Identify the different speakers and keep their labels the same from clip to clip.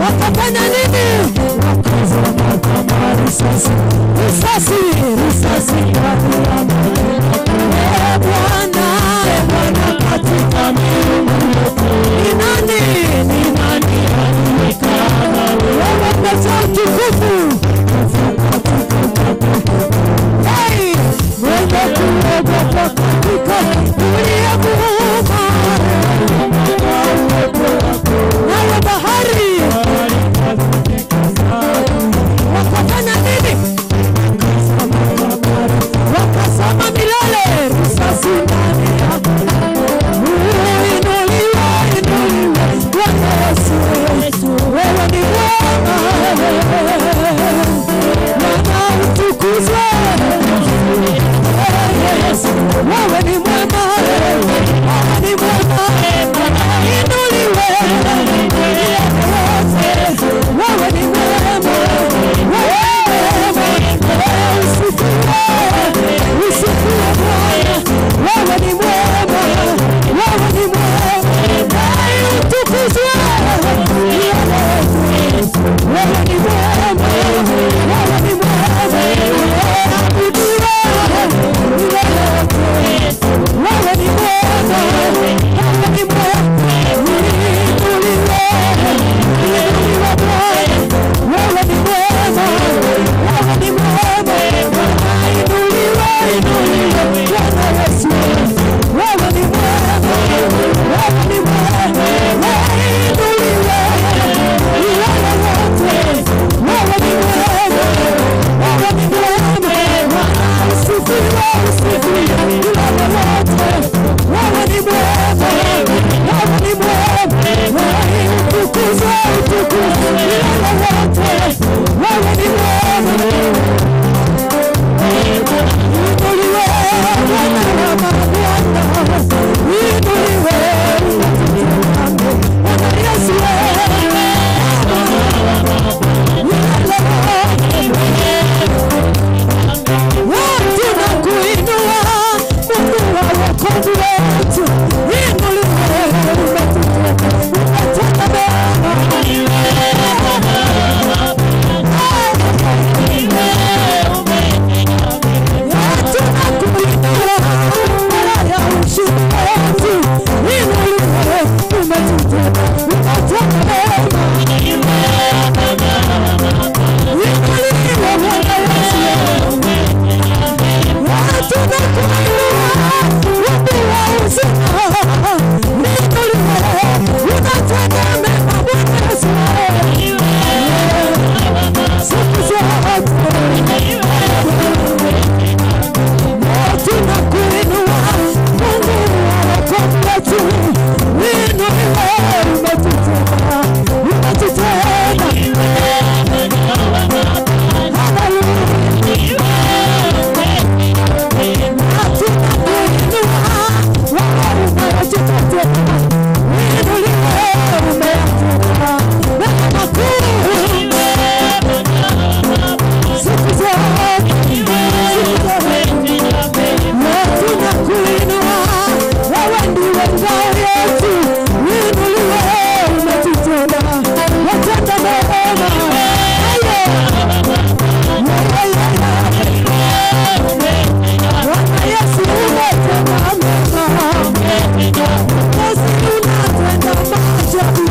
Speaker 1: Wakafanya nini? Wakazama kama risasi, risasi, risasi ndani ya moto. Ee Bwana, Ee Bwana katika miungu yote, ni nani, ni nani aliye kama wewe? Umejaa utukufu katika. Hey, mwenye kuogopa katika uliyemuumba, nayo bahari wakafanya nini? Wakasema milele, risasi ndani ya Inuliwe, inuliwe Bwana Yesu, wewe ni mwema, Bwana utukuzwe. Wewe ni mwema, wewe ni mwema, inuliwe wewe ni mwema, wewe usifiwe, usifiwe Bwana, wewe ni mwema, wewe ni mwema, utukuzwe, wewe ni mwema, wewe ni mwema, abudiwe wewe ni mwema, wewe ni mwema, inuliwe, inuliwe Bwana, wewe ni mwema, wewe ni mwema, inuliwe, inuliwe Bwana Yesu, wewe ni mwema, wewe ni mwema, inuliwe milele yote, wewe ni mwema, wewe ni mwema, usifiwe, usifiwe milele yote, wewe ni mwema, wewe ni mwema, utukuzwe, utukuzwe milele yote, wewe ni mwema. Inuliwe Bwana wa mabwana, inuliwe Bwana Yesu, tunakuinua Mungu wa wokovu wetu, inuliwe, umetenda mema. Tunakuinua mara ya ushindi wetu, inuliwe, umetenda mema. Inuliwe Bwana Yesu. Tunakuinua Mungu wa uzima, inuliwe, unatenda mema Bwana Yesu. Siku zote tunakuinua Mungu wa wokovu wetu, inuliwe, umetutenda, umetutenda. Haleluya. Tunakuinua wewe unayejitetea, inuliwe, umeyatenda mema makuu. Siku zote, siku zote tunakuinua, wewe ndiwe ngao yetu, inuliwe, umetutenda, watenda mema. Bwana Yesu umetenda mema, Yesu unatenda maajabu,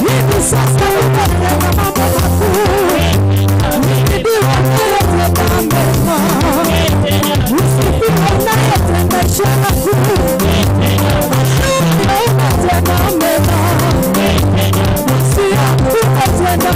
Speaker 1: hivi sasa umetenda mambo makuu, ndiwe unayetenda mema, usifiwe unayetenda ishara kuu, umetenda mema, Masia umetenda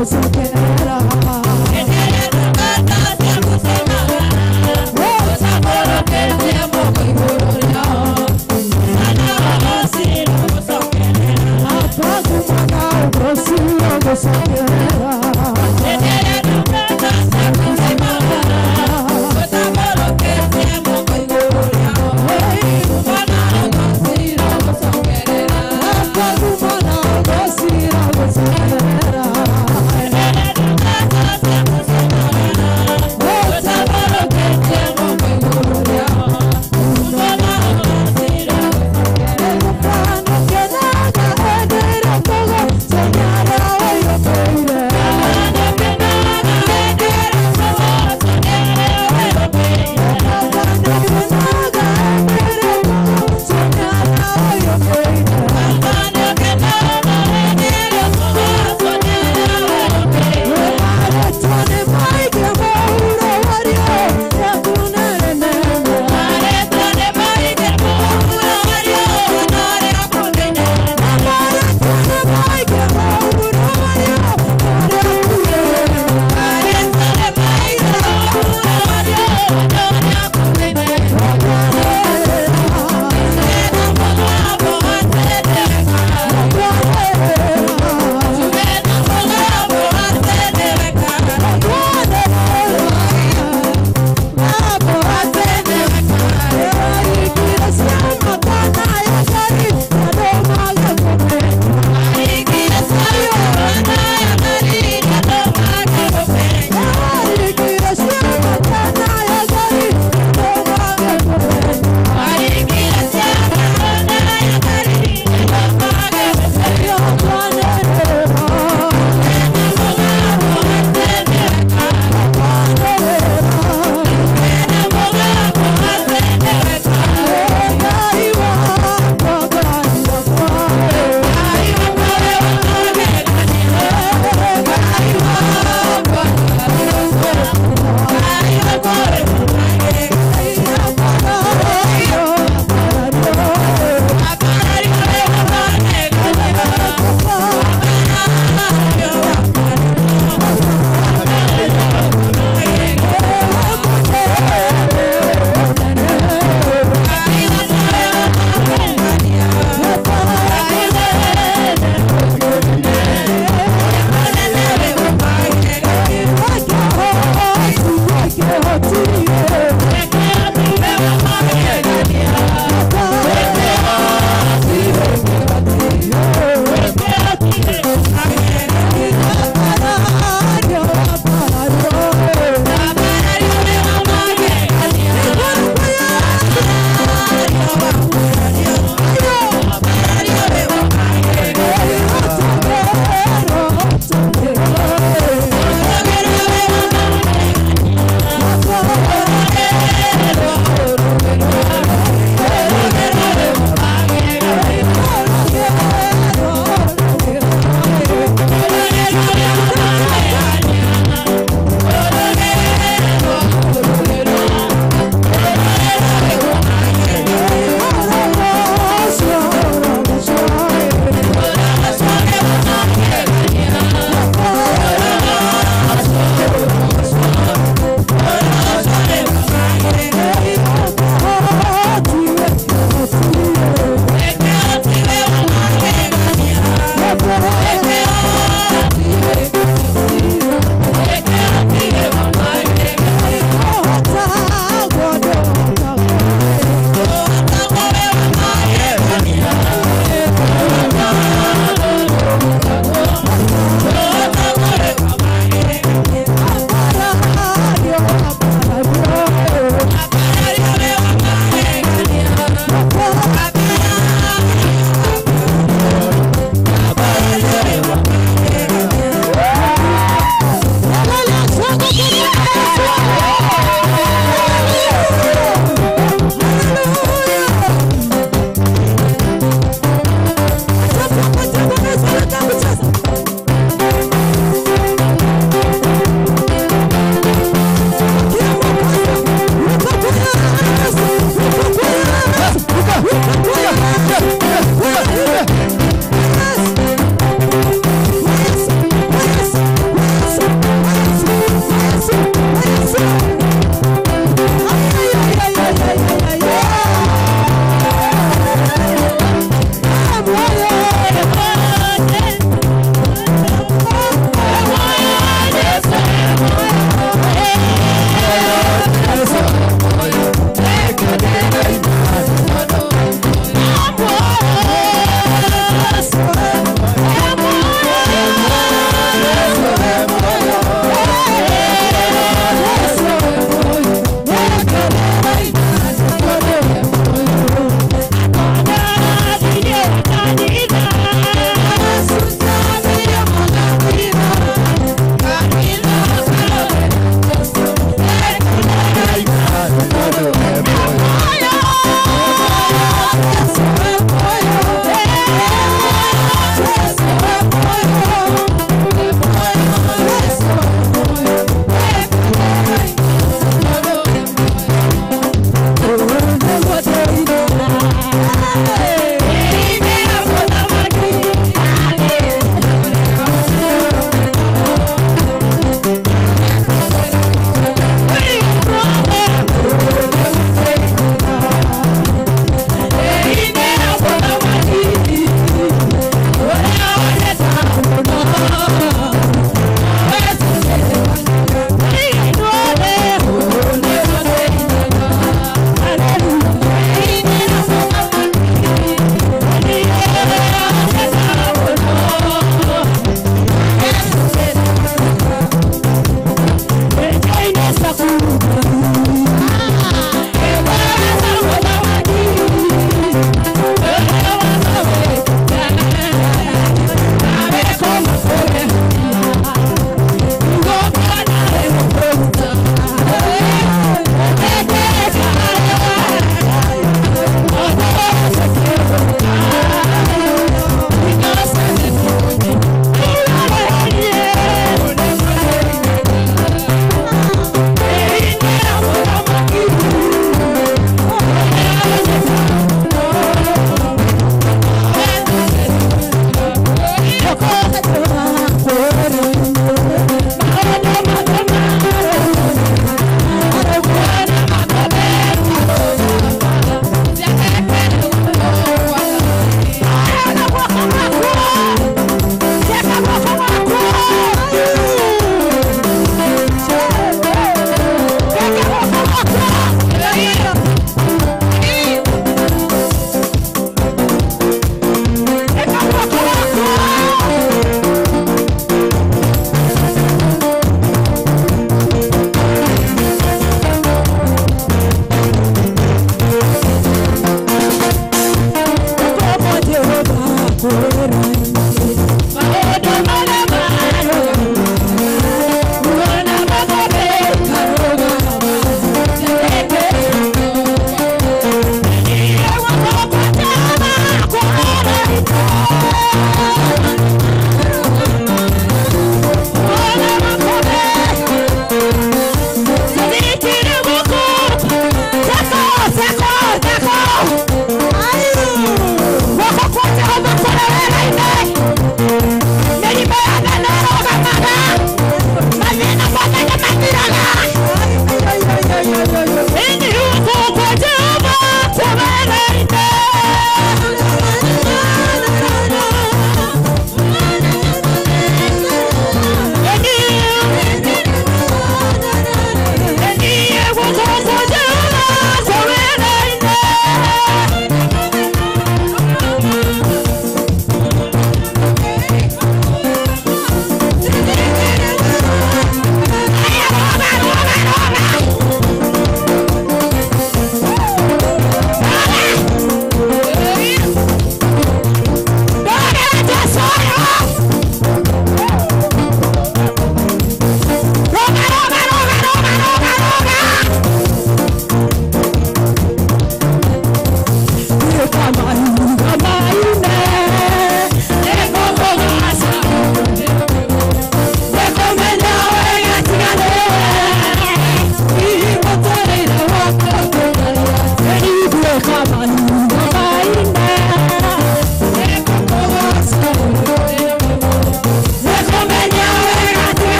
Speaker 1: Gusokerera.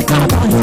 Speaker 1: Bye.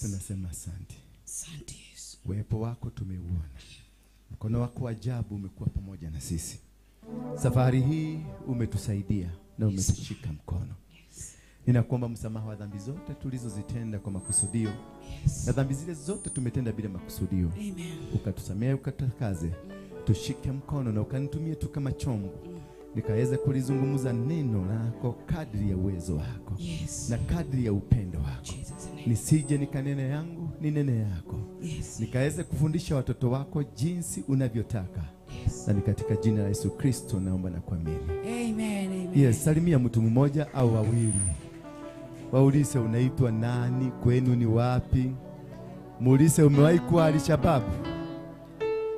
Speaker 2: Tunasema asante.
Speaker 1: Asante Yesu.
Speaker 2: Uwepo wako tumeuona. Mkono wako ajabu umekuwa pamoja na sisi. Safari hii umetusaidia na umetushika mkono.
Speaker 1: Yes.
Speaker 2: Ninakuomba msamaha wa dhambi zote tulizozitenda kwa makusudio.
Speaker 1: Yes.
Speaker 2: Na dhambi zile zote tumetenda bila makusudio.
Speaker 1: Amen.
Speaker 2: Ukatusamehe, ukatakaze. Tushike mkono na ukanitumie tu kama chombo. Nikaweza kulizungumza neno lako kadri ya uwezo wako.
Speaker 1: Yes.
Speaker 2: Na kadri ya upendo wako.
Speaker 1: Jesus name.
Speaker 2: Nisije nikanene yangu, ninene yako.
Speaker 1: Yes.
Speaker 2: Nikaweze kufundisha watoto wako jinsi unavyotaka.
Speaker 1: Yes.
Speaker 2: Na ni katika jina la Yesu Kristo naomba na kuamini.
Speaker 1: Amen. Amen.
Speaker 2: Yes, salimia mtu mmoja au wawili. Waulize unaitwa nani, kwenu ni wapi? Muulize umewahi kuwa Al-Shabaab?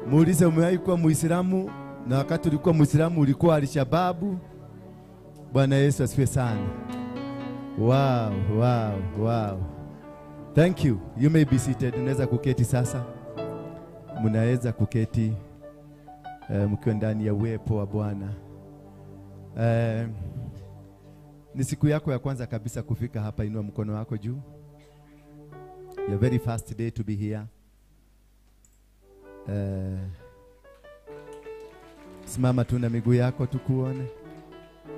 Speaker 2: Muulize umewahi kuwa Muislamu, na wakati ulikuwa Muislamu ulikuwa Al-Shabaab? Bwana Yesu asifiwe sana. Wow, wow, wow. Thank you. You may be seated. Unaweza kuketi sasa. Mnaweza kuketi mkiwa ndani ya uwepo wa Bwana. Ni siku yako ya kwanza kabisa kufika hapa, inua mkono wako juu. Your very first day to be here. Simama tu na miguu yako tukuone.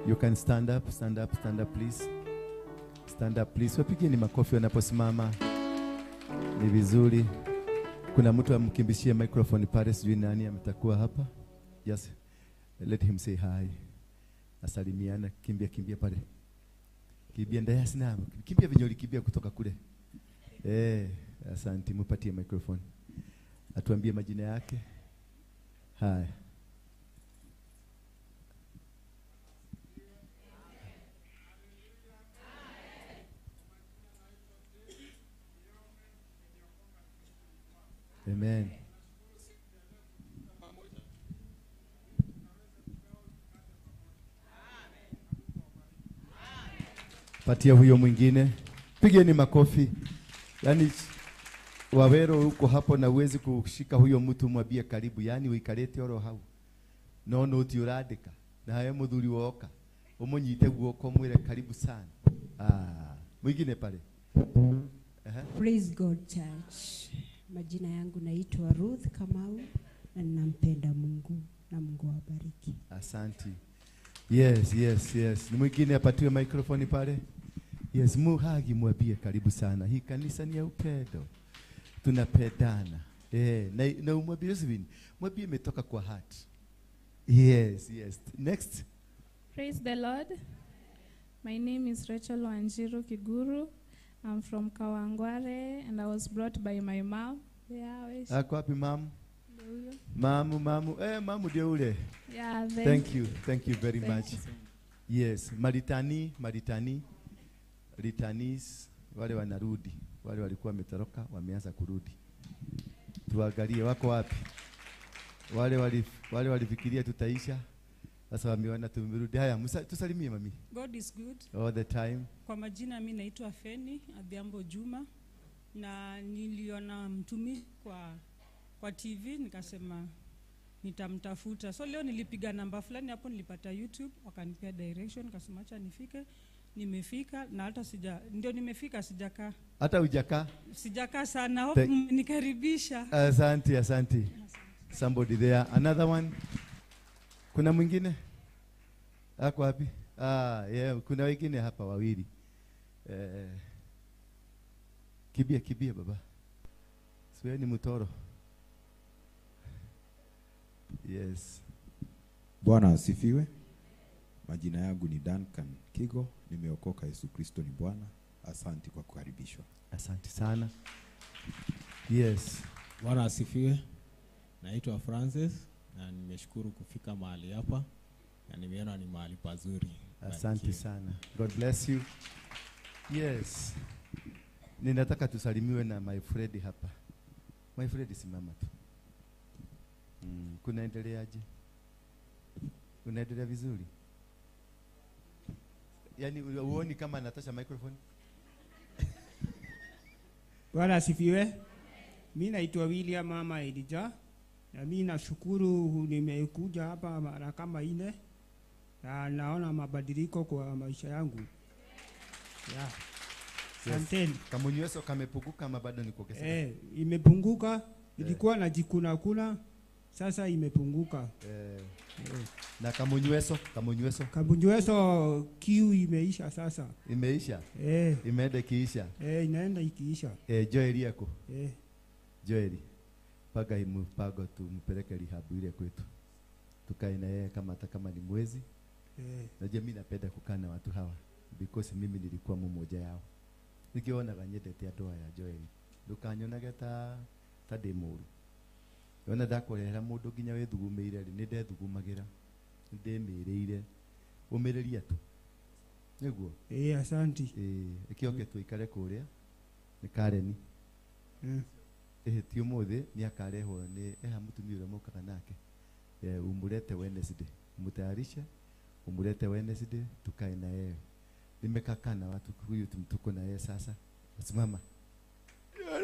Speaker 2: You can stand up, stand up, stand up please. Stand up please. Wapigeni makofi wanaposimama. Ni vizuri. Kuna mtu amkimbishie microphone pale, sijui nani ametakuwa hapa. Just let him say hi. Asalimiana, kimbia kimbia pale. Kimbia ndaya sina. Kimbia venye ulikimbia kutoka kule. Asante, mpatie microphone. Atuambie majina yake. Haya. Amen. Patia huyo mwingine. Pigeni makofi. Yaani wawero uko hapo na uwezi kushika huyo mtu mwambie karibu, yaani uikarete oro hau. No no ti uradika. Na hayo muthuri woka. Umunyite guoko mwire karibu sana. Ah, mwingine pale.
Speaker 3: Praise God Church. Majina yangu naitwa Ruth Kamau na ninampenda Mungu na Mungu awabariki.
Speaker 2: Asante. Yes, yes, yes. Ni mwingine apatiwe microphone pale. Yes, muhagi mwambie karibu sana. Hii kanisa ni ya upendo. Tunapendana. Na umwambie Josephine, mwambie imetoka kwa heart. Yes, yes. Next.
Speaker 4: Praise the Lord. My name is Rachel Wanjiru Kiguru. I'm from Kawangware and I was brought by my mom. Yeah,
Speaker 2: ako wapi mom? Mamu, mamu. Mamu ndio ule.
Speaker 4: Yeah,
Speaker 2: thank you. Thank you very
Speaker 4: thank
Speaker 2: much.
Speaker 4: You so much.
Speaker 2: Yes, Maritani, Maritani. Ritanis, wale wanarudi. Wale walikuwa wametoroka, wameanza kurudi. Tuangalie wako wapi. Wale walifikiria tutaisha. Sasa wameona tumerudi. Haya, tusalimie mami.
Speaker 5: God is good
Speaker 2: all the time.
Speaker 5: Kwa majina mimi naitwa Feni Adhiambo Juma na niliona mtumi kwa TV nikasema nitamtafuta. So leo nilipiga namba fulani hapo, nilipata YouTube, wakanipea direction, nikasema acha nifike. Nimefika na hata sija, ndio nimefika sijakaa.
Speaker 2: Hata hujakaa?
Speaker 5: Sijakaa sana. Hope nikaribisha.
Speaker 2: Asante, asante. Somebody there. Another one. Kuna mwingine? Ako wapi? Ah, yeah, kuna wengine hapa wawili. Kibia kibia baba. Siwe ni mtoro. Yes.
Speaker 6: Bwana asifiwe. Majina yangu ni Duncan Kigo, nimeokoka, Yesu Kristo ni Bwana. Asante kwa kukaribishwa.
Speaker 2: Asante sana. Yes.
Speaker 7: Bwana asifiwe. Naitwa Francis na nimeshukuru kufika mahali hapa na nimeona ni mahali pazuri.
Speaker 2: Asante sana. God bless you. Yes. Ninataka tusalimiwe na my friend hapa. My friend simama tu. Kunaendeleaje? Unaendelea vizuri? Yaani uoni kama Natasha microphone?
Speaker 8: Bwana asifiwe. Mimi naitwa William Mama Elijah na mimi nashukuru nimekuja hapa mara kama 4 na naona mabadiliko kwa maisha yangu. Yeah. Asanteni.
Speaker 2: Kamunyweso kamepunguka ama bado ni kuongezeka?
Speaker 8: Imepunguka. Ilikuwa najikuna kuna, sasa imepunguka.
Speaker 2: Na kamunyweso, kamunyweso.
Speaker 8: Kamunyweso kiu imeisha sasa.
Speaker 2: Imeisha? Imeenda ikiisha?
Speaker 8: Inaenda ikiisha.
Speaker 2: Joeli yako. Joeli. Paga mpango tumpeleke rehab ile kwetu. Tukae na yeye kama hata kama ni mwezi. Najua mimi napenda kukaa na watu hawa because mimi nilikuwa mmoja yao. Nikiona nyendete andũ aya Joeli. Ndukanyonage ta ndĩ mũũru. Yona ndakũrehera mũndũ nginya wĩthugumĩire rĩ, nĩ ndethugumagĩra. Nĩ ndĩmĩrĩire. Ũmĩrĩria tu. Nĩguo?
Speaker 8: Asante.
Speaker 2: Ĩkĩoke tũikare kũrĩa. Nĩ Karen. Ti ũmũthĩ nĩ akarehwo nĩ eha mũtumia ũrĩa mũkaga nake. Umulete Wednesday. Umutayarishe. Umulete Wednesday tukae na yeye. Nimekaa na watu huyu tuko na yeye sasa. Simama.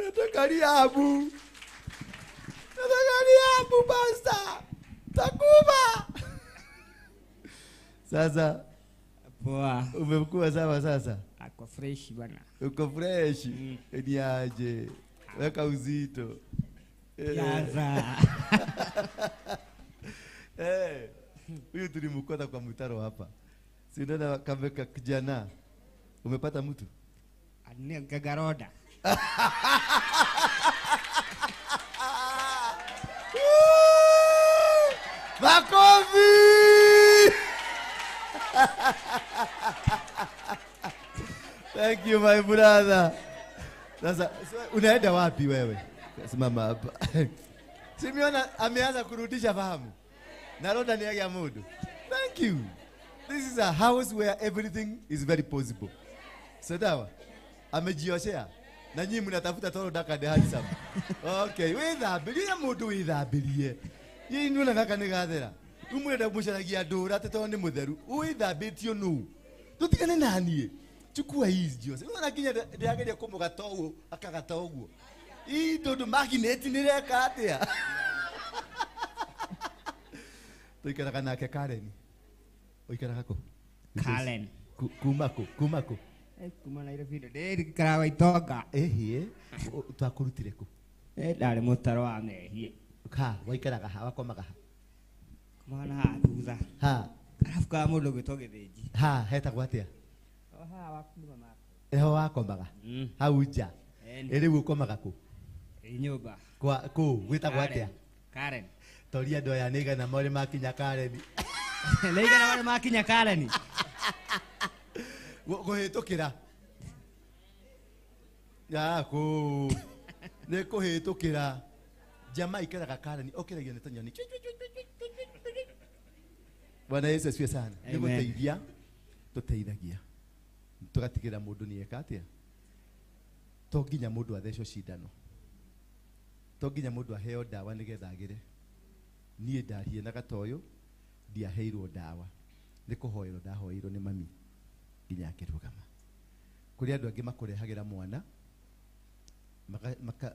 Speaker 2: Nataka riabu. Nataka riabu basta. Takuba. Sasa
Speaker 9: poa.
Speaker 2: Umekuwa sawa sasa?
Speaker 9: Ako fresh bwana.
Speaker 2: Uko fresh? Ni aje? Weka uzito.
Speaker 9: Yaza.
Speaker 2: Huyu tulimkota kwa mtaro hapa. Si unaona kameka kijana. Umepata mtu?
Speaker 9: Ani gagaroda.
Speaker 2: Makofi! Thank you my brother. Sasa unaenda wapi wewe? Simama hapa. Simeona ameanza kurudisha fahamu. Naroda ni ya mudu. Thank you. This is a house where everything is very possible. So dawa amejioshea. Na nyinyi mnatafuta toro daka de handsome. Okay, withambirie mundu withambirie. Yeye nuna gaka ni gathera. Umwenda mucaragia ndura ati to ni mutheru. Withambitio nu. Tutigane na nie. Chukua hizi jiose. Unaona kinya ndirageria kumugata uguo akagata uguo. Ii tondu magnet ni reka atia. Tuikaraga nake Karen. Uikaraga ku?
Speaker 9: Karen.
Speaker 2: Kuma ku? Kuma ku?
Speaker 9: Kuma Nairobi ndikaraga Itonga.
Speaker 2: Ehie. Twakurutire ku?
Speaker 9: Ndari mutaro wa mehie.
Speaker 2: Ka waikaraga ha wakomaga ha?
Speaker 9: Mwana ha thutha.
Speaker 2: Ha.
Speaker 9: Arafu ka mundu gwitwo Githinji.
Speaker 2: Ha hetagwo atia?
Speaker 9: O ha wakuma mako.
Speaker 2: Eho wakomaga. Hau nja. Riu ukomaga ku?
Speaker 9: Nyumba.
Speaker 2: Kwa ku gwitagwo atia?
Speaker 9: Karen.
Speaker 2: Toria andũ aya nĩ igana marĩ makinya Karen.
Speaker 9: Nĩ igana marĩ makinya Karen.
Speaker 2: Kũhĩtũkĩra. Ya kũ. Nĩ kũhĩtũkĩra. Jamaa ikaraga Karen okĩragia nĩ tanyoni. Bwana Yesu asifiwe sana. Nĩ gũteithia tũteithagia. Tũgatigĩra mũndũ nĩ eka atĩa? To nginya mũndũ athecwo cindano. To nginya mũndũ aheo ndawa nĩgetha agĩre. Niĩ ndarie na gatoyo ndiaheirwo ndawa. Nĩ kũhoerwo ndahoeirwo nĩ mami nginya akĩrũgama. Kũrĩ andũ angĩ makũrehagĩra mwana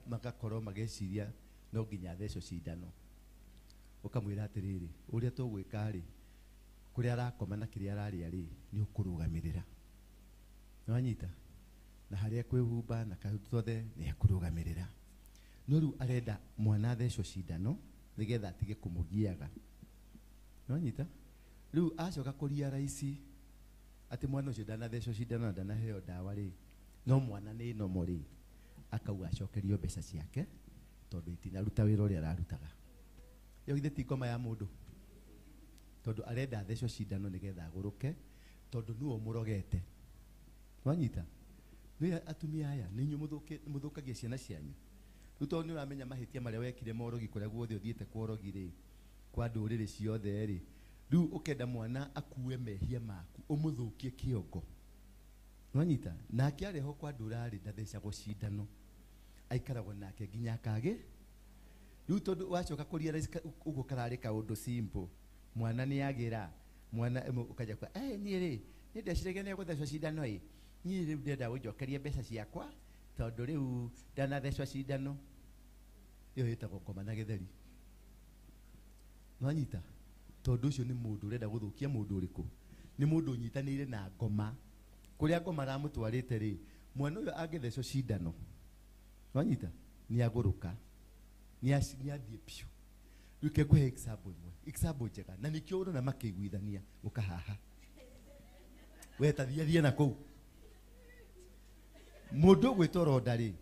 Speaker 2: magakorwo mageciria no nginya athecwo cindano. Ũkamwĩra atĩrĩrĩ, ũrĩa tũgwĩka rĩ, kũrĩa arakoma na kĩrĩa ararĩa rĩ, nĩ ũkũrũgamĩrĩra. Nĩwanyita? Na harĩa kwĩhumba na kaũndũ tuothe nĩ ekũrũgamĩrĩra. No rĩu arenda mwana athecwo cindano nĩgetha atige kũmũgiaga. Nĩwanyita? Rĩu acoka kũria raici atĩ mwana ũcio ndanathecwo cindano na ndanaheo ndawa rĩ, no mwana nĩ nomo rĩ, akauga acokerio mbeca ciake tondũ itinaruta wĩra ũrĩa ararutaga. Ĩyo githĩ ti ngoma ya mũndũ? Tondũ arenda athecwo cindano nĩgetha agũrũke tondũ nĩwe ũmũrogete. Nĩwanyita? Nĩ atumia aya nĩ inyuĩ mũthũkagia ciana cianyu. Rĩu tondũ nĩ ũramenya mahĩtia marĩa wekire morogi kũrĩa guothe ũthiĩte kworogi rĩ, kwa ndũrĩrĩ ciothe rĩ, rĩu ũkenda mwana akue mehia maku ũmũthũkie kĩongo. Nĩwanyita? Nake arehwo kwa ndũra rĩ, ndathecagwo cindano. Aikaragwo nake nginya akage. Rĩu tondũ wacoka kũria ũguo kararĩ kaũndũ simple. Mwana nĩ agĩra, mwana ũkaja kwa, niĩ rĩ, nĩ ndeciragia nĩ egũthecwo cindano ĩ. Niĩ rĩu ndĩrenda ũnjokerie mbeca ciakwa tondũ rĩu ndanathecwo cindano. Ĩyo ĩtagwo ngoma na gĩtheri. Nĩwanyita? Tondũ ũcio nĩ mũndũ ũrenda gũthũkia mũndũ ũrĩkũ? Nĩ mũndũ ũnyitanĩire na ngoma. Kũrĩa ngoma aramũtwarĩte rĩ, Mwana ũyũ angĩthecwo cindano, wanyita, nĩ agũrũka, nĩ athiĩ biũ. Rĩu ke ngũhe example ĩmwe, example njega, na nĩkĩo ũrona makĩiguithania, ũka haha. We ta thiĩ na kũu. Mũndũ ũgwĩtwo Ronda rĩ,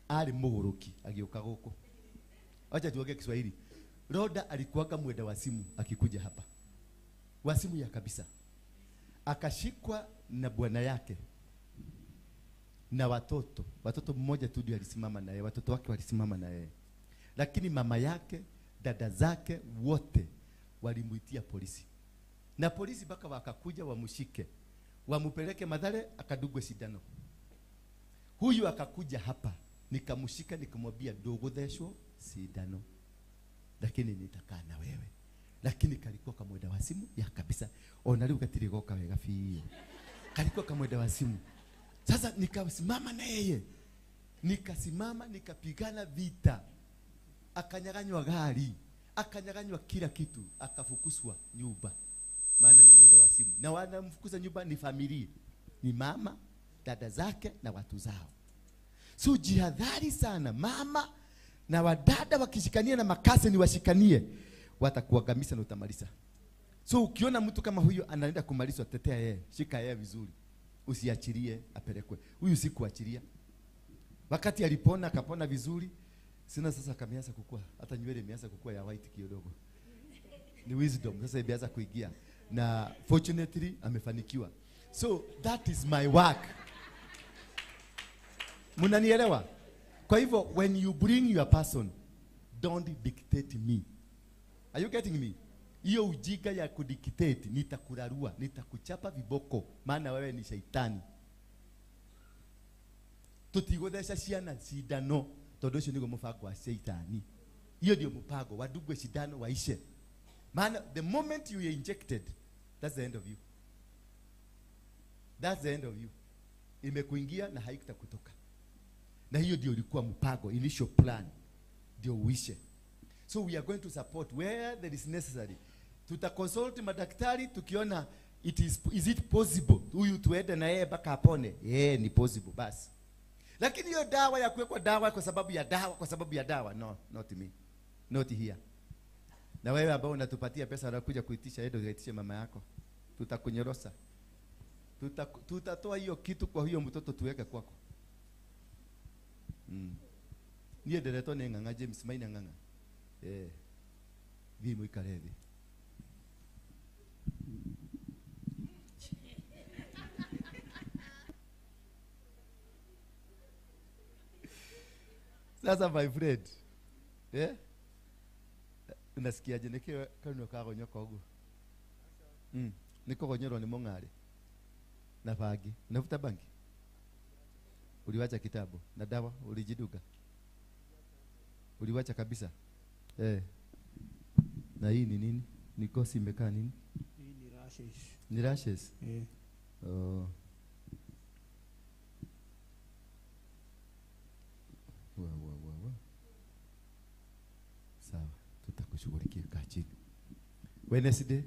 Speaker 2: arĩ mũgũrũki agĩũka gũkũ. Acha tuongee Kiswahili. Roda alikuwaka mwenda wa simu akikuja hapa. Wa simu ya kabisa. Akashikwa na bwana yake na watoto. Watoto mmoja tu ndio alisimama na yeye, watoto wake walisimama na yeye. Lakini mama yake, dada zake wote walimuitia polisi. Na polisi mpaka wakakuja wamshike, wamupeleke Mathare akadugwe sindano. Huyu akakuja hapa, nikamshika nikamwambia nduguthecwo sindano, lakini nitakaa na wewe. Lakini kalikuwa kamwenda wa simu ya kabisa. Ona rĩu gatirĩ goka wega biũ. Kalikuwa kamwenda wa simu. Sasa nikasimama na yeye. Nikasimama nikapigana vita. Akanyaganywa gari, akanyaganywa kila kitu, akafukuswa nyumba. Maana ni mwenda wa simu. Na wanamfukuza nyumba ni familia. Ni mama, dada zake na watu zao. So jihadhari sana mama na wadada wakishikania na makase ni washikanie, watakuangamiza na utamaliza. So ukiona mtu kama huyo anaenda kumalizwa, tetea yeye, shika yeye vizuri. Usiachilie apelekwe. Huyu si kuachilia. Wakati alipona akapona vizuri, sina sasa kameanza kukua, hata nywele imeanza kukua ya white kidogo. Ni wisdom sasa imeanza kuingia. Na fortunately amefanikiwa. So that is my work. Mnanielewa? Kwa hivyo when you bring your person, don't dictate me. Are you getting me? Hiyo ujinga ya kudictate, nitakurarua, nitakuchapa viboko, maana wewe ni shaitani. Tutigothesha ciana cindano, tondu ucio niguo mubango wa shaitani. Hiyo ndio mpango, wadugwe cindano waishe. Maana the moment you are injected, that's the end of you. That's the end of you. Imekuingia na haitakutoka. Na hiyo ndio ilikuwa mpango, initial plan. Ndio uishe. So we are going to support where there is necessary. Tuta consult madaktari tukiona is it possible huyu tuende na yeye mpaka apone. Ni possible basi. Lakini hiyo dawa ya kuwekwa dawa kwa sababu ya dawa, kwa sababu ya dawa, no, not me. Not here. Na wewe ambao unatupatia pesa unakuja kuitisha, endo uitishe mama yako. Tutakunyorosa. Tutatoa hiyo kitu kwa huyo mtoto tuweke kwako. Niye nderetwo nĩ Ng'ang'a James Maina Ng'ang'a. Thiĩ mũikare thĩ. Sasa my friend, unasikiaje nĩkĩ kanua kagonyoka ũguo? Nĩ kũgonyorwo nĩ mũng'arĩ na bangi. Unavuta bangi? Uliwacha kitabu na dawa ulijiduga? Uliwacha kabisa? Na hii ni nini? Ni kosi imekaa nini?
Speaker 8: Hii ni rashes.
Speaker 2: Ni rashes? Oh. Wa. Sawa, tutakushughulikia, kaa chini. Wednesday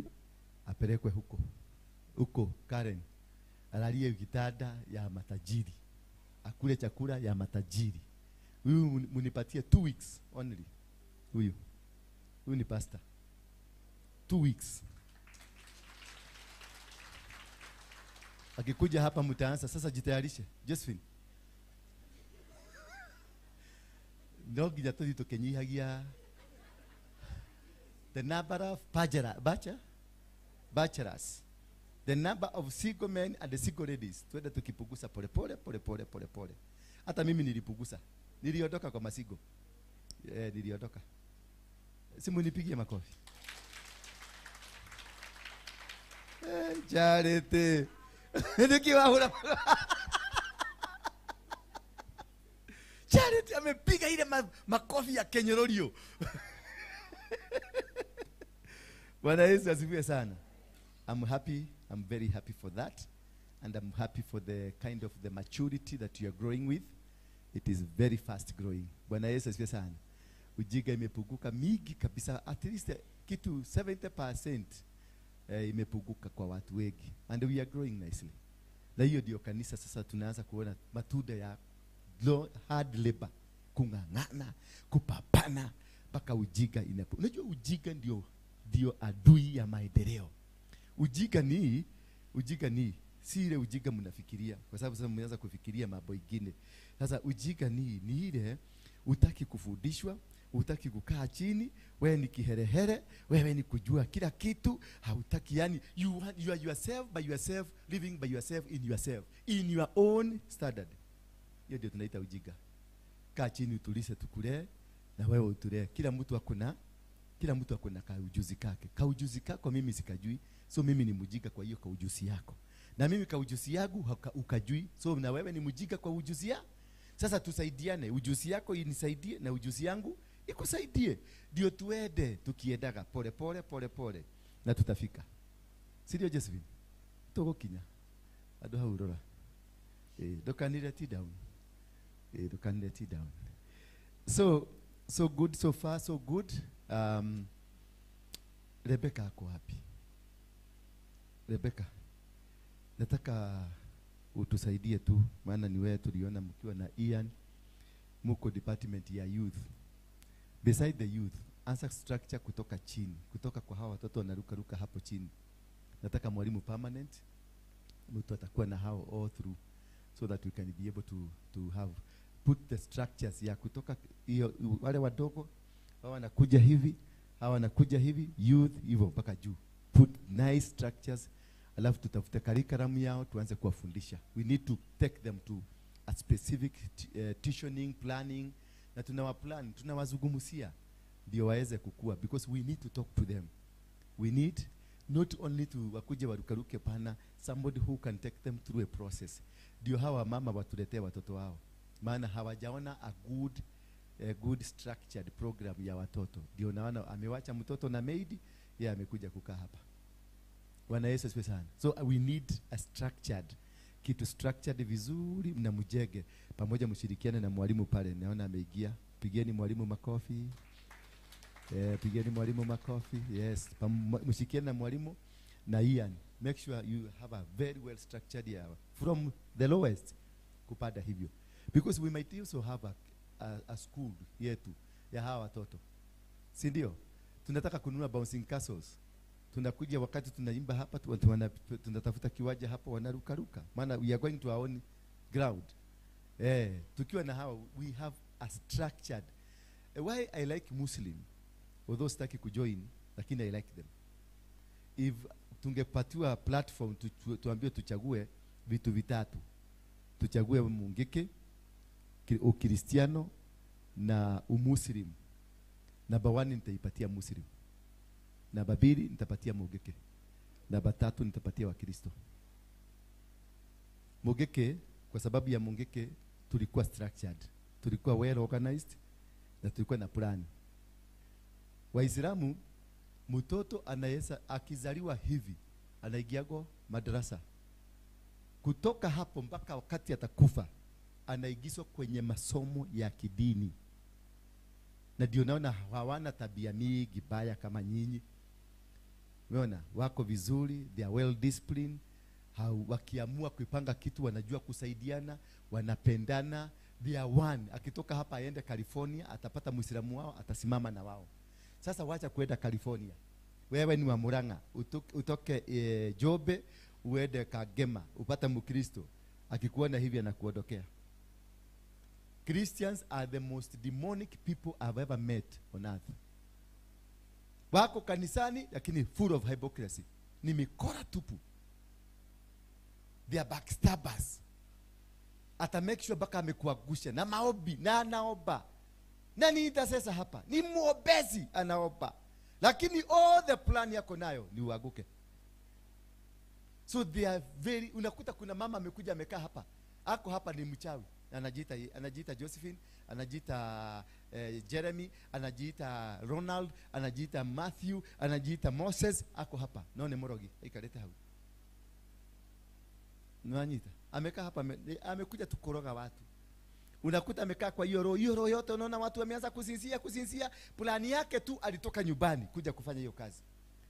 Speaker 2: apelekwe huko. Huko Karen. Alalie kitanda ya matajiri. Akule chakula ya matajiri. Huyu munipatie 2 weeks only. Huyu. Huyu ni pastor. 2 weeks. Akikuja hapa mtaanza sasa, jitayarishe. Josephine. No nginya tũthiĩ tũkĩnyihagia the number of bachelors, the number of single men and the single ladies. Twende tukipunguza pole pole pole pole pole pole. Hata mimi nilipunguza. Niliondoka kwa masigo. Niliondoka. Simu nipigie makofi. Charity. Nikiwa hula. Charity amepiga ile makofi ya kenyororio. Bwana Yesu asifiwe sana. I'm happy. I'm very happy for that. And I'm happy for the kind of the maturity that you are growing with. It is very fast growing. Bwana Yesu asifiwe sana. Ujiga imepunguka mingi kabisa. At least kitu 70% imepunguka kwa watu wengi. And we are growing nicely. Na hiyo ndio kanisa sasa tunaanza kuona matunda ya hard labor, kung'ang'ana, kupapana mpaka ujiga inapo. Unajua ujiga ndio adui ya maendeleo. Ujiga ni si ile ujiga mnafikiria, kwa sababu sasa mmeanza kufikiria mambo mengine. Sasa ujiga ni ile utaki kufundishwa, utaki kukaa chini, wewe ni kiherehere, wewe ni kujua kila kitu, hautaki, yani you are yourself by yourself, living by yourself, in yourself, in your own standard. Hiyo ndio tunaita ujiga. Kaa chini utulise, tukulee na wewe utulee. Kila mtu akona kaujuzi kake. Kaujuzi kako mimi sikajui, so mimi ni mjinga kwa hiyo kaujuzi yako. Na mimi kaujuzi yangu ukajui, so na wewe ni mjinga kwa ujuzi yako. Sasa tusaidiane, ujuzi yako inisaidie na ujuzi yangu ikusaidie. Ndio tuende tukiendaga pole pole pole pole na tutafika. Si ndio Josephine? Tugukinya. Andu hau rora. Ndukanire ti down. Ndukanire ti down. So good so far, so good. Rebecca ako wapi? Rebecca, nataka utusaidie tu, maana ni wewe tuliona mkiwa na Ian, muko department ya youth. Beside the youth, anza structure kutoka chini, kutoka kwa hawa watoto wanaruka ruka hapo chini. Nataka mwalimu permanent, mtu atakuwa na hao all through, so that we can be able to have put the structures ya kutoka hiyo wale wadogo, hawa wanakuja hivi, hawa wanakuja hivi, youth hivyo mpaka juu. Put nice structures, alafu tutafute curriculum yao tuanze kuwafundisha. We need to take them to a specific tuitioning, planning, na tunawaplan, tunawazungumzia ndio waweze kukua, because we need to talk to them. We need not only to wakuje warukaruke pana, somebody who can take them through a process. Ndio hawa mama watuletee watoto wao, maana hawajaona a good structured program ya watoto. Ndio naona amewacha mtoto na maid, yeye amekuja kukaa hapa. Bwana Yesu asifiwe sana. So we need a structured kitu, structured vizuri, na mjenge pamoja, mshirikiane na mwalimu pale. Naona ameingia. Pigeni mwalimu makofi. Pigeni mwalimu makofi. Yes, mshirikiane na mwalimu na Ian. Make sure you have a very well structured year from the lowest kupanda hivyo, because we might also have a school yetu ya hawa watoto, si ndio? Tunataka kununua bouncing castles. Tunakuja wakati tunaimba hapa, tunatafuta kiwanja hapo, wanarukaruka, maana we are going to our own ground. Tukiwa na hawa, we have a structured. Why I like Muslim, although sitaki kujoin, lakini I like them. If tungepatiwa platform tuambiwe tuchague vitu vitatu, tuchague Mungiki, Ukristiano na Umuslim, namba 1 nitaipatia Muslim, namba 2 nitapatia Mungiki, namba 3 nitapatia Wakristo. Mungiki, kwa sababu ya Mungiki tulikuwa structured, tulikuwa well organized na tulikuwa na plan. Waislamu, mtoto anaweza akizaliwa hivi anaingiago madrasa, kutoka hapo mpaka wakati atakufa anaigizwa kwenye masomo ya kidini. Na ndio naona hawana tabia mingi baya kama nyinyi. Umeona wako vizuri, they are well disciplined. Wakiamua kuipanga kitu wanajua kusaidiana, wanapendana, they are one. Akitoka hapa aende California, atapata Muislamu wao, atasimama na wao. Sasa wacha kuenda California. Wewe ni wa Murang'a, utoke Jobe uende Kagema, upate Mkristo akikuona hivi anakuondokea. Christians are the most demonic people I've ever met on earth. Wako kanisani lakini full of hypocrisy. Ni mikora tupu. They are backstabbers. Ata make sure baka amekuangusha na maombi na anaomba. Nani itasesa hapa? Ni muobezi anaomba. Lakini all the plan yako nayo ni uanguke. So they are very, unakuta kuna mama amekuja amekaa hapa. Ako hapa ni mchawi. Anajiita Josephine, anajiita Jeremy, anajiita Ronald, anajiita Matthew, anajiita Moses, ako hapa. Naone morogi, ikaleta hau. Nwanyita. Amekaa hapa, amekuja tukoroga watu. Unakuta amekaa kwa hiyo roho, hiyo roho yote unaona watu wameanza kusinzia, plani yake tu alitoka nyumbani kuja kufanya hiyo kazi.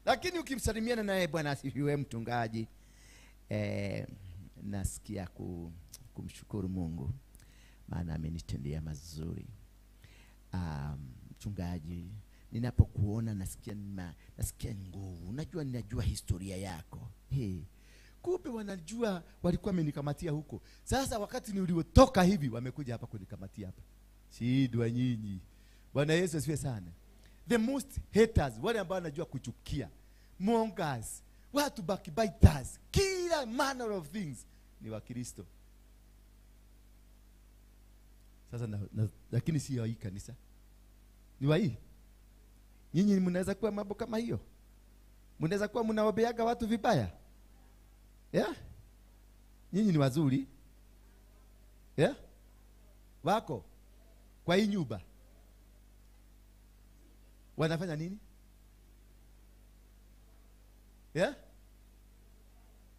Speaker 2: Lakini ukimsalimiana naye, bwana asifiwe mchungaji.
Speaker 10: Nasikia kumshukuru Mungu maana amenitendea mazuri. Mchungaji, ninapokuona nasikia nguvu. Unajua ninajua historia yako. Hey.
Speaker 2: Kumbe wanajua walikuwa wamenikamatia huko. Sasa wakati niliotoka hivi wamekuja hapa kunikamatia hapa. Shidwa nyinyi. Bwana Yesu asifiwe sana. The most haters, wale ambao wanajua kuchukia, mongers, watu backbiters, kila manner of things ni Wakristo. Sasa lakini si wa hii kanisa. Ni wa hii. Nyinyi mnaweza kuwa mambo kama hiyo. Mnaweza kuwa mnaobeaga watu vibaya. Yeah? Nyinyi ni wazuri. Yeah? Wako kwa hii nyumba. Wanafanya nini? Yeah?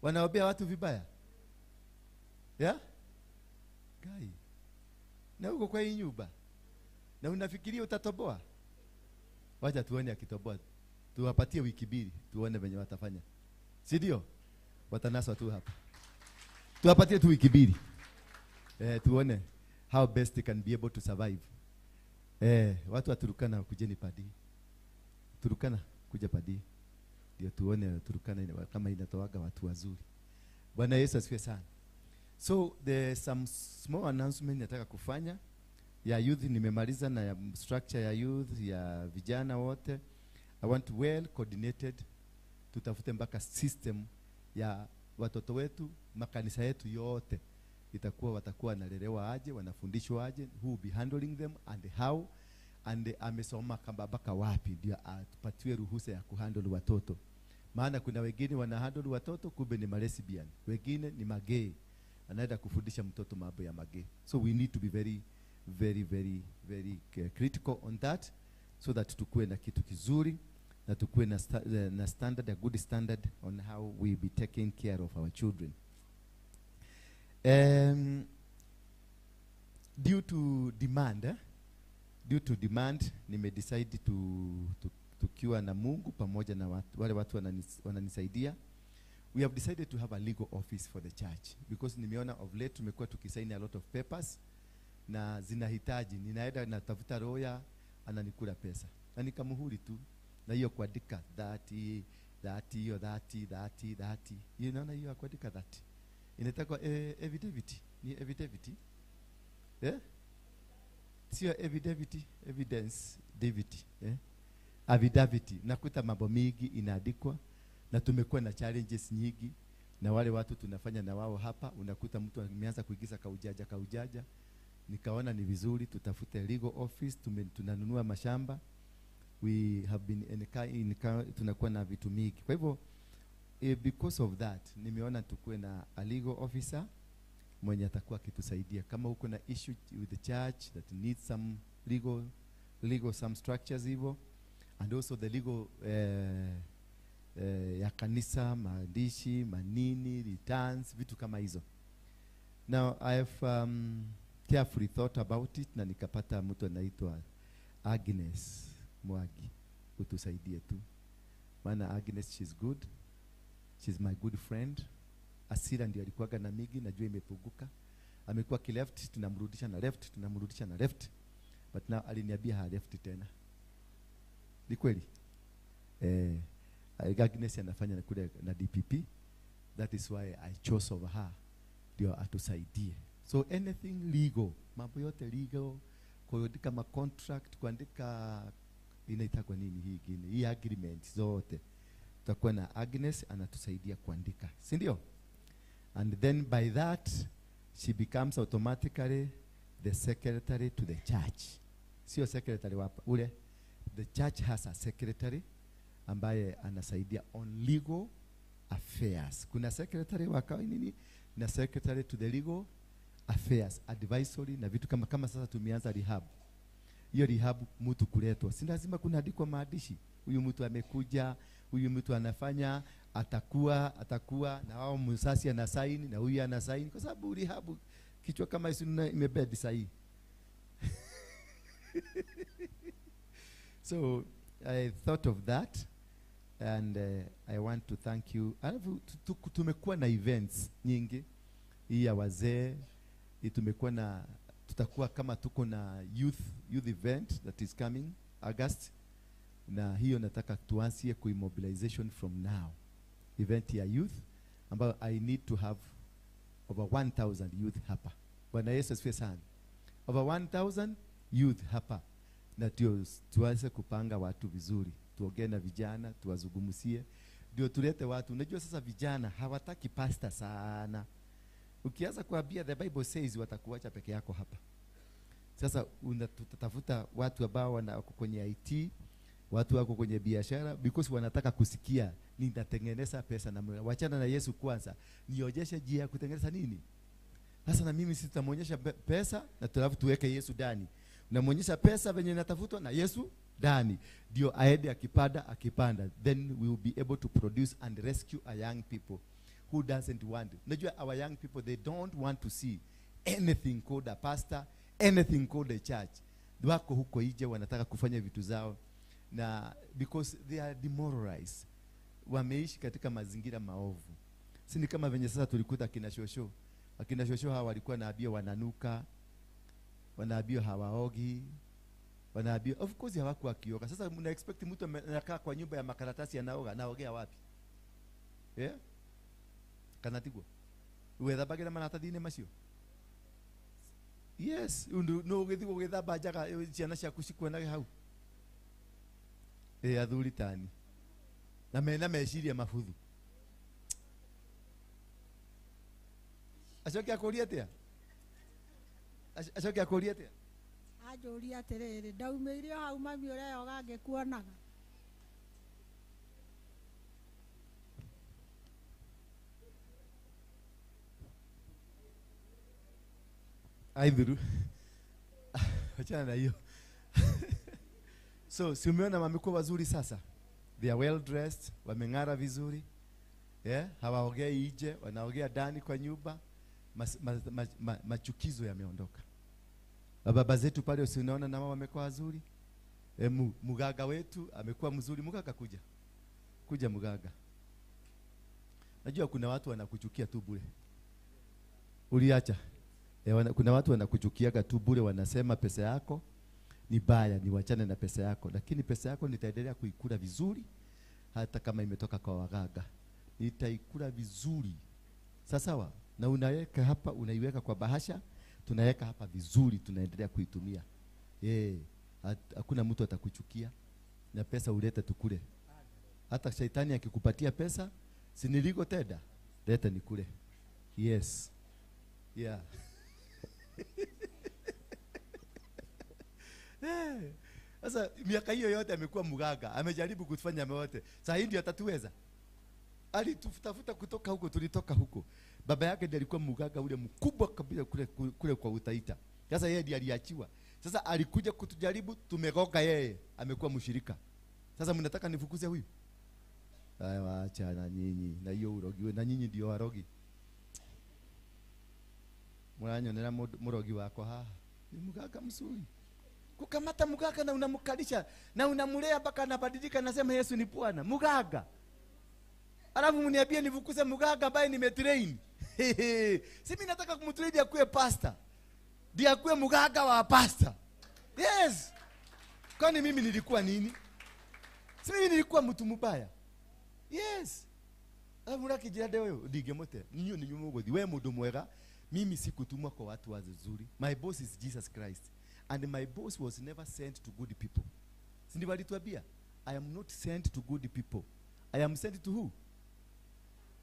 Speaker 2: Wanaobea watu vibaya. Yeah? Gai. Na uko kwa hii nyumba. Na unafikiria utatoboa? Wacha tuone akitoboa. Tuwapatie wiki mbili, tuone venye watafanya. Si ndio? Watanaswa tu hapa. Tuwapatie tu wiki mbili. Tuone how best they can be able to survive. Watu wa Turukana kujeni padi. Turukana kuja padi. Ndio tuone Turukana kama inatoaga watu wazuri. Bwana Yesu asifiwe sana. So there's some small announcement nataka kufanya. Ya youth nimemaliza na ya structure ya youth ya vijana wote. I want well coordinated. Tutafute mpaka system ya watoto wetu, makanisa yetu yote. Itakuwa watakuwa wanalelewa aje, wanafundishwa aje, who will be handling them and how, and amesoma kamba baka wapi ndio atupatiwe ruhusa ya kuhandle watoto. Maana kuna wengine wanahandle watoto kumbe ni lesbian, wengine ni magay. Anaenda kufundisha mtoto mambo ya magay. So we need to be very very very very critical on that so that tukue na kitu kizuri na tukue na standard, a good standard on how we be taking care of our children. Due to demand, nime decide to tukiwa na Mungu pamoja na watu, wale watu wananisaidia. We have decided to have a legal office for the church because nimeona of late tumekuwa tukisign a lot of papers na zinahitaji, ninaenda natafuta lawyer ananikula pesa na nikamuhuri tu na hiyo kuandika 30 30 hiyo 30 30 30, you know, hiyo kuandika 30 inaitwa affidavit. Ni affidavit, eh, sio affidavit, evidence davit, eh, affidavit. Nakuta mambo mingi inaandikwa na tumekuwa na challenges nyingi na wale watu tunafanya na wao hapa, unakuta mtu ameanza kuigiza kaujaja. Nikaona ni vizuri tutafute legal office. Tunanunua mashamba, we have been in tunakuwa na vitu mingi. Kwa hivyo because of that nimeona tukue na a legal officer mwenye atakuwa akitusaidia kama uko na issue with the church that needs some legal some structures hivyo, and also the legal ya kanisa, maandishi, manini, returns, vitu kama hizo. Now I have carefully thought about it na nikapata mtu anaitwa Agnes Mwagi utusaidie tu. Maana Agnes, she's good. She's my good friend. Asira ndio alikuwaga na migi, najua imepunguka. Amekuwa ki left, tunamrudisha na left, tunamrudisha na left. But now aliniambia ha left tena. Ni kweli? Agnes anafanya kule na DPP. That is why I chose over her. Ndio atusaidie. So anything legal, mambo yote legal, kuandika ma contract, kuandika inaitwa nini hii ingine, hii agreement zote. Tutakuwa na Agnes anatusaidia kuandika, si ndio? And then by that she becomes automatically the secretary to the church. Sio secretary wapa ule. The church has a secretary ambaye anasaidia on legal affairs. Kuna secretary wa nini na secretary to the legal affairs, advisory na vitu kama sasa tumeanza rehab. Hiyo rehab mtu kuletwa, si lazima kuna andikwa maandishi. Huyu mtu amekuja, huyu mtu anafanya, atakuwa na wao msasi ana sign na huyu ana sign, kwa sababu rehab kichwa kama hiyo imebed sahihi. So I thought of that and I want to thank you. Alafu tumekuwa na events nyingi. Hii ya wazee, tumekuwa na, tutakuwa kama tuko na youth event that is coming August, na hiyo nataka tuanzie kuimobilization from now. Event ya youth ambayo I need to have over 1,000 youth hapa. Bwana Yesu asifiwe sana. Over 1,000 youth hapa. Na tuanze kupanga watu vizuri. Tuongee na vijana, tuwazungumzie. Ndio tulete watu. Unajua sasa vijana hawataki pastor sana. Ukianza kuambia the Bible says, watakuacha peke yako hapa. Sasa tutatafuta watu ambao wako kwenye IT, watu wako kwenye biashara, because wanataka kusikia nitatengeneza pesa na wachana na Yesu kwanza. Nionyeshe njia ya kutengeneza nini? Sasa na mimi sitamuonyesha pesa na tulafu tuweke Yesu ndani. Unamuonyesha pesa venye inatafutwa na Yesu ndani. Ndio aende akipanda. Then we will be able to produce and rescue a young people who doesn't want. Unajua our young people, they don't want to see anything called a pastor, anything called a church. Wako huko nje wanataka kufanya vitu zao, na because they are demoralized. Wameishi katika mazingira maovu. Si ni kama venye sasa tulikuta akina shosho. Akina shosho hawa walikuwa naambia wananuka, wanaambia hawaogi, wanaambia of course hawakuwa kioga. Sasa mna expect mtu anakaa kwa nyumba ya makaratasi anaoga, anaogea wapi? Yeah? Kana tigwo. Wethambagira maratathi-inĩ macio? Yes, no ũgĩthiĩ gũgĩthamba njaga ciana ciaku cikuonage hau. Athuri tani. Na mena meciria mabuthu. Acoke akũrie atĩa? Acoke akũrie atĩa?
Speaker 11: Anjũrie atĩrĩrĩ, ndaumĩire o hau mami ũreyoga ngĩkuonaga.
Speaker 2: Aithuru. Achana na hiyo. So, si umeona wamekuwa wazuri sasa? They are well dressed, wameng'ara vizuri. Yeah, hawaogei nje, wanaogea ndani kwa nyumba. Machukizo yameondoka. Baba zetu pale usiona na mama wamekuwa wazuri. Mugaga wetu amekuwa mzuri. Mugaga kuja. Kuja mugaga. Najua kuna watu wanakuchukia tu bure. Uliacha. Kuna watu wanakuchukiaga tu bure, wanasema pesa yako ni baya, ni wachane na pesa yako. Lakini pesa yako nitaendelea kuikula vizuri hata kama imetoka kwa wagaga. Nitaikula vizuri. Sawa? Na unaweka hapa, unaiweka kwa bahasha, tunaweka hapa vizuri, tunaendelea kuitumia. Hakuna mtu atakuchukia. Na pesa ulete tukule. Hata shaitani akikupatia pesa, si niliko teda, leta nikule. Yes. Yeah. Sasa miaka hiyo yote amekuwa mganga, amejaribu kutufanya yote. Sasa hii ndio atatuweza. Alitutafuta kutoka huko, tulitoka huko. Baba yake ndiye alikuwa mganga ule mkubwa kabisa kule kwa Utaita. Sasa yeye ndiye aliachiwa. Sasa alikuja kutujaribu, tumegoka yeye, amekuwa mshirika. Sasa mnataka nifukuze huyu? Haya, acha na nyinyi, na hiyo urogi, na nyinyi ndio warogi. Muranyonera murogi wako haha. Ni mganga mzuri. Kukamata mganga na unamkalisha na unamlea mpaka anabadilika, nasema Yesu ni Bwana. Mganga. Alafu mniambie nifukuze mganga ambaye nimetrain. Si mimi nataka kumtrain akuwe pastor. Ndiye akuwe mganga wa pastor. Yes. Kwani mimi nilikuwa nini? Si mimi nilikuwa mtu mbaya. Yes. Alafu mrakijira ndewe ndingemote. Ninyo ni nyumugothi. We mundu mwega. Mimi sikutumwa kwa watu wazuri. My boss is Jesus Christ. And my boss was never sent to good people. Si ndivyo alituambia? I am not sent to good people. I am sent to who?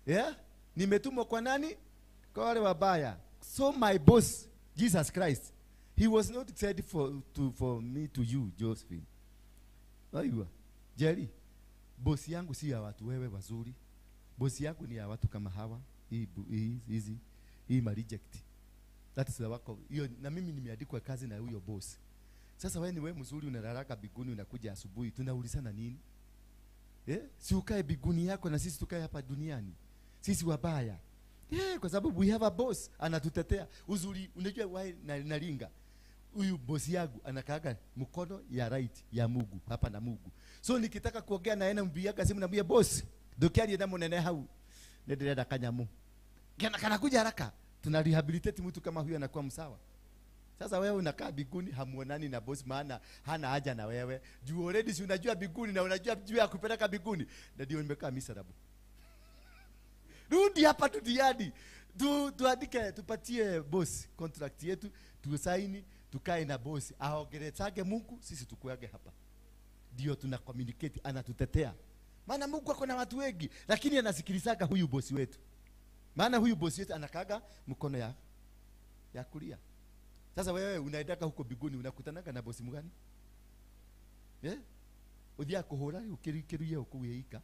Speaker 2: Yeah? Nimetumwa kwa nani? Kwa wale wabaya. So my boss, Jesus Christ, he was not sent for me to you, Josephine. Ayua. Jerry, boss yangu si ya watu wewe wazuri. Boss yangu ni ya watu kama hawa, hizi, hii ma reject. That is the work of hiyo, na mimi nimeandikwa kazi na huyo boss. Sasa wewe ni wewe mzuri unararaka biguni unakuja asubuhi, tunaulizana nini? Si ukae biguni yako na sisi tukae hapa duniani. Sisi wabaya. Kwa sababu we have a boss anatutetea. Uzuri unajua why nalinga. Huyu boss yangu anakaaga mkono ya right ya Mungu, hapa na Mungu. So nikitaka kuongea na yeye nampigia simu namwambia boss, ndukiarie na munene hau. Ndirenda kanyamu. Kana kanakuja haraka. Tuna rehabilitate mtu kama huyu anakuwa msawa. Sasa wewe unakaa biguni, hamuonani na boss, maana hana haja na wewe. Juu already si unajua biguni na unajua juu ya kupeleka biguni. Na ndio nimekaa miserable. Rudi hapa tudiadi. Tuandike, tupatie boss contract yetu, tusaini, tukae na boss. Aongelezage Mungu, sisi tukuage hapa. Ndio tuna communicate, anatutetea. Maana Mungu ako na watu wengi, lakini anasikilizaga huyu boss wetu. Maana huyu boss wetu anakaga mkono ya kulia. Sasa wewe unaendaka huko biguni unakutanaga na bosi mgani? Eh? Uthia kuhura ukiruye ukuweika.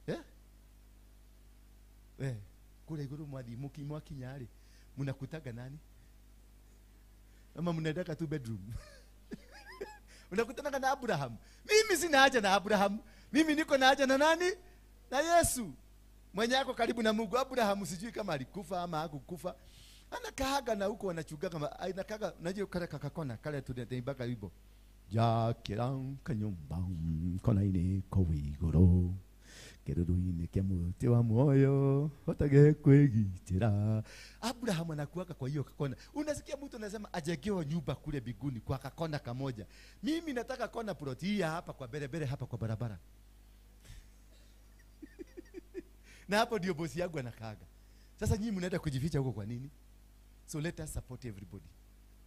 Speaker 2: Eh? Eh, kule iguru mwathi mwakinya ri mnakutaga nani? Ama mnaendaka tu bedroom? Unakutanaga na Abraham. Mimi sina haja na Abraham. Mimi niko na haja na nani? Na Yesu. Mwenye yako karibu na Mungu. Abraham sijui kama alikufa ama hakukufa. Anakaaga na huko wanachuga kama anakaaga, unajua kale kakakona kale tunaimbaga wimbo. Jakira kanyumba kona ine kowigoro. Keruruine kia muti wa moyo hotage kwegitira. Abraham anakuaga kwa hiyo kakona. Unasikia mtu anasema ajengewe nyumba kule biguni kwa kakona kamoja. Mimi nataka kona plot hii hapa kwa berebere hapa kwa barabara. Na hapo ndio bosi yangu anakaaga. Sasa nyinyi mnaenda kujificha huko kwa nini? So let us support everybody.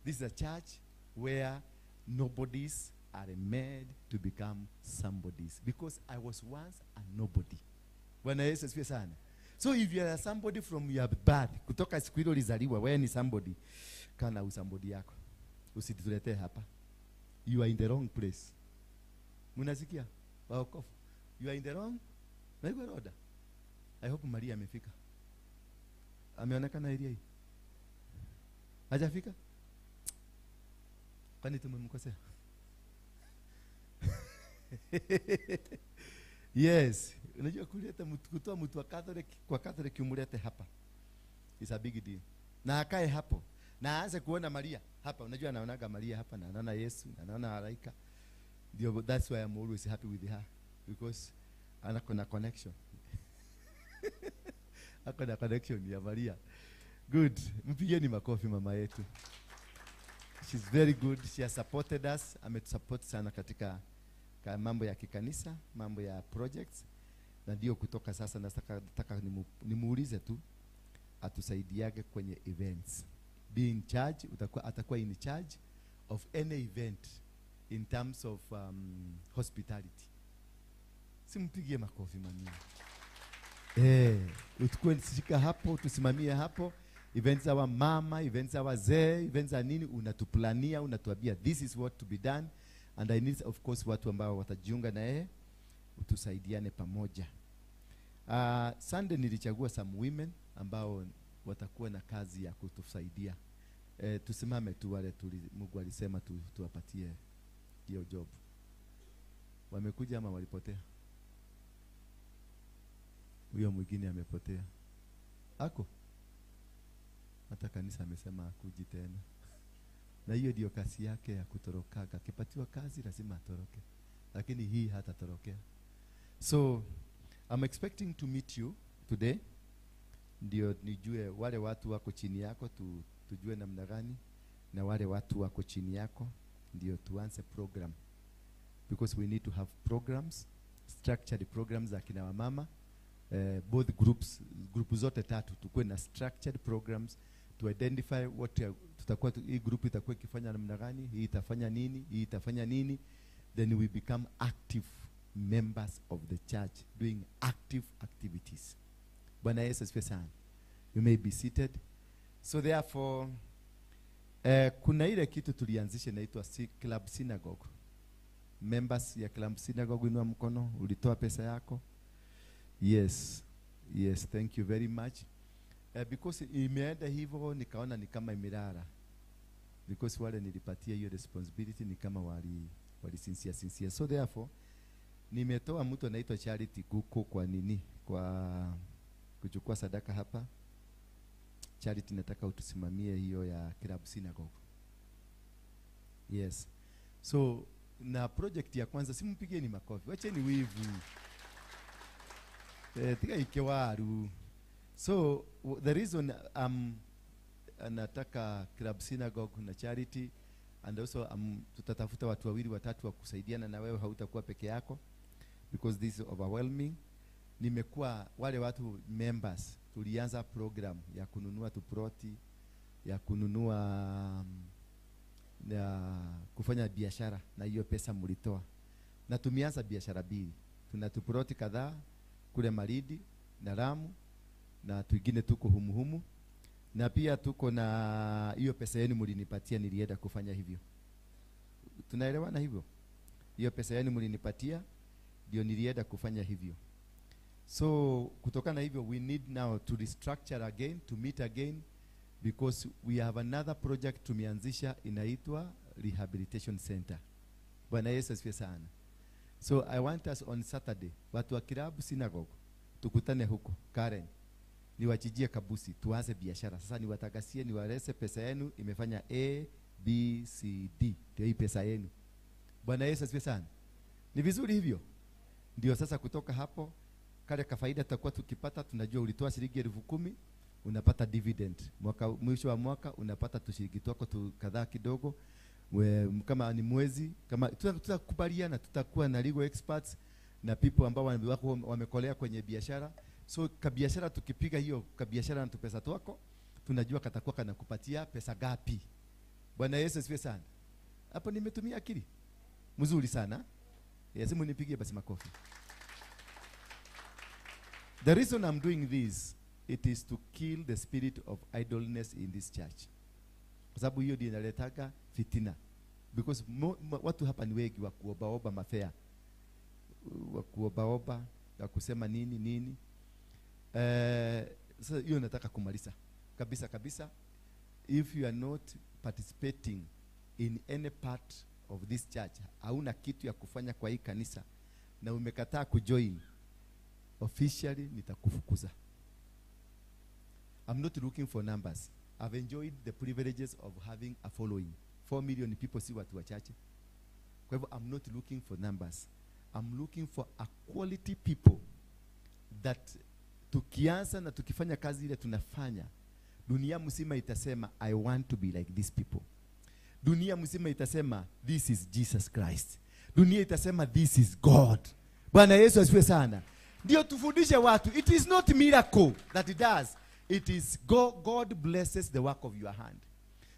Speaker 2: This is a church where nobodies are made to become somebodies. Because I was once a nobody. Bwana Yesu asifiwe sana. So if you are somebody from your birth, kutoka siku ile ulizaliwa, wewe ni somebody. Kana usambody yako. Usituletee hapa. You are in the wrong place. Mnasikia? Waokofu. You are in the wrong. Na roda. I hope Maria amefika. Ameonekana area hii? Hajafika? Kwani tumemkosea? Yes, unajua kuleta mtu, kutoa mtu wa Catholic kwa Catholic umlete hapa. It's a big deal. Na akae hapo na aanze kuona Maria hapa. Unajua anaonaga Maria hapa na anaona Yesu na anaona malaika. Ndio, that's why I'm always happy with her, because anako na connection. Ako na connection ya Maria. Good. Mpigeni makofi mama yetu. She's very good. She has supported us. Ametusupport sana katika mambo ya kikanisa, mambo ya projects. Na ndio kutoka sasa nataka nimuulize tu atusaidiage kwenye events. Be in charge, atakuwa in charge of any event in terms of hospitality. Simpigie makofi mami. Utukue shika hapo, tusimamie hapo. Events za mama, events za wazee, events za nini, unatuplania, unatuambia this is what to be done. And I need of course watu ambao watajiunga na yeye, utusaidiane pamoja. Sunday nilichagua some women ambao watakuwa na kazi ya kutusaidia. Tusimame tu wale Mungu alisema tuwapatie hiyo job. Wamekuja ama walipotea? Huyo mwingine amepotea. Ako? Hata kanisa amesema akuji tena. Na hiyo ndio kazi yake ya kutorokaga. Akipatiwa kazi lazima atoroke. Lakini hii hatatorokea. So I'm expecting to meet you today. Ndio nijue wale watu wako chini yako, tujue namna gani, na wale watu wako chini yako ndio tuanze program. Because we need to have programs, structured programs za kina wamama. Both groups, group zote tatu tukue na structured programs to identify what tutakuwa, hii group itakuwa ikifanya namna gani, hii itafanya nini, hii itafanya nini. Then we become active members of the church doing active activities. Bwana Yesu asifiwe sana. You may be seated. So therefore, kuna ile kitu tulianzisha inaitwa Club Synagogue. Members ya Club Synagogue, inua mkono, ulitoa pesa yako. Yes, yes, thank you very much. Because imeenda hivyo nikaona ni kama imelala. Because wale nilipatia hiyo responsibility ni kama wali sincere. So therefore nimetoa mtu anaitwa Charity Kuko kwa nini? Kwa kuchukua sadaka hapa. Charity, nataka utusimamie hiyo ya Club Synagogue. Yes. So na project ya kwanza, simpigieni makofi. Wacheni wivu. Tiga ikewaru. So the reason nataka Club Synagogue na charity and also tutatafuta watu wawili watatu wa kusaidiana na wewe, hautakuwa peke yako because this is overwhelming. Nimekuwa wale watu members, tulianza program ya kununua tuproti, ya kununua ya kufanya biashara na hiyo pesa mlitoa. Na tumeanza biashara mbili. Tuna tuproti kadhaa kule Malindi na Lamu na twingine tuko humuhumu. Na pia tuko na hiyo pesa yenu mlinipatia, nilienda kufanya hivyo. Tunaelewana hivyo? Hiyo pesa yenu mlinipatia ndio nilienda kufanya hivyo. So kutokana na hivyo we need now to restructure again, to meet again, because we have another project tumeanzisha inaitwa Rehabilitation Center. Bwana Yesu asifiwe sana. So I want us on Saturday, watu wa Club Synagogue, tukutane huko Karen. Niwachijie kabusi, tuanze biashara. Sasa niwatagasie, niwarese pesa yenu imefanya A, B, C, D. Ndio hii pesa yenu. Bwana Yesu asifiwe sana. Ni vizuri hivyo. Ndio sasa kutoka hapo kale kafaida tutakuwa tukipata, tunajua ulitoa shilingi 10,000, unapata dividend. Mwaka mwisho wa mwaka unapata tushiriki twako tu kadhaa kidogo. Kama ni mwezi, kama tutakubaliana, tutakuwa na legal experts na people ambao wamekolea kwenye biashara. So kabiashara tukipiga hiyo kabiashara na tupesa twako, tunajua katakuwa kanakupatia pesa gapi. Bwana Yesu asifiwe sana. Hapo nimetumia akili mzuri sana. Yes, munipigie basi makofi. The reason I'm doing this, it is to kill the spirit of idleness in this church. Kwa sababu hiyo ndio inaletaga fitina. Because watu hapa ni wengi wa kuobaoba mafea. Wa kuobaoba, wa kusema nini nini. Sasa hiyo nataka kumaliza kabisa kabisa. If you are not participating in any part of this church, hauna kitu ya kufanya kwa hii kanisa na umekataa kujoin, officially nitakufukuza. I'm not looking for numbers. I've enjoyed the privileges of having a following. 4 million people si watu wachache. Kwa hivyo I'm not looking for numbers. I'm looking for a quality people that tukianza na tukifanya kazi ile tunafanya, dunia mzima itasema I want to be like these people. Dunia mzima itasema this is Jesus Christ. Dunia itasema this is God. Bwana Yesu asifiwe sana. Ndio tufundishe watu. It is not miracle that it does. It is God blesses the work of your hand.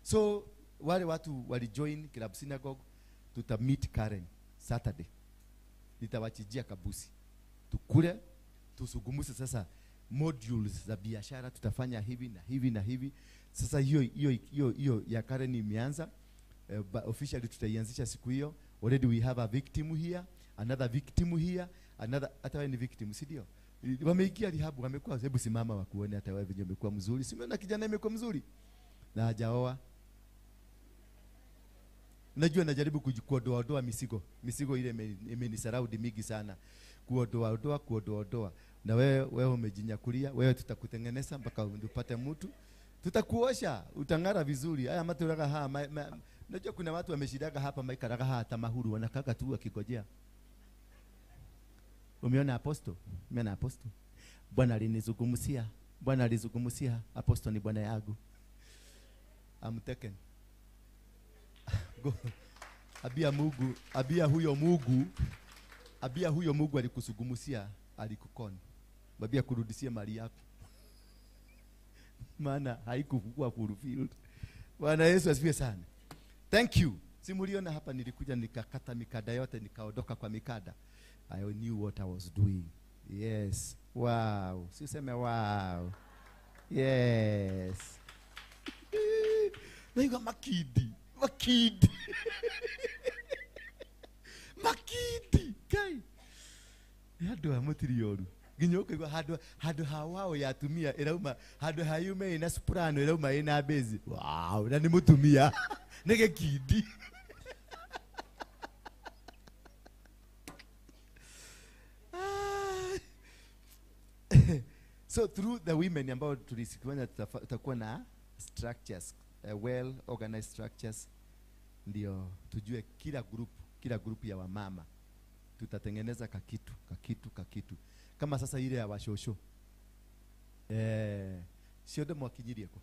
Speaker 2: So wale watu wali join Club Synagogue, tuta meet Karen Saturday. Nitawachijia kabusi. Tukule, tusugumuse sasa modules za biashara, tutafanya hivi na hivi na hivi. Sasa hiyo ya Karen imeanza. Officially tutaianzisha siku hiyo. Already we have a victim here, another victim here, another, hata wewe ni victim, si ndio? Wameingia rehab, wamekuwa, hebu simama wakuone hata wewe venye umekuwa mzuri. Si umeona kijana imekuwa mzuri? Na hajaoa. Najua najaribu kuondoa misigo. Misigo ile imenisaraudi mingi sana. Kuondoa. Na wewe umejinyakulia, wewe tutakutengeneza mpaka upate mtu. Tutakuosha, utang'ara vizuri. Haya maturaga najua kuna watu wameshidaga hapa maikaraga hata mahuru wanakaka tu wakigojea. Umeona aposto? Umeona aposto? Bwana alinizungumzia. Bwana alizungumzia. Aposto ni bwana yangu. I'm taken. Go. Abia Mungu, abia huyo Mungu, abia huyo Mungu alikusugumusia, alikukon. Babia kurudishia mali yako. Maana haikuwa fulfilled. Bwana Yesu asifiwe sana. Thank you. Si mliona hapa nilikuja nikakata mikada yote nikaondoka kwa mikada. I knew what I was doing. Yes. Wow. Si useme wow. Yes. Naigua makidi. Makidi. Makidi. Kai. Hado hamutiri yoru. Nginya ukaigua hado ha wao ya atumia irauma hado ha yume ina soprano irauma ina bezi. Wow, na ni mutumia. Nĩ gĩkindi. So through the women ambao tulisikiliza tutakuwa na structures, well organized structures, ndio tujue kila group ya wamama tutatengeneza kakitu. Kama sasa ile ya washosho. Ciondo mwakinyirie kũ?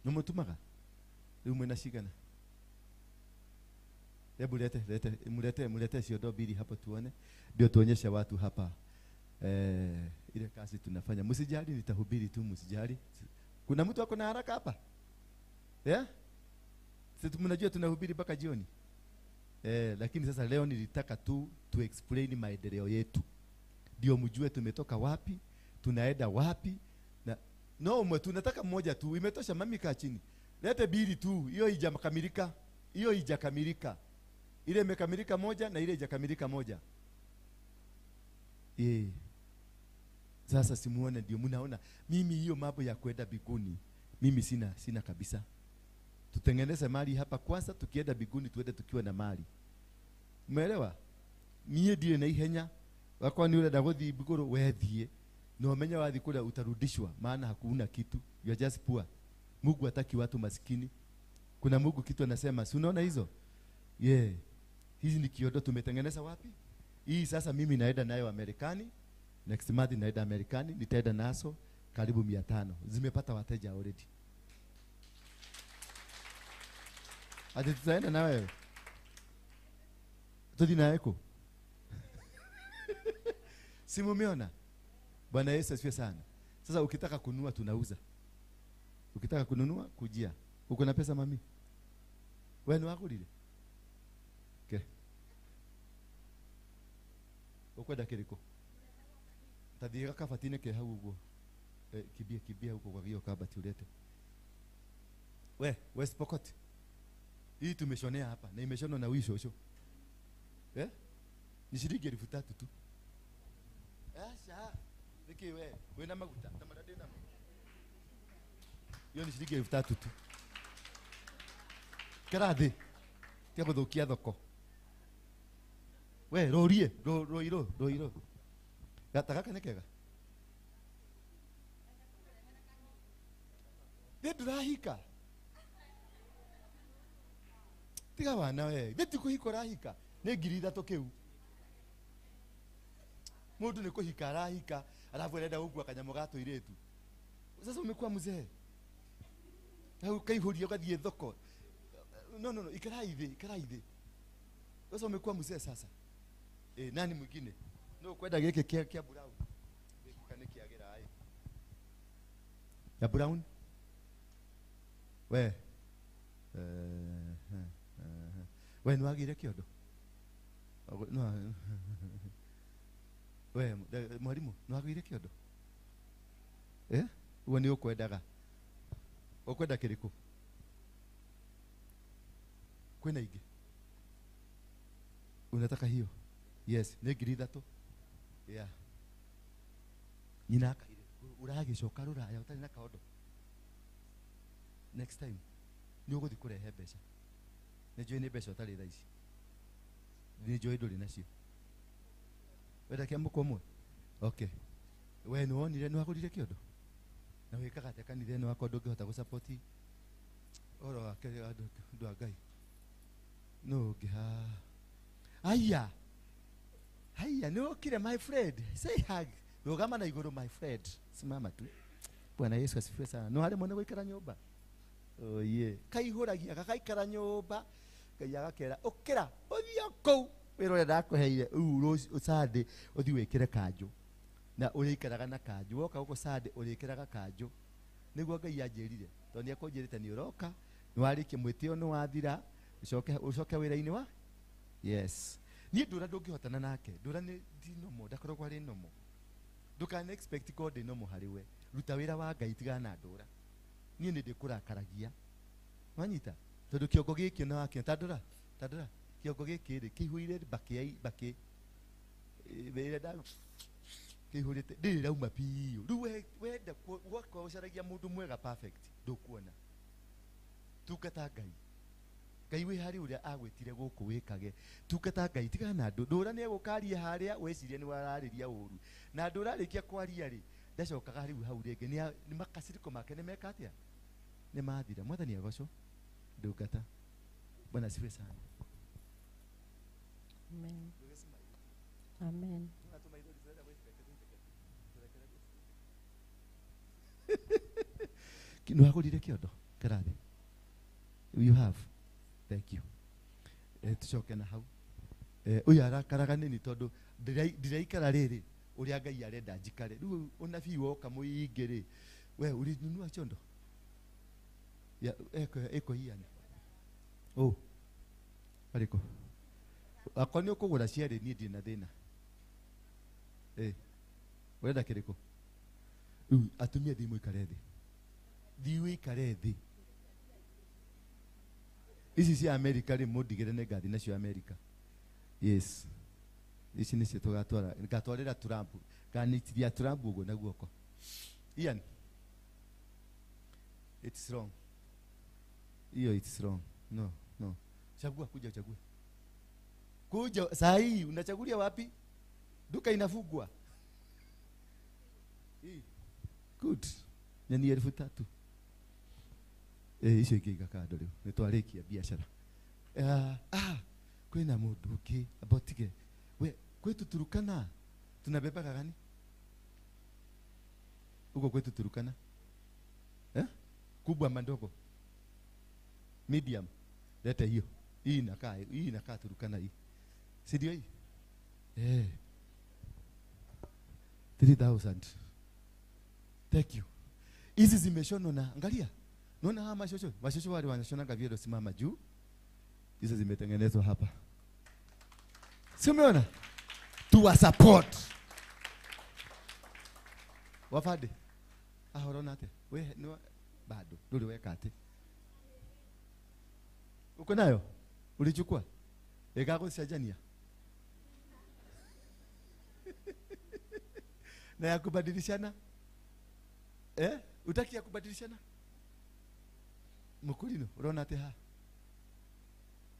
Speaker 2: Nĩ mũtumaga? Rĩu mwĩna cigana? Hebu lete lete mulete mulete ciondo mbili hapo tuone, ndio tuonyeshe watu hapa ile kazi tunafanya. Msijali, nitahubiri tu, msijali. Kuna mtu ako na haraka hapa? Yeah? Sisi mnajua tunahubiri mpaka jioni. Lakini sasa leo nilitaka tu tu explain maendeleo yetu, ndio mjue tumetoka wapi, tunaenda wapi. Na no mwe tunataka mmoja tu, imetosha. Mami kaa chini. Lete bili tu, hiyo haijakamilika. Hiyo haijakamilika. Ile imekamilika moja na ile haijakamilika moja. Sasa simuone, ndio mnaona mimi hiyo mambo ya kwenda biguni mimi sina kabisa. Tutengeneze mali hapa kwanza, tukienda biguni tuende tukiwa na mali. Umeelewa? Mie ndiye na ihenya wakwa ni ule dagothi biguru wethie na umenya wathi kule utarudishwa, maana hakuna kitu. You are just poor. Mungu hataki watu maskini. Kuna Mungu kitu anasema, si unaona hizo? Yeah. Hizi ni kiodo tumetengeneza wapi? Hii sasa mimi naenda nayo Amerikani. Next month naenda Amerikani, nitaenda naso karibu 500. Zimepata wateja already. Ati tutaenda na wewe? Tudi na eko. Si mumeona? Bwana Yesu asifiwe sana. Sasa ukitaka kununua tunauza. Ukitaka kununua kujia. Uko na pesa mami? Wewe ni wako lile? Okay. Ukwenda kiriko? Tadhiga kabatine ke hau uguo. Kibia kibia huko kwa hiyo kabati ulete. We, West Pokot. Hii tumeshonea hapa na imeshonwa na huyu shosho. Ni shilingi 3000 tu. Asha, niki we, we na maguta, na marade na. Hiyo ni shilingi 3000 tu. Karathi. Tia guthukia thoko. We, rorie, roiro, roiro. Gata gaka nĩ kega? Nĩ ndũrahika? Tiga wana we, nĩ ti kũhika ũrahika, nĩ 3000 kĩu. Mũndũ nĩ kũhika arahika, alafu arenda gũkua kanyamũ ga tũirĩtu. Sasa umekuwa mzee. Na ukaihũria ũgathiĩ thoko. No no no, ikarai thĩ, ikarai thĩ. Sasa umekuwa mzee sasa. Nani mwingine? No kwenda gĩkĩ kĩa brown. Gĩkĩ kana kĩagĩra ai. Ya brown? We. We nĩ wagĩire kĩondo? No. We mwalimu, nĩ wagĩire kĩondo? Ũguo nĩ ũkwendaga. Ũkwenda kĩrĩkũ? Kwĩna ingĩ? Unataka hiyo? Yes, nĩ 3000. Yeah. Nyina akaire ũragĩcoka rũraya ũtarĩ na kaondo. Next time nĩ ũgũthiĩ kũrehe mbeca. Nĩ njũĩ nĩ mbeca ũtarĩ thaa ici. Nĩ njũĩ ndũrĩ nacio. Wenda kĩa mũkwa ũmwe? Okay. We nĩ wonire nĩ wagũrire kĩondo? Na wĩkaga atĩa kanitha ĩno wakwa ndũngĩhota gũsapoti ũhoro wake andũ a Ngai? No ũngĩ haha. Aya. Haya, ni okire my friend. Say hug. Rugama na iguru my friend. Simama tu. Bwana Yesu asifiwe sana. No hale mwene gũikara nyũmba. Oh yeah. Kaihũragia gagaikara nyũmba. Ngai agakera, ũkĩra, ũthiĩ kũu. Wĩra ũrĩa ndakũheire, rĩu Sunday ũthiĩ wĩkĩre kanjũ. Na ũrĩikaraga na kanjũ. Woka gũkũ Sunday ũrĩkĩraga kanjũ. Nĩguo Ngai anjĩrire. Tondũ nĩ akũnjĩrĩte nĩ ũroka, nĩ warĩkia mwĩtĩo nĩ wathira, ũcoke wĩra-inĩ wa? Yes. Niĩ ndũra ndũngĩhotana nake. Ndũra nĩ ndinomo, ndakoragwo arĩ nomo. Ndũkana expect God ndĩ nomo harĩ we. Ruta wĩra wa Ngai tigana na ndũra. Niĩ nĩ ndĩkũrakaragia. Wanyita? Tondũ kĩongo gĩkĩ na wakĩona ta ndũra, ta ndũra. Kĩongo gĩkĩ rĩ kĩihũire mbakĩ mbakĩ. Ĩrĩa nda kĩihũrĩte ndĩrĩ rauma biũ. Rĩu wenda gwakwa ũcaragia mũndũ mwega perfect ndũkuona. Tungata Ngai. Ngai wĩ harĩ ũrĩa agwĩtire gũkũ wĩkage. Tungata Ngai tigana na andũ. Ndũra nĩ egũkaria harĩa wecirie nĩ wararĩria ũru. Na ndũra arĩkia kwaria rĩ ndacokaga rĩu hau rĩngĩ nĩ makasiriko make nĩ meka atĩa? Nĩ mathira. Mwathani agocwo. Ndungata. Bwana asifiwe sana.
Speaker 12: Amen. Amen.
Speaker 2: Nĩwagũrire kĩondo karathi? You have. Thank you. Tucoke na hau. Ũyũ arakaraga nĩni tondũ ndĩraikara rĩrĩ ũrĩa Ngai arenda njikare. Rĩu ũnabii woka mũingĩ rĩ, we ulinunua chondo? Ya eko hii yani. Oh. Ariko. Akorwo nĩ ũkũgũra cierĩ niĩ ndirĩ na thĩna. Ũrenda kĩrĩkũ? Rĩu atumia thiĩ mũikare thĩ. Thiĩ ũikare thĩ. Ici cia Amerika rĩ mũndigĩre nĩ ngathi nacio Amerika. Yes. Ici nĩcio tũgatwara. Ngatwarĩra Trump. Nganitiria Trump ũguo na guoko. Ian. It's wrong. Hiyo it's wrong. No, no. Chagua, kuja uchague. Kuja saa hii unachagulia wapi? Duka inafungwa. Hii. Good. Na ni 3,000. Icio ingĩ igakando rĩu. Nĩ twarĩkia biashara. Kwĩna mũndũ ũngĩ abotige. We kwetu Turukana tunabebaga gani? Huko kwetu Turukana? Eh? Kubwa ama ndogo? Medium. Leta hiyo. Hii inakaa Turukana hii. Si ndio hii? 3,000. Thank you. Hizi zimeshonwa na angalia. Naona hawa mashosho. Mashosho wale wanashonanga vyelo simama juu. Hizo zimetengenezwa hapa. Si umeona? Tuwa support. Wafade. Ahorona ate. We no bado. Nduri weka ate. Uko nayo? Ulichukua? Ekakucenjania. Na ya kubadilishana? Utaki ya kubadilishana? Mukulino, urona ate ha?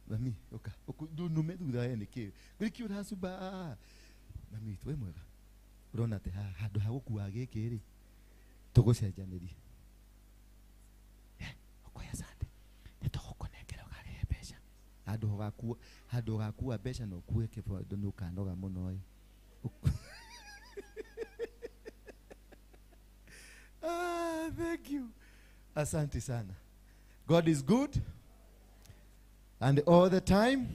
Speaker 2: Mami, oka. Ndunume thutha we nĩkĩ? Nĩkĩ ũracuba? Mami, wĩ mwega. Urona atĩ haha handũ ha gũkua gĩkĩ rĩ, tũgũcenjanĩrie. Ũkoya sande. Nĩtũgũkũnengera ũkarehe mbeca. Handũ ũgakua mbeca na ũkue kĩbondo nĩ ũkanoga mũno ĩ. Thank you. Asante sana. God is good. And all the time,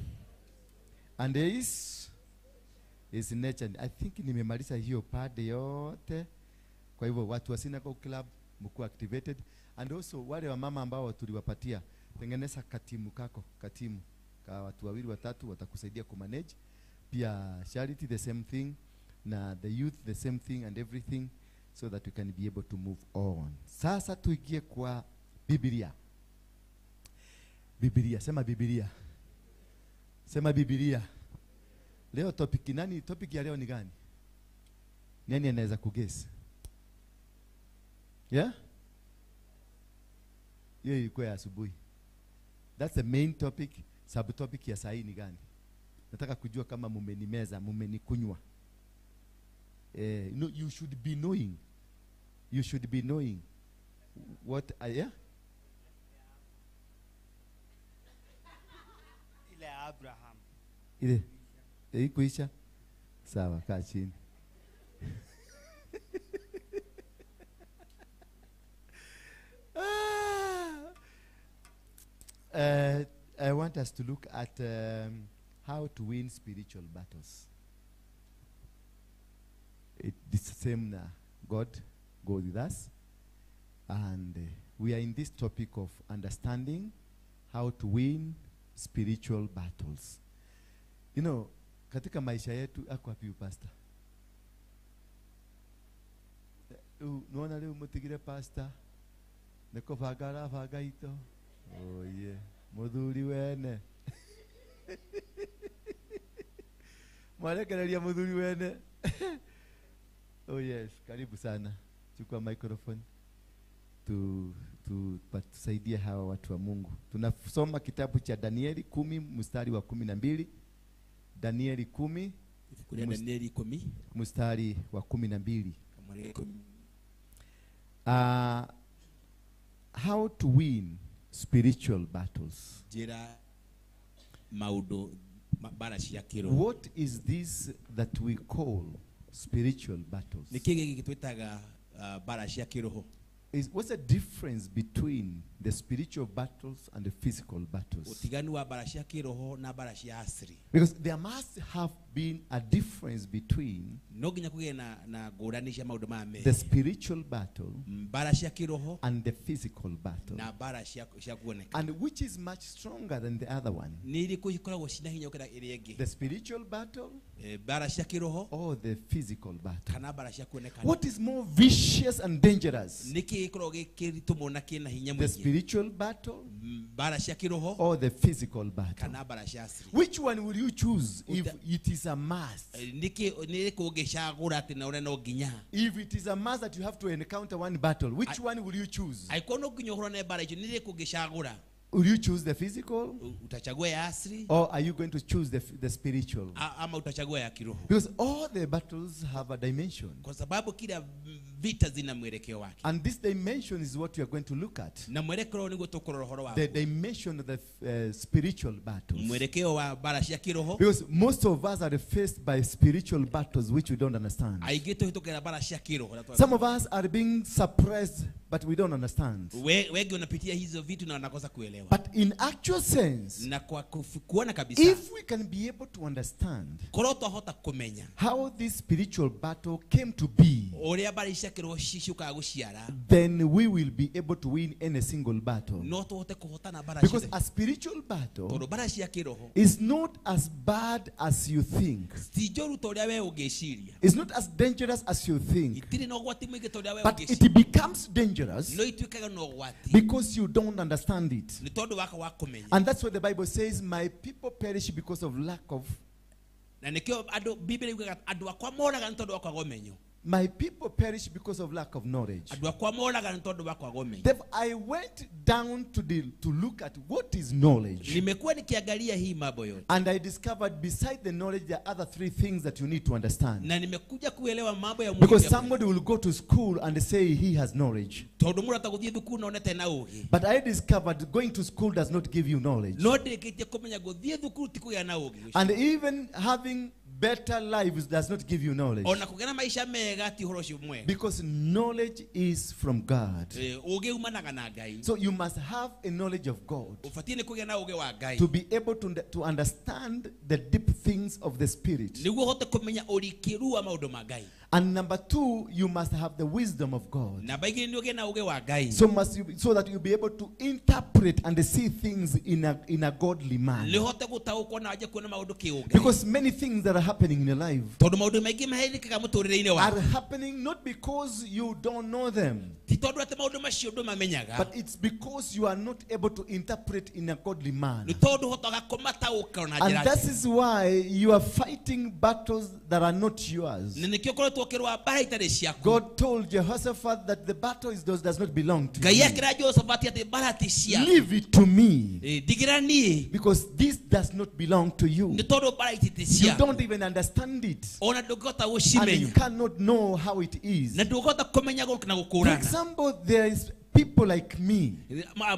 Speaker 2: and is nature. I think nimemaliza hiyo pade yote. Kwa hivyo watu wa Synagogue Club mkuwa activated, and also wale wa mama ambao tuliwapatia, tengeneza katimu kako, katimu ka watu wawili watatu watakusaidia kumanage. Pia charity the same thing, na the youth the same thing and everything, so that we can be able to move on. Sasa tuingie kwa Biblia. Biblia, sema Biblia. Sema Biblia. Leo topic nani? Topic ya leo ni gani? Nani anaweza kuguess? Yeah? Hiyo ilikuwa ya asubuhi. That's the main topic. Subtopic ya saa hii ni gani? Nataka kujua kama mumenimeza, mumenikunywa. No, you should be knowing. You should be knowing what yeah?
Speaker 9: Ile Abraham.
Speaker 2: Ile ikuisha? Sawa, kaa chini. I want us to look at how to win spiritual battles. It's the same now. God goes with us. And we are in this topic of understanding how to win spiritual battles. You know, katika maisha yetu, ako wapi pastor? Nuona leo mutigire pastor? Niko fagara fagaito. Oh yeah. Muthuri wene. Mwarekereria muthuri wene. Oh yes, karibu sana. Chukua microphone. Tusaidie hawa watu wa Mungu. Tunasoma kitabu cha Danieli 10 mstari wa 12. Danieli 10 mstari wa 12. How to win spiritual battles. What is this that we call spiritual battles?
Speaker 12: Nĩ kĩĩ gĩkĩ twĩtaga mbara cia kĩroho?
Speaker 2: What's the difference between the spiritual battles and the physical battles?
Speaker 12: Ũtiganu wa mbara cia kĩroho na mbara cia asili.
Speaker 2: Because there must have been a difference between
Speaker 12: no nginya kũgĩe na ngũrani cia maũndũ maya merĩ.
Speaker 2: the spiritual battle
Speaker 12: mbara cia kĩroho
Speaker 2: and the physical battle.
Speaker 12: na mbara cia kuoneka.
Speaker 2: And which is much stronger than the other one?
Speaker 12: Nĩ irĩkũ ikoragwo cina hinya gũkĩra ĩrĩa ĩngĩ?
Speaker 2: The spiritual battle
Speaker 12: mbara cia kĩroho
Speaker 2: or the physical battle?
Speaker 12: kana mbara cia kuonekana?
Speaker 2: What is more vicious and dangerous?
Speaker 12: Nĩ kĩĩ gĩkoragwo gĩ kĩritũ mũno na kĩna hinya
Speaker 2: The
Speaker 12: mũingĩ?
Speaker 2: spiritual battle
Speaker 12: Mbara cia kĩroho
Speaker 2: or the physical battle?
Speaker 12: kana mbara cia asili?
Speaker 2: Which one will you choose if it is a must?
Speaker 12: Nĩ ĩrĩkũ ũngĩcagũra atĩ na ũrĩa no nginya?
Speaker 2: If it is a must that you have to encounter one battle, which one will you choose?
Speaker 12: Angĩkorwo no nginya ũhũrane mbara icio, nĩ ĩrĩkũ ũngĩcagũra?
Speaker 2: Will you choose the physical?
Speaker 12: Utachagua ya asili?
Speaker 2: Or are you going to choose the spiritual?
Speaker 12: Ama utachagua ya kiroho?
Speaker 2: Because all the battles have a dimension.
Speaker 12: Kwa sababu kila vita zina mwelekeo wake.
Speaker 2: And this dimension is what we are going to look at.
Speaker 12: Na mwelekeo niguo tũkũrora ũhoro
Speaker 2: The
Speaker 12: waguo.
Speaker 2: dimension of the spiritual battles.
Speaker 12: Mwelekeo wa mbara cia kiroho.
Speaker 2: Because most of us are faced by spiritual battles which we don't understand.
Speaker 12: Aingĩ tũhĩtũkĩra mbara cia kiroho.
Speaker 2: Some of us are being suppressed, but we don't understand.
Speaker 12: Wengi wanapitia hizo vitu na wanakosa kuelewa.
Speaker 2: But in actual sense,
Speaker 12: na kwa kuona kabisa,
Speaker 2: if we can be able to understand
Speaker 12: korwo twahota kũmenya
Speaker 2: how this spiritual battle came to be,
Speaker 12: ũrĩa mbara cia kĩroho ciũkaga gũciara,
Speaker 2: then we will be able to win any single battle.
Speaker 12: no tũhote kũhotana mbara
Speaker 2: Because
Speaker 12: ciothe.
Speaker 2: a spiritual battle
Speaker 12: Tondũ mbara cia kĩroho
Speaker 2: is not as bad as you think.
Speaker 12: ti njũru ta ũrĩa we ũngĩciria.
Speaker 2: It's not as dangerous as you think.
Speaker 12: Itirĩ na ũgwati mũingĩ ta ũrĩa we
Speaker 2: But
Speaker 12: ũngĩciria.
Speaker 2: it becomes dangerous
Speaker 12: No ituĩkaga na ũgwati
Speaker 2: because you don't understand it.
Speaker 12: nĩ tondũ waka wa kũmenya.
Speaker 2: And that's what the Bible says, my people perish because of lack of.
Speaker 12: Na nĩkĩo andũ Biblia yugaga andũ akwa moraga nĩ tondũ wa kwaga ũmenyo.
Speaker 2: My people perish because of lack of knowledge.
Speaker 12: Andũ akwa moraga nĩ tondũ wa kwaga ũmenyo.
Speaker 2: Therefore, I went down to look at what is knowledge.
Speaker 12: Nimekuwa nikiangalia hii mambo yote.
Speaker 2: And I discovered beside the knowledge there are other three things that you need to understand.
Speaker 12: Na nimekuja kuelewa mambo ya muhimu.
Speaker 2: Because somebody will go to school and say he has knowledge.
Speaker 12: Tondũ mũndũ atagũthiĩ thukuru na onete na ũgĩ.
Speaker 2: But I discovered going to school does not give you knowledge.
Speaker 12: No ndĩkĩtie kũmenya gũthiĩ thukuru ti kũgĩa na ũgĩ.
Speaker 2: And even having better lives does not give you knowledge.
Speaker 12: Ona kũgĩa na maica mega ti ũhoro ũcio mwega.
Speaker 2: Because knowledge is from God.
Speaker 12: Ũgĩ umanaga na Ngai.
Speaker 2: So you must have a knowledge of God
Speaker 12: Ũbatiĩ nĩ kũgĩa na ũgĩ wa Ngai.
Speaker 2: to be able to understand the deep things of the Spirit.
Speaker 12: Nĩguo ũhote kũmenya ũrikĩru wa maũndũ ma Ngai.
Speaker 2: And number two, you must have the wisdom of God.
Speaker 12: Namba igĩrĩ nĩ ũgĩe na ũgĩ wa Ngai.
Speaker 2: So that you'll be able to interpret and see things in a godly manner.
Speaker 12: Nĩ ũhote gũtaũkwo na wanjie kuona maũndũ kĩũngai.
Speaker 2: Because many things that are happening in your life
Speaker 12: Tondũ maũndũ maingĩ mahanĩkaga mũtũrĩre-inĩ waku.
Speaker 2: are happening not because you don't know them,
Speaker 12: Ti tondũ atĩ maũndũ macio ndũmamenyaga.
Speaker 2: but it's because you are not able to interpret in a godly manner.
Speaker 12: Nĩ tondũ ũhotaga kũmataũka na
Speaker 2: And
Speaker 12: njĩra
Speaker 2: that
Speaker 12: njega.
Speaker 2: is why you are fighting battles that are not yours.
Speaker 12: Na nĩkĩo ũkoretwo ũkĩrũa mbara itarĩ ciaku.
Speaker 2: God told Jehoshaphat that the battle does not belong to
Speaker 12: Ngai
Speaker 2: you.
Speaker 12: akĩra Jehoshaphat atĩ mbara ti ciaku.
Speaker 2: Leave it to me.
Speaker 12: Ndigĩra niĩ.
Speaker 2: Because this does not belong to you.
Speaker 12: Nĩ tondũ mbara ici ti
Speaker 2: You
Speaker 12: ciaku.
Speaker 2: don't even understand it.
Speaker 12: Ona ndũngĩhota
Speaker 2: And you
Speaker 12: gũcimenya.
Speaker 2: cannot know how it is.
Speaker 12: Na ndũngĩhota kũmenya na
Speaker 2: For
Speaker 12: gũkũrana.
Speaker 2: example, there is people like me.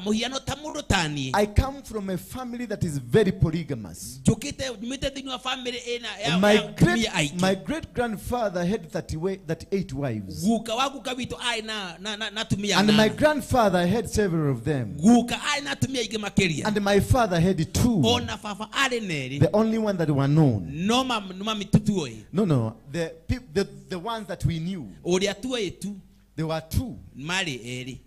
Speaker 12: Mũhiano ta mũndũ ta niĩ.
Speaker 2: I come from a family that is very polygamous.
Speaker 12: Njũkĩte nyumĩte thĩinĩ wa family ĩna ya
Speaker 2: My
Speaker 12: ya atumia aingĩ.
Speaker 2: my great grandfather had 38 wives.
Speaker 12: Guka wa guka witũ arĩ na atumia
Speaker 2: And my
Speaker 12: anana.
Speaker 2: grandfather had several of them.
Speaker 12: Guka arĩ na atumia aingĩ makĩria.
Speaker 2: And my father had two.
Speaker 12: Ona baba arĩ na erĩ.
Speaker 2: The only one that were known.
Speaker 12: No mami tu tuoĩ.
Speaker 2: No. The ones that we knew.
Speaker 12: Ũrĩa tuoĩ tu.
Speaker 2: There were two.
Speaker 12: Marĩ erĩ.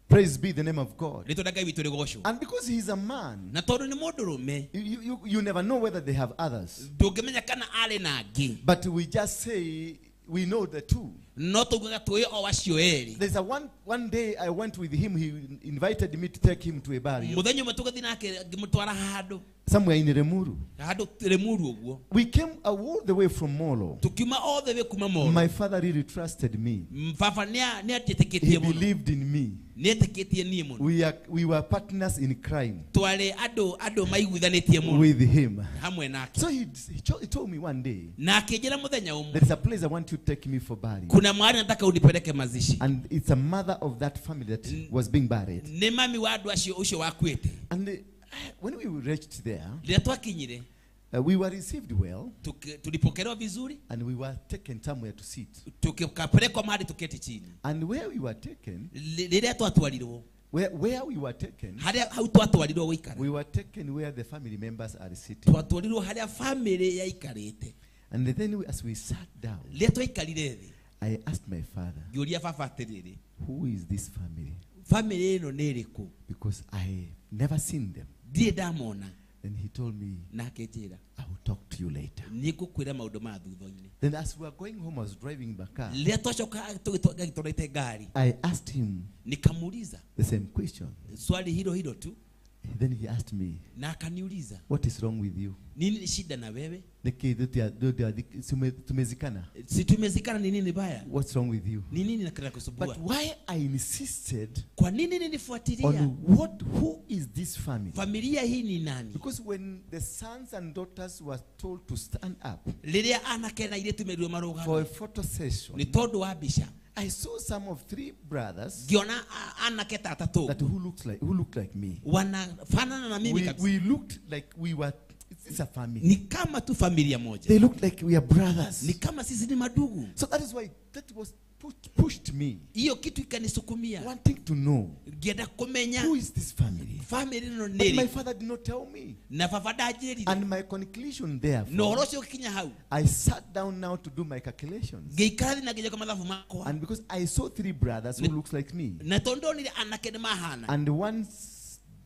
Speaker 2: Praise be the name of God.
Speaker 12: Rĩtwa rĩa Ngai witũ rĩgocwo.
Speaker 2: And because he's a man,
Speaker 12: Na tondũ nĩ mũndũrũme,
Speaker 2: you never know whether they have others.
Speaker 12: ndũngĩmenya kana arĩ na angĩ.
Speaker 2: But we just say we know the two.
Speaker 12: No taugaga tũĩ o acio erĩ.
Speaker 2: There's a one day I went with him. He invited me to take him to a burial.
Speaker 12: Mũthenya ũmwe tũgĩthiĩ nake ngĩmũtwara handũ.
Speaker 2: Somewhere in Remuru.
Speaker 12: Handũ Remuru ũguo.
Speaker 2: We came all the way from Molo.
Speaker 12: Tukiuma all the way kuma Molo.
Speaker 2: My father really trusted me.
Speaker 12: Baba nĩ anjĩtĩkĩtie
Speaker 2: He
Speaker 12: mũno.
Speaker 2: believed in me.
Speaker 12: Nĩ etĩkĩtie niĩ mũno.
Speaker 2: We were partners in crime.
Speaker 12: Twarĩ andũ maiguithanĩtie mũno.
Speaker 2: With him.
Speaker 12: Hamwe nake.
Speaker 2: So he told me one day.
Speaker 12: Na akĩnjĩra mũthenya ũmwe.
Speaker 2: There is a place I want you to take me for burial.
Speaker 12: Kuna mahali nataka unipeleke mazishi.
Speaker 2: And it's a mother of that family that was being buried.
Speaker 12: Nĩ mami wa andũ acio ũcio wakuĩte.
Speaker 2: And when we reached there,
Speaker 12: Rĩrĩa twakinyire,
Speaker 2: We were received well.
Speaker 12: Tulipokelewa vizuri.
Speaker 2: And we were taken somewhere to sit.
Speaker 12: Tukapelekwa mahali tuketi chini.
Speaker 2: And where we were taken,
Speaker 12: rĩrĩa twatwarirwo,
Speaker 2: where we were taken,
Speaker 12: harĩa hau twatwarirwo gũikara,
Speaker 2: we were taken where the family members are sitting.
Speaker 12: Twatwarirwo harĩa family yaikarĩte.
Speaker 2: And then as we sat down,
Speaker 12: rĩrĩa twaikarire thĩ,
Speaker 2: I asked my father,
Speaker 12: ngĩũria baba atĩrĩrĩ,
Speaker 2: who is this family?
Speaker 12: Family ĩno nĩ ĩrĩkũ?
Speaker 2: Because I never seen them.
Speaker 12: Ndirĩ ndamona.
Speaker 2: Then he told me,
Speaker 12: na akĩnjĩra,
Speaker 2: I will talk to you later.
Speaker 12: Nĩngũkwĩra maũndũ ma thutha-inĩ.
Speaker 2: Then as we were going home, I was driving my car.
Speaker 12: Rĩrĩa twacoka tũgĩtwarĩte ngari,
Speaker 2: I asked him
Speaker 12: nikamuuliza
Speaker 2: the same question.
Speaker 12: Swali hilo hilo tu.
Speaker 2: Then he asked me,
Speaker 12: na akaniuliza,
Speaker 2: what is wrong with you?
Speaker 12: Nini shida na wewe?
Speaker 2: Tumezikana.
Speaker 12: Si tumezikana, ni nini baya?
Speaker 2: What's wrong with you?
Speaker 12: Ni nini kinakusumbua?
Speaker 2: But why I insisted,
Speaker 12: kwa nini nilifuatilia
Speaker 2: on who is this family?
Speaker 12: Familia hii ni nani?
Speaker 2: Because when the sons and daughters were told to stand up
Speaker 12: rĩrĩa anake na airĩtu merirwo marũgame
Speaker 2: for a photo session,
Speaker 12: ni tondũ wa mbica,
Speaker 2: I saw some of 3 brothers
Speaker 12: ngiona anake ta atatũ
Speaker 2: that who looked like me.
Speaker 12: Wanafanana na mimi kabisa.
Speaker 2: We looked like we were, it's a family.
Speaker 12: Ni kama tu familia moja.
Speaker 2: They looked like we are brothers.
Speaker 12: Ni kama sisi ni madugu.
Speaker 2: So that is why that was pushed me.
Speaker 12: Hiyo kitu ikanisukumia.
Speaker 2: Wanting to know,
Speaker 12: ngienda kumenya,
Speaker 2: who is this family?
Speaker 12: Family no
Speaker 2: But
Speaker 12: nĩ
Speaker 2: my father did not tell me.
Speaker 12: Na baba ndanjĩrire.
Speaker 2: And my conclusion therefore,
Speaker 12: na ũhoro ũcio ũgĩkinya hau,
Speaker 2: I sat down now to do my calculations.
Speaker 12: Ngĩikara thĩ na ngĩnjĩka mathabu makwa.
Speaker 2: And because I saw 3 brothers who looks like me,
Speaker 12: na tondũ ndonire anake nĩ mahana,
Speaker 2: and one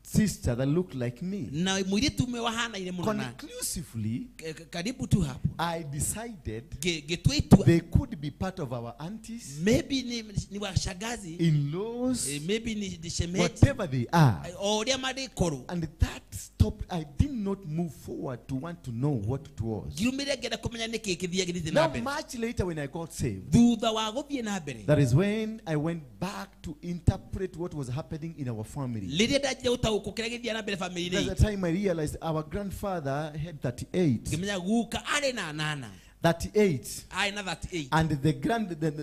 Speaker 2: sister that looked like me,
Speaker 12: na mũirĩtu ũmwe wahanaine mũno na
Speaker 2: conclusively,
Speaker 12: karibu tu hapo,
Speaker 2: I decided
Speaker 12: ngĩtua itua,
Speaker 2: they could be part of our aunties,
Speaker 12: maybe ni washangazi,
Speaker 2: in-laws,
Speaker 12: maybe ni shemeji,
Speaker 2: whatever they are.
Speaker 12: O ũrĩa marĩkorwo.
Speaker 2: And that stopped. I did not move forward to want to know what it was.
Speaker 12: Ngĩrũmĩrĩra ngĩenda kũmenya nĩkĩ kĩthiaga gĩthiĩte na
Speaker 2: Now,
Speaker 12: mbere.
Speaker 2: much later when I got saved,
Speaker 12: thutha wa gũthiĩ na mbere,
Speaker 2: that is when I went back to interpret what was happening in our family.
Speaker 12: Rĩrĩa ndanjire gũtaũkwo kĩrĩa gĩthiaga na mbere family-inĩ
Speaker 2: That's the time I realized our grandfather had 38.
Speaker 12: Ngĩmenya guka arĩ na nana.
Speaker 2: 38.
Speaker 12: Arĩ na 38.
Speaker 2: And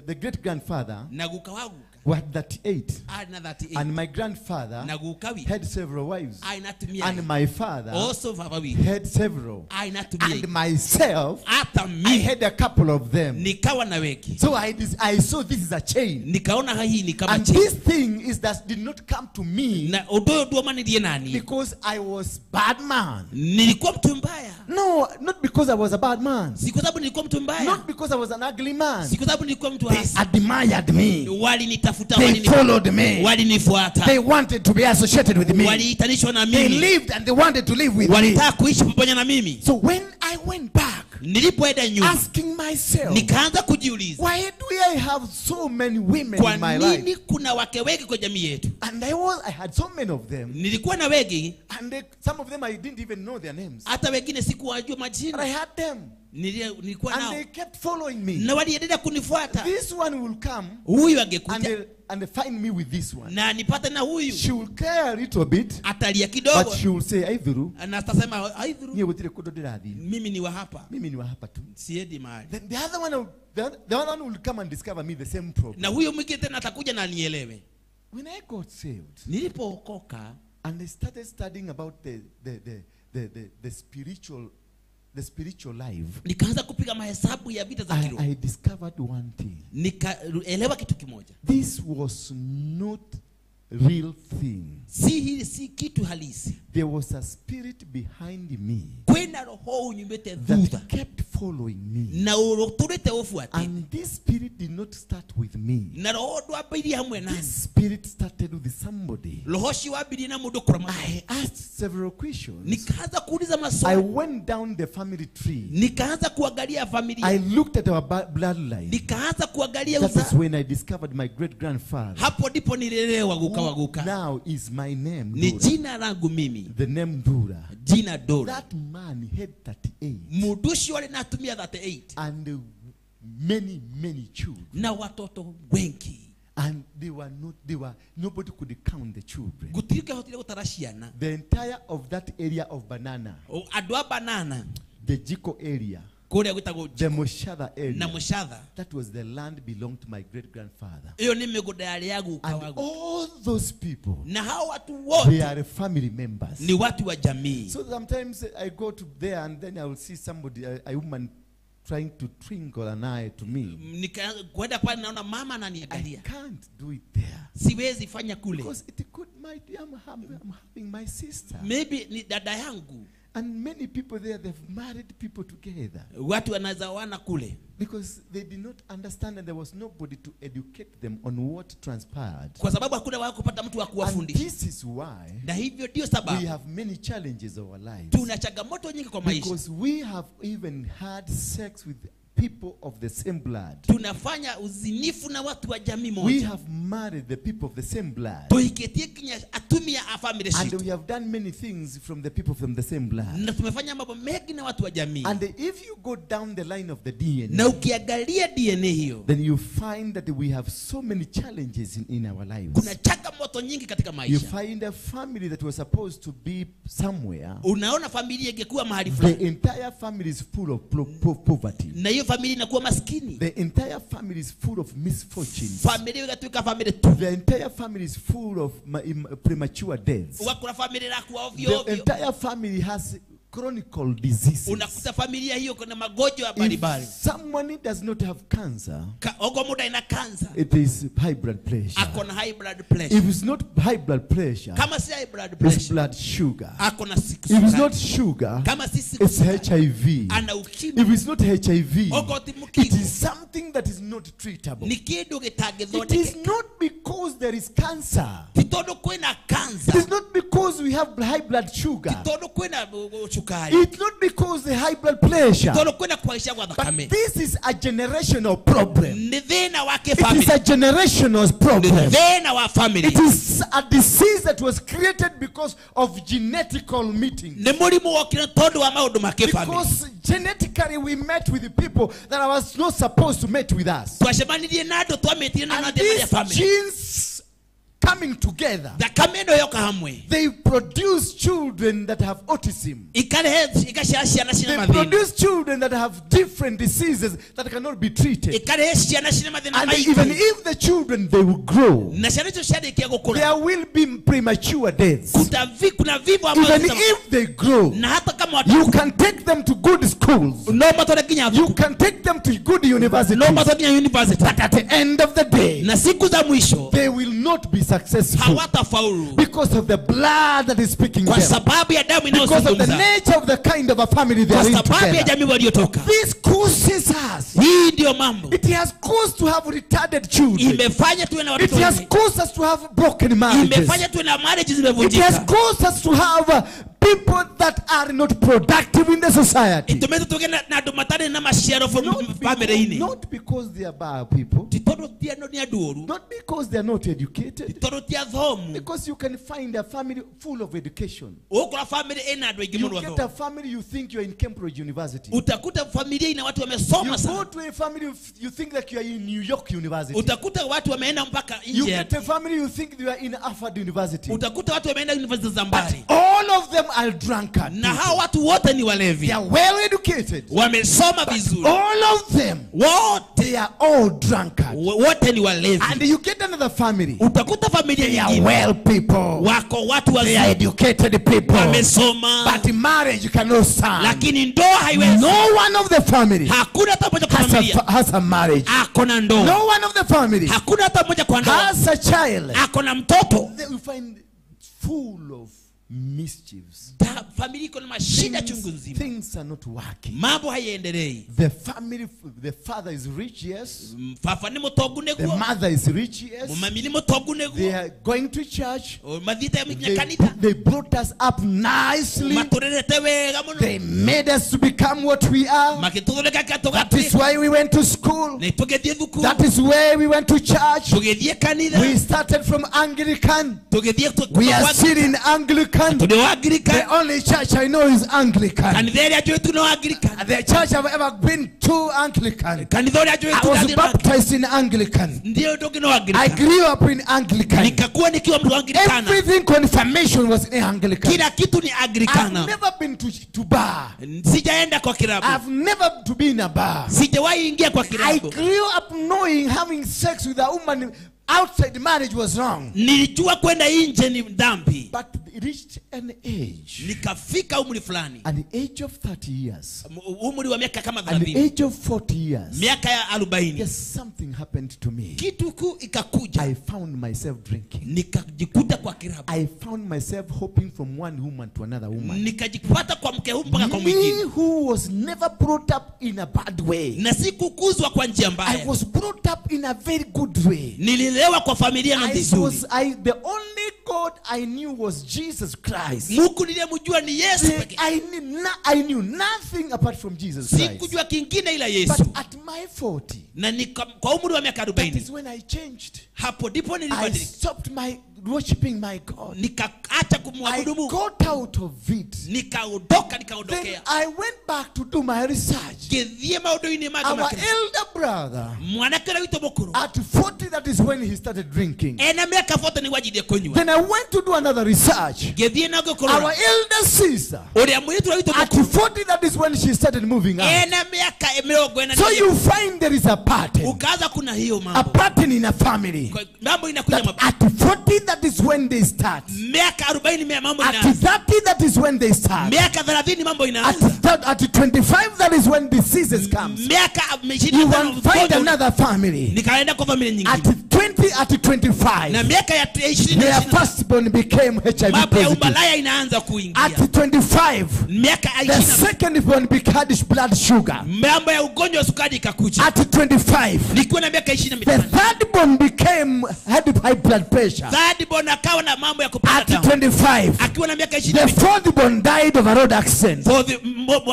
Speaker 2: the great grandfather
Speaker 12: na guka wa guka
Speaker 2: had 38.
Speaker 12: Arĩ na 38.
Speaker 2: And my grandfather
Speaker 12: na guka witũ
Speaker 2: had several wives.
Speaker 12: Arĩ na atumia
Speaker 2: And my father
Speaker 12: also baba witũ
Speaker 2: had several.
Speaker 12: Arĩ na atumia
Speaker 2: And myself,
Speaker 12: hata
Speaker 2: I
Speaker 12: mimi
Speaker 2: had a couple of them.
Speaker 12: Nikawa na wengi.
Speaker 2: So I saw this is a chain.
Speaker 12: Nikaona hii ni kama
Speaker 2: And
Speaker 12: chain.
Speaker 2: this thing is that did not come to me
Speaker 12: na ũndũ ũyũ nduomanirie nani
Speaker 2: because I was bad man.
Speaker 12: Nilikuwa mtu mbaya.
Speaker 2: No, not because I was a bad man.
Speaker 12: Si kwa sababu nilikuwa mtu mbaya.
Speaker 2: Not because I was an ugly man.
Speaker 12: Si kwa sababu nilikuwa mtu
Speaker 2: They
Speaker 12: hasi.
Speaker 2: admired me.
Speaker 12: Walinitafuta,
Speaker 2: They followed me.
Speaker 12: walinifuata.
Speaker 2: They wanted to be associated with me.
Speaker 12: Waliitanishwa na
Speaker 2: They
Speaker 12: mimi.
Speaker 2: lived and they wanted to live with me.
Speaker 12: Walitaka kuishi pamoja na mimi.
Speaker 2: So when I went back,
Speaker 12: nilipoenda nyuma,
Speaker 2: asking myself,
Speaker 12: nikaanza kujiuliza,
Speaker 2: why do I have so many women
Speaker 12: kwa
Speaker 2: in my life?
Speaker 12: nini kuna wake wengi kwa jamii yetu?
Speaker 2: And I had so many of them.
Speaker 12: Nilikuwa na wengi.
Speaker 2: And some of them I didn't even know their names.
Speaker 12: Hata wengine sikuwajua majina.
Speaker 2: But I had them.
Speaker 12: Nilikuwa
Speaker 2: And
Speaker 12: nao.
Speaker 2: they kept following me.
Speaker 12: Na waliendelea kunifuata.
Speaker 2: This one will come.
Speaker 12: Huyu angekuja.
Speaker 2: And they find me with this one.
Speaker 12: Na nipate na huyu.
Speaker 2: She will cry a little bit.
Speaker 12: Atalia kidogo.
Speaker 2: But she will say, Aithuru.
Speaker 12: Na atasema, Aithuru.
Speaker 2: Niye gutire kundu ndirathii.
Speaker 12: Mimi ni wa hapa.
Speaker 2: Mimi ni wa hapa tu.
Speaker 12: Siendi mahali.
Speaker 2: Then the other one will come and discover me the same problem.
Speaker 12: Na huyu mwingine tena atakuja na anielewe.
Speaker 2: When I got saved,
Speaker 12: nilipookoka,
Speaker 2: and I started studying about the spiritual life.
Speaker 12: Nikaanza kupiga mahesabu ya vita za kiroho.
Speaker 2: I discovered one thing.
Speaker 12: Nikaelewa kitu kimoja.
Speaker 2: This was not real thing.
Speaker 12: Si hili si kitu halisi.
Speaker 2: There was a spirit behind me.
Speaker 12: Kwina roho unyumete thutha.
Speaker 2: That kept following me.
Speaker 12: Na uruturite ufuatite.
Speaker 2: And this spirit did not start with me.
Speaker 12: Na roho ndwambĩrĩirie hamwe nani.
Speaker 2: This spirit started with somebody.
Speaker 12: Roho ũcio wambĩrĩirie na mũndũ kũrama.
Speaker 2: I asked several questions.
Speaker 12: Nikaanza kuuliza maswali.
Speaker 2: I went down the family tree.
Speaker 12: Nikaanza kuangalia familia.
Speaker 2: I looked at our bloodline.
Speaker 12: Nikaanza kuangalia
Speaker 2: That
Speaker 12: uzao.
Speaker 2: is when I discovered my great grandfather.
Speaker 12: Hapo ndipo nililelewa guka wa guka.
Speaker 2: Now is my name.
Speaker 12: Ni
Speaker 2: Dora.
Speaker 12: jina langu mimi.
Speaker 2: The name Dora.
Speaker 12: Jina Dora.
Speaker 2: That man had 38.
Speaker 12: Mũndũ ũcio arĩ na atumia 38.
Speaker 2: And many, many children.
Speaker 12: Na watoto wengi.
Speaker 2: And they were not, they were, nobody could count the children.
Speaker 12: Gũtirĩ ũngĩahotire gũtara ciana.
Speaker 2: The entire of that area of Banana.
Speaker 12: Andũ a Banana.
Speaker 2: The Jiko area.
Speaker 12: Kũrĩa gwĩtagwo
Speaker 2: The Muchatha area.
Speaker 12: Na Muchatha.
Speaker 2: That was the land belonged to my great grandfather.
Speaker 12: Ĩyo nĩ mĩgũnda yarĩ ya guka
Speaker 2: And
Speaker 12: wa guka.
Speaker 2: all those people,
Speaker 12: Na hao watu wote
Speaker 2: they are family members.
Speaker 12: Ni watu wa jamii.
Speaker 2: So sometimes I go to there and then I will see somebody, a woman trying to twinkle an eye to me.
Speaker 12: Kwenda pale naona mama ananiangalia.
Speaker 2: I can't do it there.
Speaker 12: Siwezi fanya kule.
Speaker 2: Because it could might be I'm having my sister.
Speaker 12: Maybe ni dada yangu.
Speaker 2: And many people there, they've married people together.
Speaker 12: Watu wanazawana kule.
Speaker 2: Because they did not understand and there was nobody to educate them on what transpired.
Speaker 12: Kwa sababu hakuna wa kupata mtu wa kuwafundisha.
Speaker 2: And this is why
Speaker 12: na hivyo ndio sababu
Speaker 2: we have many challenges of our lives.
Speaker 12: Tuna changamoto nyingi kwa maisha.
Speaker 2: Because we have even had sex with people of the same blood.
Speaker 12: Tunafanya uzinifu na watu wa jamii moja.
Speaker 2: We have married the people of the same blood.
Speaker 12: Tuiketie kinya atumia a family
Speaker 2: And
Speaker 12: sheet.
Speaker 2: we have done many things from the people from the same blood.
Speaker 12: Na tumefanya mambo mengi na watu wa jamii.
Speaker 2: And if you go down the line of the DNA,
Speaker 12: na ukiangalia DNA hiyo,
Speaker 2: then you find that we have so many challenges in our lives.
Speaker 12: Kuna changamoto nyingi katika maisha.
Speaker 2: You find a family that was supposed to be somewhere.
Speaker 12: Unaona familia ingekuwa mahali fulani.
Speaker 2: The entire family is full of poverty.
Speaker 12: Na hiyo familia inakuwa maskini.
Speaker 2: The entire family is full of misfortunes.
Speaker 12: Familia ikatuika familia tu.
Speaker 2: The entire family is full of premature deaths.
Speaker 12: Wakula familia inakuwa ovyo ovyo.
Speaker 2: The entire family has chronic diseases.
Speaker 12: Unakuta familia hiyo kuna magonjwa mbalimbali.
Speaker 2: If someone does not have cancer,
Speaker 12: ogo muda ina cancer,
Speaker 2: it is high blood pressure.
Speaker 12: Ako na high blood pressure.
Speaker 2: If it's not high blood pressure,
Speaker 12: kama si high blood pressure,
Speaker 2: it's blood sugar.
Speaker 12: Ako na
Speaker 2: If it's not sugar,
Speaker 12: kama si
Speaker 2: it's HIV.
Speaker 12: Ana ukimwi.
Speaker 2: If it's not HIV,
Speaker 12: Ogo ti mukimwi.
Speaker 2: it is something that is not treatable.
Speaker 12: Ni kindu gitangithondekeka.
Speaker 2: It is not because there is cancer.
Speaker 12: Ti tondu kwina cancer.
Speaker 2: It is not because we have high blood sugar.
Speaker 12: Ti tondu kwina sukari.
Speaker 2: It's not because the high blood pressure.
Speaker 12: But
Speaker 2: this is a generational problem. It is a generational problem. It is a disease that was created because of genetical meetings. Because genetically we met with the people that was not supposed to meet with us. And these genes coming together, they produce children that have autism. They produce children that have different diseases that cannot be treated. And even if the children, they will grow, there will be premature deaths. Even if they grow, you can take them to good schools. You can take them to good universities. But at the end of the day, they will not be successful because of the blood that is speaking them, because of the nature of the kind of a family they are in together. This causes us. It has caused to have retarded children. It has caused us to have broken marriages. It has caused us to have people that are not productive in the society. Not because they are bad people. Not because they are not educated. Because you can find a family full of education. You get a family, you think you're in Cambridge University. You go to a family, you think like you are in New York University. You get a family, you think you are in Harvard University. But all of them are drunkard. They are well educated. But all of them, they are all drunkard. And you get another family. They are well people. They are educated people. But marriage cannot stand. No one of the family has a marriage. No one of the family has a child. They will find full of mischiefs. Things are not working. The family, the father is rich, yes. The mother is rich, yes. They are going to church. They brought us up nicely. They made us to become what we are. That is why we went to school. That is where we went to church. We started from Anglican. We are still in Anglican. Anglican.
Speaker 12: Tondũ wa Anglican.
Speaker 2: The only church I know is Anglican.
Speaker 12: Kanitha ĩrĩa njũĩ tu no Anglican.
Speaker 2: The church I've ever been to, Anglican.
Speaker 12: Kanitha ũrĩa njũĩ
Speaker 2: I
Speaker 12: tu
Speaker 2: was
Speaker 12: ndathiĩ no
Speaker 2: baptized in Anglican.
Speaker 12: Ndio ũndũ ũngĩ no
Speaker 2: I
Speaker 12: Anglican.
Speaker 2: grew up in Anglican.
Speaker 12: Nikakuwa nikiwa mtu wa Anglikana.
Speaker 2: Everything confirmation was in Anglican.
Speaker 12: Kila kitu ni Anglikana.
Speaker 2: I've never been to bar.
Speaker 12: Sijaenda kwa kilabu.
Speaker 2: I've never to be in a bar.
Speaker 12: Sijawahi ingia kwa
Speaker 2: I
Speaker 12: kilabu.
Speaker 2: grew up knowing having sex with a woman outside marriage was wrong.
Speaker 12: Nilijua kwenda nje ni dhambi.
Speaker 2: But it reached an age.
Speaker 12: Nikafika umri fulani.
Speaker 2: An age of 30 years.
Speaker 12: Umri wa miaka kama
Speaker 2: An
Speaker 12: 30.
Speaker 2: age of 40 years.
Speaker 12: Miaka ya 40.
Speaker 2: Yes, something happened to me.
Speaker 12: Kitu kuu ikakuja.
Speaker 2: I found myself drinking.
Speaker 12: Nikajikuta kwa kilabu.
Speaker 2: I found myself hopping from one woman to another woman.
Speaker 12: Nikajipata kwa mke huyu mpaka kwa
Speaker 2: Me
Speaker 12: mwingine.
Speaker 2: who was never brought up in a bad way.
Speaker 12: Na sikukuzwa kwa njia mbaya.
Speaker 2: I was brought up in a very good way.
Speaker 12: Nililelewa kwa familia na vizuri.
Speaker 2: The only God I knew was Jesus Christ.
Speaker 12: Mungu niliyemjua ni Yesu pekee.
Speaker 2: I knew nothing apart from Jesus Christ.
Speaker 12: Sikujua kingine ila Yesu.
Speaker 2: But at my 40,
Speaker 12: na kwa umri wa miaka
Speaker 2: that
Speaker 12: 40,
Speaker 2: is when I changed.
Speaker 12: Hapo ndipo
Speaker 2: I
Speaker 12: nilibadilika.
Speaker 2: stopped my worshiping my God.
Speaker 12: Nikaacha
Speaker 2: I
Speaker 12: kumwabudu Mungu.
Speaker 2: got out of it.
Speaker 12: Nikaondoka,
Speaker 2: Then
Speaker 12: nikaondokea.
Speaker 2: I went back to do my research.
Speaker 12: Ngĩthiĩ maũndũ-inĩ make
Speaker 2: Our
Speaker 12: makĩria.
Speaker 2: elder brother,
Speaker 12: Mwanake ũrĩa witũ mũkũrũ,
Speaker 2: at 40, that is when he started drinking.
Speaker 12: ena mĩaka 40 nĩguo anjirie kũnyua.
Speaker 2: Then I went to do another research.
Speaker 12: Ngĩthiĩ na ngĩkũrora.
Speaker 2: Our elder sister,
Speaker 12: Ũrĩa mũirĩtu ũrĩa witũ
Speaker 2: at
Speaker 12: mũkũrũ,
Speaker 2: 40, that is when she started moving out.
Speaker 12: ena mĩaka 40.
Speaker 2: So you find there is a pattern.
Speaker 12: Ukaanza kuna hiyo
Speaker 2: A
Speaker 12: mambo.
Speaker 2: pattern in a family.
Speaker 12: Kwa- Mambo inakuja
Speaker 2: That
Speaker 12: mapema.
Speaker 2: at 40, that is when they start.
Speaker 12: Miaka 40 mambo
Speaker 2: At
Speaker 12: inaanza.
Speaker 2: 30, that is when they start.
Speaker 12: Miaka 30 mambo
Speaker 2: At
Speaker 12: inaanza.
Speaker 2: 25, that is when diseases comes.
Speaker 12: Miaka
Speaker 2: You
Speaker 12: 25
Speaker 2: will find
Speaker 12: ugonjwa-
Speaker 2: another family.
Speaker 12: Nikaenda kwa familia nyingine.
Speaker 2: At 20, at 25,
Speaker 12: Na miaka ya 20
Speaker 2: their firstborn became HIV
Speaker 12: mambo ya
Speaker 2: positive.
Speaker 12: umalaya inaanza kuingia.
Speaker 2: At 25,
Speaker 12: Miaka
Speaker 2: the
Speaker 12: 20
Speaker 2: second born became blood sugar.
Speaker 12: mambo ya ugonjwa wa sukari ikakuja.
Speaker 2: At 25,
Speaker 12: Nikiwa na miaka
Speaker 2: the
Speaker 12: 25,
Speaker 2: third born became had high blood pressure.
Speaker 12: third born akawa na mambo ya kupanda
Speaker 2: At
Speaker 12: damu.
Speaker 2: 25,
Speaker 12: Akiwa na miaka
Speaker 2: the
Speaker 12: 25,
Speaker 2: fourth born died of a road accident.
Speaker 12: fourth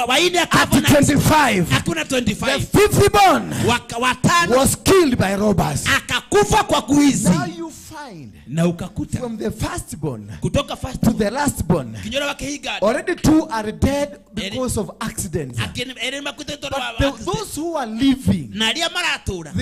Speaker 12: wanne
Speaker 2: At
Speaker 12: akafa na
Speaker 2: 25,
Speaker 12: akiwa na
Speaker 2: the
Speaker 12: 25,
Speaker 2: fifth born
Speaker 12: watano
Speaker 2: was killed by robbers.
Speaker 12: akakufa kwa kuizi.
Speaker 2: Now you find
Speaker 12: Na ukakuta
Speaker 2: from the firstborn
Speaker 12: kutoka first
Speaker 2: to the lastborn,
Speaker 12: kinyora wake higa
Speaker 2: already two are dead because of accidents.
Speaker 12: ere makuta tondũ wa
Speaker 2: But those who are living,
Speaker 12: na arĩa maratũra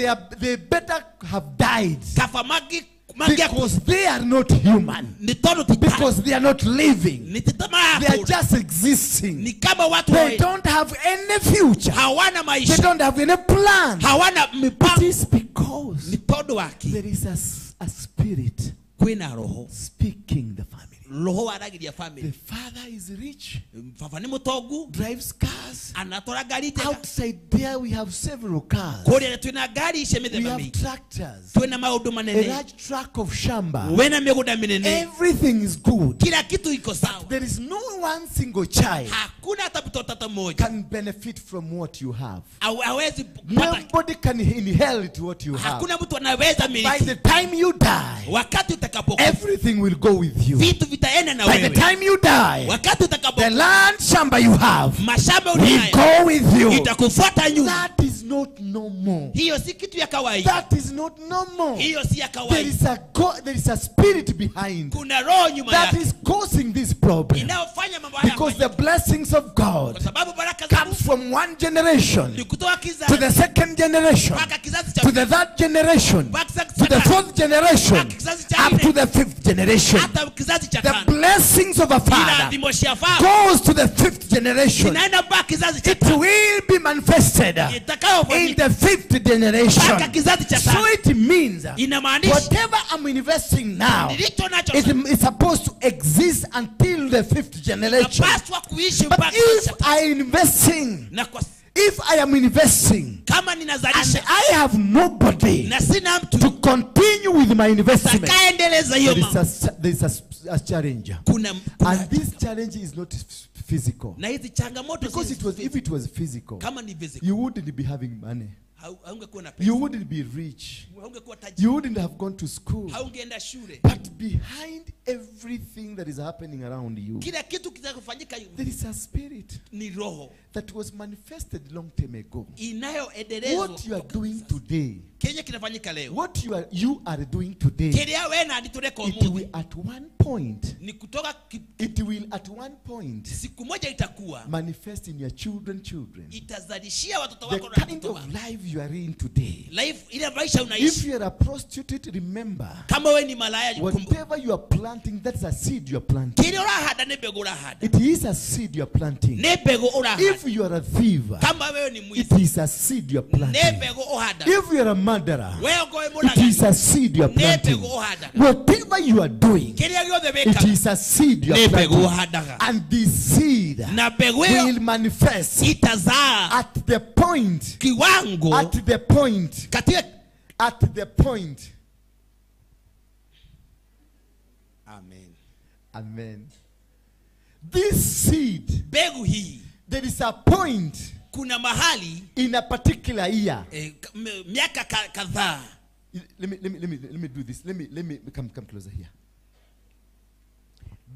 Speaker 2: they better have died
Speaker 12: kaba mangi
Speaker 2: because they are not human.
Speaker 12: ni tondũ ti
Speaker 2: Because they are not living.
Speaker 12: ni ti ta
Speaker 2: They are
Speaker 12: maratũra
Speaker 2: just existing.
Speaker 12: ni kama watu
Speaker 2: They
Speaker 12: wa-
Speaker 2: don't have any future.
Speaker 12: hawana
Speaker 2: They
Speaker 12: maisha
Speaker 2: don't have any plan.
Speaker 12: hawana
Speaker 2: It
Speaker 12: mipango
Speaker 2: is because
Speaker 12: ni tondũ wake
Speaker 2: there is a spirit
Speaker 12: kwĩna roho
Speaker 2: speaking the family.
Speaker 12: roho waragĩria
Speaker 2: The
Speaker 12: family
Speaker 2: father is rich,
Speaker 12: baba nĩ mũtongu
Speaker 2: drives cars.
Speaker 12: anatwara ngari njega
Speaker 2: Outside there, we have several cars.
Speaker 12: kũrĩa twĩna ngari icia
Speaker 2: We
Speaker 12: mĩthemba
Speaker 2: have
Speaker 12: mĩingĩ
Speaker 2: tractors,
Speaker 12: twĩna maũndũ
Speaker 2: a
Speaker 12: manene
Speaker 2: large truck of shamba.
Speaker 12: wĩna mĩgũnda mĩnene
Speaker 2: Everything is good.
Speaker 12: kila kitu iko sawa
Speaker 2: There is no one single child
Speaker 12: hakuna hata mtoto hata mmoja
Speaker 2: can benefit from what you have.
Speaker 12: Hawezi kupata
Speaker 2: Nobody can inherit what you have.
Speaker 12: hakuna mtu anaweza
Speaker 2: By
Speaker 12: miliki
Speaker 2: the time you die,
Speaker 12: wakati utakapokufa
Speaker 2: everything will go with you.
Speaker 12: vitu vitaenda na
Speaker 2: By the
Speaker 12: wewe
Speaker 2: time you die,
Speaker 12: wakati
Speaker 2: the
Speaker 12: utakapokufa
Speaker 2: land shamba you have
Speaker 12: mashamba
Speaker 2: will
Speaker 12: ulionayo
Speaker 2: go with you.
Speaker 12: itakufuata nyuma
Speaker 2: That is not normal.
Speaker 12: hiyo si kitu ya kawaida
Speaker 2: That is not normal.
Speaker 12: hiyo si ya
Speaker 2: There
Speaker 12: kawaida
Speaker 2: is a there is a spirit behind
Speaker 12: kuna roho nyuma
Speaker 2: that
Speaker 12: yake
Speaker 2: is causing this problem.
Speaker 12: inayofanya mambo haya
Speaker 2: Because the
Speaker 12: yafanyike.
Speaker 2: blessings of
Speaker 12: Kwa
Speaker 2: God
Speaker 12: sababu baraka za
Speaker 2: comes
Speaker 12: Mungu
Speaker 2: from one generation
Speaker 12: ni kutoka
Speaker 2: to
Speaker 12: kizazi
Speaker 2: the second generation,
Speaker 12: mpaka kizazi cha
Speaker 2: to the third generation,
Speaker 12: mpaka kizazi
Speaker 2: to
Speaker 12: cha
Speaker 2: the
Speaker 12: tatu
Speaker 2: fourth generation,
Speaker 12: mpaka kizazi cha
Speaker 2: up to
Speaker 12: nne
Speaker 2: the fifth generation.
Speaker 12: hata kizazi cha
Speaker 2: The
Speaker 12: tano
Speaker 2: blessings of a father
Speaker 12: ila baba
Speaker 2: goes to the fifth generation.
Speaker 12: inaenda mpaka kizazi cha
Speaker 2: It will be manifested in
Speaker 12: itakayofanyika
Speaker 2: the fifth generation.
Speaker 12: mpaka kizazi cha
Speaker 2: So
Speaker 12: tano
Speaker 2: it means
Speaker 12: inamaanisha
Speaker 2: whatever I'm investing now,
Speaker 12: nilicho nacho
Speaker 2: it is supposed to exist until the fifth generation.
Speaker 12: napaswa kuishi
Speaker 2: But
Speaker 12: mpaka
Speaker 2: if
Speaker 12: kizazi cha
Speaker 2: I investing,
Speaker 12: na kwa
Speaker 2: if I am investing
Speaker 12: kama
Speaker 2: and
Speaker 12: ninazalisha
Speaker 2: I have nobody
Speaker 12: na sina mtu
Speaker 2: to continue with my investment,
Speaker 12: takaendeleza hiyo
Speaker 2: there is
Speaker 12: mambo
Speaker 2: a, there is a challenge.
Speaker 12: kuna, kuna
Speaker 2: And this challenge is not physical.
Speaker 12: na hizi changamoto
Speaker 2: Because
Speaker 12: si
Speaker 2: it was, if it was physical,
Speaker 12: kama ni physical
Speaker 2: you wouldn't be having money.
Speaker 12: Haungekuwa na pesa
Speaker 2: You wouldn't be rich.
Speaker 12: haungekuwa tajiri
Speaker 2: You wouldn't have gone to school.
Speaker 12: haungeenda shule
Speaker 2: But behind everything that is happening around you,
Speaker 12: kila kitu kitakofanyika
Speaker 2: there is a spirit
Speaker 12: ni roho
Speaker 2: that was manifested long time ago.
Speaker 12: inayoendelezwa
Speaker 2: What you are doing today
Speaker 12: Kenye kinafanyika leo.
Speaker 10: What you are doing today.
Speaker 12: Kiria we na nditureka
Speaker 10: It
Speaker 12: umuthi.
Speaker 10: will at one point.
Speaker 12: Ni kutoka
Speaker 10: It will at one point.
Speaker 12: Siku moja itakuwa.
Speaker 10: Manifest in your children.
Speaker 12: Itazalishia watoto
Speaker 10: The
Speaker 12: wako na
Speaker 10: kind
Speaker 12: watoto
Speaker 10: of
Speaker 12: wako.
Speaker 10: life you are in today.
Speaker 12: Life ile maisha unaishi.
Speaker 10: If you are a prostitute, remember.
Speaker 12: Kama wewe ni malaya, kumbuka.
Speaker 10: Whatever you are planting, that's a seed you are planting.
Speaker 12: Kile urahanda ni mbegu urahanda.
Speaker 10: It is a seed you are planting.
Speaker 12: Ni mbegu urahanda.
Speaker 10: If you are a thief,
Speaker 12: Kama wewe ni mwizi,
Speaker 10: it is a seed you are planting.
Speaker 12: Ni mbegu uhanda.
Speaker 10: If you are a murderer,
Speaker 12: Wewe uko
Speaker 10: it
Speaker 12: mũragani,
Speaker 10: is a seed you are
Speaker 12: Ni
Speaker 10: planting.
Speaker 12: mbegu uhandaga.
Speaker 10: Whatever you are doing,
Speaker 12: Kĩrĩa gĩothe
Speaker 10: it
Speaker 12: wĩkaga,
Speaker 10: is a seed you are
Speaker 12: Ni mbegu
Speaker 10: planting.
Speaker 12: uhandaga.
Speaker 10: And this seed
Speaker 12: Na mbegu ĩyo
Speaker 10: will manifest
Speaker 12: itazaa
Speaker 10: at the point,
Speaker 12: kiwango,
Speaker 10: at the point,
Speaker 12: katika,
Speaker 10: at the point.
Speaker 12: Amen.
Speaker 10: Amen. This seed,
Speaker 12: mbegu hii,
Speaker 10: there is a point
Speaker 12: kuna mahali
Speaker 10: in a particular year.
Speaker 12: Miaka kadhaa.
Speaker 10: Let me do this. Let me come closer here.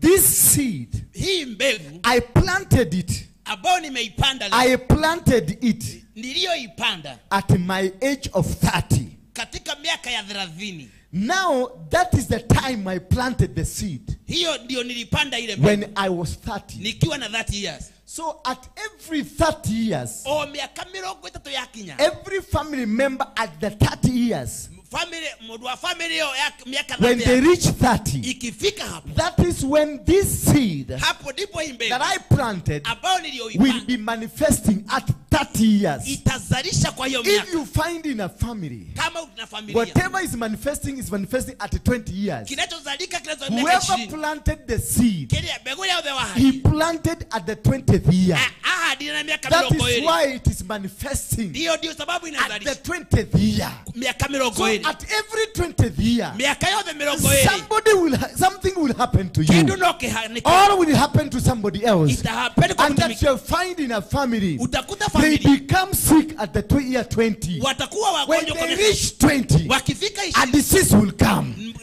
Speaker 10: This seed,
Speaker 12: hii mbegu,
Speaker 10: I planted it.
Speaker 12: Ambao nimeipanda leo.
Speaker 10: I planted it
Speaker 12: Niliyoipanda
Speaker 10: at my age of 30.
Speaker 12: Katika miaka ya 30.
Speaker 10: Now that is the time I planted the seed.
Speaker 12: Hiyo ndio nilipanda ile mbegu.
Speaker 10: When I was 30.
Speaker 12: Nikiwa na 30 years.
Speaker 10: So at every 30 years,
Speaker 12: O miaka mĩrongo ĩtatũ yakinya.
Speaker 10: every family member at the 30 years,
Speaker 12: Family, mũndũ wa family ĩyo ya miaka
Speaker 10: when
Speaker 12: 30
Speaker 10: they reach 30,
Speaker 12: ikifika hapo,
Speaker 10: that is when this seed
Speaker 12: hapo ndipo hii mbegu
Speaker 10: that I planted
Speaker 12: ambayo niliyoipanda
Speaker 10: will be manifesting at 30 years.
Speaker 12: Itazalisha kwa hiyo
Speaker 10: If
Speaker 12: miaka.
Speaker 10: you find in a family,
Speaker 12: Kama una familia,
Speaker 10: whatever is manifesting is manifesting at 20 years.
Speaker 12: Kinachozalika kinachozalika miaka
Speaker 10: Whoever
Speaker 12: 20.
Speaker 10: planted the seed,
Speaker 12: Kile mbegu ya othe wa
Speaker 10: he
Speaker 12: hadi.
Speaker 10: planted at the 20th year.
Speaker 12: Ahadi na miaka
Speaker 10: That
Speaker 12: mĩrongo
Speaker 10: is
Speaker 12: ĩrĩ.
Speaker 10: why it is manifesting
Speaker 12: Ndiyo, ndiyo sababu
Speaker 10: at
Speaker 12: inazalisha.
Speaker 10: the 20th year.
Speaker 12: Miaka mĩrongo
Speaker 10: So
Speaker 12: ĩrĩ.
Speaker 10: at every 20th year,
Speaker 12: Miaka yothe mĩrongo ĩrĩ.
Speaker 10: something will happen to you.
Speaker 12: Kĩndũ no kĩhanĩke.
Speaker 10: Or will happen to somebody else.
Speaker 12: Itahappen kwa
Speaker 10: And
Speaker 12: mtu
Speaker 10: that
Speaker 12: mwingine.
Speaker 10: you'll find in a family,
Speaker 12: Utakuta
Speaker 10: they
Speaker 12: family.
Speaker 10: become sick at the year 20.
Speaker 12: Watakuwa
Speaker 10: When
Speaker 12: wagonjwa kwa
Speaker 10: they
Speaker 12: miaka
Speaker 10: reach 20,
Speaker 12: Wakifika
Speaker 10: a
Speaker 12: ishirini.
Speaker 10: disease will come.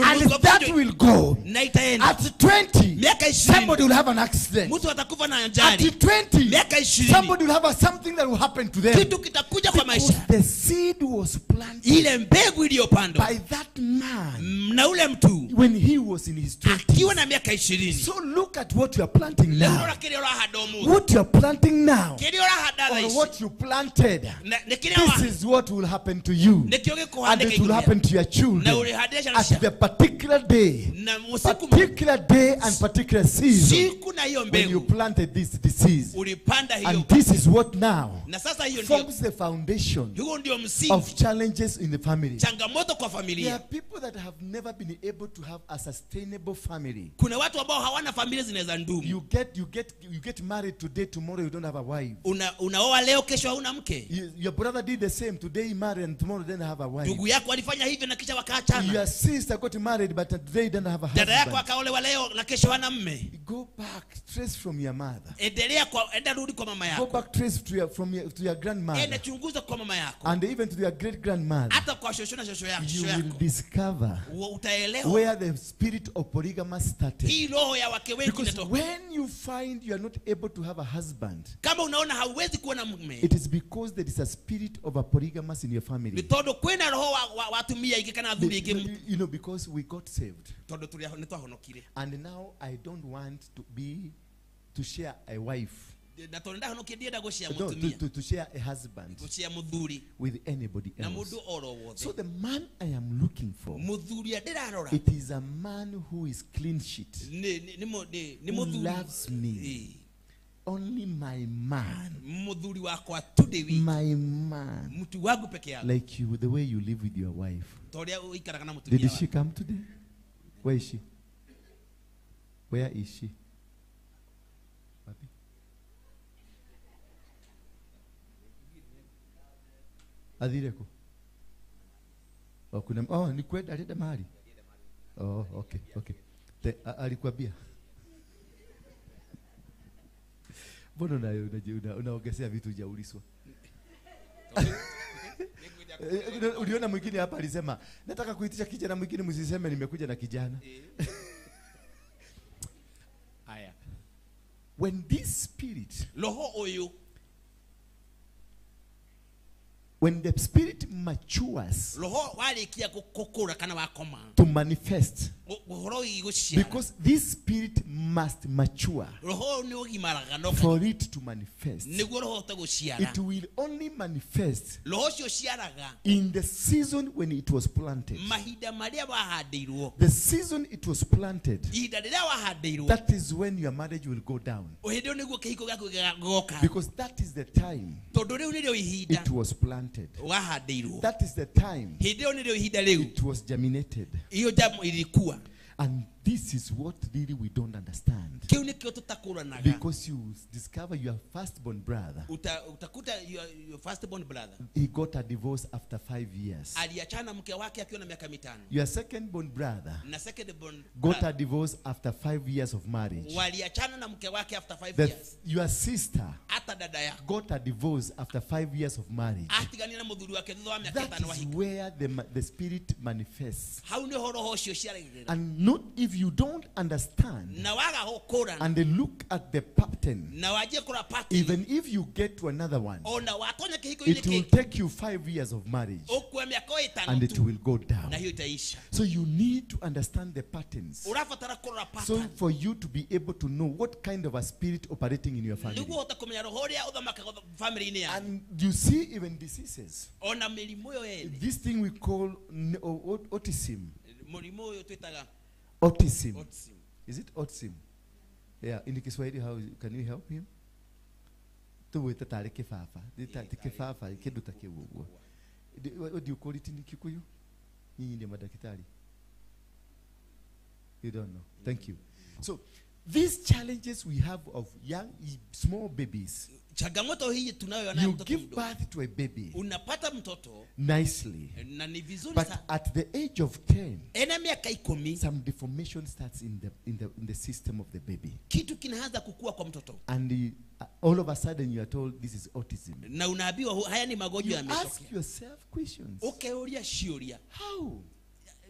Speaker 10: And that will go.
Speaker 12: Na itaenda.
Speaker 10: At 20,
Speaker 12: Miaka ishirini.
Speaker 10: somebody will have an accident.
Speaker 12: Mtu atakufa na
Speaker 10: At
Speaker 12: ajali.
Speaker 10: 20,
Speaker 12: Miaka ishirini.
Speaker 10: somebody will have something that will happen to them.
Speaker 12: Kitu kitakuja kwa maisha.
Speaker 10: Because the seed was planted
Speaker 12: Ile mbegu iliyopandwa
Speaker 10: by that man
Speaker 12: na ule mtu
Speaker 10: when he was in his 20s.
Speaker 12: akiwa na miaka 20.
Speaker 10: So look at what you are planting now.
Speaker 12: Rora kĩrĩa ũrahanda ũmũthĩ.
Speaker 10: What you are planting now,
Speaker 12: Kĩrĩa ũrahanda thaa
Speaker 10: or
Speaker 12: ici.
Speaker 10: what you planted,
Speaker 12: Na, nĩ kĩrĩa
Speaker 10: this
Speaker 12: wa-
Speaker 10: is what will happen to you,
Speaker 12: Nĩkĩo gĩkũhanĩka
Speaker 10: and it will
Speaker 12: igũrũ
Speaker 10: happen to your
Speaker 12: Na
Speaker 10: children
Speaker 12: ũrĩhandĩre ciana
Speaker 10: at
Speaker 12: ciaku.
Speaker 10: the particular day,
Speaker 12: Na usiku
Speaker 10: particular day and particular season
Speaker 12: siku na hiyo
Speaker 10: when you
Speaker 12: mbegu
Speaker 10: planted this disease.
Speaker 12: ulipanda hiyo
Speaker 10: And this is what now
Speaker 12: na sasa hiyo ndio
Speaker 10: forms the foundation
Speaker 12: huo ndio msingi
Speaker 10: of challenges in the family.
Speaker 12: changamoto kwa
Speaker 10: There
Speaker 12: familia.
Speaker 10: are people that have never been able to have a sustainable family.
Speaker 12: Kuna watu ambao hawana familia zinaweza ndumu.
Speaker 10: You get married today, tomorrow you don't have a wife.
Speaker 12: Unaoa leo, kesho hauna mke.
Speaker 10: Your brother did the same. Today he married and tomorrow didn't have a wife.
Speaker 12: Ndugu yako alifanya hivyo na kisha wakaachana.
Speaker 10: Your sister got married but today didn't have a
Speaker 12: Dada yako
Speaker 10: husband.
Speaker 12: akaolewa leo na kesho hana mme.
Speaker 10: Go back, trace from your mother.
Speaker 12: Endelea kwa, enda rudi kwa mama
Speaker 10: Go
Speaker 12: yako.
Speaker 10: back, trace to your, from your, to your grandmother.
Speaker 12: Enda chunguza kwa mama yako.
Speaker 10: And even to your great grandmother.
Speaker 12: Hata kwa shosho na shosho yako,
Speaker 10: You
Speaker 12: shosho
Speaker 10: will
Speaker 12: yako.
Speaker 10: discover
Speaker 12: Utaelewa
Speaker 10: where the spirit of polygamy started.
Speaker 12: hii roho ya wake wengi
Speaker 10: Because
Speaker 12: inatoka.
Speaker 10: when you find you are not able to have a husband,
Speaker 12: Kama unaona hauwezi kuwa na mume,
Speaker 10: it is because there is a spirit of a polygamous in your family.
Speaker 12: ni tondu kwina roho wa atumia ingĩ kana athuri aingĩ.
Speaker 10: Because we got saved.
Speaker 12: Tondu nĩtwahonokire.
Speaker 10: And now I don't want to share a wife.
Speaker 12: Na tondu ndahonokire ndienda gũcea
Speaker 10: No,
Speaker 12: mũtumia.
Speaker 10: to share a husband
Speaker 12: Gũcea mũthuri.
Speaker 10: with anybody
Speaker 12: Na
Speaker 10: else.
Speaker 12: mũndũ oro wothe.
Speaker 10: So the man I am looking for,
Speaker 12: Mũthuri ũrĩa ndĩrarora,
Speaker 10: it is a man who is clean sheet,
Speaker 12: nĩ
Speaker 10: who
Speaker 12: mũthuri.
Speaker 10: loves me. Only my man.
Speaker 12: Mũthuri wakwa tu ndĩ wiki.
Speaker 10: My man.
Speaker 12: Mtu wangu peke yake.
Speaker 10: Like you, the way you live with your wife.
Speaker 12: Ta ũrĩa ũikaraga na mũtumia
Speaker 10: Did she
Speaker 12: waku.
Speaker 10: come today? Where is she? Where is she? Wapi? Athire ku? Oh, kuna, oh, ni kwenda alienda mahali? Oh, okay, okay. Alikwambia? Mbona unaongezea vitu hujaulizwa? Uliona mwingine hapa alisema, nataka kuitisha kijana mwingine, msiseme nimekuja na kijana.
Speaker 12: Haya.
Speaker 10: When this spirit
Speaker 12: roho uyu
Speaker 2: When the spirit matures
Speaker 12: Roho warikia gukura kana wakoma
Speaker 2: to manifest,
Speaker 12: uhoro iguciara,
Speaker 2: because this spirit must mature
Speaker 12: roho ni ugimaraga no
Speaker 2: for it to manifest.
Speaker 12: Niguo roho utaguciara.
Speaker 2: It will only manifest
Speaker 12: roho ucio ciaraga
Speaker 2: in the season when it was planted.
Speaker 12: Mahinda maria wahandirwo.
Speaker 2: The season it was planted,
Speaker 12: ihinda riria wahandirwo,
Speaker 2: that is when your marriage will go down.
Speaker 12: Hindi ĩyo nĩguo kĩhiko gĩaku gĩgoka.
Speaker 2: Because that is the time
Speaker 12: tondu riu nĩrĩo ihinda
Speaker 2: it was planted.
Speaker 12: Wahandirwo.
Speaker 2: That is the time
Speaker 12: hindi ĩyo nĩrĩo ihinda rĩu
Speaker 2: it was germinated.
Speaker 12: Iyo jamu ilikuwa.
Speaker 2: And this is what really we don't understand.
Speaker 12: Kĩu nĩkĩo tũtakũranaga.
Speaker 2: Because you discover your firstborn brother.
Speaker 12: Utakuta your firstborn brother.
Speaker 2: He got a divorce after 5 years.
Speaker 12: Aliachana mke wake akiwa na miaka mitano.
Speaker 2: Your secondborn brother
Speaker 12: na secondborn
Speaker 2: got a divorce after 5 years of marriage.
Speaker 12: Waliachana na mke wake after 5 years.
Speaker 2: Your sister
Speaker 12: hata dada yako
Speaker 2: got a divorce after 5 years of marriage.
Speaker 12: Atigania na muthuri wake thutha wa miaka
Speaker 2: That
Speaker 12: ĩtano
Speaker 2: is
Speaker 12: wahika.
Speaker 2: where the spirit manifests.
Speaker 12: Hau nĩho roho ũcio ciaragĩrĩra.
Speaker 2: And not if you don't understand
Speaker 12: na waga gũkũrana
Speaker 2: and they look at the pattern,
Speaker 12: na wanjie kũrora pattern,
Speaker 2: even if you get to another one,
Speaker 12: ona watonya kĩhiko-inĩ
Speaker 2: it will
Speaker 12: kĩngĩ,
Speaker 2: take you 5 years of marriage
Speaker 12: ũkue mĩaka ĩtano
Speaker 2: and it
Speaker 12: tu,
Speaker 2: will go down.
Speaker 12: na hiyo itaisha.
Speaker 2: So you need to understand the patterns.
Speaker 12: Ũrabatara kũrora
Speaker 2: So
Speaker 12: pattern.
Speaker 2: for you to be able to know what kind of a spirit operating in your family.
Speaker 12: Nĩguo ũhote kũmenya roho ũrĩa ũthamakaga family-inĩ yaku.
Speaker 2: And you see even diseases.
Speaker 12: Ona mĩrimũ ĩyo ene.
Speaker 2: This thing we call autism.
Speaker 12: Mũrimũ ũyũ twĩtaga
Speaker 2: Autism.
Speaker 12: Autism.
Speaker 2: Is it autism? Yeah, in Kiswahili, how can you help him? Tuwete tare kifafa. Ti kifafa, kindu ta kiu uguo. What do you call it in Kikuyu? Nyinyi ndio madaktari. You don't know. Thank you. So, these challenges we have of young, small babies.
Speaker 12: Changamoto hii tunayoona
Speaker 2: You
Speaker 12: mtoto
Speaker 2: give
Speaker 12: mdogo.
Speaker 2: birth to a baby
Speaker 12: Unapata mtoto
Speaker 2: nicely.
Speaker 12: na ni vizuri
Speaker 2: But
Speaker 12: sana.
Speaker 2: at the age of 10,
Speaker 12: Ena miaka 10,
Speaker 2: some deformation starts in the system of the baby.
Speaker 12: Kitu kinaanza kukua kwa mtoto.
Speaker 2: And all of a sudden you are told this is autism.
Speaker 12: Na unaambiwa haya ni magonjwa
Speaker 2: You
Speaker 12: yametokea.
Speaker 2: ask yourself questions.
Speaker 12: Ukeuria ciuria.
Speaker 2: How?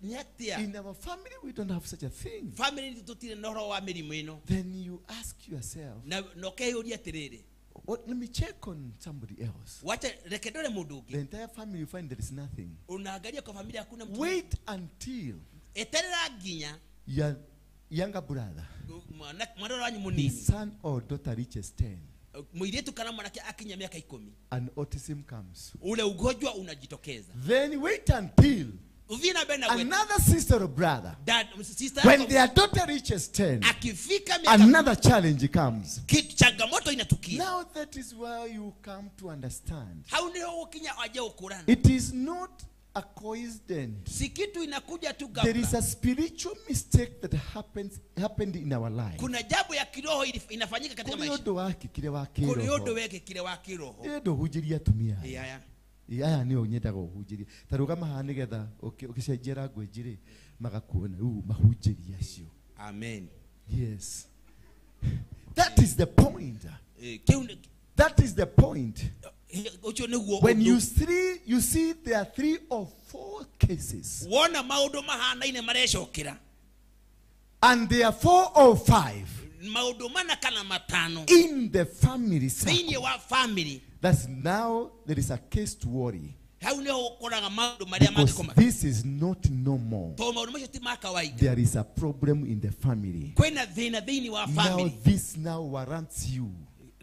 Speaker 12: Ni atia?
Speaker 2: In our family we don't have such a thing.
Speaker 12: Family tutire na ũhoro wa mĩrimũ ĩno.
Speaker 2: Then you ask yourself.
Speaker 12: Na ukeuria atiriri.
Speaker 2: What, let me check on somebody else.
Speaker 12: Wacha reke ndore mundu ũngĩ.
Speaker 2: The entire family, you find there is nothing.
Speaker 12: Unaangalia kwa familia hakuna mtu.
Speaker 2: Wait until
Speaker 12: Eterera nginya
Speaker 2: your younger brother,
Speaker 12: mwana wanyu munini,
Speaker 2: his son or daughter reaches 10.
Speaker 12: Mũirĩtu kana mwanake akinya miaka 10.
Speaker 2: And autism comes.
Speaker 12: Ule ugonjwa unajitokeza.
Speaker 2: Then wait until
Speaker 12: Uthiĩ na mbere na gwetha.
Speaker 2: another sister or brother,
Speaker 12: Dad, sister
Speaker 2: when
Speaker 12: yako
Speaker 2: their daughter reaches 10,
Speaker 12: akifika miaka
Speaker 2: another challenge comes.
Speaker 12: Kitu changamoto inatukia.
Speaker 2: Now that is where you come to understand.
Speaker 12: Hau niho ukinya waje ukurana.
Speaker 2: It is not a coincidence.
Speaker 12: Si kitu inakuja tu
Speaker 2: There is
Speaker 12: ghafla.
Speaker 2: a spiritual mistake that happened in our life.
Speaker 12: Kuna jambo ya kiroho inafanyika katika
Speaker 2: Kuri
Speaker 12: maisha.
Speaker 2: undu wekikire wa
Speaker 12: Kuri
Speaker 2: kiroho.
Speaker 12: undu wekikire wa kiroho.
Speaker 2: Ndĩrenda ũhunjĩrie atumia aya.
Speaker 12: Yeah, yeah.
Speaker 2: Aya nĩo nyendaga ũhunjĩrie. Ta rũgama haha nĩgetha ũkĩcenjia language rĩ, magakuona rĩu mahunjĩrie acio.
Speaker 12: Amen.
Speaker 2: Yes. That is the point. That is the point.
Speaker 12: Ũcio nĩguo
Speaker 2: When
Speaker 12: ũndũ.
Speaker 2: you see there are 3 or 4 cases.
Speaker 12: Wona maũndũ mahanaine marecokera.
Speaker 2: And there are 4 or 5.
Speaker 12: Maũndũ mana kana matano.
Speaker 2: In the family circle.
Speaker 12: Thĩinĩ wa family.
Speaker 2: That's now there is a case to worry.
Speaker 12: Hau nĩho ũkoraga maũndũ marĩa
Speaker 2: Because
Speaker 12: mangĩkoma.
Speaker 2: this is not normal.
Speaker 12: Tondũ maũndũ macio ti ma kawaida.
Speaker 2: There is a problem in the family.
Speaker 12: Kwĩna thĩna thĩinĩ wa
Speaker 2: Now
Speaker 12: family.
Speaker 2: this now warrants you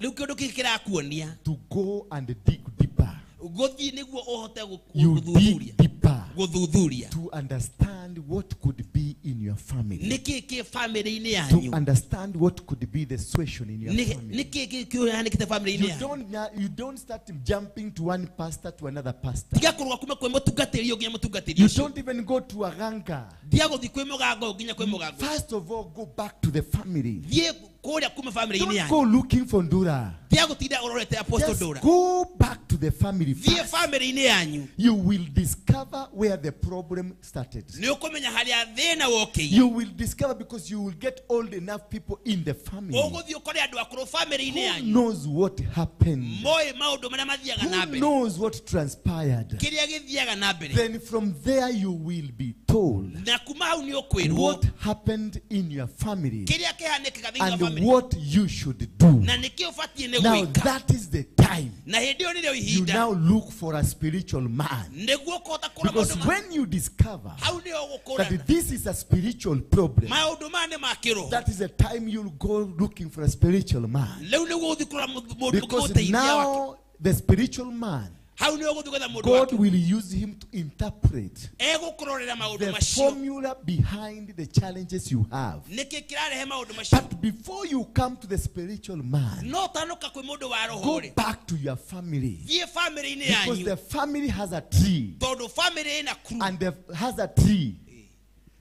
Speaker 12: Rĩu kĩũndũ gĩkĩ kĩrakuonia
Speaker 2: to go and dig deeper.
Speaker 12: Gũthiĩ nĩguo ũhote
Speaker 2: You dig
Speaker 12: gũthuthuria.
Speaker 2: deeper
Speaker 12: Gũthuthuria.
Speaker 2: to understand what could be in your family.
Speaker 12: Nĩkĩ kĩ family-inĩ
Speaker 2: To
Speaker 12: yanyu?
Speaker 2: understand what could be the situation in your family.
Speaker 12: Nĩkĩ kĩ kĩhanĩkĩte family-inĩ
Speaker 2: You
Speaker 12: yanyu?
Speaker 2: don't start jumping to one pastor to another pastor.
Speaker 12: Tiga kũrũga kuma kwĩ mũtungatĩri ũyũ nginya mũtungatĩri
Speaker 2: You
Speaker 12: ũcio.
Speaker 2: don't even go to a ganga.
Speaker 12: Tiga gũthiĩ kwĩ mũgango ũyũ nginya kwĩ mũgango ũcio.
Speaker 2: First of all, go back to the family.
Speaker 12: Thiĩ kũrĩa kuma family-inĩ
Speaker 2: Don't
Speaker 12: yanyu.
Speaker 2: go looking for Ndura.
Speaker 12: Tiga gũtinda ũrorete Apostle
Speaker 2: Just
Speaker 12: Ndura.
Speaker 2: go back to the family
Speaker 12: Thiĩ
Speaker 2: first.
Speaker 12: family-inĩ yanyu.
Speaker 2: You will discover where the problem started.
Speaker 12: Nĩ ũkũmenya harĩa thĩna wokĩire.
Speaker 2: You will discover because you will get old enough people in the family.
Speaker 12: Ũgũthiĩ ũkore andũ akũrũ family-inĩ
Speaker 2: Who
Speaker 12: yanyu.
Speaker 2: knows what happened?
Speaker 12: Moĩ maũndũ marĩa mathiaga na
Speaker 2: Who
Speaker 12: mbere.
Speaker 2: knows what transpired?
Speaker 12: Kĩrĩa gĩthiaga na mbere.
Speaker 2: Then from there you will be told
Speaker 12: Na kuma hau nĩ ũkwĩrwo
Speaker 2: what happened in your family
Speaker 12: kĩrĩa kĩhanĩkaga thĩinĩ wa
Speaker 2: and
Speaker 12: family
Speaker 2: what you should do.
Speaker 12: na nĩkĩ ũbatiĩ nĩ
Speaker 2: Now
Speaker 12: gwĩka.
Speaker 2: that is the time
Speaker 12: Na hĩndĩ ĩyo nĩrĩo
Speaker 2: you
Speaker 12: ihinda
Speaker 2: now look for a spiritual man.
Speaker 12: nĩguo ũkũhota kũrora
Speaker 2: Because
Speaker 12: maũndũ ma
Speaker 2: when you discover
Speaker 12: hau nĩho ũgũkũrana
Speaker 2: that this is a spiritual problem,
Speaker 12: maũndũ maya nĩ ma kĩroho.
Speaker 2: that is the time you'll go looking for a spiritual man.
Speaker 12: Rĩu nĩguo ũthiĩ kũrora mũndũ
Speaker 2: Because
Speaker 12: ũgũteithia wake.
Speaker 2: now the spiritual man,
Speaker 12: Hau nĩho ũgũthiĩ gwetha mũndũ
Speaker 2: God
Speaker 12: wake.
Speaker 2: will use him to interpret
Speaker 12: Egũkũrorera maũndũ
Speaker 2: the
Speaker 12: macio.
Speaker 2: formula behind the challenges you have.
Speaker 12: Nĩkĩ kĩrarehe maũndũ macio.
Speaker 2: But before you come to the spiritual man,
Speaker 12: No ũtanoka kwĩ mũndũ wa roho
Speaker 2: go
Speaker 12: rĩ,
Speaker 2: back to your family.
Speaker 12: thiĩ famĩlĩ-inĩ
Speaker 2: Because
Speaker 12: yanyu
Speaker 2: the family has a tree.
Speaker 12: tondũ famĩlĩ ĩna crew.
Speaker 2: And the, has a tree.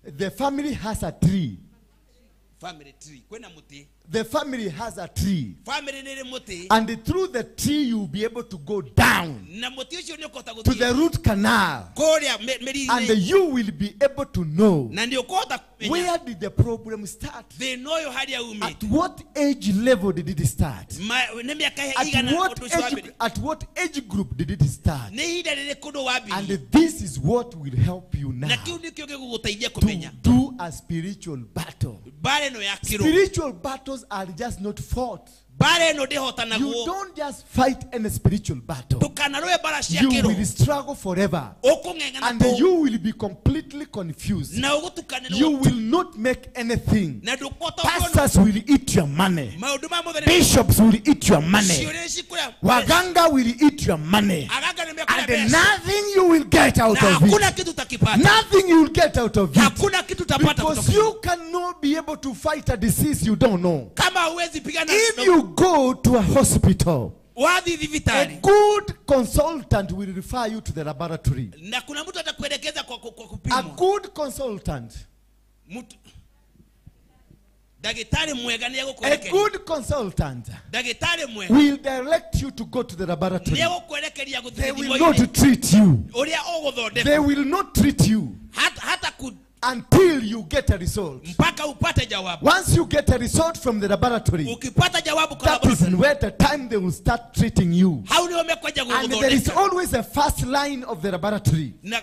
Speaker 2: The family has a tree.
Speaker 12: Family tree kwĩna mũtĩ.
Speaker 2: The family has a tree.
Speaker 12: Famĩlĩ nĩ ĩrĩ mũtĩ.
Speaker 2: And through the tree, you'll be able to go down
Speaker 12: Na mũtĩ ũcio nĩ ũkũhota
Speaker 2: to the
Speaker 12: gũthiĩ
Speaker 2: root canal.
Speaker 12: kũrĩa
Speaker 2: And
Speaker 12: mĩri-inĩ
Speaker 2: you will be able to know
Speaker 12: na nĩ ũkũhota kũmenya
Speaker 2: where did the problem start?
Speaker 12: thĩna ũyũ harĩa umĩte.
Speaker 2: At what age level did it start?
Speaker 12: Nĩ mĩaka
Speaker 2: At
Speaker 12: igana
Speaker 2: what
Speaker 12: ũndũ ũcio
Speaker 2: age,
Speaker 12: wambĩrĩirie.
Speaker 2: at what age group did it start?
Speaker 12: Nĩ ihinda rĩrĩkũ ũndũ wambĩrĩirie.
Speaker 2: And this is what will help you now
Speaker 12: Na kĩu nĩkĩo gĩgũgũteithia
Speaker 2: to
Speaker 12: kũmenya
Speaker 2: do a spiritual battle.
Speaker 12: mbara ĩno ya kĩroho.
Speaker 2: Spiritual battles are just not fought.
Speaker 12: Mbara ĩno
Speaker 2: You
Speaker 12: ndĩhotanagwo.
Speaker 2: don't just fight any spiritual battle.
Speaker 12: Ndũkanarũe mbara cia
Speaker 2: You
Speaker 12: kĩroho.
Speaker 2: will struggle forever.
Speaker 12: Ũkũng'eng'ana
Speaker 2: And
Speaker 12: tũ
Speaker 2: you will be completely confused.
Speaker 12: na ũgũtukanĩrwo
Speaker 2: You will not make anything.
Speaker 12: na ndũkũhota kuona
Speaker 2: Pastors will eat your money.
Speaker 12: maũndũ ma mothe nĩ-
Speaker 2: Bishops will eat your money.
Speaker 12: ciũria cikũrĩa
Speaker 2: Waganga will eat your money.
Speaker 12: aganga nĩ mekũrĩa
Speaker 2: And
Speaker 12: mbeca
Speaker 2: nothing you will get out
Speaker 12: na
Speaker 2: of
Speaker 12: hakuna
Speaker 2: it.
Speaker 12: kitu utakipata.
Speaker 2: Nothing you will get out of it.
Speaker 12: Hakuna kitu utapata
Speaker 2: Because
Speaker 12: kutoka.
Speaker 2: you cannot be able to fight a disease you don't know.
Speaker 12: Kama huwezi pigana
Speaker 2: If
Speaker 12: na-
Speaker 2: you go to a hospital,
Speaker 12: wathiĩ
Speaker 2: a
Speaker 12: thibitarĩ
Speaker 2: good consultant will refer you to the laboratory.
Speaker 12: na kuna mtu atakuelekeza kwa
Speaker 2: A
Speaker 12: kupimwa.
Speaker 2: good consultant,
Speaker 12: Mtu ndagĩtarĩ mwega nĩ
Speaker 2: a
Speaker 12: egũkwerekeria.
Speaker 2: good consultant
Speaker 12: Ndagĩtarĩ mwega
Speaker 2: will direct you to go to the laboratory.
Speaker 12: nĩ egũkwerekeria gũthiĩ
Speaker 2: They will
Speaker 12: gĩthimo-inĩ
Speaker 2: not treat you.
Speaker 12: ũrĩa ũgũthondekwo.
Speaker 2: They will not treat you
Speaker 12: Hata ku
Speaker 2: until you get a result.
Speaker 12: mpaka upate jawabu.
Speaker 2: Once you get a result from the laboratory,
Speaker 12: Ukipata jawabu kwa
Speaker 2: that is
Speaker 12: laboratory,
Speaker 2: where the time they will start treating you.
Speaker 12: hau nĩho mekwanja
Speaker 2: And there is
Speaker 12: gũgũthondeka.
Speaker 2: always a first line of the laboratory,
Speaker 12: Na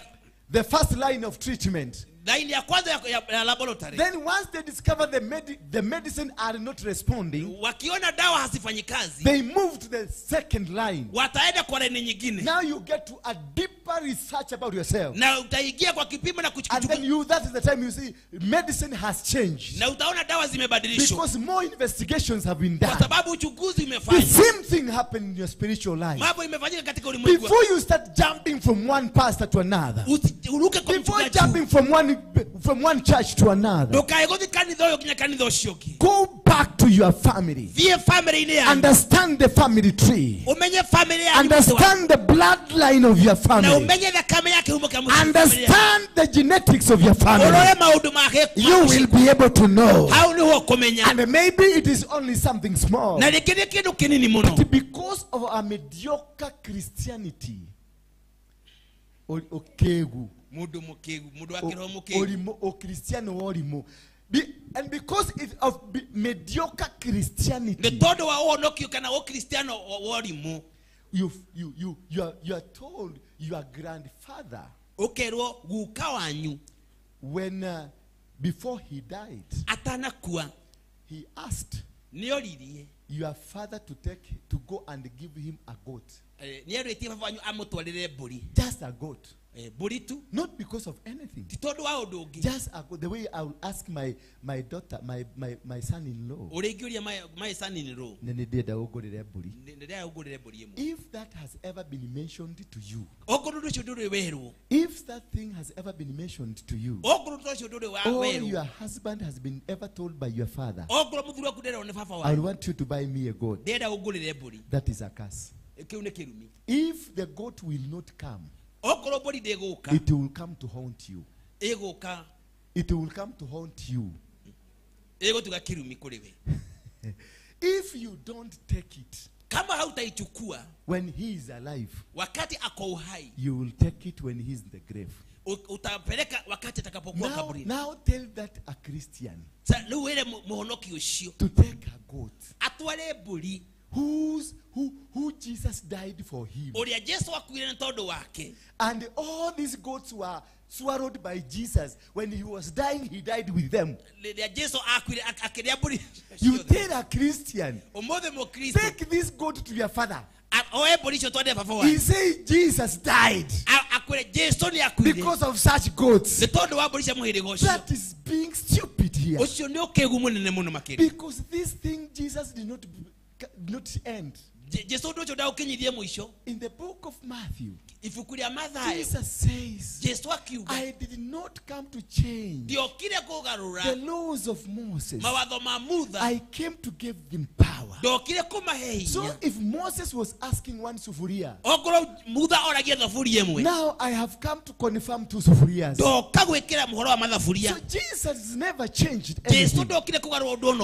Speaker 2: the first line of treatment.
Speaker 12: laini ya kwanza ya laboratory,
Speaker 2: Then once they discover the medicine are not responding,
Speaker 12: wakiona dawa hazifanyi kazi,
Speaker 2: they move to the second line.
Speaker 12: wataenda kwa laini nyingine.
Speaker 2: Now you get to a deeper research about yourself.
Speaker 12: Na utaingia kwa kipimo na
Speaker 2: And
Speaker 12: kuchukua
Speaker 2: then you, that is the time you see medicine has changed.
Speaker 12: na utaona dawa zimebadilishwa
Speaker 2: Because more investigations have been
Speaker 12: kwa
Speaker 2: done.
Speaker 12: sababu uchunguzi
Speaker 2: The
Speaker 12: umefanywa.
Speaker 2: same thing happened in your spiritual life.
Speaker 12: Mambo imefanyika katika ulimwengu.
Speaker 2: Before you start jumping from one pastor to another,
Speaker 12: Uruke kwa
Speaker 2: before
Speaker 12: mchungaji,
Speaker 2: jumping from one church to another,
Speaker 12: ndukae gũthiĩ kanitha ũyũ nginya kanitha ũcio ũngĩ.
Speaker 2: go back to your family.
Speaker 12: Thiĩ famĩlĩ-inĩ yanyu,
Speaker 2: Understand the family tree.
Speaker 12: ũmenye famĩlĩ yanyu mũtĩ wa-
Speaker 2: Understand the bloodline of your
Speaker 12: na
Speaker 2: family.
Speaker 12: ũmenye thakame ya kĩhumo kĩa mũciĩ famĩlĩ yanyu.
Speaker 2: Understand the genetics of your family.
Speaker 12: Ũrore maũndũ make
Speaker 2: You will be able to know.
Speaker 12: hau nĩho ũkũmenya.
Speaker 2: And maybe it is only something small.
Speaker 12: Na rĩngĩ nĩ kĩndũ kĩnini mũno.
Speaker 2: But because of our mediocre Christianity, okegu,
Speaker 12: Mũndũ mũkĩgu, mũndũ wa kĩroho mũkĩgu.
Speaker 2: orimo, okristiano orimo. And because it of mediocre Christianity,
Speaker 12: Nĩ tondũ wa ũhonokio kana ũkristiano wa ũrimũ,
Speaker 2: you are told your grandfather
Speaker 12: ũkerwo guka wanyu
Speaker 2: when before he died,
Speaker 12: atanakua
Speaker 2: he asked
Speaker 12: nĩoririe
Speaker 2: your father to go and give him a goat,
Speaker 12: nĩerĩtie baba wanyu amũtwarĩre mbũri.
Speaker 2: Just a goat.
Speaker 12: Mbũri tu.
Speaker 2: Not because of anything.
Speaker 12: Ti tondũ wa ũndũ ũngĩ.
Speaker 2: Just a goat. The way I will ask my daughter, my son-in-law.
Speaker 12: Ũrĩa ingĩũria my son-in-law.
Speaker 2: Nĩ ndĩrenda ũngũrĩre mbũri.
Speaker 12: Ndĩrenda ũngũrĩre mbũri ĩmwe.
Speaker 2: If that has ever been mentioned to you,
Speaker 12: Okorwo ũndũ ũcio ndũrĩ werwo.
Speaker 2: If that thing has ever been mentioned to you,
Speaker 12: Okorwo ũndũ ũcio ndũrĩ wa
Speaker 2: or
Speaker 12: werwo.
Speaker 2: your husband has been ever told by your father,
Speaker 12: Okorwo mũthuri waku nderwo nĩ baba
Speaker 2: I
Speaker 12: wanyu.
Speaker 2: want you to buy me a goat.
Speaker 12: Ndĩrenda ũngũrĩre mbũri.
Speaker 2: That is a curse.
Speaker 12: Kĩu nĩ kĩrumi.
Speaker 2: If the goat will not come,
Speaker 12: Okorwo mbũri ndĩgũka,
Speaker 2: it will come to haunt you.
Speaker 12: Ĩgũka.
Speaker 2: It will come to haunt you.
Speaker 12: Ĩgũtuga kĩrumi kũrĩ we.
Speaker 2: If you don't take it,
Speaker 12: Kama hautaichukua,
Speaker 2: when he is alive,
Speaker 12: wakati ako uhai,
Speaker 2: you will take it when he is in the grave.
Speaker 12: Utapeleka wakati atakapokuwa kaburini.
Speaker 2: Now tell that a Christian
Speaker 12: Sa, rĩu wĩre mũhonoki ũcio
Speaker 2: to take a goat
Speaker 12: atware mbũri
Speaker 2: who Jesus died for him.
Speaker 12: Ũrĩa Jesu akuire nĩ tondũ wake.
Speaker 2: And all these goats were swallowed by Jesus, when he was dying, he died with them. You tell a Christian, take this goat to your father. He said Jesus died because of such goats. That is being stupid here. Because this thing Jesus did not end. In the book of Matthew, Jesus says, I did not come to change the laws of Moses. I came to give them power. So if Moses was asking one sufuria, now I have come to confirm two sufurias. So Jesus never changed anything.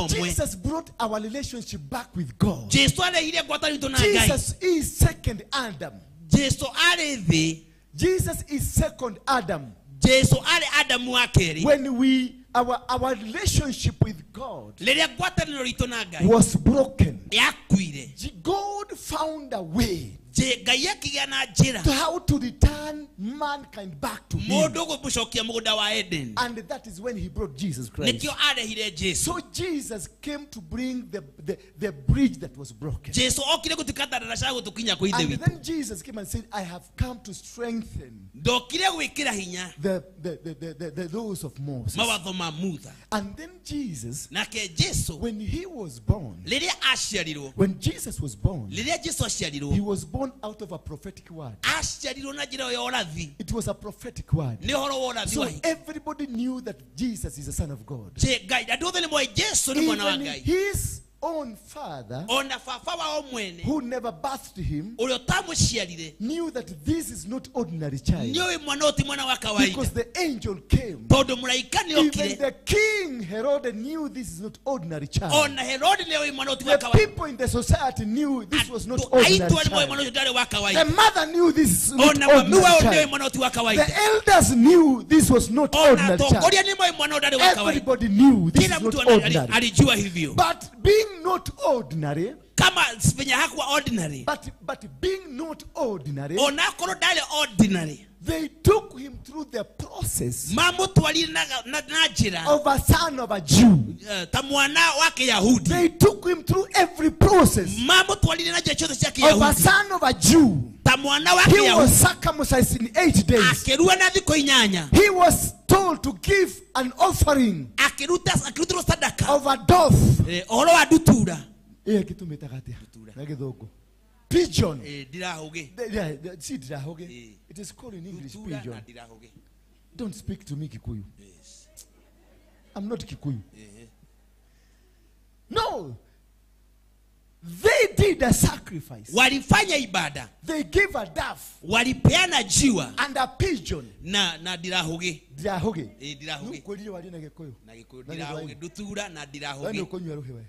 Speaker 2: Jesus brought our relationship back with God. Jesus is second Adam. Jesus is second Adam. When we our relationship with God was broken, God found a way to how to return mankind back to him. And that is when he brought Jesus Christ. So Jesus came to bring the bridge that was broken. And then Jesus came and said, I have come to strengthen the laws of Moses. And then Jesus, when he was born, when Jesus was born, he was born out of a prophetic word. It was a prophetic word. So everybody knew that Jesus is the Son of God. Even his own father, who never birthed him, knew that this is not ordinary child. Because the angel came. Even the king Herod knew this is not ordinary child. The people in the society knew this was not ordinary child. The mother knew this is not ordinary child. The elders knew this was not ordinary child. Everybody knew this is not ordinary. But being not ordinary, but being not ordinary, they took him through the process of a son of a Jew. They took him through every process of a son of a Jew. He was circumcised in 8 days. He was told to give an offering of a dove. Pigeon. It is called in English pigeon. Don't speak to me Kikuyu. I'm not Kikuyu. No. They did a sacrifice.
Speaker 12: Walifanya ibada.
Speaker 2: They gave a dove.
Speaker 12: Walipeana jiwa.
Speaker 2: And a pigeon.
Speaker 12: Na dirahuge.
Speaker 2: Dirahuge.
Speaker 12: Dirahuge.
Speaker 2: Nukwelile wali na Gikuyu.
Speaker 12: Na Gikuyu dirahuge. Dutura na dirahuge.
Speaker 2: Wewe ukonywa ruhe wewe.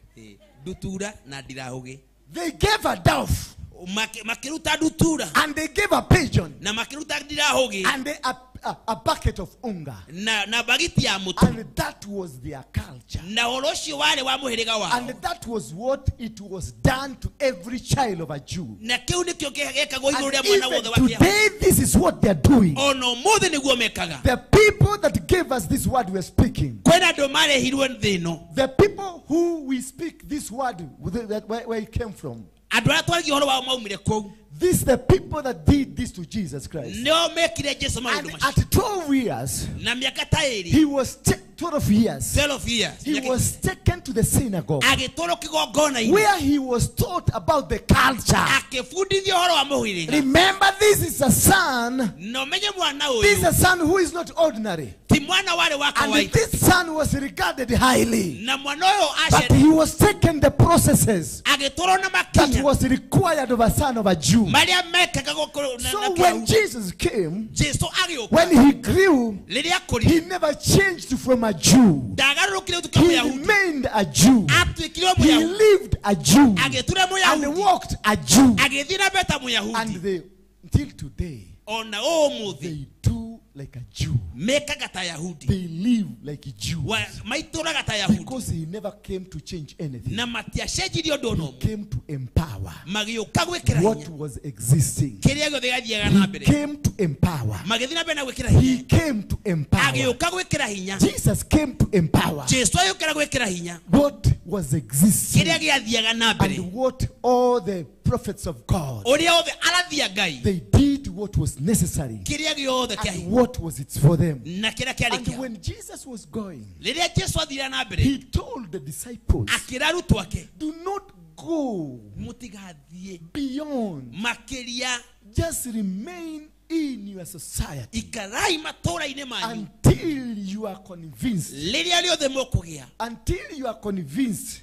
Speaker 12: Dutura na dirahuge.
Speaker 2: They gave a dove.
Speaker 12: Makiruta dutura.
Speaker 2: And they gave a pigeon.
Speaker 12: Na makiruta dirahuge.
Speaker 2: And they a bucket of unga.
Speaker 12: Na bagiti ya mutu.
Speaker 2: And that was their culture.
Speaker 12: Na oroshi wale wa muhiriga wao.
Speaker 2: And that was what it was done to every child of a Jew.
Speaker 12: Na kiu nikio gekagwo iguru
Speaker 2: And
Speaker 12: ria mwana wothe
Speaker 2: even
Speaker 12: wa Kiyahudi.
Speaker 2: today, this is what they are doing.
Speaker 12: Ono muthe niguo mekaga.
Speaker 2: The people that gave us this word we are speaking.
Speaker 12: Kwena andu marehirwo thi ino.
Speaker 2: The people who we speak this word, where it came from.
Speaker 12: Andu aria twaragia uhoro wao maumire kuu.
Speaker 2: This is the people that did this to Jesus Christ.
Speaker 12: Nio mekire Jesu maundu
Speaker 2: And
Speaker 12: macio.
Speaker 2: at 12 years,
Speaker 12: Na miaka ta iri.
Speaker 2: he was 12 years.
Speaker 12: 12 years.
Speaker 2: He was taken to the synagogue,
Speaker 12: Agitwarwo kigongona-ini.
Speaker 2: where he was taught about the culture.
Speaker 12: Akibundithio uhoro wa muhiriga.
Speaker 2: Remember, this is a son.
Speaker 12: Na umenye mwana uyu.
Speaker 2: This is a son who is not ordinary.
Speaker 12: Ti mwana wale wa
Speaker 2: And
Speaker 12: kawaida.
Speaker 2: this son was regarded highly.
Speaker 12: Na mwana uyu
Speaker 2: But he was taken the processes
Speaker 12: Agitwarwo na
Speaker 2: that
Speaker 12: makinya.
Speaker 2: was required of a son of a Jew.
Speaker 12: Maria mekaga gukorwo na
Speaker 2: So
Speaker 12: na
Speaker 2: when
Speaker 12: Kiyahudi.
Speaker 2: Jesus came,
Speaker 12: Jesu agĩũka.
Speaker 2: when he grew,
Speaker 12: Rĩrĩa akũrire.
Speaker 2: he never changed from a Jew.
Speaker 12: Ndagarũrũkire gũtuĩka
Speaker 2: He
Speaker 12: Mũyahudi.
Speaker 2: remained a Jew.
Speaker 12: Atuĩkire
Speaker 2: He
Speaker 12: Mũyahudi.
Speaker 2: lived a Jew.
Speaker 12: Agĩtura
Speaker 2: And
Speaker 12: Mũyahudi.
Speaker 2: walked a Jew.
Speaker 12: Agĩthiĩ na mbere ta Mũyahudi.
Speaker 2: And they, until today,
Speaker 12: Ona ũmũthĩ.
Speaker 2: they do like a Jew.
Speaker 12: Mekaga ta Yahudi.
Speaker 2: They live like Jews.
Speaker 12: Maitũraga ta Yahudi.
Speaker 2: Because he never came to change anything.
Speaker 12: Na matiacenjirie ũndũ ona
Speaker 2: He
Speaker 12: ũmwe.
Speaker 2: came to empower
Speaker 12: Magĩũka gwĩkĩra
Speaker 2: what
Speaker 12: hinya
Speaker 2: was existing.
Speaker 12: kĩrĩa gĩothe gĩathiaga na
Speaker 2: He
Speaker 12: mbere.
Speaker 2: came to empower.
Speaker 12: Magĩthiĩ na mbere na gwĩkĩra
Speaker 2: He
Speaker 12: hinya.
Speaker 2: came to empower.
Speaker 12: Agĩũka gwĩkĩra hinya.
Speaker 2: Jesus came to empower
Speaker 12: Jesu agĩũkĩra gwĩkĩra hinya
Speaker 2: what was existing
Speaker 12: kĩrĩa gĩathiaga na mbere.
Speaker 2: and what all the prophets of God,
Speaker 12: Ũrĩa othe arathi a Ngai
Speaker 2: they did what was necessary
Speaker 12: kĩrĩa gĩothe kĩa
Speaker 2: and
Speaker 12: hinya
Speaker 2: what was it for them.
Speaker 12: na kĩrĩa kĩarĩ
Speaker 2: And
Speaker 12: kĩao.
Speaker 2: when Jesus was going,
Speaker 12: Rĩrĩa Jesu athire na mbere
Speaker 2: he told the disciples,
Speaker 12: akĩra arutwo ake
Speaker 2: do not go
Speaker 12: mũtigathiĩ
Speaker 2: beyond,
Speaker 12: makĩria,
Speaker 2: just remain in your society
Speaker 12: ikarai matũũra-inĩ manyu
Speaker 2: until you are convinced,
Speaker 12: rĩrĩa rĩothe mũkũgĩa
Speaker 2: until you are convinced,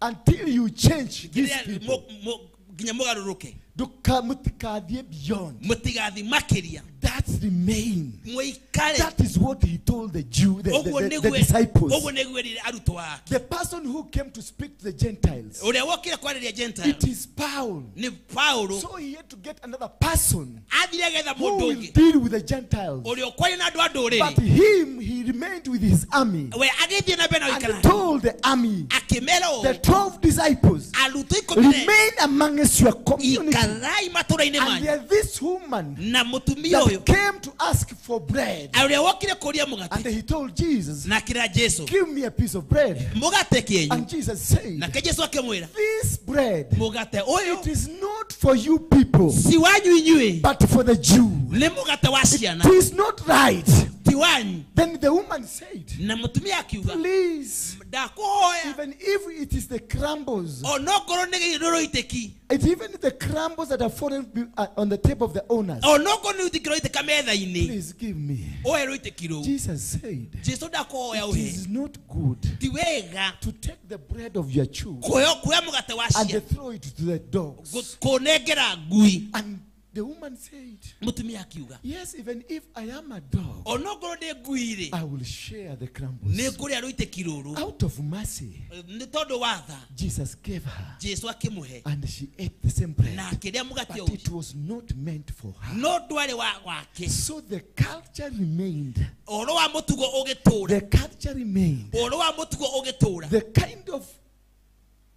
Speaker 2: until you change these
Speaker 12: Rĩrĩa
Speaker 2: people.
Speaker 12: nginya mũgarũrũke
Speaker 2: Mũtikathiĩ beyond.
Speaker 12: Mũtigathiĩ makĩria.
Speaker 2: That remain.
Speaker 12: Mũikare.
Speaker 2: That is what he told the Jew,
Speaker 12: Ũguo
Speaker 2: the disciples.
Speaker 12: ũguo nĩguo erire arutwo ake.
Speaker 2: The person who came to speak to the Gentiles,
Speaker 12: Ũrĩa wokire kwarĩria Gentile
Speaker 2: it is Paul.
Speaker 12: nĩ Paulo.
Speaker 2: So he had to get another person
Speaker 12: Athire agetha
Speaker 2: who
Speaker 12: mũndũ
Speaker 2: will
Speaker 12: ũngĩ
Speaker 2: deal with the Gentiles.
Speaker 12: ũrĩa ũkwaria na andũ a ndũrĩrĩ.
Speaker 2: But him, he remained with his army
Speaker 12: We agĩthiĩ na mbere na
Speaker 2: and
Speaker 12: gũikara
Speaker 2: told the army,
Speaker 12: akĩmera
Speaker 2: the
Speaker 12: ũũ
Speaker 2: 12 disciples,
Speaker 12: arutwo ikũmi na
Speaker 2: remain amongst your community.
Speaker 12: ikarai matũũra-inĩ
Speaker 2: And
Speaker 12: manyu
Speaker 2: there this woman
Speaker 12: na mũtumia
Speaker 2: that
Speaker 12: ũyũ
Speaker 2: came to ask for bread.
Speaker 12: ũrĩa wokire kũria mũgate
Speaker 2: And he told Jesus,
Speaker 12: na akĩra Jesu
Speaker 2: give me a piece of bread.
Speaker 12: mũgate kĩenyu
Speaker 2: And Jesus said,
Speaker 12: nake Jesu akĩmwĩra
Speaker 2: this bread,
Speaker 12: mũgate ũyũ
Speaker 2: it is not for you people,
Speaker 12: si wanyu inyuĩ
Speaker 2: but for the Jew.
Speaker 12: nĩ mũgate wa ciana
Speaker 2: It is not right.
Speaker 12: ti wanyu.
Speaker 2: Then the woman said,
Speaker 12: Na mũtumia akiuga
Speaker 2: please,
Speaker 12: ndakũhoya
Speaker 2: even if it is the crumbles,
Speaker 12: onokorwo nĩ rũitĩki
Speaker 2: it even the crumbles that are fallen on the table of the owners,
Speaker 12: onokorwo nĩ rũitĩki rwaitĩka metha-inĩ
Speaker 2: please give me.
Speaker 12: ũhe rũitĩki rũu.
Speaker 2: Jesus said,
Speaker 12: Jesu ndakũhoya
Speaker 2: it
Speaker 12: ũhe
Speaker 2: is not good
Speaker 12: ti wega
Speaker 2: to take the bread of your children
Speaker 12: kuoya mũgate wa
Speaker 2: and
Speaker 12: ciana
Speaker 2: throw it to the dogs.
Speaker 12: kũnengera ngui.
Speaker 2: And the woman said,
Speaker 12: Mũtumia akiuga
Speaker 2: yes, even if I am a dog,
Speaker 12: onokorwo ndĩ ngui rĩ
Speaker 2: I will share the crumbles.
Speaker 12: nĩ ngũrĩa rũitĩki rũrũ.
Speaker 2: Out of mercy,
Speaker 12: Nĩ tondũ wa tha
Speaker 2: Jesus gave her,
Speaker 12: Jesu akĩmũhe
Speaker 2: and she ate the same bread.
Speaker 12: na akĩrĩa mũgate
Speaker 2: But it
Speaker 12: ũcio
Speaker 2: was not meant for her.
Speaker 12: no ndwarĩ wake.
Speaker 2: So the culture remained.
Speaker 12: Ũhoro wa mũtugo ũgĩtũũra.
Speaker 2: The culture remained.
Speaker 12: Ũhoro wa mũtugo ũgĩtũũra.
Speaker 2: The kind of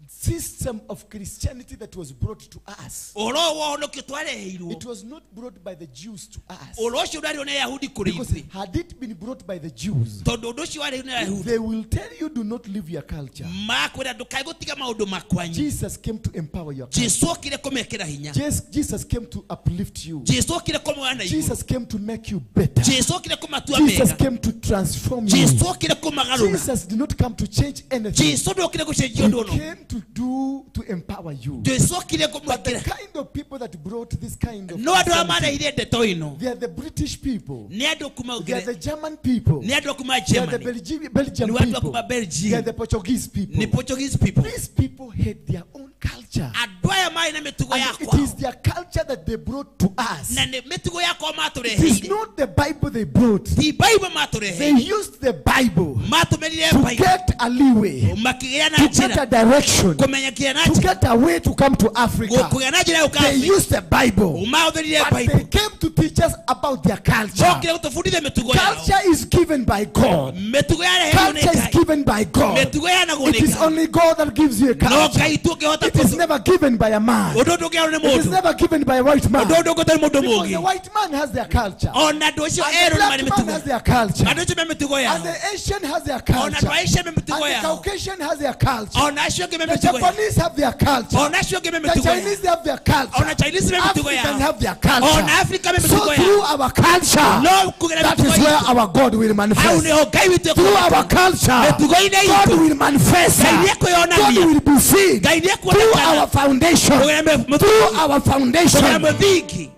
Speaker 2: system of Christianity that was brought to us,
Speaker 12: Ũhoro wa ũhonokio twareheirwo
Speaker 2: it was not brought by the Jews to us.
Speaker 12: ũhoro ũcio ũrarĩo nĩ Ayahudi kũrĩ
Speaker 2: Because
Speaker 12: ithuĩ
Speaker 2: had it been brought by the Jews,
Speaker 12: tondũ ũndũ ũcio warĩirwo nĩ Ayahudi
Speaker 2: they will tell you, do not leave your culture.
Speaker 12: makwĩra ndũkae gũtiga maũndũ makwanyu.
Speaker 2: Jesus came to empower your culture.
Speaker 12: Jesu okire kũmekĩra hinya.
Speaker 2: Jesus came to uplift you.
Speaker 12: Jesu okire kũmoya na igũrũ.
Speaker 2: Jesus came to make you better.
Speaker 12: Jesu okire kũmatua
Speaker 2: Jesus
Speaker 12: mega.
Speaker 2: came to transform you.
Speaker 12: Jesu okire kũmagarũra.
Speaker 2: Jesus did not come to change anything.
Speaker 12: Jesu ndokire gũcenjia ũndũ
Speaker 2: He
Speaker 12: ona ũmwe.
Speaker 2: came to do to empower you.
Speaker 12: Jesu okire
Speaker 2: But the
Speaker 12: kũmwĩkĩra
Speaker 2: kind of people that brought this kind of
Speaker 12: no andũ arĩa
Speaker 2: Christianity,
Speaker 12: mareheire ndeto ĩno
Speaker 2: they are the British people.
Speaker 12: nĩ andũ kuma
Speaker 2: They are
Speaker 12: Ũngereza
Speaker 2: the German people.
Speaker 12: nĩ andũ a kuma
Speaker 2: They are the
Speaker 12: Germany
Speaker 2: Belgian
Speaker 12: nĩ andũ a
Speaker 2: people.
Speaker 12: kuma
Speaker 2: They are
Speaker 12: Belgium
Speaker 2: the Portuguese people.
Speaker 12: nĩ Portuguese people.
Speaker 2: These people hate their own culture.
Speaker 12: Andũ aya marĩ na mĩtugo
Speaker 2: And
Speaker 12: ya
Speaker 2: it is their culture that they brought to us.
Speaker 12: na nĩ mĩtugo yakwa
Speaker 2: It is
Speaker 12: matũreheire
Speaker 2: not the Bible they brought.
Speaker 12: ti Bible
Speaker 2: They
Speaker 12: matũreheire
Speaker 2: used the Bible
Speaker 12: matũmĩrire
Speaker 2: to
Speaker 12: Bible
Speaker 2: get a leeway,
Speaker 12: makĩgĩa na
Speaker 2: to get
Speaker 12: njĩra
Speaker 2: a direction,
Speaker 12: kũmenya kĩrĩa na
Speaker 2: to
Speaker 12: njĩra
Speaker 2: get a way to come to Africa.
Speaker 12: kũgĩa na njĩra ya gũka
Speaker 2: They
Speaker 12: Afrika.
Speaker 2: used the Bible.
Speaker 12: Mahũthĩrire
Speaker 2: But they
Speaker 12: Bible
Speaker 2: came to teach us about their culture.
Speaker 12: mokire gũtũbundithia mĩtugo yao.
Speaker 2: Culture is given by God.
Speaker 12: Mĩtugo yareheirwo nĩ
Speaker 2: Culture is
Speaker 12: Ngai.
Speaker 2: given by God.
Speaker 12: Mĩtugo yanagwo
Speaker 2: It
Speaker 12: nĩ
Speaker 2: is
Speaker 12: Ngai.
Speaker 2: only God that gives you a
Speaker 12: No
Speaker 2: culture.
Speaker 12: Ngai tu ũngĩhota
Speaker 2: It is
Speaker 12: kũtũ-
Speaker 2: never given by a man.
Speaker 12: ũndũ ndũngĩheanwo nĩ
Speaker 2: It is
Speaker 12: mũndũ.
Speaker 2: never given by a white man.
Speaker 12: Ũndũ ndũngĩtwo nĩ mũndũ
Speaker 2: Because the
Speaker 12: mũũgĩ.
Speaker 2: white man has their culture.
Speaker 12: Ona andũ acio
Speaker 2: And
Speaker 12: erũ
Speaker 2: the
Speaker 12: nĩ marĩ
Speaker 2: black man
Speaker 12: mĩtugo.
Speaker 2: has their culture.
Speaker 12: Andũ acio me mĩtugo yao.
Speaker 2: And the Asian has their
Speaker 12: Ona
Speaker 2: culture.
Speaker 12: andũ a Asia me
Speaker 2: And
Speaker 12: mĩtugo
Speaker 2: the
Speaker 12: yao.
Speaker 2: Caucasian has their culture.
Speaker 12: Ona acio angĩ me
Speaker 2: The
Speaker 12: mĩtugo yao.
Speaker 2: Japanese have their culture.
Speaker 12: Ona acio angĩ me
Speaker 2: The
Speaker 12: mĩtugo yao.
Speaker 2: Chinese have their culture.
Speaker 12: Ona Chinese me mĩtugo
Speaker 2: Africans
Speaker 12: yao.
Speaker 2: have their culture.
Speaker 12: Ona Africa me
Speaker 2: So
Speaker 12: mĩtugo yao.
Speaker 2: through our culture,
Speaker 12: No kũgerera
Speaker 2: that
Speaker 12: mĩtugo
Speaker 2: is where
Speaker 12: itũ.
Speaker 2: our God will
Speaker 12: Hau
Speaker 2: manifest.
Speaker 12: nĩho Ngai witũ
Speaker 2: Through our
Speaker 12: ekuonekana.
Speaker 2: culture,
Speaker 12: Mĩtugo-inĩ
Speaker 2: God
Speaker 12: itũ.
Speaker 2: will manifest.
Speaker 12: Ngai nĩekwĩyonania.
Speaker 2: God will be seen.
Speaker 12: Ngai
Speaker 2: Through
Speaker 12: nĩekuonekana.
Speaker 2: our foundation.
Speaker 12: Kũgerera
Speaker 2: Through our
Speaker 12: kũgerera
Speaker 2: foundation.
Speaker 12: mũthingi.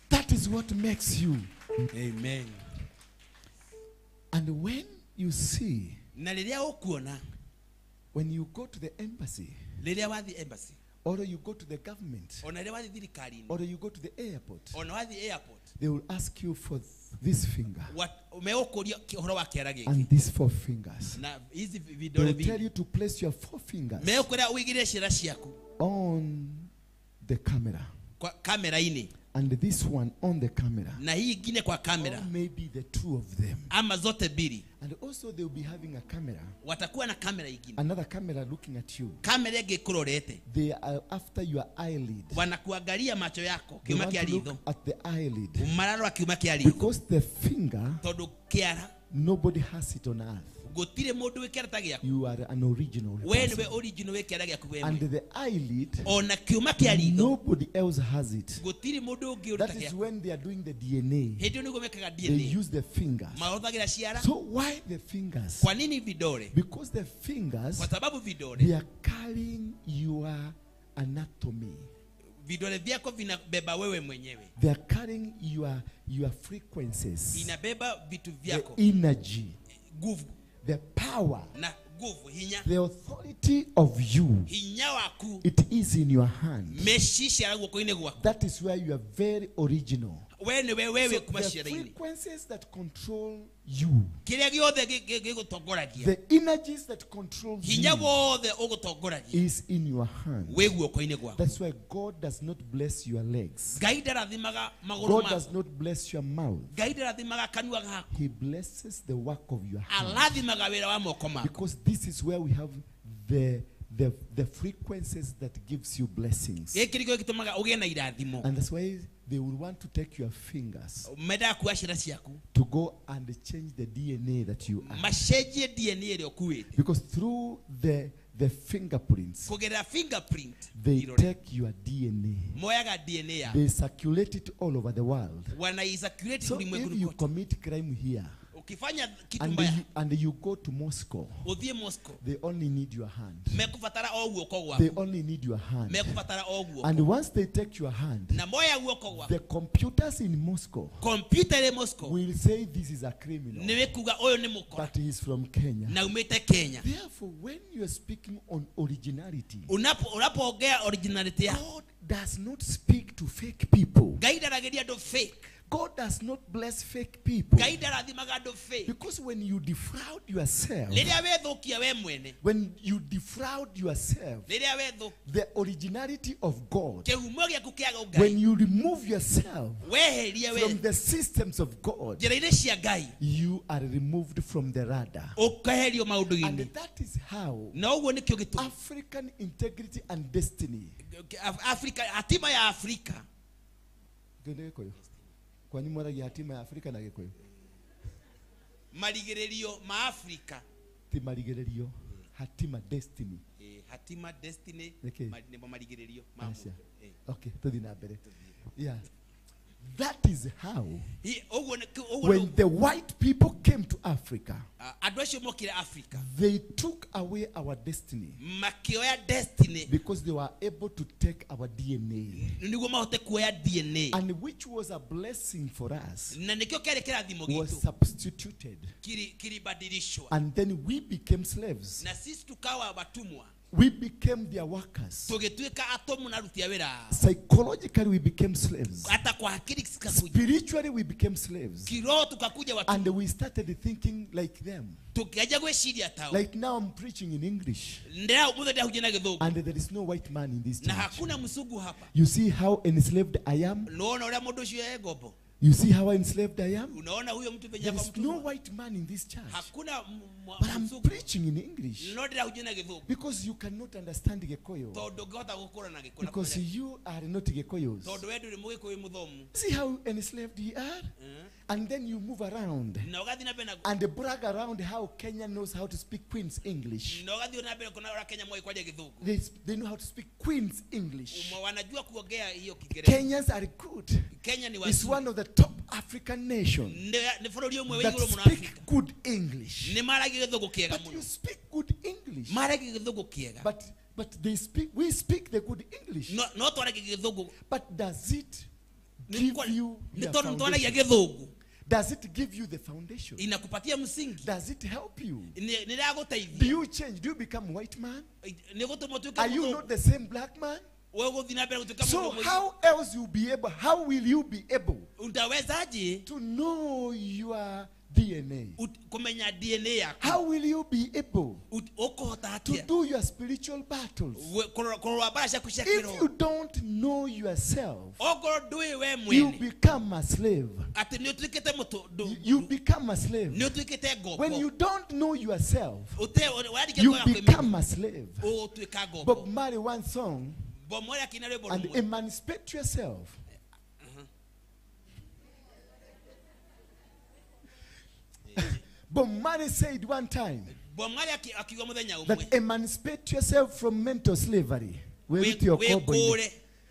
Speaker 2: That is what makes you.
Speaker 12: Amen.
Speaker 2: And when you see,
Speaker 12: Na rĩrĩa ũkuona
Speaker 2: when you go to the embassy,
Speaker 12: rĩrĩa wathiĩ embassy
Speaker 2: or you go to the government,
Speaker 12: ona rĩrĩa wathiĩ thirikari-inĩ
Speaker 2: or you go to the airport,
Speaker 12: ona wathiĩ airport
Speaker 2: they will ask you for this finger
Speaker 12: megũkũria ũhoro wa kĩara gĩkĩ
Speaker 2: and these four fingers.
Speaker 12: na hizi
Speaker 2: They
Speaker 12: vidole
Speaker 2: will tell
Speaker 12: vingi
Speaker 2: you to place your four fingers
Speaker 12: megũkwĩra ũigĩrĩre ciara ciaku
Speaker 2: on the camera
Speaker 12: kwa kamera-inĩ.
Speaker 2: And this one on the camera.
Speaker 12: Na hii ingine kwa kamera.
Speaker 2: Or maybe the two of them.
Speaker 12: Ama zote mbili.
Speaker 2: And also they will be having a camera.
Speaker 12: Watakuwa na kamera ingine.
Speaker 2: Another camera looking at you.
Speaker 12: Kamera ĩngĩ.
Speaker 2: They are after your eyelid.
Speaker 12: Wanakuangalia macho yako.
Speaker 2: They
Speaker 12: Kiuma
Speaker 2: want
Speaker 12: kĩa
Speaker 2: to look
Speaker 12: ritho.
Speaker 2: at the eyelid.
Speaker 12: Mararora kiuma kĩa ritho.
Speaker 2: Because the finger,
Speaker 12: Tondũ kĩara
Speaker 2: nobody has it on earth.
Speaker 12: Gũtirĩ mũndũ wĩ kĩara ta gĩaku.
Speaker 2: You are an original
Speaker 12: We
Speaker 2: person.
Speaker 12: nĩwe original wĩ kĩara gĩaku we
Speaker 2: And
Speaker 12: mwene.
Speaker 2: the eyelid,
Speaker 12: Ona kiuma kĩa ritho
Speaker 2: nobody else has it.
Speaker 12: Gũtirĩ mũndũ ũngĩ ũrĩ
Speaker 2: That
Speaker 12: ta
Speaker 2: is
Speaker 12: gĩaku.
Speaker 2: when they are doing the DNA.
Speaker 12: Hĩndĩ ĩyo nĩguo mekaga
Speaker 2: They
Speaker 12: DNA.
Speaker 2: use the fingers.
Speaker 12: Mahũthagĩra ciara.
Speaker 2: So why the fingers?
Speaker 12: Kwa nini vidole?
Speaker 2: Because the fingers,
Speaker 12: Kwa sababu vidole.
Speaker 2: they are carrying your anatomy.
Speaker 12: Vidole vyako vinabeba wewe mwenyewe.
Speaker 2: They are carrying your frequencies.
Speaker 12: Inabeba vitu
Speaker 2: The
Speaker 12: vyako.
Speaker 2: energy.
Speaker 12: Nguvu.
Speaker 2: The power.
Speaker 12: Na nguvu, hinya.
Speaker 2: The authority of you.
Speaker 12: Hinya waku.
Speaker 2: It is in your hand.
Speaker 12: Mecicia guoko-inĩ gwaku.
Speaker 2: That is where you are very original.
Speaker 12: We nĩwe wewe
Speaker 2: So
Speaker 12: kuma
Speaker 2: the
Speaker 12: ciara-inĩ.
Speaker 2: frequencies that control you,
Speaker 12: Kĩrĩa gĩothe gĩgũtongoragia.
Speaker 2: the energies that control
Speaker 12: Hinya
Speaker 2: you
Speaker 12: wothe ũgũtongoragia.
Speaker 2: is in your hand.
Speaker 12: Wĩ guoko-inĩ gwaku.
Speaker 2: That's why God does not bless your legs.
Speaker 12: Ngai ndarathimaga magũrũ
Speaker 2: God
Speaker 12: maku.
Speaker 2: does not bless your mouth.
Speaker 12: Ngai ndarathimaga kanua gaku.
Speaker 2: He blesses the work of your hand.
Speaker 12: Arathimaga wĩra wa moko maku.
Speaker 2: Because this is where we have the frequencies that gives you blessings.
Speaker 12: Gĩkĩ nĩkĩo gĩtũmaga ũgĩe na irathimo.
Speaker 2: And that's why they will want to take your fingers
Speaker 12: Mendaga kuoya ciara ciaku.
Speaker 2: to go and change the DNA that you are.
Speaker 12: Macenjie DNA ĩrĩa ũkuĩte.
Speaker 2: Because through the fingerprints,
Speaker 12: Kũgerera fingerprint,
Speaker 2: they
Speaker 12: irore.
Speaker 2: take your DNA.
Speaker 12: Moyaga DNA yaku.
Speaker 2: They circulate it all over the world.
Speaker 12: Wanaicirculate
Speaker 2: So if
Speaker 12: ulimwenguni
Speaker 2: you
Speaker 12: kote.
Speaker 2: commit crime here
Speaker 12: Ukifanya kitu
Speaker 2: and
Speaker 12: mbaya,
Speaker 2: you go to Moscow,
Speaker 12: ũthiĩ Moscow,
Speaker 2: they only need your hand.
Speaker 12: mekũbatara o guoko
Speaker 2: They
Speaker 12: gwaku.
Speaker 2: only need your hand.
Speaker 12: Mekũbatara o guoko.
Speaker 2: And once they take your hand,
Speaker 12: Na moya guoko gwaku.
Speaker 2: the computers in Moscow
Speaker 12: Kompyuta ĩrĩ Moscow
Speaker 2: will say this is a criminal,
Speaker 12: nĩ ĩkuga ũyũ nĩ mũkora
Speaker 2: but he is from Kenya.
Speaker 12: na umĩte Kenya.
Speaker 2: Therefore, when you are speaking on originality,
Speaker 12: Unapoongea originality yako,
Speaker 2: God does not speak to fake people.
Speaker 12: Ngai ndaragĩria andũ fake.
Speaker 2: God does not bless fake people.
Speaker 12: Ngai ndarathimaga andũ fake.
Speaker 2: Because when you defraud yourself,
Speaker 12: Rĩrĩa wethũkia we mwene,
Speaker 2: when you defraud yourself,
Speaker 12: rĩrĩa wethũ
Speaker 2: the originality of God,
Speaker 12: kĩhumo gĩaku kĩa ũngai,
Speaker 2: when you remove yourself
Speaker 12: weherie we
Speaker 2: from the systems of God,
Speaker 12: njĩra-inĩ cia Ngai,
Speaker 2: you are removed from the radar.
Speaker 12: ũkeherio maũndũ-inĩ.
Speaker 2: And that is how
Speaker 12: Na ũguo nĩkĩo gĩtũmi
Speaker 2: African integrity and destiny.
Speaker 12: Afrika, hatima ya Afrika.
Speaker 2: Gĩkũyũ Gĩkũyũ. Kwanyu mwaragia hatima ya Afrika na Gĩkũyũ?
Speaker 12: Marigĩrĩrio ma Afrika.
Speaker 2: Ti marigĩrĩrio, hatima destiny.
Speaker 12: Hatima destiny
Speaker 2: Nĩkĩ?
Speaker 12: Nĩmo marigĩrĩrio ma
Speaker 2: Acia.
Speaker 12: mũndũ.
Speaker 2: Okay, tũthiĩ na mbere. Yeah. That is how
Speaker 12: Ũguo ũguo
Speaker 2: when the white people came to Africa,
Speaker 12: Andũ acio mokire Africa,
Speaker 2: they took away our destiny
Speaker 12: makĩoya destiny
Speaker 2: because they were able to take our DNA.
Speaker 12: Nĩguo mahote kuoya DNA.
Speaker 2: And which was a blessing for us,
Speaker 12: Na nĩkĩo kĩarĩ kĩrathimo
Speaker 2: was
Speaker 12: gitũ.
Speaker 2: substituted.
Speaker 12: Kilibadilishwa.
Speaker 2: And then we became slaves.
Speaker 12: Na sisi tukawa watumwa.
Speaker 2: We became their workers.
Speaker 12: Tũgĩtuĩka atũmwo na aruti a wĩra ao.
Speaker 2: Psychologically, we became slaves.
Speaker 12: Hata kwa akili tukakuja.
Speaker 2: Spiritually, we became slaves.
Speaker 12: Kiroho tukakuja watumwa.
Speaker 2: And we started thinking like them.
Speaker 12: Tukianza gwĩciria tao.
Speaker 2: Like now I'm preaching in English.
Speaker 12: Ndĩra ũmũthĩ ndĩrahunjia na Gĩthũngũ.
Speaker 2: And there is no white man in this
Speaker 12: Na
Speaker 2: church.
Speaker 12: hakuna msungu hapa.
Speaker 2: You see how enslaved I am?
Speaker 12: Unaona ũrĩa mũndũ ũcio e ngombo?
Speaker 2: You see how enslaved I am?
Speaker 12: Unaona huyo mtu penye
Speaker 2: There
Speaker 12: ako
Speaker 2: is no
Speaker 12: mtumwa?
Speaker 2: white man in this church.
Speaker 12: Hakuna
Speaker 2: But I'm
Speaker 12: mzungu.
Speaker 2: preaching in English.
Speaker 12: No ndĩrahunjia na Gĩthũngũ.
Speaker 2: Because you cannot understand Gikuyu.
Speaker 12: Tondũ ndũngĩhota gũkũra na Gĩkũyũ na
Speaker 2: Because
Speaker 12: kũmenya.
Speaker 2: you are not Gikuyus.
Speaker 12: Tondũ we ndũrĩ Mũgĩkũyũ mũthomu.
Speaker 2: See how enslaved you are? And then you move around
Speaker 12: Na ũgathiĩ na mbere na
Speaker 2: and brag around how Kenya knows how to speak Queen's English.
Speaker 12: Na ũgathiĩ na mbere kuona ũrĩa Kenya moĩ kwaria Gĩthũngũ.
Speaker 2: They know how to speak Queen's English.
Speaker 12: Wanajua kuongea hiyo Kiingereza.
Speaker 2: Kenyans are good.
Speaker 12: Kenya ni
Speaker 2: It's
Speaker 12: wazuri.
Speaker 2: one of the top African nations
Speaker 12: Nĩ bũrũri ũmwe wĩ
Speaker 2: that
Speaker 12: igũrũ mũno
Speaker 2: speak
Speaker 12: Afrika.
Speaker 2: good English.
Speaker 12: Nĩ maragia Gĩthũngũ kĩega
Speaker 2: But
Speaker 12: mũno.
Speaker 2: you speak good English.
Speaker 12: Maragia Gĩthũngũ kĩega.
Speaker 2: But they speak, we speak the good English.
Speaker 12: No twaragia Gĩthũngũ.
Speaker 2: But does it give you
Speaker 12: Nĩ
Speaker 2: the
Speaker 12: tondũ twaragia
Speaker 2: foundation?
Speaker 12: Gĩthũngũ.
Speaker 2: Does it give you the foundation?
Speaker 12: Inakupatia msingi.
Speaker 2: Does it help you?
Speaker 12: Nĩ ĩragũteithia.
Speaker 2: Do you change? Do you become white man?
Speaker 12: Nĩ gũtũma ũtuĩke
Speaker 2: Are you
Speaker 12: mũthũngũ.
Speaker 2: not the same black man?
Speaker 12: Wewe ũgũthiĩ na mbere gũtuĩka
Speaker 2: So
Speaker 12: mũndũ mũirũ.
Speaker 2: how else you be able? How will you be able
Speaker 12: Utawezaje
Speaker 2: to know your DNA?
Speaker 12: Kũmenya DNA yaku.
Speaker 2: How will you be able
Speaker 12: Ũkũhota
Speaker 2: to
Speaker 12: atĩa
Speaker 2: do your spiritual battles
Speaker 12: kũrũa mbara ciaku cia
Speaker 2: if
Speaker 12: kĩroho
Speaker 2: you don't know yourself?
Speaker 12: Okorwo ndũĩ we
Speaker 2: You
Speaker 12: mwene
Speaker 2: become a slave.
Speaker 12: atĩ nĩ ũtuĩkĩte mũtũ
Speaker 2: You become a slave.
Speaker 12: nĩ ũtuĩkĩte ngombo.
Speaker 2: When you don't know yourself,
Speaker 12: Ũte-
Speaker 2: you
Speaker 12: ũrarikia kwaga kwĩmenya,
Speaker 2: become a slave.
Speaker 12: ũgũtuĩka ngombo.
Speaker 2: Bob Marley one song
Speaker 12: Bob Marley akĩina rwĩmbo
Speaker 2: and
Speaker 12: rũmwe.
Speaker 2: emancipate yourself. Bob Marley said one time
Speaker 12: Bob Marley akiuga mũthenya ũmwe
Speaker 2: that emancipate yourself from mental slavery. Wĩrute ũkombo-inĩ.
Speaker 12: wĩkũũre.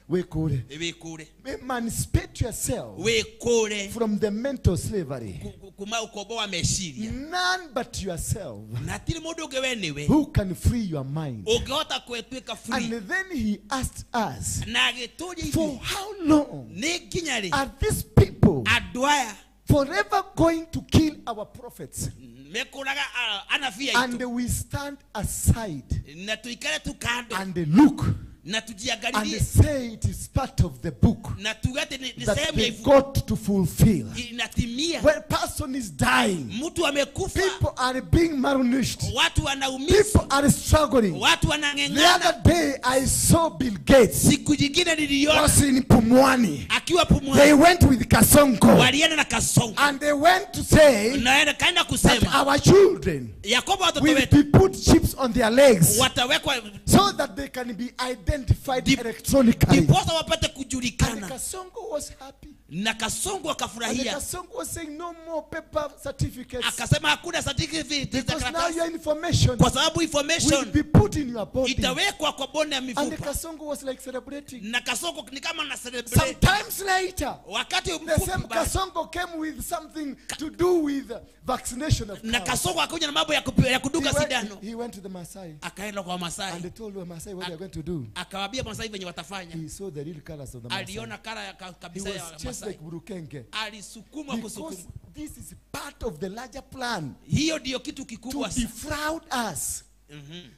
Speaker 2: Wĩkũũre.
Speaker 12: Wĩkũũre.
Speaker 2: Emancipate yourself
Speaker 12: Wĩkũũre
Speaker 2: from the mental slavery.
Speaker 12: kuma ũkombo wa meciria.
Speaker 2: None but yourself
Speaker 12: Na hatirĩ mũndũ ũngĩ we nĩwe
Speaker 2: who can free your mind.
Speaker 12: ũngĩhota kwĩtuĩka free.
Speaker 2: And then he asked us,
Speaker 12: Na agĩtũria
Speaker 2: for
Speaker 12: ithuĩ
Speaker 2: how long
Speaker 12: nĩ nginya rĩ
Speaker 2: are these people
Speaker 12: andũ aya
Speaker 2: forever going to kill our prophets?
Speaker 12: mekũraga anabii
Speaker 2: And
Speaker 12: aitũ
Speaker 2: we stand aside
Speaker 12: na tũikare tu kando
Speaker 2: and look
Speaker 12: na
Speaker 2: and
Speaker 12: tujiangalilie
Speaker 2: say it is part of the book
Speaker 12: na tuge atĩ ni
Speaker 2: that
Speaker 12: sehemu ya
Speaker 2: they
Speaker 12: ibuku
Speaker 2: got to fulfill.
Speaker 12: Inatimia.
Speaker 2: When person is dying,
Speaker 12: Mtu amekufa,
Speaker 2: people are being malnourished,
Speaker 12: watu wanaumizwa,
Speaker 2: people are struggling.
Speaker 12: watu
Speaker 2: The
Speaker 12: wanang'eng'ana.
Speaker 2: other day I saw Bill Gates
Speaker 12: Siku nyingine niliona
Speaker 2: was in Pumwani.
Speaker 12: akiwa
Speaker 2: They
Speaker 12: Pumwani,
Speaker 2: went with Kasongo
Speaker 12: walienda na Kasongo
Speaker 2: and they went to say
Speaker 12: na kaenda
Speaker 2: that
Speaker 12: kusema
Speaker 2: our children
Speaker 12: ya kwamba watoto
Speaker 2: will
Speaker 12: wetu
Speaker 2: be put chips on their legs
Speaker 12: watawekwa
Speaker 2: so that they can be identified electronically.
Speaker 12: ndiposa wapate
Speaker 2: And
Speaker 12: kujulikana.
Speaker 2: Kasongo was happy.
Speaker 12: Na Kasongo
Speaker 2: And
Speaker 12: akafurahia,
Speaker 2: Kasongo was saying no more paper certificates
Speaker 12: akasema hakuna certificate za
Speaker 2: because now
Speaker 12: karatasi,
Speaker 2: your information
Speaker 12: kwa sababu
Speaker 2: will
Speaker 12: information
Speaker 2: be put in your body.
Speaker 12: itawekwa kwa bonde ya
Speaker 2: And
Speaker 12: mifupa.
Speaker 2: Kasongo was like celebrating.
Speaker 12: Na Kasongo ni kama na celebrate.
Speaker 2: Sometimes later,
Speaker 12: Wakati
Speaker 2: the
Speaker 12: mfupi
Speaker 2: same
Speaker 12: baada-
Speaker 2: Kasongo came with something to do with vaccination of
Speaker 12: na
Speaker 2: cows.
Speaker 12: Kasongo akakuja na mambo ya ya
Speaker 2: He
Speaker 12: kudunga
Speaker 2: went,
Speaker 12: sindano,
Speaker 2: he went to the Maasai
Speaker 12: akaenda kwa
Speaker 2: and
Speaker 12: Masai
Speaker 2: they told the Maasai what they are going to do.
Speaker 12: akawaambia Masai venye watafanya.
Speaker 2: He saw the real colors of the Maasai.
Speaker 12: Aliona kara ya
Speaker 2: He
Speaker 12: kabisa ya
Speaker 2: was just
Speaker 12: Masai,
Speaker 2: like Burukenge.
Speaker 12: alisukumwa
Speaker 2: Because
Speaker 12: kusukumwa.
Speaker 2: this is part of the larger plan
Speaker 12: Hiyo ndiyo kitu
Speaker 2: to
Speaker 12: kikubwa sana.
Speaker 2: defraud us.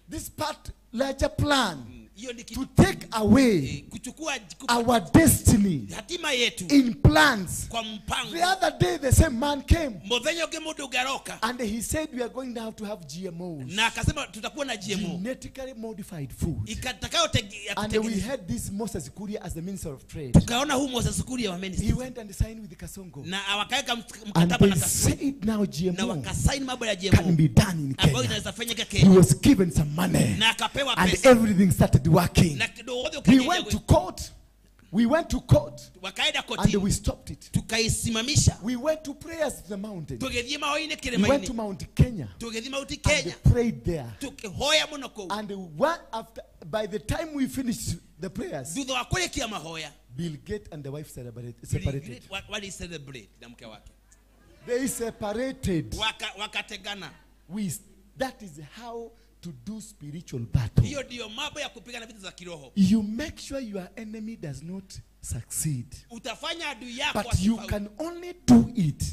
Speaker 2: This part larger plan
Speaker 12: Hiyo ni
Speaker 2: to
Speaker 12: kitu
Speaker 2: take away
Speaker 12: kuchukua
Speaker 2: our destiny
Speaker 12: hatima yetu
Speaker 2: in plans.
Speaker 12: kwa mpango.
Speaker 2: The other day, the same man came
Speaker 12: Mũthenya ũngĩ mũndũ ũngĩ aroka
Speaker 2: and he said, we are going now to have GMOs,
Speaker 12: na akasema tutakuwa na GMO
Speaker 2: genetically modified food.
Speaker 12: ikatakayo
Speaker 2: And we had this Moses Kuria as the Minister of Trade.
Speaker 12: Tukaona huu Moses Kuria wa
Speaker 2: He
Speaker 12: minister
Speaker 2: went and signed with Kasongo.
Speaker 12: na wakaweka
Speaker 2: And
Speaker 12: mkataba
Speaker 2: they
Speaker 12: na Kasongo
Speaker 2: said now
Speaker 12: na
Speaker 2: GMO
Speaker 12: wakasaini mambo ya
Speaker 2: can
Speaker 12: GMO
Speaker 2: be done in
Speaker 12: ambayo
Speaker 2: Kenya.
Speaker 12: inaweza fanyika
Speaker 2: He
Speaker 12: Kenya,
Speaker 2: was given some money
Speaker 12: na akapewa
Speaker 2: and
Speaker 12: pesa
Speaker 2: everything started working.
Speaker 12: na kidogo wote
Speaker 2: We
Speaker 12: ukaendelea
Speaker 2: went to court. We went to court
Speaker 12: wakaenda
Speaker 2: and
Speaker 12: kotini
Speaker 2: we stopped it.
Speaker 12: tukaisimamisha.
Speaker 2: We went to prayers to the mountain.
Speaker 12: Tũgĩthiĩ mahoya-inĩ
Speaker 2: We went to
Speaker 12: kĩrĩma-inĩ,
Speaker 2: Mount Kenya
Speaker 12: tũgĩthiĩ Mount
Speaker 2: and
Speaker 12: Kenya
Speaker 2: prayed there.
Speaker 12: tũkĩhoya mũno kũu.
Speaker 2: And one after, by the time we finished the prayers,
Speaker 12: Thutha wa kũrĩkia mahoya,
Speaker 2: Bill Gates and the wife
Speaker 12: Bill
Speaker 2: separated.
Speaker 12: Gates wali celebrate na mke wake
Speaker 2: They separated.
Speaker 12: Wakatengana.
Speaker 2: That is how to do spiritual battle.
Speaker 12: Hiyo ndiyo mambo ya kupigana vita za kiroho.
Speaker 2: You make sure your enemy does not succeed.
Speaker 12: Utafanya adui yako
Speaker 2: But you
Speaker 12: asifaulu.
Speaker 2: can only do it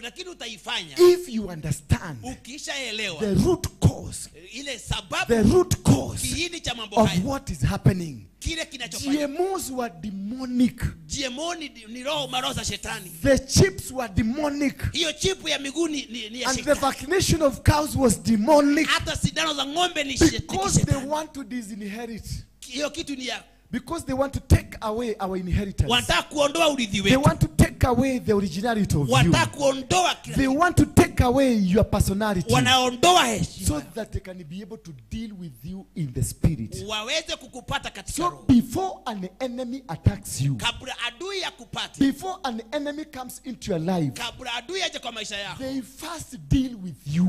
Speaker 12: Lakini utaifanya
Speaker 2: if you understand
Speaker 12: ukishaelewa
Speaker 2: the root cause,
Speaker 12: ile sababu,
Speaker 2: the root cause
Speaker 12: kiini cha mambo
Speaker 2: of
Speaker 12: haya,
Speaker 2: what is happening.
Speaker 12: kile kinachofanya.
Speaker 2: GMOs were demonic.
Speaker 12: GMO ni roho maroho za shetani.
Speaker 2: The chips were demonic.
Speaker 12: Hiyo chipu ya miguu ni ya
Speaker 2: And the
Speaker 12: shetani.
Speaker 2: vaccination of cows was demonic.
Speaker 12: Hata sindano za ng'ombe ni
Speaker 2: Because they
Speaker 12: shetani.
Speaker 2: want to disinherit.
Speaker 12: Hiyo kitu ni ya
Speaker 2: Because they want to take away our inheritance.
Speaker 12: wanataka kuondoa urithi
Speaker 2: They
Speaker 12: wetu.
Speaker 2: want to take away the originality of you.
Speaker 12: Wanataka kuondoa kila
Speaker 2: They want to take away your personality.
Speaker 12: Wanaondoa heshima.
Speaker 2: So that they can be able to deal with you in the spirit.
Speaker 12: Waweze kukupata katika
Speaker 2: So
Speaker 12: roho.
Speaker 2: before an enemy attacks you,
Speaker 12: Kabla adui akupate,
Speaker 2: before an enemy comes into your life,
Speaker 12: kabla adui aje kwa maisha yako,
Speaker 2: they first deal with you.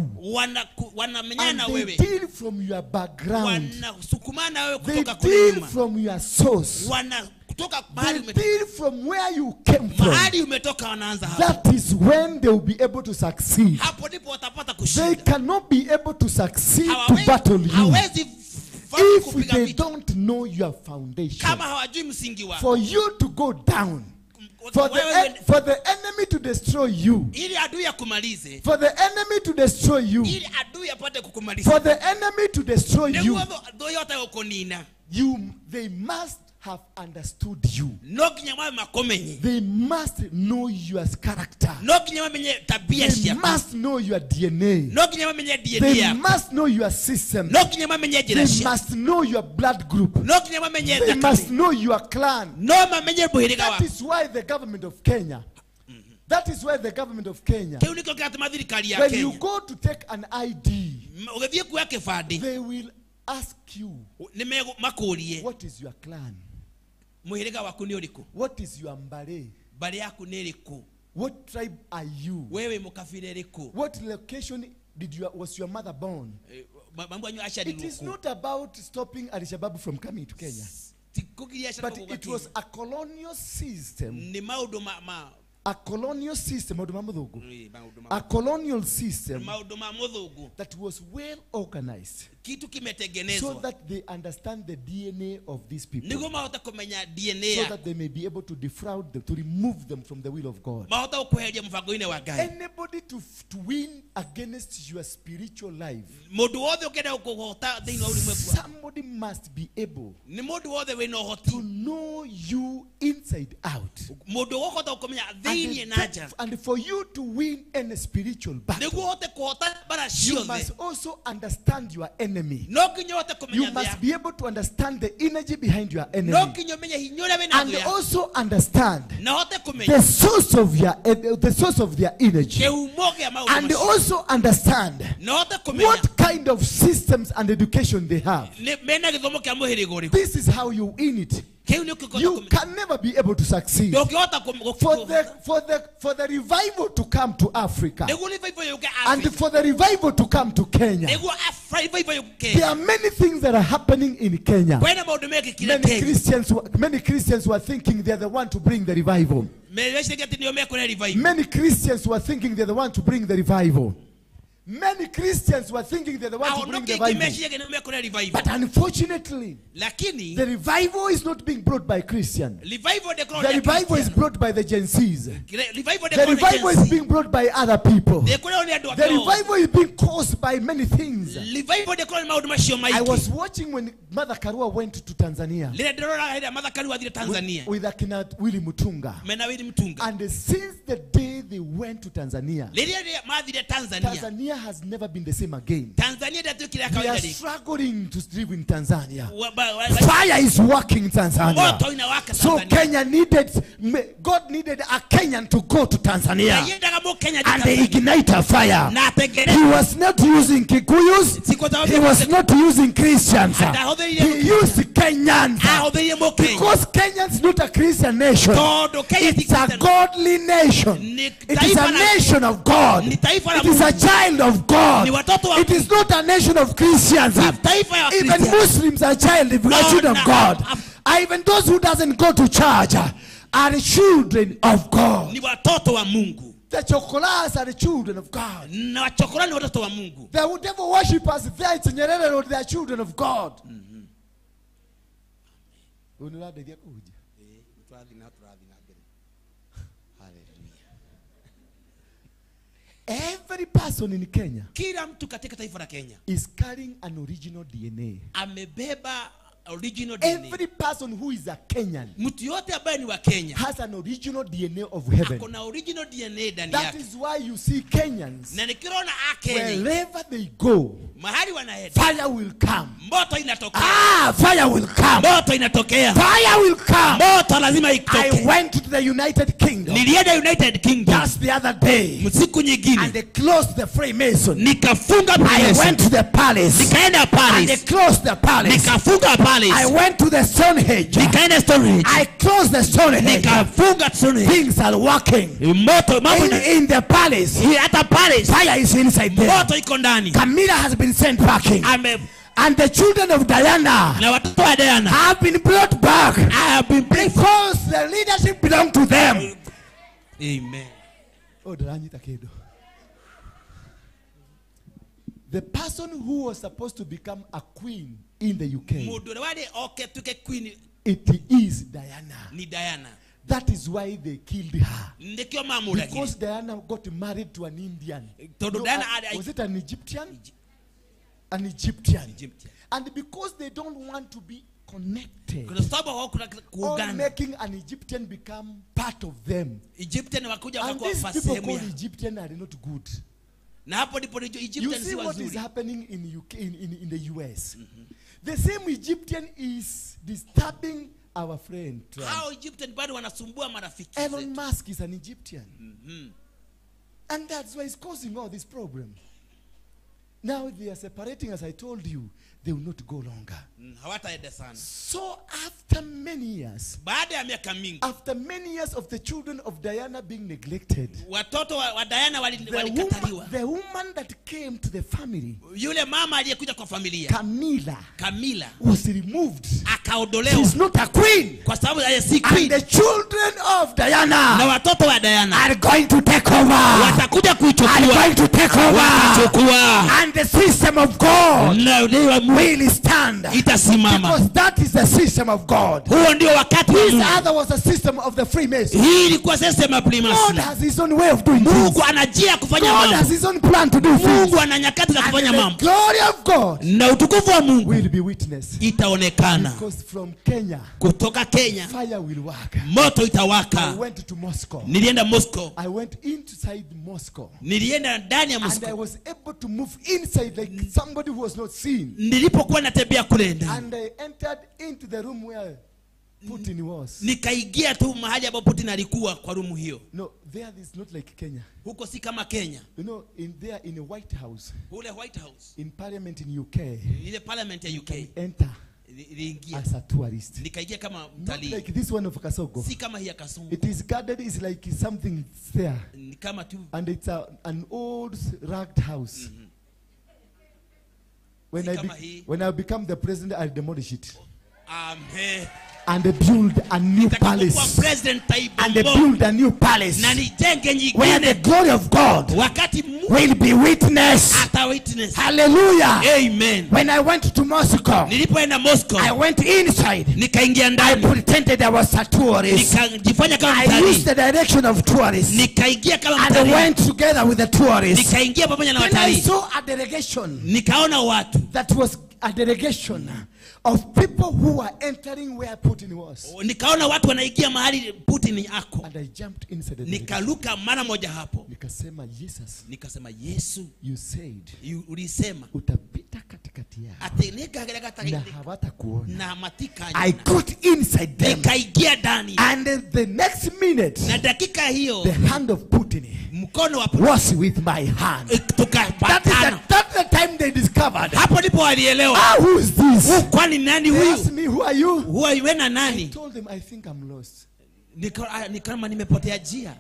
Speaker 12: Wanamenyana
Speaker 2: And
Speaker 12: na
Speaker 2: they
Speaker 12: wewe.
Speaker 2: deal from your background.
Speaker 12: Wanasukumana wewe
Speaker 2: They
Speaker 12: kutoka kule
Speaker 2: deal
Speaker 12: nyuma.
Speaker 2: from your source.
Speaker 12: Wana kutoka mahali
Speaker 2: They
Speaker 12: umetoka.
Speaker 2: deal from where you came from.
Speaker 12: Mahali umetoka wanaanza hapo.
Speaker 2: That is when they will be able to succeed.
Speaker 12: Hapo ndipo watapata
Speaker 2: They
Speaker 12: kushinda.
Speaker 2: cannot be able to succeed to battle you
Speaker 12: Hawezi
Speaker 2: if
Speaker 12: kupiga
Speaker 2: they
Speaker 12: vita
Speaker 2: don't know your foundation.
Speaker 12: kama hawajui msingi wako.
Speaker 2: For you to go down, for the enemy to destroy you,
Speaker 12: ili adui akumalize,
Speaker 2: for the enemy to destroy you,
Speaker 12: ili adui apate kukumaliza,
Speaker 2: for the enemy to destroy you,
Speaker 12: nĩguo thũ yote gũkũnina,
Speaker 2: they must have understood you.
Speaker 12: No nginya mabe makumenye.
Speaker 2: They must know your character.
Speaker 12: No nginya mamenye tabia
Speaker 2: They
Speaker 12: ciaku.
Speaker 2: must know your DNA.
Speaker 12: No nginya mamenye DNA
Speaker 2: They
Speaker 12: yaku.
Speaker 2: must know your system.
Speaker 12: No nginya mamenye njĩra
Speaker 2: They
Speaker 12: ciaku.
Speaker 2: must know your blood group.
Speaker 12: No nginya mamenye
Speaker 2: They
Speaker 12: thakame.
Speaker 2: must know your clan.
Speaker 12: No mamenye mũhĩrĩga
Speaker 2: That
Speaker 12: waku.
Speaker 2: is why the government of Kenya. That is why the government of Kenya.
Speaker 12: Kĩu nĩkĩo kĩratũma thirikari ya
Speaker 2: When you
Speaker 12: Kenya.
Speaker 2: go to take an ID,
Speaker 12: Ũgĩthiĩ kuoya kĩbandĩ,
Speaker 2: they will ask you,
Speaker 12: nĩ makũrie,
Speaker 2: what is your clan?
Speaker 12: Mũhĩrĩga waku nĩ ũrĩkũ?
Speaker 2: What is your mbare?
Speaker 12: Mbarĩ yaku nĩ ĩrĩkũ?
Speaker 2: What tribe are you?
Speaker 12: Wewe mũkabira ĩrĩkũ?
Speaker 2: What location was your mother born?
Speaker 12: Mamu wanyu
Speaker 2: It
Speaker 12: aciarirwo
Speaker 2: is
Speaker 12: kũ?
Speaker 2: not about stopping Al-Shabaab from coming to Kenya.
Speaker 12: Ti kũgiria Al-Shabaab
Speaker 2: But
Speaker 12: gũka
Speaker 2: it was
Speaker 12: Kenya.
Speaker 2: a colonial system.
Speaker 12: Nĩ maũndũ ma
Speaker 2: A colonial system, maũndũ ma mũthũngũ.
Speaker 12: Maũndũ ma
Speaker 2: A colonial system
Speaker 12: maũndũ ma mũthũngũ.
Speaker 2: that was well organized.
Speaker 12: Kitu
Speaker 2: So
Speaker 12: kimetengenezwa.
Speaker 2: that they understand the DNA of these people.
Speaker 12: Nĩguo mahote kũmenya DNA
Speaker 2: So
Speaker 12: yaku.
Speaker 2: that they may be able to defraud them, to remove them from the will of God.
Speaker 12: Mahote gũkweheria mũbango-inĩ wa Ngai.
Speaker 2: Anybody to win against your spiritual life,
Speaker 12: Mũndũ wothe ũngĩenda gũkũhota thĩinĩ wa ũlimwengu wa-
Speaker 2: somebody must be able
Speaker 12: Nĩ mũndũ wothe wĩna ũhoti.
Speaker 2: to know you inside out.
Speaker 12: Mũndũ ũkũhota gũkũmenya thĩinĩ na nja.
Speaker 2: And for you to win any spiritual battle,
Speaker 12: Nĩguo ũhote kũhota mbara
Speaker 2: you
Speaker 12: ciothe.
Speaker 2: must also understand your enemy.
Speaker 12: No nginya ũhote kũmenya
Speaker 2: You
Speaker 12: thũ
Speaker 2: must
Speaker 12: yaku.
Speaker 2: be able to understand the energy behind your
Speaker 12: No
Speaker 2: enemy.
Speaker 12: nginya ũmenye hinya ũrĩa wĩna
Speaker 2: And
Speaker 12: thũ yaku.
Speaker 2: also understand
Speaker 12: Na ũhote kũmenya
Speaker 2: the source of your, the source of their energy.
Speaker 12: kĩhumo kĩa maũndũ
Speaker 2: And
Speaker 12: macio.
Speaker 2: also understand
Speaker 12: Na ũhote kũmenya
Speaker 2: what kind of systems and education they have.
Speaker 12: nĩ- mena gĩthomo kĩa mũhĩrĩga ũrĩkũ.
Speaker 2: This is how you win it.
Speaker 12: Kĩu nĩ ũkĩhota
Speaker 2: You
Speaker 12: kũmenya.
Speaker 2: can never be able to succeed.
Speaker 12: Ndũngĩhota
Speaker 2: For the revival to come to Africa,
Speaker 12: Nĩguo revival yũke
Speaker 2: and
Speaker 12: Africa.
Speaker 2: for the revival to come to Kenya,
Speaker 12: Nĩguo revival yũke
Speaker 2: there
Speaker 12: Kenya.
Speaker 2: are many things that are happening in Kenya.
Speaker 12: Kwĩna maũndũ mekĩkire
Speaker 2: Many
Speaker 12: Kenya.
Speaker 2: Christians were thinking they are the one to bring the revival.
Speaker 12: Meciragia atĩ nĩo mekũrehe revival.
Speaker 2: Many Christians were thinking they're the one to bring the revival. Many Christians were thinking they're the one to bring
Speaker 12: Ahonoki
Speaker 2: the
Speaker 12: aingĩ
Speaker 2: revival.
Speaker 12: meciragia nĩo mekũrehe revival.
Speaker 2: But unfortunately,
Speaker 12: Lakini
Speaker 2: the revival is not being brought by Christians.
Speaker 12: revival ndĩkoragwo
Speaker 2: The
Speaker 12: nĩ ya
Speaker 2: revival is
Speaker 12: Christian.
Speaker 2: brought by the Gen Zs.
Speaker 12: Revival
Speaker 2: The
Speaker 12: ndĩkoragwo nĩ
Speaker 2: revival
Speaker 12: Gen
Speaker 2: is
Speaker 12: Z.
Speaker 2: being brought by other people.
Speaker 12: Ndĩkoragwo nĩ andũ
Speaker 2: The
Speaker 12: angĩ othe.
Speaker 2: revival is being caused by many things.
Speaker 12: Revival ndĩkoragwo nĩ maũndũ macio
Speaker 2: I
Speaker 12: maingĩ.
Speaker 2: was watching when Mother Karua went to Tanzania
Speaker 12: Rĩrĩa ndĩroraga hĩndĩ ĩrĩa Martha Karua athire Tanzania
Speaker 2: with Akina Willy Mutunga.
Speaker 12: mena Willy Mutunga.
Speaker 2: And since the day they went to Tanzania,
Speaker 12: Rĩrĩa mathire Tanzania,
Speaker 2: Tanzania has never been the same again.
Speaker 12: Tanzania ndĩatuĩkire ya
Speaker 2: They
Speaker 12: kawaida
Speaker 2: are
Speaker 12: rĩngĩ.
Speaker 2: struggling to live in Tanzania.
Speaker 12: Wa-
Speaker 2: Fire is working in Tanzania.
Speaker 12: Moto inawaka
Speaker 2: So
Speaker 12: Tanzania.
Speaker 2: Kenya needed, God needed a Kenyan to go to Tanzania
Speaker 12: Ngai endaga Mũkenya athiĩ
Speaker 2: and they
Speaker 12: Tanzania.
Speaker 2: ignite a fire.
Speaker 12: Na atengere-
Speaker 2: He was not using Kikuyus.
Speaker 12: Si kwa sababu
Speaker 2: He was not using Christians.
Speaker 12: Atahũthĩrire
Speaker 2: He used Kenyans.
Speaker 12: Ahũthĩrire Mũkenya.
Speaker 2: Because Kenyans is not a Christian nation.
Speaker 12: Tondũ Kenya ti
Speaker 2: It's a
Speaker 12: Christian.
Speaker 2: godly nation.
Speaker 12: Ni
Speaker 2: It is
Speaker 12: taifa
Speaker 2: a
Speaker 12: la-
Speaker 2: nation of God.
Speaker 12: Ni taifa la
Speaker 2: It is a
Speaker 12: Mungu.
Speaker 2: child of God.
Speaker 12: Ni watoto wa
Speaker 2: It is not a nation of Christians.
Speaker 12: Ni taifa ya
Speaker 2: Even
Speaker 12: Wakristo.
Speaker 2: Muslims are child, are children of
Speaker 12: na-
Speaker 2: God. Even those who doesn't go to church are children of God.
Speaker 12: Ni watoto wa Mungu.
Speaker 2: The chokolas are the children of God.
Speaker 12: Na wachokora ni watoto wa Mungu.
Speaker 2: The devil worshippers there at Nyerere Road, they are children of God. Unadedia kuja. Every person in Kenya
Speaker 12: Kila mtu katika taifa la Kenya
Speaker 2: is carrying an original DNA.
Speaker 12: amebeba original DNA.
Speaker 2: Every person who is a Kenyan
Speaker 12: Mtu yote ambaye ni wa Kenya
Speaker 2: has an original DNA of heaven.
Speaker 12: ako na original DNA ndani
Speaker 2: That
Speaker 12: yake.
Speaker 2: is why you see Kenyans,
Speaker 12: Na nikiona Akenya
Speaker 2: wherever they go,
Speaker 12: mahali wanaenda
Speaker 2: fire will come.
Speaker 12: moto inatokea.
Speaker 2: Ah, fire will come.
Speaker 12: Moto inatokea.
Speaker 2: Fire will come.
Speaker 12: Moto lazima
Speaker 2: I
Speaker 12: itoke.
Speaker 2: went to the United Kingdom
Speaker 12: Nilienda United Kingdom
Speaker 2: just the other day
Speaker 12: siku nyingine
Speaker 2: and they closed the Freemason.
Speaker 12: nikafunga
Speaker 2: I
Speaker 12: Freemason.
Speaker 2: went to the palace
Speaker 12: Nikaenda
Speaker 2: and they
Speaker 12: Paris
Speaker 2: closed the palace.
Speaker 12: nikafunga Paris
Speaker 2: I went to the Stonehenge.
Speaker 12: nikaenda Stonehenge
Speaker 2: I closed the Stonehenge.
Speaker 12: nikafunga Stonehenge.
Speaker 2: Things are working.
Speaker 12: Moto mambo
Speaker 2: In the palace,
Speaker 12: hata Paris
Speaker 2: fire is inside there.
Speaker 12: moto iko ndani.
Speaker 2: Camilla has been sent packing.
Speaker 12: Ame
Speaker 2: And the children of Diana
Speaker 12: na watoto wa Diana
Speaker 2: have been brought back
Speaker 12: I have been praying for.
Speaker 2: because the leadership belonged to them.
Speaker 12: Amen.
Speaker 2: Oh, ndĩranyita kĩndũ. The person who was supposed to become a queen in the UK,
Speaker 12: Mũndũ ũrĩa warĩ oke tuke queen
Speaker 2: it is Diana.
Speaker 12: ni Diana.
Speaker 2: That is why they killed her.
Speaker 12: Nĩkĩo mamũragire.
Speaker 2: Because Diana got married to an Indian.
Speaker 12: Tondũ
Speaker 2: No,
Speaker 12: Diana arĩ-
Speaker 2: was it an Egyptian? An Egyptian.
Speaker 12: Egyptian.
Speaker 2: And because they don't want to be connected.
Speaker 12: Kwa sababu
Speaker 2: All
Speaker 12: kuungana.
Speaker 2: making an Egyptian become part of them.
Speaker 12: Egyptian wakuja
Speaker 2: And
Speaker 12: wakakuwa
Speaker 2: these people
Speaker 12: sehemu
Speaker 2: called
Speaker 12: ya.
Speaker 2: Egyptian are not good.
Speaker 12: Na hapo ndipo nijo
Speaker 2: You
Speaker 12: Egyptian
Speaker 2: see
Speaker 12: si
Speaker 2: what is
Speaker 12: wazuri.
Speaker 2: happening in UK, in the US. The same Egyptian is disturbing our friend Trump.
Speaker 12: Hao Egyptian bado wanasumbua marafiki
Speaker 2: Elon
Speaker 12: zetu.
Speaker 2: Musk is an Egyptian. And that's why he's causing all this problem. Now they are separating, as I told you, they will not go longer.
Speaker 12: Hawataenda sana.
Speaker 2: So after many years,
Speaker 12: Baada ya miaka mingi,
Speaker 2: after many years of the children of Diana being neglected,
Speaker 12: watoto wa Diana walikataliwa.
Speaker 2: the woman that came to the family,
Speaker 12: Yule mama aliyekuja kwa familia,
Speaker 2: Camilla,
Speaker 12: Camilla,
Speaker 2: was removed.
Speaker 12: akaondolewa.
Speaker 2: She's not a queen.
Speaker 12: Kwa sababu yeye si
Speaker 2: And
Speaker 12: queen.
Speaker 2: the children of Diana
Speaker 12: Na watoto wa Diana
Speaker 2: are going to take over.
Speaker 12: watakuja
Speaker 2: Are
Speaker 12: kuichukua.
Speaker 2: going to take over.
Speaker 12: Watachukua.
Speaker 2: And the system of God
Speaker 12: Na ule wa Mungu
Speaker 2: will stand.
Speaker 12: itasimama.
Speaker 2: Because that is the system of God.
Speaker 12: Huo ndio wakati wa
Speaker 2: This
Speaker 12: Mungu.
Speaker 2: other was the system of the Freemason.
Speaker 12: Hii ilikuwa system ya
Speaker 2: God
Speaker 12: Freemason.
Speaker 2: has his own way of doing
Speaker 12: Mungu
Speaker 2: things.
Speaker 12: ana njia ya kufanya
Speaker 2: God
Speaker 12: mambo.
Speaker 2: has his own plan to do things.
Speaker 12: Mungu ana nyakati za
Speaker 2: And
Speaker 12: kufanya
Speaker 2: the
Speaker 12: mambo.
Speaker 2: glory of God
Speaker 12: Na utukufu wa Mungu
Speaker 2: will be witnessed.
Speaker 12: itaonekana.
Speaker 2: Because from Kenya,
Speaker 12: Kutoka Kenya
Speaker 2: fire will work.
Speaker 12: moto
Speaker 2: I
Speaker 12: itawaka.
Speaker 2: went to Moscow.
Speaker 12: Nilienda Moscow.
Speaker 2: I went inside Moscow.
Speaker 12: Nilienda ndani ya
Speaker 2: And I
Speaker 12: Moscow.
Speaker 2: was able to move inside like somebody who was not seen.
Speaker 12: Nilipokuwa natembea kule ndani,
Speaker 2: And I entered into the room where Putin was.
Speaker 12: nikaingia tu mahali ambapo Putin alikuwa kwa rumu hiyo.
Speaker 2: No, there is not like Kenya.
Speaker 12: Huko si kama Kenya.
Speaker 2: You know, in there in the White House,
Speaker 12: Ule White House,
Speaker 2: in Parliament in UK,
Speaker 12: ile parliament ya UK
Speaker 2: enter
Speaker 12: niliingia.
Speaker 2: as a tourist.
Speaker 12: Nikaingia kama
Speaker 2: Not
Speaker 12: mtalii.
Speaker 2: like this one of Kasongo.
Speaker 12: Si kama hii ya Kasongo.
Speaker 2: It is guarded, it's like something there.
Speaker 12: Ni kama tu
Speaker 2: And it's an old ragged house. When
Speaker 12: Si
Speaker 2: I,
Speaker 12: kama hii.
Speaker 2: when I become the president, I'll demolish it.
Speaker 12: Amen.
Speaker 2: And build a new
Speaker 12: Nitakapokuwa
Speaker 2: palace.
Speaker 12: president
Speaker 2: And
Speaker 12: taibomoa
Speaker 2: build a new palace.
Speaker 12: na nijenge
Speaker 2: Where
Speaker 12: nyingine
Speaker 2: the glory of God
Speaker 12: wakati Mungu
Speaker 2: will be witness.
Speaker 12: ata witness.
Speaker 2: Hallelujah.
Speaker 12: Amen.
Speaker 2: When I went to Moscow,
Speaker 12: Nilipoenda Moscow,
Speaker 2: I went inside.
Speaker 12: nikaingia
Speaker 2: I
Speaker 12: ndani,
Speaker 2: pretended I was a tourist.
Speaker 12: nikajifanya kama
Speaker 2: I used
Speaker 12: mtalii,
Speaker 2: the direction of tourists.
Speaker 12: nikaingia kama
Speaker 2: And I
Speaker 12: mtalii,
Speaker 2: went together with the tourists.
Speaker 12: nikaingia pamoja na
Speaker 2: Then I
Speaker 12: watalii,
Speaker 2: saw a delegation
Speaker 12: nikaona watu
Speaker 2: that was a delegation of people who were entering where Putin was.
Speaker 12: nikaona watu wanaingia mahali Putin ako,
Speaker 2: And I jumped inside the delegation.
Speaker 12: nikaruka mara moja hapo,
Speaker 2: Nikasema, Jesus,
Speaker 12: nikasema Yesu,
Speaker 2: you said
Speaker 12: ulisema
Speaker 2: utapita katikati yao
Speaker 12: ati nikagereka
Speaker 2: na hawatakuona.
Speaker 12: na matika
Speaker 2: I got inside them.
Speaker 12: nikaingia ndani,
Speaker 2: And then the next minute,
Speaker 12: na dakika hiyo
Speaker 2: the hand of Putin
Speaker 12: mkono wa Putin
Speaker 2: was with my hand. That is
Speaker 12: tukapatana.
Speaker 2: that's the time they discovered.
Speaker 12: Hapo ndipo walielewa,
Speaker 2: Ah, who is this?
Speaker 12: kwani nani
Speaker 2: They
Speaker 12: huyu?
Speaker 2: asked me, who are you?
Speaker 12: Huwa iwe na
Speaker 2: I
Speaker 12: nani?
Speaker 2: told them, I think I'm lost.
Speaker 12: Ni kama nimepotea njia.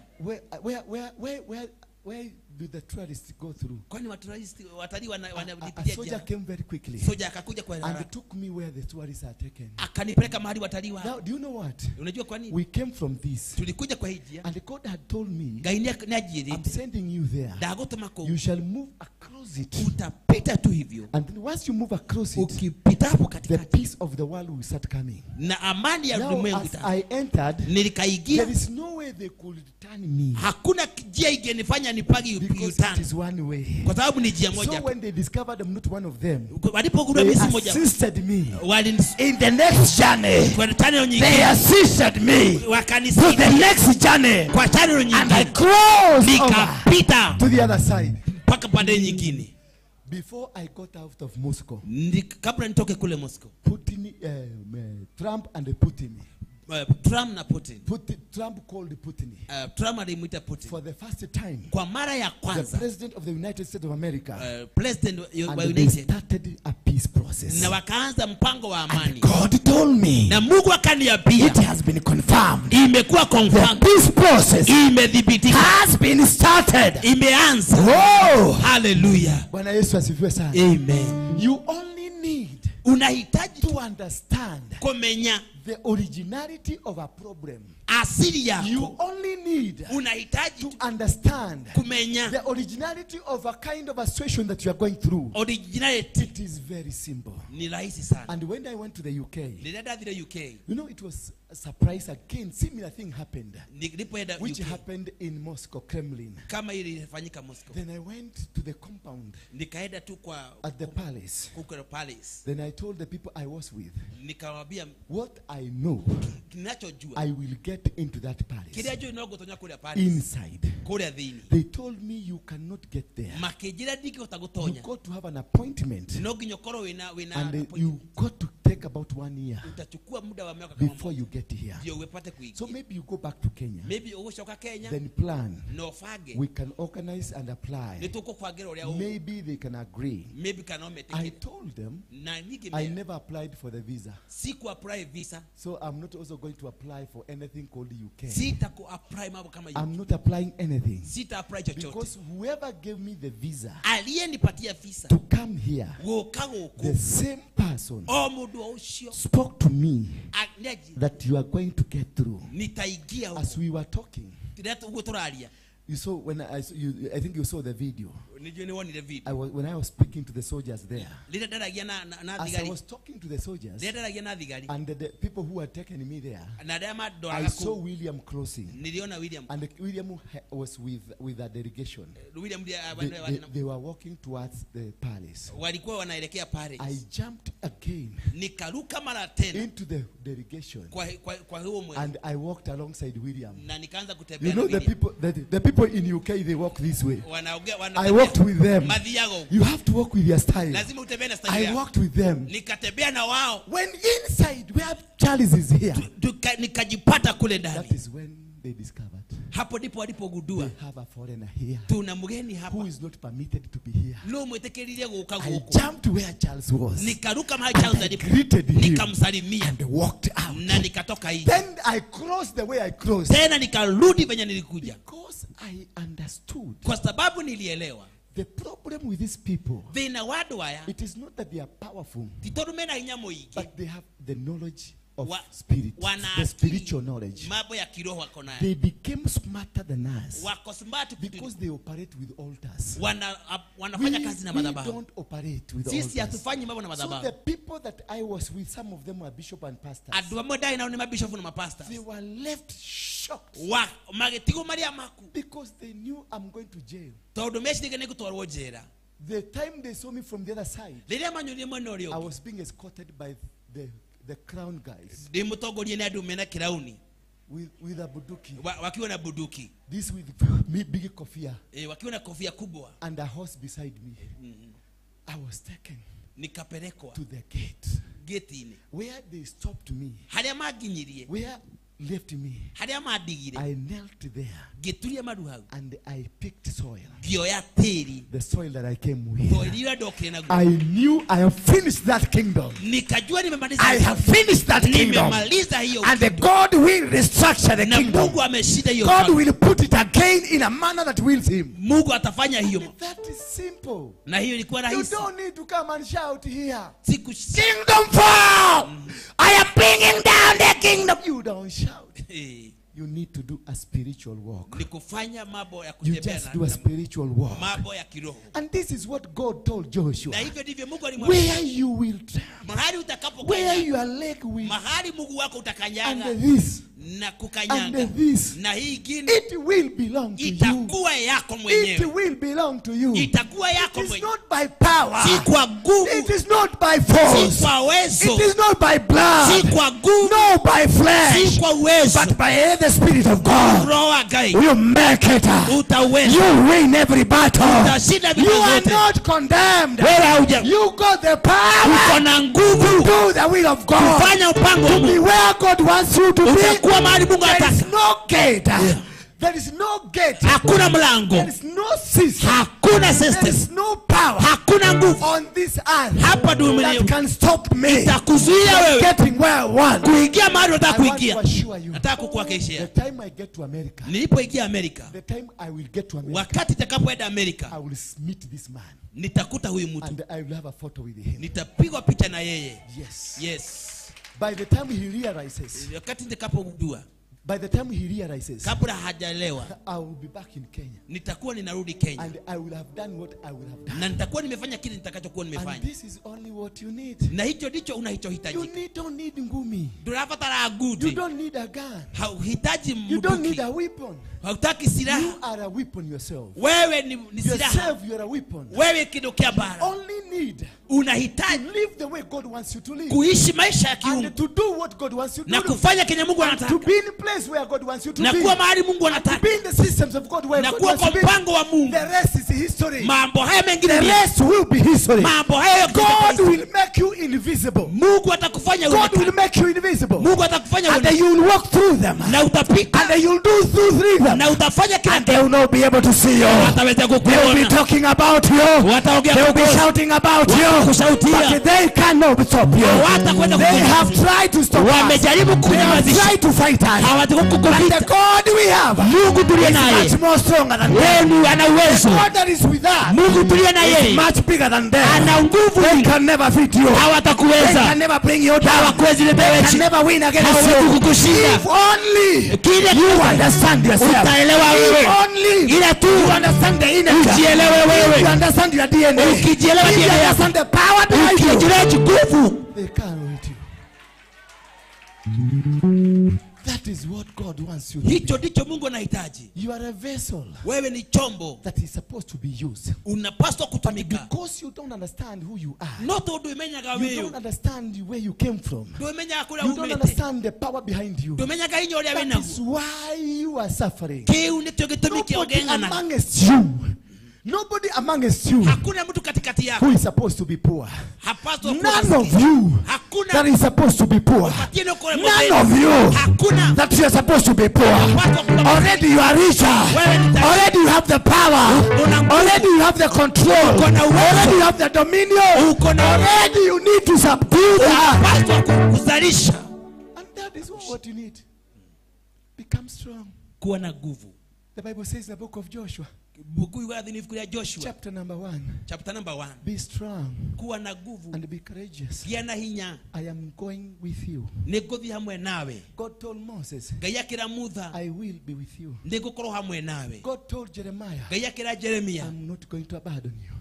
Speaker 2: Where do the tourists go through?
Speaker 12: Kwani watalii
Speaker 2: A
Speaker 12: wanapitia
Speaker 2: soldier
Speaker 12: njia?
Speaker 2: came very quickly
Speaker 12: Soja akakuja kwa
Speaker 2: and
Speaker 12: haraka
Speaker 2: took me where the tourists are taken.
Speaker 12: akanipeleka mahali watalii wa.
Speaker 2: Now, do you know what?
Speaker 12: Unajua kwa nini?
Speaker 2: We came from this.
Speaker 12: Tulikuja kwa hii njia.
Speaker 2: And God had told me,
Speaker 12: Ngai nĩanjĩrĩte.
Speaker 2: I'm sending you there.
Speaker 12: Ndagũtũma kũu.
Speaker 2: You shall move across it.
Speaker 12: Utapita tu hivyo.
Speaker 2: And then once you move across it,
Speaker 12: Ukipita hapo
Speaker 2: the
Speaker 12: katikati
Speaker 2: peace of the world will start coming.
Speaker 12: na amani ya
Speaker 2: Now,
Speaker 12: ulimwengu
Speaker 2: as
Speaker 12: ita.
Speaker 2: I entered,
Speaker 12: Nilikaingia,
Speaker 2: there is no way they could turn me
Speaker 12: hakuna njia ingenifanya nipage
Speaker 2: because it
Speaker 12: U-turn
Speaker 2: is one way.
Speaker 12: kwa sababu ni njia moja
Speaker 2: So
Speaker 12: tu.
Speaker 2: when they discovered I'm not one of them,
Speaker 12: Walipogundua
Speaker 2: they
Speaker 12: mimi si moja,
Speaker 2: assisted me
Speaker 12: walini
Speaker 2: in the next journey.
Speaker 12: kwa channel
Speaker 2: They
Speaker 12: nyingine
Speaker 2: assisted me to the
Speaker 12: wakanisaidia
Speaker 2: next journey,
Speaker 12: kwa channel
Speaker 2: and I
Speaker 12: nyingine,
Speaker 2: crossed over
Speaker 12: nikapita
Speaker 2: to the other side.
Speaker 12: mpaka pande nyingine.
Speaker 2: Before I got out of Moscow,
Speaker 12: Kabla nitoke kule Moscow,
Speaker 2: Putin, Trump and Putin,
Speaker 12: Trump na Putin,
Speaker 2: Trump called Putin
Speaker 12: Trump alimuita Putin
Speaker 2: for the first time.
Speaker 12: kwa mara ya
Speaker 2: The
Speaker 12: kwanza,
Speaker 2: president of the United States of America,
Speaker 12: president wa
Speaker 2: and they
Speaker 12: United,
Speaker 2: started a peace process.
Speaker 12: na wakaanza mpango wa amani.
Speaker 2: God told me
Speaker 12: Na Mungu akaniambia
Speaker 2: it has been confirmed.
Speaker 12: imekuwa
Speaker 2: The
Speaker 12: confirmed,
Speaker 2: peace process
Speaker 12: imedhibitika,
Speaker 2: has been started.
Speaker 12: imeanza.
Speaker 2: Oh,
Speaker 12: Hallelujah,
Speaker 2: Bwana Yesu asifiwe sana.
Speaker 12: amen.
Speaker 2: You only need
Speaker 12: Unahitaji
Speaker 2: to understand
Speaker 12: kumenya
Speaker 2: The originality of a problem.
Speaker 12: Asili yako.
Speaker 2: You only need
Speaker 12: unahitaji
Speaker 2: to understand
Speaker 12: kumenya
Speaker 2: the originality of a kind of a situation that you are going through.
Speaker 12: Originality.
Speaker 2: It is very simple.
Speaker 12: Ni rahisi sana.
Speaker 2: And when I went to the UK,
Speaker 12: Rĩrĩa ndathire UK,
Speaker 2: you know, it was a surprise again. Similar thing happened,
Speaker 12: nilipoenda
Speaker 2: which
Speaker 12: UK,
Speaker 2: happened in Moscow, Kremlin.
Speaker 12: Kama ilifanyika Moscow.
Speaker 2: Then I went to the compound
Speaker 12: Nikaenda tu kwa
Speaker 2: at the palace.
Speaker 12: Kuko palace.
Speaker 2: Then I told the people I was with,
Speaker 12: Nikawaambia
Speaker 2: what I know,
Speaker 12: ninachojua,
Speaker 2: I will get into that palace.
Speaker 12: Kĩrĩa njũĩ no ngũtonya kũrĩa palace.
Speaker 2: Inside.
Speaker 12: Kũrĩa thĩinĩ.
Speaker 2: They told me you cannot get there.
Speaker 12: Makĩnjĩra ndingĩhota
Speaker 2: You
Speaker 12: gũtonya.
Speaker 2: got to have an appointment.
Speaker 12: No nginya ũkorwo wĩna
Speaker 2: And
Speaker 12: appointment.
Speaker 2: you got to take about 1 year
Speaker 12: Utachukua muda wa miaka kama
Speaker 2: before you get here.
Speaker 12: ndio upate kuingia.
Speaker 2: So maybe you go back to Kenya.
Speaker 12: Maybe ũgũcoka Kenya.
Speaker 2: Then plan.
Speaker 12: Na ũbange.
Speaker 2: We can organize and apply.
Speaker 12: Nĩtũkũbangĩra ũrĩa ũũ.
Speaker 2: Maybe they can agree.
Speaker 12: Maybe kana
Speaker 2: I
Speaker 12: metĩkĩre.
Speaker 2: told them
Speaker 12: Na niĩ
Speaker 2: I
Speaker 12: ngĩmera,
Speaker 2: never applied for the visa.
Speaker 12: siku apply visa.
Speaker 2: So I'm not also going to apply for anything called UK.
Speaker 12: Sita ku apply mambo kama hiyo.
Speaker 2: I'm not applying anything.
Speaker 12: Sita apply chochote.
Speaker 2: Because whoever gave me the visa
Speaker 12: Aliyenipatia visa
Speaker 2: to come here,
Speaker 12: gũka gũkũ,
Speaker 2: the same person
Speaker 12: o mũndũ o ũcio
Speaker 2: spoke to me
Speaker 12: nĩanjĩrire,
Speaker 2: that you are going to get through.
Speaker 12: Nitaingia huko.
Speaker 2: As we were talking,
Speaker 12: Rĩrĩa ũguo tũraria.
Speaker 2: you saw when I saw you, I think you saw the video.
Speaker 12: Nĩnjũĩ nĩwonire video.
Speaker 2: When I was speaking to the soldiers there.
Speaker 12: Rĩrĩa ndaragia na
Speaker 2: As I
Speaker 12: thigari.
Speaker 2: was talking to the soldiers,
Speaker 12: Rĩrĩa ndaragia na thigari.
Speaker 2: and the people who were taking me there,
Speaker 12: Na arĩa mandoraga
Speaker 2: I saw
Speaker 12: kũu.
Speaker 2: William crossing.
Speaker 12: Niliona William.
Speaker 2: And William was with a delegation.
Speaker 12: William ndiye,
Speaker 2: They were walking towards the palace.
Speaker 12: Walikuwa wanaelekea palace.
Speaker 2: I jumped again
Speaker 12: Nikaruka mara tena
Speaker 2: into the delegation.
Speaker 12: Kwa huo mwendo.
Speaker 2: And I walked alongside William.
Speaker 12: Na nikaanza kutembea
Speaker 2: You
Speaker 12: na
Speaker 2: know the
Speaker 12: William.
Speaker 2: people, the people in UK, they walk this way.
Speaker 12: Wanaongea,
Speaker 2: I
Speaker 12: wanatembea.
Speaker 2: walked with them.
Speaker 12: Mathiaga ũguo.
Speaker 2: You have to walk with your style.
Speaker 12: Lazima utembee na style
Speaker 2: I
Speaker 12: yako.
Speaker 2: walked with them.
Speaker 12: Nikatembea na wao.
Speaker 2: When inside where Charles is here,
Speaker 12: Nikajipata kule ndani.
Speaker 2: That is when they discovered.
Speaker 12: Hapo ndipo walipogundua.
Speaker 2: They have a foreigner here.
Speaker 12: Tuna mgeni hapa.
Speaker 2: Who is not permitted to be here.
Speaker 12: No mwĩtĩkĩririe gũka
Speaker 2: I
Speaker 12: gũkũ.
Speaker 2: jumped where Charles was.
Speaker 12: Nikaruka mahali
Speaker 2: And
Speaker 12: Charles
Speaker 2: I
Speaker 12: alipo.
Speaker 2: greeted him.
Speaker 12: Nikamsalimia.
Speaker 2: And walked out.
Speaker 12: Na nikatoka nje.
Speaker 2: Then I crossed the way I crossed.
Speaker 12: Tena nikarudi venye nilikuja.
Speaker 2: Because I understood.
Speaker 12: Kwa sababu nilielewa.
Speaker 2: The problem with these people,
Speaker 12: Thĩna wa andũ aya,
Speaker 2: it is not that they are powerful,
Speaker 12: ti tondũ mena hinya mũingĩ,
Speaker 2: but they have the knowledge of spirit,
Speaker 12: wana
Speaker 2: the spiritual knowledge.
Speaker 12: Mambo ya kiroho wako nayo.
Speaker 2: They became smarter than us
Speaker 12: Wako smart kutu-
Speaker 2: because they operate with altars.
Speaker 12: Wanafanya kazi na
Speaker 2: We
Speaker 12: madhabahu.
Speaker 2: don't operate with
Speaker 12: Sisi
Speaker 2: altars.
Speaker 12: hatufanyi mambo na
Speaker 2: So
Speaker 12: madhabahu.
Speaker 2: the people that I was with, some of them were bishop and pastors.
Speaker 12: Andũ amwe ndarĩ nao nĩ mabishofu na mapastors.
Speaker 2: They were left shocked.
Speaker 12: Magĩtigwo marĩ amaku.
Speaker 2: Because they knew I'm going to jail.
Speaker 12: Tondũ meciragia nĩ ngũtwarwo njera.
Speaker 2: The time they saw me from the other side,
Speaker 12: Rĩrĩa manyonire mwena ũrĩa
Speaker 2: I
Speaker 12: ũngĩ,
Speaker 2: was being escorted by the crown guys.
Speaker 12: Ndĩ mũtongorie nĩ andũ mena kirauni.
Speaker 2: With a bunduki.
Speaker 12: Wakiwa na bunduki.
Speaker 2: This with me big kofia.
Speaker 12: Wakiwa na kofia kubwa.
Speaker 2: And a horse beside me. I was taken
Speaker 12: Nikapelekwa
Speaker 2: to the gate.
Speaker 12: Gate-inĩ.
Speaker 2: Where they stopped me.
Speaker 12: Harĩa manginyirie.
Speaker 2: Where left me.
Speaker 12: Harĩa mandigire.
Speaker 2: I knelt there.
Speaker 12: Ngĩturia maru hau.
Speaker 2: And I picked soil.
Speaker 12: Ngĩoya tĩri.
Speaker 2: The soil that I came with.
Speaker 12: Tĩri ũrĩa ndokire naguo.
Speaker 2: I knew I have finished that kingdom.
Speaker 12: Nikajua nimemaliza.
Speaker 2: I have finished that kingdom.
Speaker 12: Nimemaliza hiyo.
Speaker 2: And the God will restructure the
Speaker 12: Na
Speaker 2: kingdom.
Speaker 12: Mungu ameshinda hiyo
Speaker 2: God
Speaker 12: ufalme.
Speaker 2: will put it again in a manner that wills him.
Speaker 12: Mungu atafanya hiyo.
Speaker 2: And that is simple.
Speaker 12: Na hiyo ilikuwa
Speaker 2: You
Speaker 12: rahisi.
Speaker 2: don't need to come and shout here.
Speaker 12: Siku
Speaker 2: Kingdom fall. I am bringing down the kingdom. You don't shout. You need to do a spiritual walk.
Speaker 12: Ni kufanya mambo ya
Speaker 2: You
Speaker 12: kutembea
Speaker 2: just
Speaker 12: na
Speaker 2: do a spiritual walk.
Speaker 12: mambo ya kiroho.
Speaker 2: And this is what God told Joshua.
Speaker 12: Na hivyo ndivyo Mungu alimwambia.
Speaker 2: Where you will tramp,
Speaker 12: Mahali utakapokanyaga,
Speaker 2: where your leg will,
Speaker 12: mahali mguu wako utakanyaga,
Speaker 2: and this,
Speaker 12: na kukanyaga,
Speaker 2: and this,
Speaker 12: na hii ingine,
Speaker 2: it will belong to you.
Speaker 12: itakuwa yako mwenyewe.
Speaker 2: It will belong to you.
Speaker 12: Itakuwa yako
Speaker 2: It is
Speaker 12: mwenyewe.
Speaker 2: not by power.
Speaker 12: Si kwa nguvu.
Speaker 2: It is not by force.
Speaker 12: Si kwa uwezo.
Speaker 2: It is not by blood.
Speaker 12: Si kwa nguvu.
Speaker 2: No, by flesh.
Speaker 12: Si kwa uwezo.
Speaker 2: But by the Spirit of God.
Speaker 12: Roho wa Ngai.
Speaker 2: You make it.
Speaker 12: Utaweza.
Speaker 2: You win every battle.
Speaker 12: Utashinda vita
Speaker 2: You are
Speaker 12: zote.
Speaker 2: not condemned.
Speaker 12: Wewe hauja-
Speaker 2: You got the power.
Speaker 12: Uko na nguvu.
Speaker 2: To do the will of God.
Speaker 12: Kufanya mpango wa
Speaker 2: To be
Speaker 12: Mungu.
Speaker 2: where God wants you to be.
Speaker 12: Utakuwa mahali Mungu
Speaker 2: There is
Speaker 12: anataka.
Speaker 2: no gate. There is no gate.
Speaker 12: Hakuna mlango.
Speaker 2: There is no system.
Speaker 12: Hakuna system.
Speaker 2: There is no power.
Speaker 12: Hakuna nguvu.
Speaker 2: On this earth.
Speaker 12: Hapa duniani.
Speaker 2: That can stop me.
Speaker 12: Itakuzuia
Speaker 2: from
Speaker 12: wewe.
Speaker 2: getting where I want.
Speaker 12: Kuingia mahali unataka
Speaker 2: I want
Speaker 12: kuingia.
Speaker 2: to assure you.
Speaker 12: Nataka kukuhakikishia.
Speaker 2: The time I get to America.
Speaker 12: Nilipoingia Amerika.
Speaker 2: The time I will get to America.
Speaker 12: Wakati nitakapoenda Amerika.
Speaker 2: I will meet this man.
Speaker 12: Nitakuta huyu mtu.
Speaker 2: And I will have a photo with him.
Speaker 12: Nitapigwa picha na yeye.
Speaker 2: Yes.
Speaker 12: Yes.
Speaker 2: By the time he realizes,
Speaker 12: Wakati nitakapojua,
Speaker 2: by the time he realizes,
Speaker 12: kabla hajaelewa,
Speaker 2: I will be back in Kenya.
Speaker 12: Nitakuwa ninarudi Kenya.
Speaker 2: And I will have done what I will have done.
Speaker 12: Na nitakuwa nimefanya kile nitakachokuwa nimefanya.
Speaker 2: And this is only what you need.
Speaker 12: Na hicho ndicho unachohitaji.
Speaker 2: You don't need ngumi.
Speaker 12: Ndurabatara ngudi.
Speaker 2: You don't need a gun.
Speaker 12: Hauhitaji
Speaker 2: You don't
Speaker 12: mbuduki.
Speaker 2: need a weapon.
Speaker 12: Hautaki silaha.
Speaker 2: You are a weapon yourself.
Speaker 12: Wewe ni silaha.
Speaker 2: Yourself, you are a weapon.
Speaker 12: Wewe kitu kia bara.
Speaker 2: You only need
Speaker 12: Unahitaji
Speaker 2: to live the way God wants you to live.
Speaker 12: kuishi maisha ya kiungu.
Speaker 2: And to do what God wants you to
Speaker 12: Na
Speaker 2: do.
Speaker 12: kufanya kenye Mungu
Speaker 2: And
Speaker 12: anataka.
Speaker 2: to be in place where God wants you to
Speaker 12: Na
Speaker 2: be.
Speaker 12: kuwa mahali Mungu anataka.
Speaker 2: To be in the systems of God where
Speaker 12: Na
Speaker 2: God
Speaker 12: kuwa
Speaker 2: wants
Speaker 12: kwa
Speaker 2: you to be.
Speaker 12: mpango wa Mungu.
Speaker 2: The rest is history.
Speaker 12: Mambo haya mengine
Speaker 2: The
Speaker 12: ni
Speaker 2: rest will be history.
Speaker 12: Mambo haya
Speaker 2: God will make you invisible.
Speaker 12: Mungu atakufanya
Speaker 2: God
Speaker 12: uonekane.
Speaker 2: will make you invisible.
Speaker 12: Mungu atakufanya
Speaker 2: And
Speaker 12: uonekane.
Speaker 2: you will walk through them.
Speaker 12: Na utapita.
Speaker 2: And you will do through them.
Speaker 12: Na utafanya kila
Speaker 2: And they will not be able to see you.
Speaker 12: Wataweza
Speaker 2: They will be
Speaker 12: kukuona.
Speaker 2: talking about you.
Speaker 12: Wataongea
Speaker 2: They will be
Speaker 12: kukuhusu.
Speaker 2: shouting about you.
Speaker 12: Watakushautia.
Speaker 2: But they cannot stop you.
Speaker 12: Hawatakwenda
Speaker 2: They
Speaker 12: kukunyamazisha.
Speaker 2: have tried to stop us.
Speaker 12: Wamejaribu
Speaker 2: They have
Speaker 12: kunyamazisha.
Speaker 2: tried to fight us.
Speaker 12: Hawataka
Speaker 2: But the
Speaker 12: kukupita.
Speaker 2: God we have
Speaker 12: Mungu tuliye
Speaker 2: is
Speaker 12: naye.
Speaker 2: much more stronger than
Speaker 12: Yeye
Speaker 2: them.
Speaker 12: ni ana uwezo.
Speaker 2: The God that is with us
Speaker 12: Mungu tuliye na
Speaker 2: is
Speaker 12: yeye
Speaker 2: much bigger than them.
Speaker 12: ana nguvu.
Speaker 2: They can never fit you. They
Speaker 12: Hawatakuweza.
Speaker 2: can never bring you down.
Speaker 12: Hawakuwezi
Speaker 2: They
Speaker 12: letewe
Speaker 2: can
Speaker 12: chini.
Speaker 2: never win against
Speaker 12: Hawawezi
Speaker 2: you.
Speaker 12: kukushinda.
Speaker 2: If only
Speaker 12: Kile
Speaker 2: you understand yourself.
Speaker 12: Utaelewa wewe.
Speaker 2: If only
Speaker 12: Ila tu
Speaker 2: you understand the inner
Speaker 12: ujielewe
Speaker 2: If
Speaker 12: wewe.
Speaker 2: you understand your DNA.
Speaker 12: Ukijielewa
Speaker 2: If you
Speaker 12: DNA yako.
Speaker 2: understand the power behind you.
Speaker 12: Ukijielewa nguvu.
Speaker 2: They can't with you. That is what God wants you to be.
Speaker 12: Hicho ndicho Mungu anahitaji.
Speaker 2: You are a vessel
Speaker 12: Wewe ni chombo
Speaker 2: that is supposed to be used.
Speaker 12: unapaswa
Speaker 2: But
Speaker 12: kutumika.
Speaker 2: because you don't understand who you are,
Speaker 12: No tondu imenyaga
Speaker 2: you
Speaker 12: wewe.
Speaker 2: don't understand where you came from,
Speaker 12: Ndumenyaga kuria
Speaker 2: you don't
Speaker 12: umite.
Speaker 2: understand the power behind you.
Speaker 12: Ndumenyaga hinya uria
Speaker 2: That
Speaker 12: winaguo.
Speaker 2: is why you are suffering.
Speaker 12: Kiu ndicho gitumi kia
Speaker 2: Nobody
Speaker 12: ugeng'ana.
Speaker 2: amongst you, nobody amongst you
Speaker 12: Hakuna mtu katikati yako
Speaker 2: who is supposed to be poor.
Speaker 12: hapaswa kuwa
Speaker 2: None of
Speaker 12: maskini.
Speaker 2: you
Speaker 12: Hakuna
Speaker 2: that is supposed to be poor.
Speaker 12: upatie na ukore
Speaker 2: None
Speaker 12: mzee.
Speaker 2: of you
Speaker 12: Hakuna
Speaker 2: that you are supposed to be poor.
Speaker 12: hapaswa kuwa maskini.
Speaker 2: Already you are richer.
Speaker 12: Wewe ni tajiri.
Speaker 2: Already you have the power.
Speaker 12: Una nguvu.
Speaker 2: Already you have the control.
Speaker 12: Uko na uwezo.
Speaker 2: Already you have the dominion.
Speaker 12: Uko na
Speaker 2: Already you need to subdue the earth.
Speaker 12: Unapaswa kuzalisha.
Speaker 2: And that is what you need. Become strong.
Speaker 12: Kuwa na nguvu.
Speaker 2: The Bible says in the book of Joshua,
Speaker 12: Buku yugaga thĩinĩ ibuku rĩa Joshua
Speaker 2: chapter number 1,
Speaker 12: chapter number 1.
Speaker 2: be strong
Speaker 12: Kuwa na nguvu.
Speaker 2: and be courageous.
Speaker 12: Gĩa na hinya.
Speaker 2: I am going with you.
Speaker 12: Nĩngũthiĩ hamwe nawe.
Speaker 2: God told Moses,
Speaker 12: Ngai akĩra Mutha,
Speaker 2: I will be with you.
Speaker 12: nĩngũkorwo hamwe nawe.
Speaker 2: God told Jeremiah,
Speaker 12: Ngai akĩra Jeremia,
Speaker 2: I'm not going to abandon you.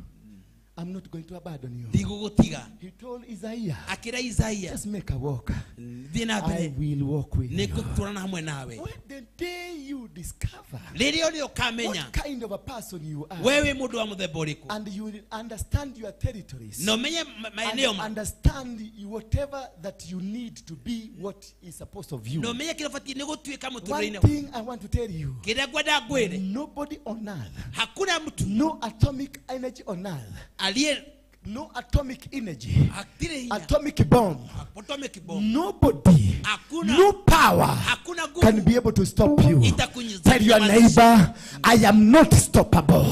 Speaker 2: I'm not going to abandon you.
Speaker 12: ndigũgũtiga.
Speaker 2: He told Isaiah,
Speaker 12: Akĩra Isaia,
Speaker 2: just make a walk.
Speaker 12: thiĩ na
Speaker 2: I
Speaker 12: mbere,
Speaker 2: will walk with you.
Speaker 12: nĩngũtwarana hamwe nawe.
Speaker 2: When the day you discover
Speaker 12: Rĩrĩa ũrĩa ũkamenya
Speaker 2: what kind of a person you are,
Speaker 12: wewe mũndũ wa mũthemba ũrĩkũ,
Speaker 2: and you will understand your territories,
Speaker 12: na ũmenye
Speaker 2: and
Speaker 12: maeneo ma
Speaker 2: understand whatever that you need to be what is supposed of you.
Speaker 12: na ũmenye kĩrĩa ũbatiĩ nĩ gũtuĩka
Speaker 2: One
Speaker 12: mũtũrĩre-inĩ.
Speaker 2: thing I want to tell you,
Speaker 12: Kĩrĩa ngwenda ngwĩre,
Speaker 2: nobody on earth,
Speaker 12: hakuna mtu
Speaker 2: no atomic energy on earth,
Speaker 12: aliye
Speaker 2: no atomic energy,
Speaker 12: hatirĩ hinya,
Speaker 2: atomic bomb,
Speaker 12: atomic bomb,
Speaker 2: nobody,
Speaker 12: hakuna
Speaker 2: no power
Speaker 12: hakuna
Speaker 2: can
Speaker 12: nguvu
Speaker 2: be able to stop you.
Speaker 12: itakunyiza.
Speaker 2: Tell your neighbor, I am not stoppable.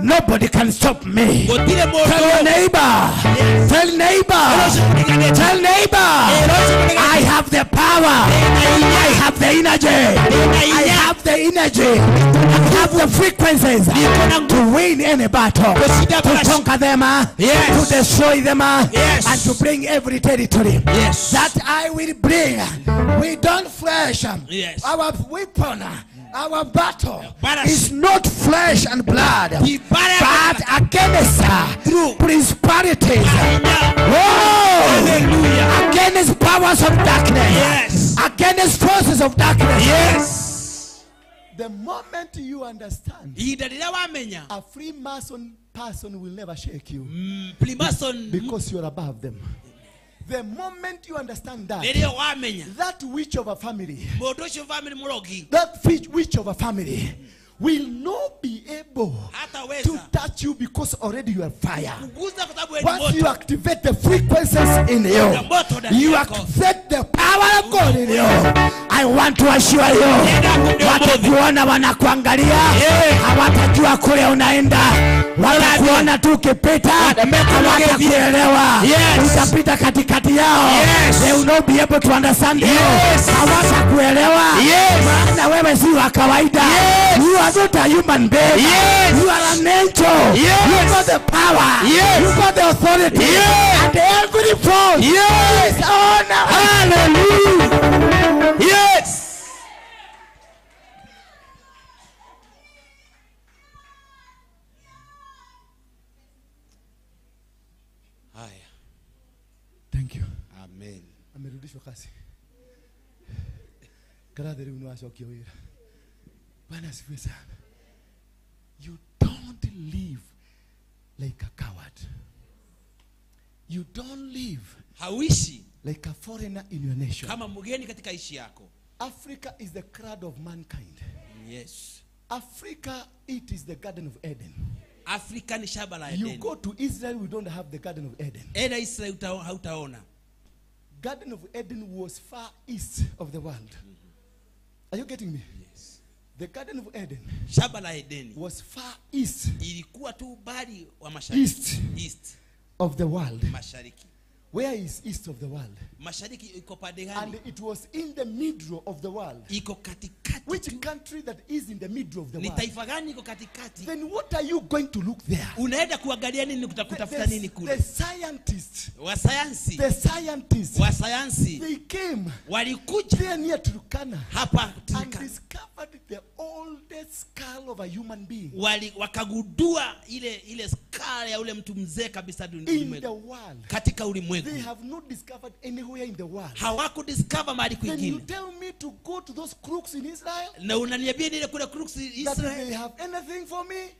Speaker 2: Nobody can stop me.
Speaker 12: Gũtirĩ mũndũ.
Speaker 2: Tell your neighbor.
Speaker 12: Yes.
Speaker 2: Tell neighbor. Tell neighbor. I have the power. I have the energy. I have the energy. I have the frequencies to win any battle, to conquer them,
Speaker 12: Yes.
Speaker 2: to destroy them,
Speaker 12: Yes.
Speaker 2: and to bring every territory
Speaker 12: Yes.
Speaker 2: that I will bring. We don't flesh.
Speaker 12: Yes.
Speaker 2: Our weapon, our battle
Speaker 12: Battle.
Speaker 2: is not flesh and blood,
Speaker 12: Ibara-
Speaker 2: but against principalities. Whoa!
Speaker 12: Hallelujah.
Speaker 2: Against powers of darkness.
Speaker 12: Yes.
Speaker 2: Against forces of darkness.
Speaker 12: Yes.
Speaker 2: The moment you understand,
Speaker 12: Ihinda rĩrĩa wamenya,
Speaker 2: a Freemason person will never shake you
Speaker 12: Freemason
Speaker 2: because you are above them. The moment you understand that,
Speaker 12: rĩrĩa wamenya
Speaker 2: that witch of a family,
Speaker 12: mũndũ ũcio family mũrogi
Speaker 2: that witch of a family will not be able to
Speaker 12: hataweza
Speaker 2: touch you because already you are fire.
Speaker 12: kuguza kwa sababu wewe ni
Speaker 2: Once you
Speaker 12: moto.
Speaker 2: activate the frequencies in you,
Speaker 12: Moto ndani
Speaker 2: you
Speaker 12: yako.
Speaker 2: activate the power of God in you. I want to assure you, watakuona wanakuangalia, hawatajua kule unaenda. Watakuona tu ukipita, hawatakuelewa. Utapita katikati yao, they will not be able to understand you. Hawatakuelewa, maana wewe si wa kawaida. You You are not a human being.
Speaker 12: Yes.
Speaker 2: You are an angel.
Speaker 12: Yes.
Speaker 2: You got the power.
Speaker 12: Yes.
Speaker 2: You got the authority.
Speaker 12: Yes.
Speaker 2: And every force.
Speaker 12: Yes.
Speaker 2: Is honor.
Speaker 12: Hallelujah. Yes. Haya.
Speaker 10: Thank you.
Speaker 12: Amen.
Speaker 10: Amerudishwa kasi. Karathe riu niwacokia wira. Bwana asifiwe sana. You don't live like a coward. You don't live
Speaker 12: hauishi
Speaker 10: like a foreigner in your nation.
Speaker 12: Kama mgeni katika nchi yako.
Speaker 10: Africa is the cradle of mankind.
Speaker 12: Yes.
Speaker 10: Africa, it is the Garden of Eden.
Speaker 12: Afrika ni shamba la Eden.
Speaker 10: You go to Israel, we don't have the Garden of Eden.
Speaker 12: Eda Israel hautaona.
Speaker 10: Garden of Eden was far east of the world. Are you getting me?
Speaker 12: Yes.
Speaker 10: The Garden of Eden
Speaker 12: shamba la Edeni
Speaker 10: was far east.
Speaker 12: Ilikuwa tu ubali wa mashariki.
Speaker 10: East.
Speaker 12: East
Speaker 10: of the world.
Speaker 12: Mashariki.
Speaker 10: Where is east of the world?
Speaker 12: Mashariki iko pande gani?
Speaker 10: And it was in the middle of the world.
Speaker 12: Iko katikati.
Speaker 10: Which country that is in the middle of the
Speaker 12: Ni
Speaker 10: world?
Speaker 12: taifa gani iko katikati?
Speaker 10: Then what are you going to look there?
Speaker 12: Unaenda kuangalia nini, kutafuta nini kule?
Speaker 10: The scientists.
Speaker 12: Wasayansi.
Speaker 10: The scientists.
Speaker 12: Wasayansi.
Speaker 10: They came.
Speaker 12: Walikuja.
Speaker 10: There near Turkana.
Speaker 12: Hapa Turkana.
Speaker 10: And discovered the oldest skull of a human being.
Speaker 12: Wakagundua ile skull ya ule mtu mzee kabisa duniani.
Speaker 10: In the world.
Speaker 12: Katika ulimwengu.
Speaker 10: They have not discovered anywhere in the world.
Speaker 12: Hawakudiscover mahali
Speaker 10: Then you
Speaker 12: kwingine.
Speaker 10: tell me to go to those crooks in Israel?
Speaker 12: Na unaniambia nile kule crooks in
Speaker 10: That
Speaker 12: Israel?
Speaker 10: they have anything for me?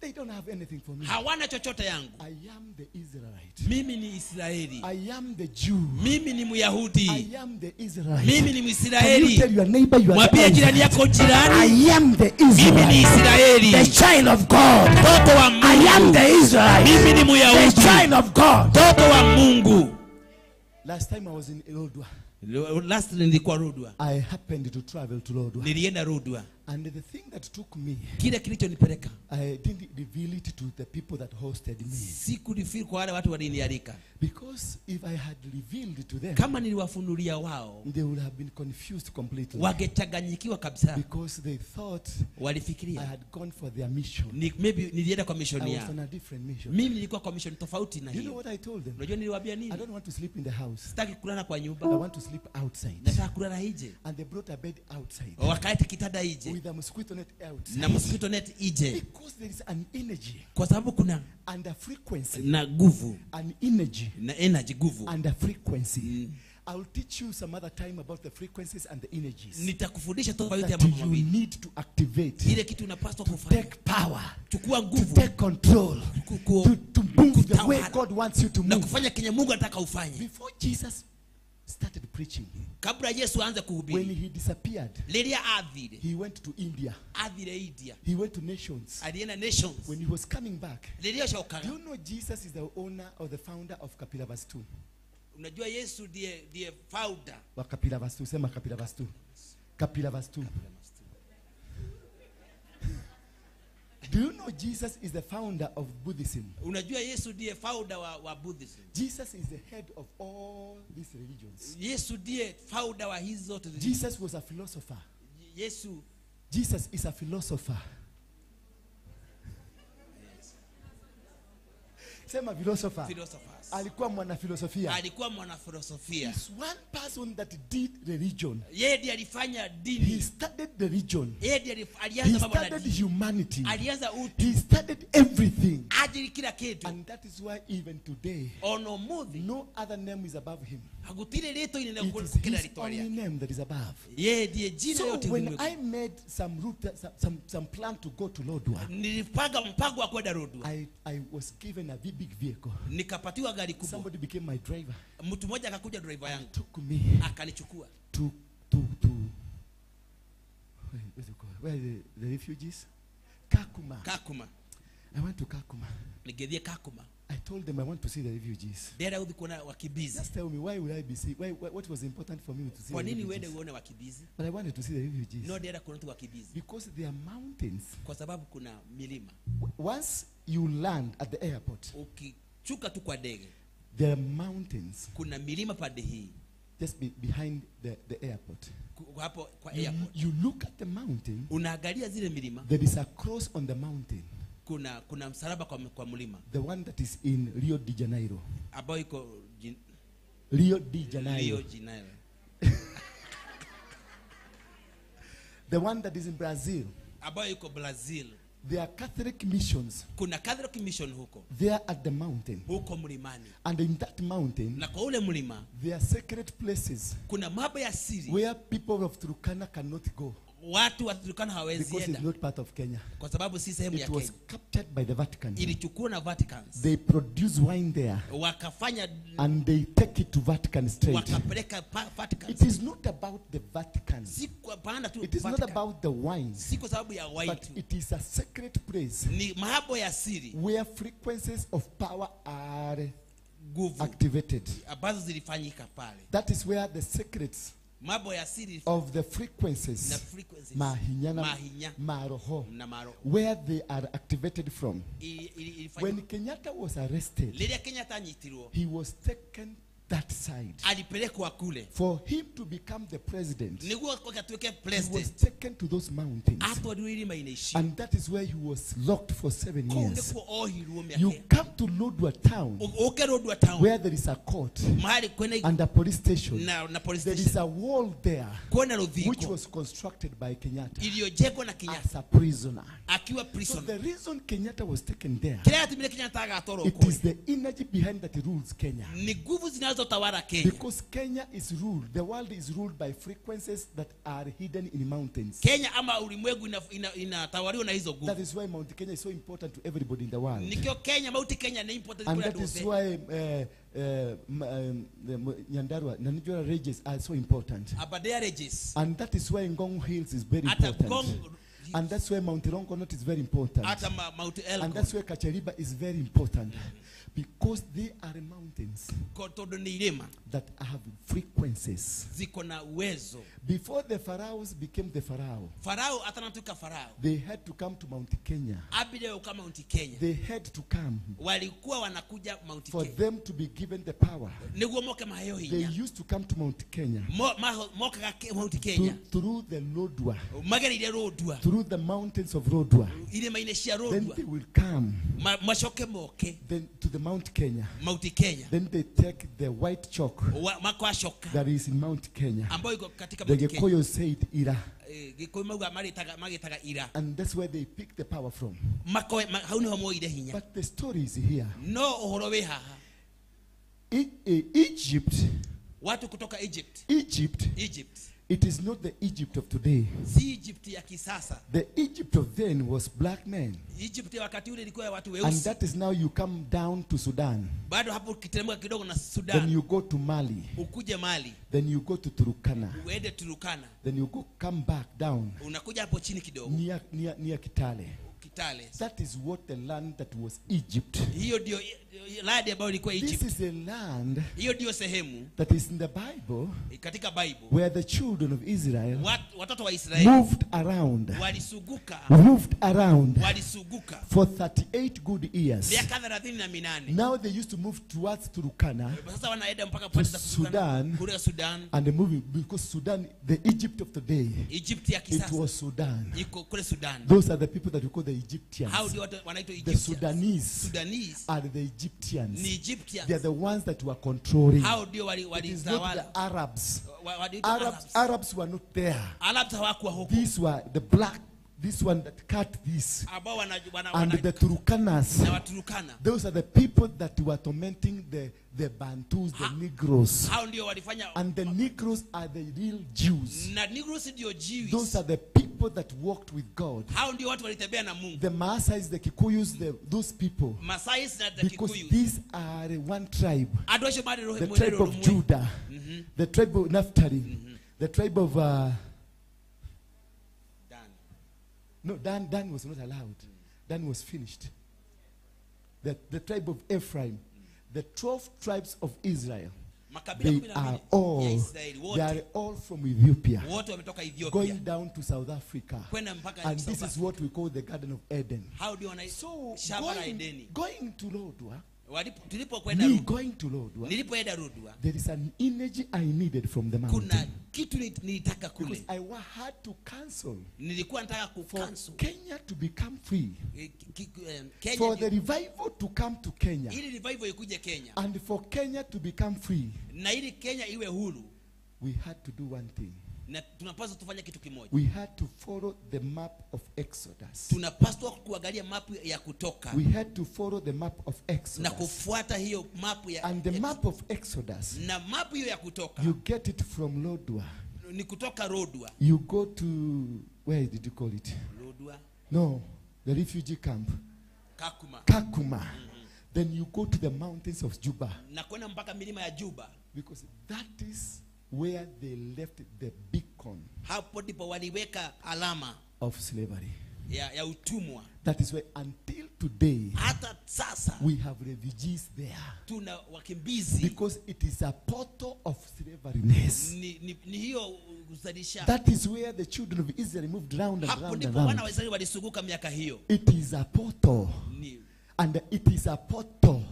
Speaker 10: They don't have anything for me.
Speaker 12: Hawana chochote yangu.
Speaker 10: I am the Israelite.
Speaker 12: Mimi ni Israeli.
Speaker 10: I am the Jew.
Speaker 12: Mimi ni Myahudi.
Speaker 10: I am the Israelite.
Speaker 12: Mimi ni Mwisraeli.
Speaker 10: Can you tell your neighbor you are the
Speaker 12: Mwambie jirani yako jirani.
Speaker 2: I am the Israelite.
Speaker 12: Mimi ni Israeli.
Speaker 2: The child of God.
Speaker 12: Mtoto wa Mungu.
Speaker 2: I am the Israelite.
Speaker 12: Mimi ni Myahudi.
Speaker 2: The child of God.
Speaker 12: Mtoto wa Mungu.
Speaker 10: Last time I was in Lodwar.
Speaker 12: Last nilikuwa Lodwar.
Speaker 10: I happened to travel to Lodwar.
Speaker 12: Nilienda Lodwar.
Speaker 10: And the thing that took me,
Speaker 12: kile kilichonipeleka,
Speaker 10: I didn't reveal it to the people that hosted me.
Speaker 12: Sikureveal kwa wale watu walinialika.
Speaker 10: Because if I had revealed to them,
Speaker 12: kama niliwafunulia wao,
Speaker 10: they would have been confused completely.
Speaker 12: Wangechanganyikiwa kabisa.
Speaker 10: Because they thought
Speaker 12: walifikiria
Speaker 10: I had gone for their mission.
Speaker 12: Maybe nilienda kwa mission
Speaker 10: I
Speaker 12: yao.
Speaker 10: was on a different mission.
Speaker 12: Mimi nilikuwa kwa mission tofauti na
Speaker 10: You
Speaker 12: hiyo.
Speaker 10: know what I told them?
Speaker 12: Unajua niliwaambia nini?
Speaker 10: I don't want to sleep in the house.
Speaker 12: Sitaki kulala kwa nyumba.
Speaker 10: I want to sleep outside.
Speaker 12: Nataka kulala nje.
Speaker 10: And they brought a bed outside.
Speaker 12: Wakaleta kitanda nje.
Speaker 10: With a mosquito net outside.
Speaker 12: Na mosquito net nje.
Speaker 10: Because there is an energy.
Speaker 12: Kwa sababu kuna
Speaker 10: and a frequency.
Speaker 12: Na nguvu.
Speaker 10: An energy.
Speaker 12: Na energy nguvu.
Speaker 10: And a frequency. I will teach you some other time about the frequencies and the energies.
Speaker 12: Nitakufundisha tofauti ya
Speaker 10: That
Speaker 12: mambo
Speaker 10: you
Speaker 12: mawili.
Speaker 10: need to activate.
Speaker 12: Ile kitu unapaswa kufanya.
Speaker 10: Take power.
Speaker 12: Chukua nguvu.
Speaker 10: To take control. To move the way God wants you to
Speaker 12: Na
Speaker 10: move.
Speaker 12: kufanya kenye Mungu anataka ufanye.
Speaker 10: Before Jesus started preaching,
Speaker 12: kabla Yesu aanze kuhubiri,
Speaker 10: when he disappeared,
Speaker 12: liria athire,
Speaker 10: he went to India.
Speaker 12: Athire India.
Speaker 10: He went to nations.
Speaker 12: Alienda nations.
Speaker 10: When he was coming back,
Speaker 12: liria shokaga.
Speaker 10: Do you know Jesus is the owner or the founder of Kapilavastu?
Speaker 12: Unajua Yesu ndiye founder
Speaker 10: wa Kapilavastu. Sema Kapilavastu. Kapilavastu. Do you know Jesus is the founder of Buddhism?
Speaker 12: Unajua Yesu ndiye founder wa Buddhism.
Speaker 10: Jesus is the head of all these religions.
Speaker 12: Yesu ndiye founder wa hizo zote.
Speaker 10: Jesus was a philosopher.
Speaker 12: Yesu.
Speaker 10: Jesus is a philosopher.
Speaker 12: Yes.
Speaker 10: Sema philosopher.
Speaker 12: Philosophers.
Speaker 10: Alikuwa mwanafilosofia.
Speaker 12: Alikuwa mwanafilosofia.
Speaker 10: It's one person that did religion.
Speaker 12: Yeye ndiye alifanya dini.
Speaker 10: He started the religion.
Speaker 12: Yeye ndiye alianza
Speaker 10: He
Speaker 12: mambo na
Speaker 10: started
Speaker 12: dini.
Speaker 10: humanity.
Speaker 12: Alianza utu.
Speaker 10: He started everything.
Speaker 12: Ajili kila kitu.
Speaker 10: And that is why even today,
Speaker 12: ono muthi,
Speaker 10: no other name is above him.
Speaker 12: Hakutire rĩtwa inene
Speaker 10: It is
Speaker 12: gũkĩra
Speaker 10: his
Speaker 12: rĩtwa
Speaker 10: only
Speaker 12: rĩake.
Speaker 10: name that is above.
Speaker 12: Yeye ndiye jina
Speaker 10: So
Speaker 12: yote
Speaker 10: when
Speaker 12: ulimwengu.
Speaker 10: I made some route, some plan to go to Lodwar,
Speaker 12: nilipanga mpango wa kwenda Lodwar.
Speaker 10: I was given a big vehicle.
Speaker 12: Nikapatiwa gari kubwa.
Speaker 10: Somebody became my driver.
Speaker 12: Mtu mmoja akakuja driver yangu.
Speaker 10: Took me.
Speaker 12: Akanichukua.
Speaker 10: To where's it called? Where are the refugees? Kakuma.
Speaker 12: Kakuma.
Speaker 10: I went to Kakuma.
Speaker 12: Nigethie Kakuma.
Speaker 10: I told them I want to see the refugees.
Speaker 12: Ndera uthi kuona wakimbizi.
Speaker 10: Just tell me why would I be see? Why, what was important for me to see?
Speaker 12: Kwa
Speaker 10: the
Speaker 12: nini uende
Speaker 10: refugees?
Speaker 12: uone wakimbizi?
Speaker 10: But I wanted to see the refugees.
Speaker 12: No, ndera kuona tu wakimbizi.
Speaker 10: Because there are mountains.
Speaker 12: Kwa sababu kuna milima.
Speaker 10: Once you land at the airport,
Speaker 12: ukichuka tu kwa ndege,
Speaker 10: there are mountains.
Speaker 12: Kuna milima pande hii.
Speaker 2: Just behind the airport.
Speaker 12: Hapo kwa airport.
Speaker 2: You look at the mountain.
Speaker 12: Unaangalia zile milima.
Speaker 2: There is a cross on the mountain.
Speaker 12: Kuna msalaba kwa mlima.
Speaker 2: The one that is in Rio de Janeiro.
Speaker 12: Ambao iko
Speaker 2: Rio de Janeiro.
Speaker 12: Rio de Janeiro.
Speaker 2: The one that is in Brazil.
Speaker 12: Ambao iko Brazil.
Speaker 2: There are Catholic missions.
Speaker 12: Kuna Catholic mission huko.
Speaker 2: They are at the mountain.
Speaker 12: Huko mlimani.
Speaker 2: And in that mountain,
Speaker 12: na kwa ule mlima,
Speaker 2: there are sacred places.
Speaker 12: Kuna mambo ya siri.
Speaker 2: Where people of Turkana cannot go.
Speaker 12: Watu wa Turkana hawawezi
Speaker 2: Because
Speaker 12: enda.
Speaker 2: it's not part of Kenya.
Speaker 12: Kwa sababu si sehemu ya
Speaker 2: It was
Speaker 12: Kenya.
Speaker 2: captured by the Vatican.
Speaker 12: Ilichukuliwa na Vatican.
Speaker 2: They produce wine there.
Speaker 12: Wakafanya
Speaker 2: and they take it to Vatican straight.
Speaker 12: Wakapeleka Vatican.
Speaker 2: It is not about the Vatican.
Speaker 12: Si kwa panda tu
Speaker 2: It is not
Speaker 12: Vatican.
Speaker 2: about the wine.
Speaker 12: Si kwa sababu ya wine
Speaker 2: But
Speaker 12: tu.
Speaker 2: it is a sacred place.
Speaker 12: Ni mambo ya siri.
Speaker 2: Where frequencies of power are
Speaker 12: nguvu
Speaker 2: activated.
Speaker 12: Ambazo zilifanyika pale.
Speaker 2: That is where the secrets
Speaker 12: mambo ya siri
Speaker 2: of the frequencies,
Speaker 12: na frequencies,
Speaker 2: mahinya,
Speaker 12: mahinya,
Speaker 2: maroho,
Speaker 12: na maroho,
Speaker 2: where they are activated from.
Speaker 12: Ilifanyika.
Speaker 2: When Kenyatta was arrested,
Speaker 12: Rĩrĩa Kenyatta anyitirwo,
Speaker 2: he was taken that side.
Speaker 12: Alipelekwa kule.
Speaker 2: For him to become the president,
Speaker 12: Niguo atuike
Speaker 2: he
Speaker 12: president.
Speaker 2: was taken to those mountains.
Speaker 12: Atwarirwo irima-inĩ icio.
Speaker 2: And that is where he was locked for 7
Speaker 12: Kũu
Speaker 2: years.
Speaker 12: nĩkuo ohirwo mĩaka
Speaker 2: You
Speaker 12: ĩyo.
Speaker 2: come to Lodwar town,
Speaker 12: Ũke Lodwar town,
Speaker 2: where there is a court
Speaker 12: mahali kwena
Speaker 2: and a police station.
Speaker 12: na police
Speaker 2: There
Speaker 12: station.
Speaker 2: is a wall there,
Speaker 12: Kwena rũthingo
Speaker 2: which was constructed by Kenyatta
Speaker 12: iliyojengwa na Kenyatta
Speaker 2: as a prisoner.
Speaker 12: akiwa
Speaker 2: So
Speaker 12: prisoner.
Speaker 2: the reason Kenyatta was taken there,
Speaker 12: Kĩrĩa gĩatũmire Kenyatta agatwarwo
Speaker 2: it
Speaker 12: kũu
Speaker 2: is the energy behind that rules Kenya.
Speaker 12: ni nguvu zinazotawala Kenya.
Speaker 2: Because Kenya is ruled, the world is ruled by frequencies that are hidden in mountains.
Speaker 12: Kenya ama ulimwengu inatawaliwa na hizo nguvu.
Speaker 2: That is why Mount Kenya is so important to everybody in the world.
Speaker 12: Nikio Kenya, Mount Kenya ni important
Speaker 2: And
Speaker 12: kule
Speaker 2: that is
Speaker 12: andũ othe.
Speaker 2: why the Nyandarua, Nyandarua Ranges are so important.
Speaker 12: Aberdare Ranges.
Speaker 2: And that is why Ngong Hills is very
Speaker 12: Hata
Speaker 2: important.
Speaker 12: Ngong
Speaker 2: And that's why Mount Longonot is very important.
Speaker 12: Hata Mount Elgon.
Speaker 2: And that's why Kacheliba is very important. Because they are mountains
Speaker 12: Tondũ ni irĩma
Speaker 2: that have frequencies.
Speaker 12: ziko na uwezo.
Speaker 2: Before the pharaohs became the pharaoh,
Speaker 12: Farao atanatuka farao.
Speaker 2: they had to come to Mount Kenya.
Speaker 12: Abile uka Mount Kenya.
Speaker 2: They had to come
Speaker 12: Walikuwa wanakuja Mount
Speaker 2: for
Speaker 12: Kenya.
Speaker 2: them to be given the power.
Speaker 12: Niguo moke maheo
Speaker 2: They
Speaker 12: hinya.
Speaker 2: used to come to Mount Kenya
Speaker 12: Mokaga Mount Kenya.
Speaker 2: through the Lodwar,
Speaker 12: Magereire Lodwar.
Speaker 2: through the mountains of Lodwar.
Speaker 12: Irĩma-inĩ cia
Speaker 2: Then
Speaker 12: Lodwar.
Speaker 2: they will come
Speaker 12: Macoke moke
Speaker 2: then to the Mount Kenya.
Speaker 12: Mount Kenya.
Speaker 2: Then they take the white chalk
Speaker 12: Makwacoka
Speaker 2: that is in Mount Kenya.
Speaker 12: ambayo iko katika
Speaker 2: The
Speaker 12: Mount Kenya.
Speaker 2: Gikuyu said Ira.
Speaker 12: Gikuyu mauga magĩtaga Ira.
Speaker 2: And that's where they pick the power from.
Speaker 12: Makoe, hau nĩho moire hinya.
Speaker 2: But the story is here.
Speaker 12: No ũhoro wĩ haha.
Speaker 2: Egypt,
Speaker 12: Watu kutoka Egypt.
Speaker 2: Egypt,
Speaker 12: Egypt.
Speaker 2: It is not the Egypt of today.
Speaker 12: Si Egypt ya kisasa.
Speaker 2: The Egypt of then was black men.
Speaker 12: Egypt ya wakati ule ilikuwa ya watu
Speaker 2: And
Speaker 12: weusi.
Speaker 2: that is now you come down to Sudan.
Speaker 12: Bado hapo ukiteremka kidogo na
Speaker 2: Then
Speaker 12: Sudan.
Speaker 2: you go to Mali.
Speaker 12: Ukuje Mali.
Speaker 2: Then you go to Turkana.
Speaker 12: Uende Turkana.
Speaker 2: Then you go come back down.
Speaker 12: Unakuja hapo chini kidogo.
Speaker 2: Near Kitale.
Speaker 12: Kitale.
Speaker 2: That is what the land that was Egypt.
Speaker 12: Hiyo ndio land ambayo ilikuwa
Speaker 2: This
Speaker 12: Egypt.
Speaker 2: is a land
Speaker 12: Hiyo ndio sehemu
Speaker 2: that is in the Bible
Speaker 12: katika Bible
Speaker 2: where the children of Israel
Speaker 12: watoto wa Israeli
Speaker 2: moved around.
Speaker 12: walisuguka.
Speaker 2: Moved around
Speaker 12: Walisuguka.
Speaker 2: for 38 good years.
Speaker 12: Miaka 38.
Speaker 2: Now they used to move towards Turkana,
Speaker 12: Sasa wanaenda mpaka
Speaker 2: to
Speaker 12: pande za
Speaker 2: Sudan,
Speaker 12: kule Sudan.
Speaker 2: and they moving because Sudan, the Egypt of today,
Speaker 12: Egypt ya
Speaker 2: it
Speaker 12: kisasa
Speaker 2: was Sudan.
Speaker 12: iko kule Sudan.
Speaker 2: Those are the people that we call the Egyptians.
Speaker 12: Hao ndio watu wanaitwa
Speaker 2: The
Speaker 12: Egyptians.
Speaker 2: Sudanese,
Speaker 12: Sudanese
Speaker 2: are the Egyptians.
Speaker 12: Ni Egyptians.
Speaker 2: They are the ones that were controlling.
Speaker 12: Hao ndio
Speaker 2: It is not
Speaker 12: walitawala.
Speaker 2: the Arabs.
Speaker 12: Waliitwa Arabs.
Speaker 2: Arabs were not there.
Speaker 12: Arabs hawakuwa huko.
Speaker 2: These were the black, this one that cut this.
Speaker 12: Ambao
Speaker 2: And the Turkanas.
Speaker 12: Na Waturkana.
Speaker 2: Those are the people that were tormenting the Bantus, the Negroes.
Speaker 12: Hao ndio walifanya.
Speaker 2: And the Negroes are the real Jews.
Speaker 12: Na Negroes ndio Jews.
Speaker 2: Those are the people that walked with God.
Speaker 12: Hao ndio watu walitembea na Mungu.
Speaker 2: The Maasais, the Kikuyus, those people.
Speaker 12: Maasais na the
Speaker 2: Because
Speaker 12: Kikuyus.
Speaker 2: these are one tribe.
Speaker 12: Andũ acio marĩ
Speaker 2: The
Speaker 12: rũrĩrĩ
Speaker 2: tribe of
Speaker 12: rũmwe.
Speaker 2: Judah. The tribe of Naphtali. The tribe of
Speaker 12: Dan.
Speaker 2: No, Dan was not allowed. Dan was finished. The tribe of Ephraim. The 12 tribes of Israel.
Speaker 12: Makabila
Speaker 2: They
Speaker 12: kumi na mbili
Speaker 2: are all,
Speaker 12: ya Israeli, wote.
Speaker 2: they are all from Ethiopia.
Speaker 12: Wote wametoka Ethiopia.
Speaker 2: Going down to South Africa.
Speaker 12: Kwenda mpaka
Speaker 2: And
Speaker 12: South
Speaker 2: this is
Speaker 12: Africa.
Speaker 2: what we call the Garden of Eden.
Speaker 12: Hao ndio wana
Speaker 2: So
Speaker 12: shamba la Edeni.
Speaker 2: going to Lodwar,
Speaker 12: Tulipokwenda
Speaker 10: Me
Speaker 12: Lodwar,
Speaker 10: going to Lodwar,
Speaker 12: nilipoenda Lodwar,
Speaker 10: there is an energy I needed from the
Speaker 12: kuna
Speaker 10: mountain.
Speaker 12: kitu nilitaka
Speaker 10: Because
Speaker 12: kule.
Speaker 10: I had to cancel
Speaker 12: Nilikuwa nataka
Speaker 10: for
Speaker 12: kucancel
Speaker 10: Kenya to become free,
Speaker 12: Kenya
Speaker 10: for the revival to come to Kenya,
Speaker 12: ili revival ikuje Kenya
Speaker 10: and for Kenya to become free.
Speaker 12: Na ili Kenya iwe huru,
Speaker 10: We had to do one thing.
Speaker 12: Na tunapaswa tufanye kitu kimoja.
Speaker 10: We had to follow the map of Exodus.
Speaker 12: Tunapaswa kuangalia mapu ya Kutoka.
Speaker 10: We had to follow the map of
Speaker 12: Na
Speaker 10: Exodus.
Speaker 12: kufuata hiyo mapu ya
Speaker 10: And the map of Exodus,
Speaker 12: na mapu hiyo ya Kutoka
Speaker 10: you get it from Lodwar.
Speaker 12: Ni kutoka Lodwar.
Speaker 10: You go to, where did you call it?
Speaker 12: Lodwar.
Speaker 10: No, the refugee camp.
Speaker 12: Kakuma.
Speaker 10: Kakuma. Then you go to the mountains of Juba.
Speaker 12: Na kwenda mpaka milima ya Juba.
Speaker 10: Because that is where they left the beacon
Speaker 12: Hapo ndipo waliweka alama
Speaker 10: of slavery.
Speaker 12: ya utumwa.
Speaker 10: That is why until today,
Speaker 12: Hata sasa
Speaker 10: we have refugees there.
Speaker 12: tuna wakimbizi.
Speaker 10: Because it is a portal of slavery.
Speaker 12: Ni hiyo kuzalisha.
Speaker 10: That is where the children of Israel moved round and
Speaker 12: Hapo
Speaker 10: round and
Speaker 12: ndipo wana wa
Speaker 10: round.
Speaker 12: Israeli walisunguka miaka hiyo.
Speaker 10: It is a portal.
Speaker 12: Ni
Speaker 10: And it is a portal.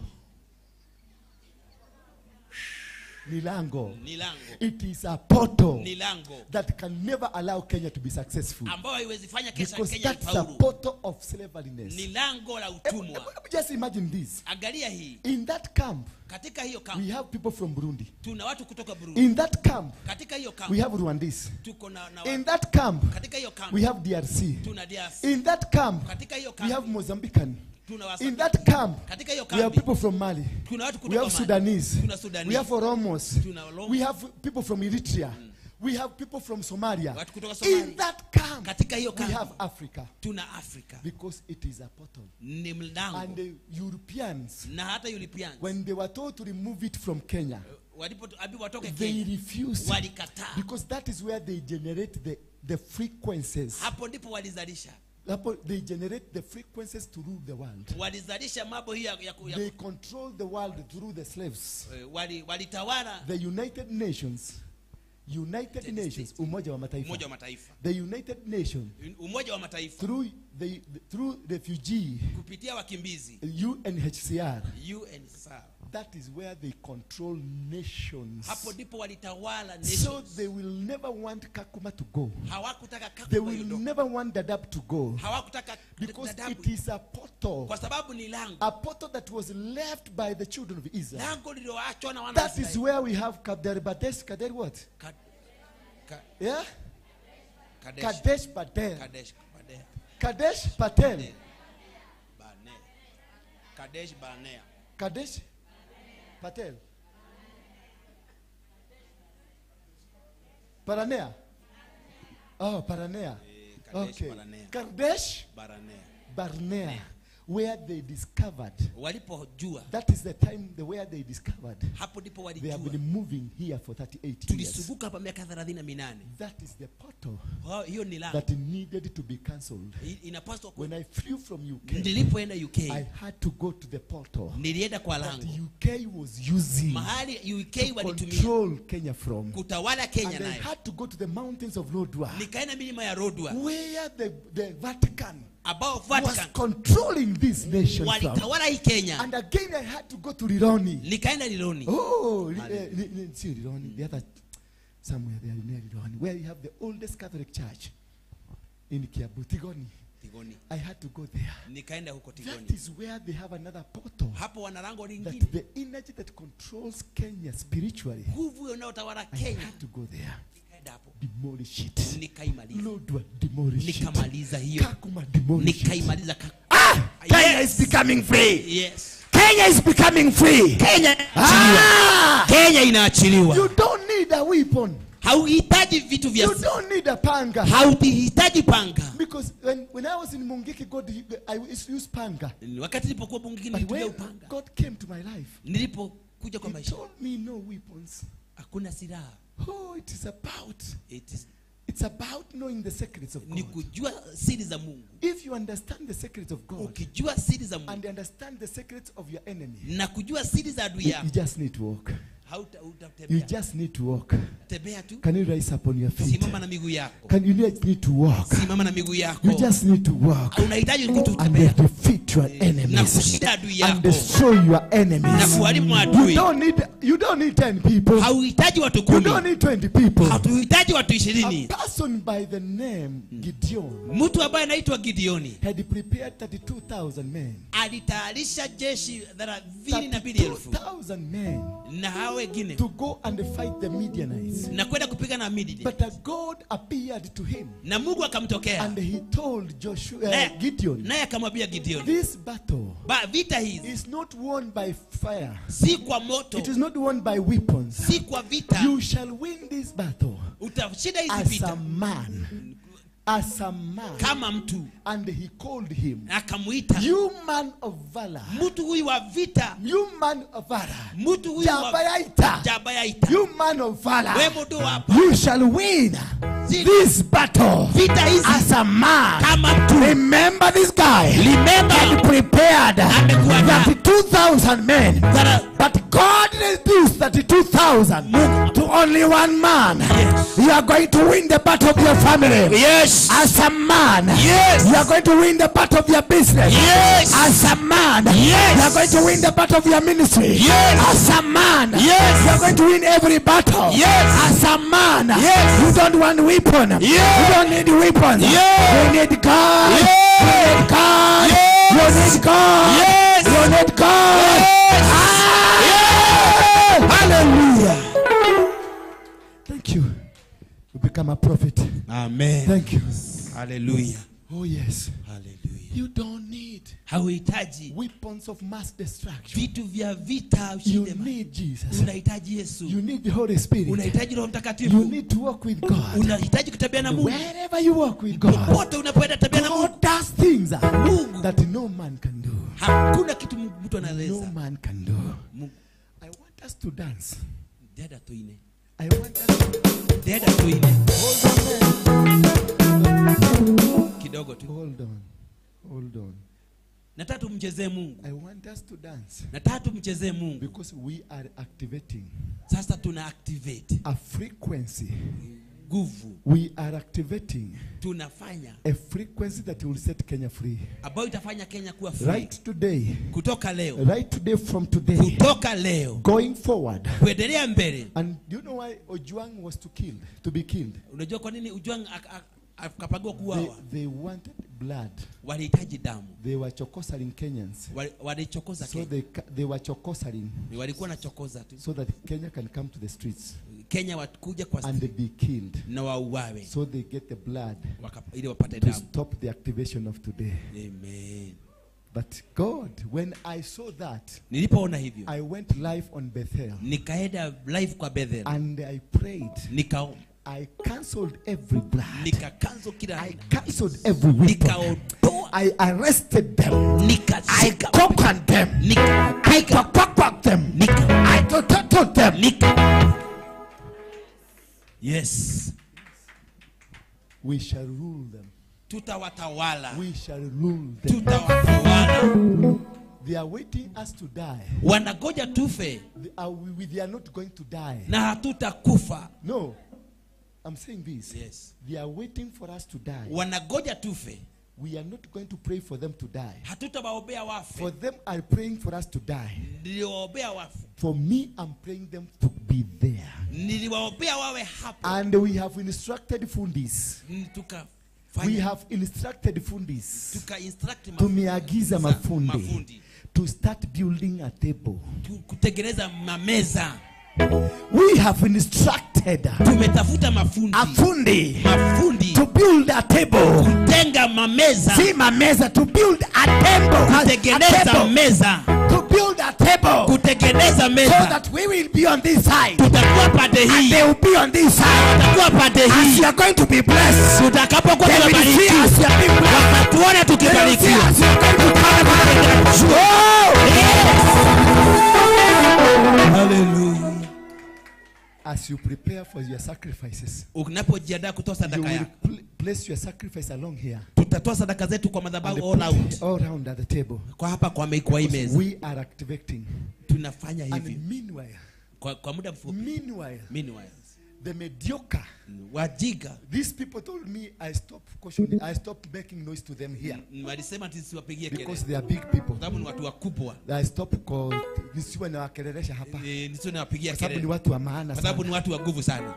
Speaker 10: Ni lango.
Speaker 12: Ni lango.
Speaker 10: It is a portal
Speaker 12: Ni lango.
Speaker 10: that can never allow Kenya to be successful.
Speaker 12: Ambayo haiwezi fanya Kenya
Speaker 10: Because
Speaker 12: Kenya
Speaker 10: that's a
Speaker 12: ifaulu.
Speaker 10: portal of slavery.
Speaker 12: Ni lango la utumwa.
Speaker 10: Just imagine this.
Speaker 12: Angalia hii.
Speaker 10: In that camp,
Speaker 12: Katika hiyo camp,
Speaker 10: we have people from Burundi.
Speaker 12: tuna watu kutoka Burundi.
Speaker 10: In that camp,
Speaker 12: Katika hiyo camp,
Speaker 10: we have Rwandese.
Speaker 12: tuko na
Speaker 10: In that camp,
Speaker 12: katika hiyo camp,
Speaker 10: we have DRC.
Speaker 12: tuna DRC.
Speaker 10: In that camp,
Speaker 12: Katika hiyo
Speaker 10: we
Speaker 12: kambi,
Speaker 10: have Mozambican.
Speaker 12: tuna
Speaker 10: In
Speaker 12: Wasomali.
Speaker 10: that camp,
Speaker 12: Katika hiyo
Speaker 10: we have
Speaker 12: kambi,
Speaker 10: people from Mali.
Speaker 12: tuna watu
Speaker 10: We
Speaker 12: kutoka
Speaker 10: have
Speaker 12: Mali.
Speaker 10: Sudanese.
Speaker 12: Tuna Sudanese.
Speaker 10: We have Oromos.
Speaker 12: Tuna Oromo.
Speaker 10: We have people from Eritrea. We have people from Somalia.
Speaker 12: Watu kutoka Somalia.
Speaker 10: In that camp,
Speaker 12: Katika hiyo
Speaker 10: we
Speaker 12: kambi,
Speaker 10: have Africa.
Speaker 12: tuna Afrika.
Speaker 10: Because it is a portal.
Speaker 12: Ni mlango.
Speaker 10: And the Europeans,
Speaker 12: Na hata Europeans,
Speaker 10: when they were told to remove it from Kenya,
Speaker 12: walipoambiwa watoke
Speaker 10: they
Speaker 12: Kenya,
Speaker 10: refused.
Speaker 12: walikataa.
Speaker 10: Because that is where they generate the frequencies.
Speaker 12: Hapo ndipo walizalisha.
Speaker 10: Hapo they generate the frequencies to rule the world.
Speaker 12: Walizalisha mambo hiyo ya
Speaker 10: They control the world through the slaves.
Speaker 12: Walitawala
Speaker 10: The United Nations, United Nations, Umoja wa Mataifa.
Speaker 12: Umoja wa Mataifa.
Speaker 10: The United Nations
Speaker 12: Umoja wa Mataifa
Speaker 10: through refugee
Speaker 12: kupitia wakimbizi
Speaker 10: UNHCR.
Speaker 12: UNHCR.
Speaker 10: That is where they control nations.
Speaker 12: Hapo ndipo walitawala
Speaker 10: So
Speaker 12: nations.
Speaker 10: they will never want Kakuma to go.
Speaker 12: Hawakutaka
Speaker 10: They
Speaker 12: Kakuma
Speaker 10: will
Speaker 12: iondoke.
Speaker 10: never want Dadaab to go.
Speaker 12: Hawakutaka
Speaker 10: Because
Speaker 12: Dadaab.
Speaker 10: it is a portal.
Speaker 12: Kwa sababu ni lango.
Speaker 10: A portal that was left by the children of Israel.
Speaker 12: Lango lililoachwa na wana wa
Speaker 10: That is
Speaker 12: Israeli.
Speaker 10: where we have Kadesh Badesh, Kadesh what? Yeah?
Speaker 12: Kadesh.
Speaker 10: Kadesh Patel.
Speaker 12: Kadesh Barnea.
Speaker 10: Kadesh Patel.
Speaker 12: Barnea. Kadesh Barnea.
Speaker 10: Kadesh Patel. Paranea. Oh, Paranea.
Speaker 12: Kadesh
Speaker 10: Okay.
Speaker 12: Barnea.
Speaker 10: Kadesh
Speaker 12: Barnea.
Speaker 10: Barnea, where they discovered.
Speaker 12: Walipojua.
Speaker 10: That is the time where they discovered.
Speaker 12: Hapo ndipo
Speaker 10: They have
Speaker 12: walijua.
Speaker 10: been moving here for 38 years.
Speaker 12: Tulisunguka hapa miaka 38.
Speaker 10: That is the portal
Speaker 12: Hiyo ni lango.
Speaker 10: that needed to be cancelled.
Speaker 12: Inapaswa
Speaker 10: When I flew from UK,
Speaker 12: Nilipoenda UK,
Speaker 10: I had to go to the portal.
Speaker 12: Nilienda kwa
Speaker 10: That
Speaker 12: lango.
Speaker 10: UK was using
Speaker 12: Mahali UK
Speaker 10: to
Speaker 12: walitumia
Speaker 10: control Kenya from.
Speaker 12: kutawala Kenya
Speaker 10: And I
Speaker 12: nayo.
Speaker 10: had to go to the mountains of Lodwar,
Speaker 12: Nikaenda milima ya Lodwar.
Speaker 10: where the Vatican
Speaker 12: Ambao
Speaker 10: was
Speaker 12: Vatican
Speaker 10: controlling this nation from.
Speaker 12: walitawala hii Kenya.
Speaker 10: And again I had to go to Rironi.
Speaker 12: Nikaenda Rironi.
Speaker 10: Oh, see Rironi, the other somewhere there near Rironi, where you have the oldest Catholic church in Kiambu, Tigoni.
Speaker 12: Tigoni.
Speaker 10: I had to go there.
Speaker 12: Nikaenda huko Tigoni.
Speaker 10: That is where they have another portal.
Speaker 12: Hapo wana lango
Speaker 10: That
Speaker 12: lingine.
Speaker 10: the energy that controls Kenya spiritually.
Speaker 12: Nguvu inayotawala
Speaker 10: I
Speaker 12: Kenya.
Speaker 10: had to go there.
Speaker 12: Nikaenda hapo.
Speaker 10: Demolish it.
Speaker 12: Nikaimaliza.
Speaker 10: Lodwar, demolish it.
Speaker 12: Nikamaliza hiyo.
Speaker 10: Kakuma, demolish it.
Speaker 12: Nikaimaliza
Speaker 2: Kenya is becoming free.
Speaker 12: Yes.
Speaker 2: Kenya is becoming free.
Speaker 12: Kenya Kenya inaachiliwa.
Speaker 10: You don't need a weapon.
Speaker 12: Hauhitaji vitu vya
Speaker 10: You don't need a panga.
Speaker 12: Hauhitaji panga.
Speaker 10: Because when I was in Mungiki, God, I used to use panga.
Speaker 12: Wakati nilipokuwa Mungiki
Speaker 10: But
Speaker 12: nilitumia
Speaker 10: when
Speaker 12: upanga.
Speaker 10: God came to my life,
Speaker 12: Nilipokuja kwa
Speaker 10: He
Speaker 12: maisha,
Speaker 10: told me no weapons.
Speaker 12: Hakuna silaha.
Speaker 10: Oh, it is about
Speaker 12: It
Speaker 10: It's about knowing the secrets of
Speaker 12: Ni
Speaker 10: God.
Speaker 12: kujua siri za Mungu.
Speaker 10: If you understand the secrets of God,
Speaker 12: Ukijua siri za Mungu
Speaker 10: and understand the secrets of your enemy,
Speaker 12: na kujua siri za adui
Speaker 10: you
Speaker 12: yako,
Speaker 10: just need to walk.
Speaker 2: You just need to walk.
Speaker 12: Tembea tu.
Speaker 2: Can you rise up on your feet?
Speaker 12: Simama na miguu yako.
Speaker 2: Can you just need to walk?
Speaker 12: Simama na miguu yako.
Speaker 2: You just need to walk.
Speaker 12: Unahitaji
Speaker 2: And defeat your
Speaker 12: na
Speaker 2: enemies.
Speaker 12: kushinda adui
Speaker 2: And
Speaker 12: yako
Speaker 2: destroy your enemies.
Speaker 12: na kuharibu maadui.
Speaker 2: You don't need 10 people.
Speaker 12: Hauhitaji watu
Speaker 2: You
Speaker 12: 10.
Speaker 2: don't need 20 people.
Speaker 12: Hatuhitaji watu 20.
Speaker 2: A person by the name Gideon
Speaker 12: Mtu ambaye anaitwa Gideoni
Speaker 2: had prepared 32,000 men.
Speaker 12: alitayarisha jeshi 32,000
Speaker 2: 32,000 men
Speaker 12: na hao wengine
Speaker 2: to go and fight the Midianites.
Speaker 12: na kwenda kupiga na Midian.
Speaker 2: But a God appeared to him
Speaker 12: Na Mungu akamtokea
Speaker 2: and he told Joshua, Gideon,
Speaker 12: naye akamwambia Gideon,
Speaker 2: this battle
Speaker 12: vita hizi
Speaker 2: is not won by fire.
Speaker 12: si kwa moto,
Speaker 2: It is not won by weapons.
Speaker 12: si kwa vita.
Speaker 2: You shall win this battle
Speaker 12: Utashinda hizi
Speaker 2: as a
Speaker 12: vita
Speaker 2: man. As a man.
Speaker 12: kama mtu.
Speaker 2: And he called him,
Speaker 12: Akamuita,
Speaker 2: you man of valor.
Speaker 12: mtu huyu wa vita,
Speaker 2: You man of valor.
Speaker 12: mtu huyu wa
Speaker 2: Jabayaita.
Speaker 12: Jabayaita,
Speaker 2: You man of valor.
Speaker 12: we mtu wa
Speaker 2: You shall win this battle
Speaker 12: vita hizi
Speaker 2: as a man.
Speaker 12: kama mtu.
Speaker 2: Remember this guy.
Speaker 12: Remember.
Speaker 2: Had prepared
Speaker 12: Amekuandaa.
Speaker 2: 32,000 men. But God reduced 32,000 to only one man.
Speaker 12: Yes.
Speaker 2: You are going to win the battle of your family.
Speaker 12: Yes.
Speaker 2: As a man.
Speaker 12: Yes.
Speaker 2: You are going to win the battle of your business.
Speaker 12: Yes.
Speaker 2: As a man.
Speaker 12: Yes.
Speaker 2: You are going to win the battle of your ministry.
Speaker 12: Yes.
Speaker 2: As a man.
Speaker 12: Yes.
Speaker 2: You are going to win every battle.
Speaker 12: Yes.
Speaker 2: As a man.
Speaker 12: Yes.
Speaker 2: You don't want weapon.
Speaker 12: Yes.
Speaker 2: You don't need weapons.
Speaker 12: Yes.
Speaker 2: You need God.
Speaker 12: Yes.
Speaker 2: You need God.
Speaker 12: Yes.
Speaker 2: You need God.
Speaker 12: Yes.
Speaker 2: You need God.
Speaker 12: Yes.
Speaker 2: Ah.
Speaker 12: Yes.
Speaker 2: Hallelujah. Thank you. You become a prophet.
Speaker 12: Amen.
Speaker 2: Thank you.
Speaker 12: Hallelujah.
Speaker 2: Oh yes.
Speaker 12: Hallelujah.
Speaker 10: You don't need
Speaker 12: Hauhitaji
Speaker 10: weapons of mass destruction.
Speaker 12: vitu vya vita
Speaker 2: You
Speaker 12: ushinde.
Speaker 2: need Jesus.
Speaker 12: Unahitaji Yesu.
Speaker 2: You need the Holy Spirit.
Speaker 12: Unahitaji Roho
Speaker 2: You
Speaker 12: Mtakatifu.
Speaker 2: need to walk with God.
Speaker 12: Unahitaji kutembea na Mungu.
Speaker 2: Wherever you walk with God,
Speaker 12: Popote unapoenda tembea na Mungu.
Speaker 2: God does things
Speaker 12: Mungu.
Speaker 2: that no man can do.
Speaker 12: Hakuna kitu mtu
Speaker 2: No
Speaker 12: anaweza.
Speaker 2: man can do.
Speaker 12: Mungu.
Speaker 2: I want us to dance.
Speaker 12: Dada tuine.
Speaker 2: I want us to
Speaker 12: Dada tuine.
Speaker 2: hold on.
Speaker 12: Kidogo tu.
Speaker 2: Hold on. Hold on.
Speaker 12: Nataka tumchezee Mungu.
Speaker 2: I want us to dance
Speaker 12: Nataka tumchezee Mungu.
Speaker 2: because we are activating
Speaker 12: Sasa tuna activate
Speaker 2: a frequency.
Speaker 12: nguvu.
Speaker 2: We are activating
Speaker 12: Tunafanya
Speaker 2: a frequency that will set Kenya free.
Speaker 12: ambayo itafanya Kenya kuwa free.
Speaker 2: Right today,
Speaker 12: Kutoka leo.
Speaker 2: right today from today,
Speaker 12: Kutoka leo.
Speaker 2: going forward.
Speaker 12: Kuendelea mbele.
Speaker 2: And do you know why Ojwang was to be killed?
Speaker 12: Unajua kwa nini Ojwang akapagwa kuuawa?
Speaker 2: They wanted blood.
Speaker 12: Walihitaji damu.
Speaker 2: They were chokosaring Kenyans.
Speaker 12: Walichokoza
Speaker 2: So
Speaker 12: Kenya.
Speaker 2: they were chokosaring
Speaker 12: Walikuwa na chokoza tu.
Speaker 2: so that Kenya can come to the streets
Speaker 12: Kenya wakuja kwa
Speaker 2: and be killed.
Speaker 12: na wauawe.
Speaker 2: So they get the blood
Speaker 12: Ili wapate
Speaker 2: to
Speaker 12: damu.
Speaker 2: stop the activation of today.
Speaker 12: Amen.
Speaker 2: But God, when I saw that,
Speaker 12: Nilipoona hivyo,
Speaker 2: I went live on Bethel
Speaker 12: nikaenda live kwa Bethel.
Speaker 2: and I prayed.
Speaker 12: Nikaomba.
Speaker 2: I cancelled every blood.
Speaker 12: Nikacancel kila
Speaker 2: I cancelled every weapon.
Speaker 12: Nikaondoa.
Speaker 2: I arrested them. I
Speaker 12: Nikashika.
Speaker 2: conquered them. I conquered them. I told them.
Speaker 12: Yes.
Speaker 2: We shall rule them.
Speaker 12: Tutawatawala.
Speaker 2: We shall rule them.
Speaker 12: Tutawatawala.
Speaker 2: They are waiting us to die.
Speaker 12: Wangoja tufe
Speaker 2: They are not going to die.
Speaker 12: na hatutakufa.
Speaker 2: No. I'm saying this.
Speaker 12: Yes.
Speaker 2: They are waiting for us to die.
Speaker 12: Wangoja tufe.
Speaker 2: We are not going to pray for them to die.
Speaker 12: Hatutawaombea wafe.
Speaker 2: For them are praying for us to die.
Speaker 12: Niliwaombea wafe.
Speaker 2: For me, I'm praying them to be there.
Speaker 12: Niliwaombea wawe hapo.
Speaker 2: And we have instructed fundis. We have instructed fundis.
Speaker 12: Tuka instruct
Speaker 2: Tumeagiza mafundi to start building a table.
Speaker 12: Kutengeneza mameza.
Speaker 2: We have instructed
Speaker 12: Tumetafuta mafundi.
Speaker 2: Afundi. To build a table.
Speaker 12: Kutenga mameza.
Speaker 2: Si mameza, to build a table.
Speaker 12: Kutengeneza meza.
Speaker 2: To build a table.
Speaker 12: Kutengeneza meza.
Speaker 2: So that we will be on this side.
Speaker 12: Tutakuwa pande hii.
Speaker 2: And they will be on this side.
Speaker 12: Tutakuwa pande hii.
Speaker 2: As you are going to be blessed.
Speaker 12: Tutakapokuwa tumebarikiwa.
Speaker 2: As you are being blessed.
Speaker 12: Watatuona tukibarikiwa.
Speaker 2: As you are going to come.
Speaker 12: Yes. Hallelujah.
Speaker 2: As you prepare for your sacrifices,
Speaker 12: unapojiandaa kutoa sadaka yako,
Speaker 2: you will place your sacrifice along here.
Speaker 12: Tutatoa sadaka zetu kwa madhabahu all out.
Speaker 2: All round at the table.
Speaker 12: Kwa hapa kwa hii meza.
Speaker 2: We are activating.
Speaker 12: Tunafanya hivi.
Speaker 2: And meanwhile,
Speaker 12: Kwa muda mfupi.
Speaker 10: Meanwhile, the mediocre
Speaker 12: wajiga.
Speaker 10: These people told me I stop cautioning, I stop making noise to them here.
Speaker 12: Walisema nisiwapigie kelele.
Speaker 10: Because they are big people.
Speaker 12: Sababu ni watu wakubwa.
Speaker 10: I stop call nisiwe nawakelelesha hapa.
Speaker 12: Nisiwe nawapigia kelele.
Speaker 10: Sababu ni watu wa maana sana.
Speaker 12: Sababu ni watu wa nguvu sana.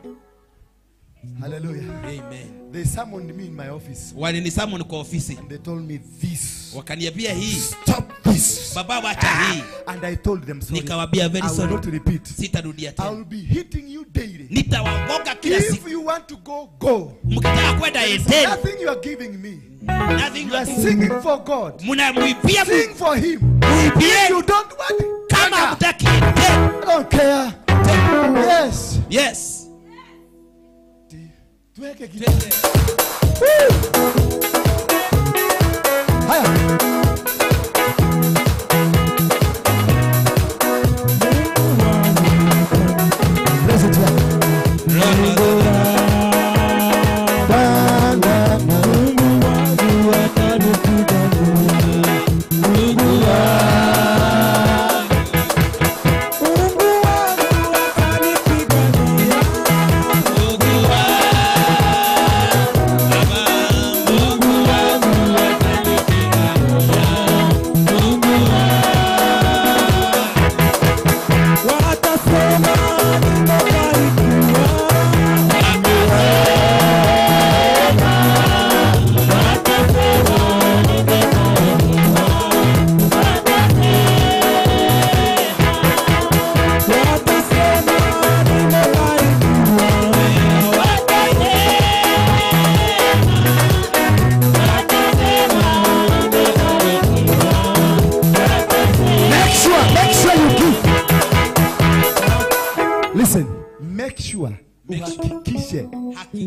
Speaker 10: Hallelujah.
Speaker 12: Amen.
Speaker 10: They summoned me in my office.
Speaker 12: Walinisummon kwa ofisi.
Speaker 10: And they told me this.
Speaker 12: Wakaniambia hii.
Speaker 10: Stop this.
Speaker 12: Baba wacha hii.
Speaker 10: And I told them sorry.
Speaker 12: Nikawaambia very sorry.
Speaker 10: I will not repeat.
Speaker 12: Sitarudia tena.
Speaker 10: I will be hitting you daily.
Speaker 12: Nitawagonga kila siku.
Speaker 10: If you want to go, go.
Speaker 12: Mkitaka kwenda endeni.
Speaker 10: Nothing you are giving me.
Speaker 12: Nothing
Speaker 10: you are singing for God.
Speaker 12: Mnamuibia.
Speaker 10: Sing for him.
Speaker 12: Muibie.
Speaker 10: If you don't want.
Speaker 12: Kama hamtaki endeni.
Speaker 10: I don't care. Yes.
Speaker 12: Yes.
Speaker 10: Tuweke kitu. Haya. Bless it here.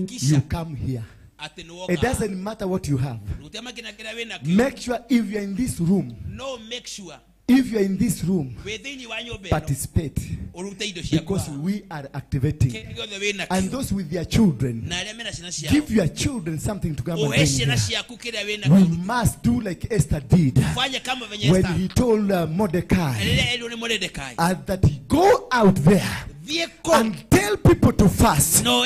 Speaker 10: You come here. It doesn't matter what you have. Make sure if you're in this room,
Speaker 12: make sure
Speaker 10: if you're in this room, participate. Because we are activating. And those with their children, give your children something to come and bring here. We must do like Esther did. When he told Mordecai that he go out there and tell people to fast. Tell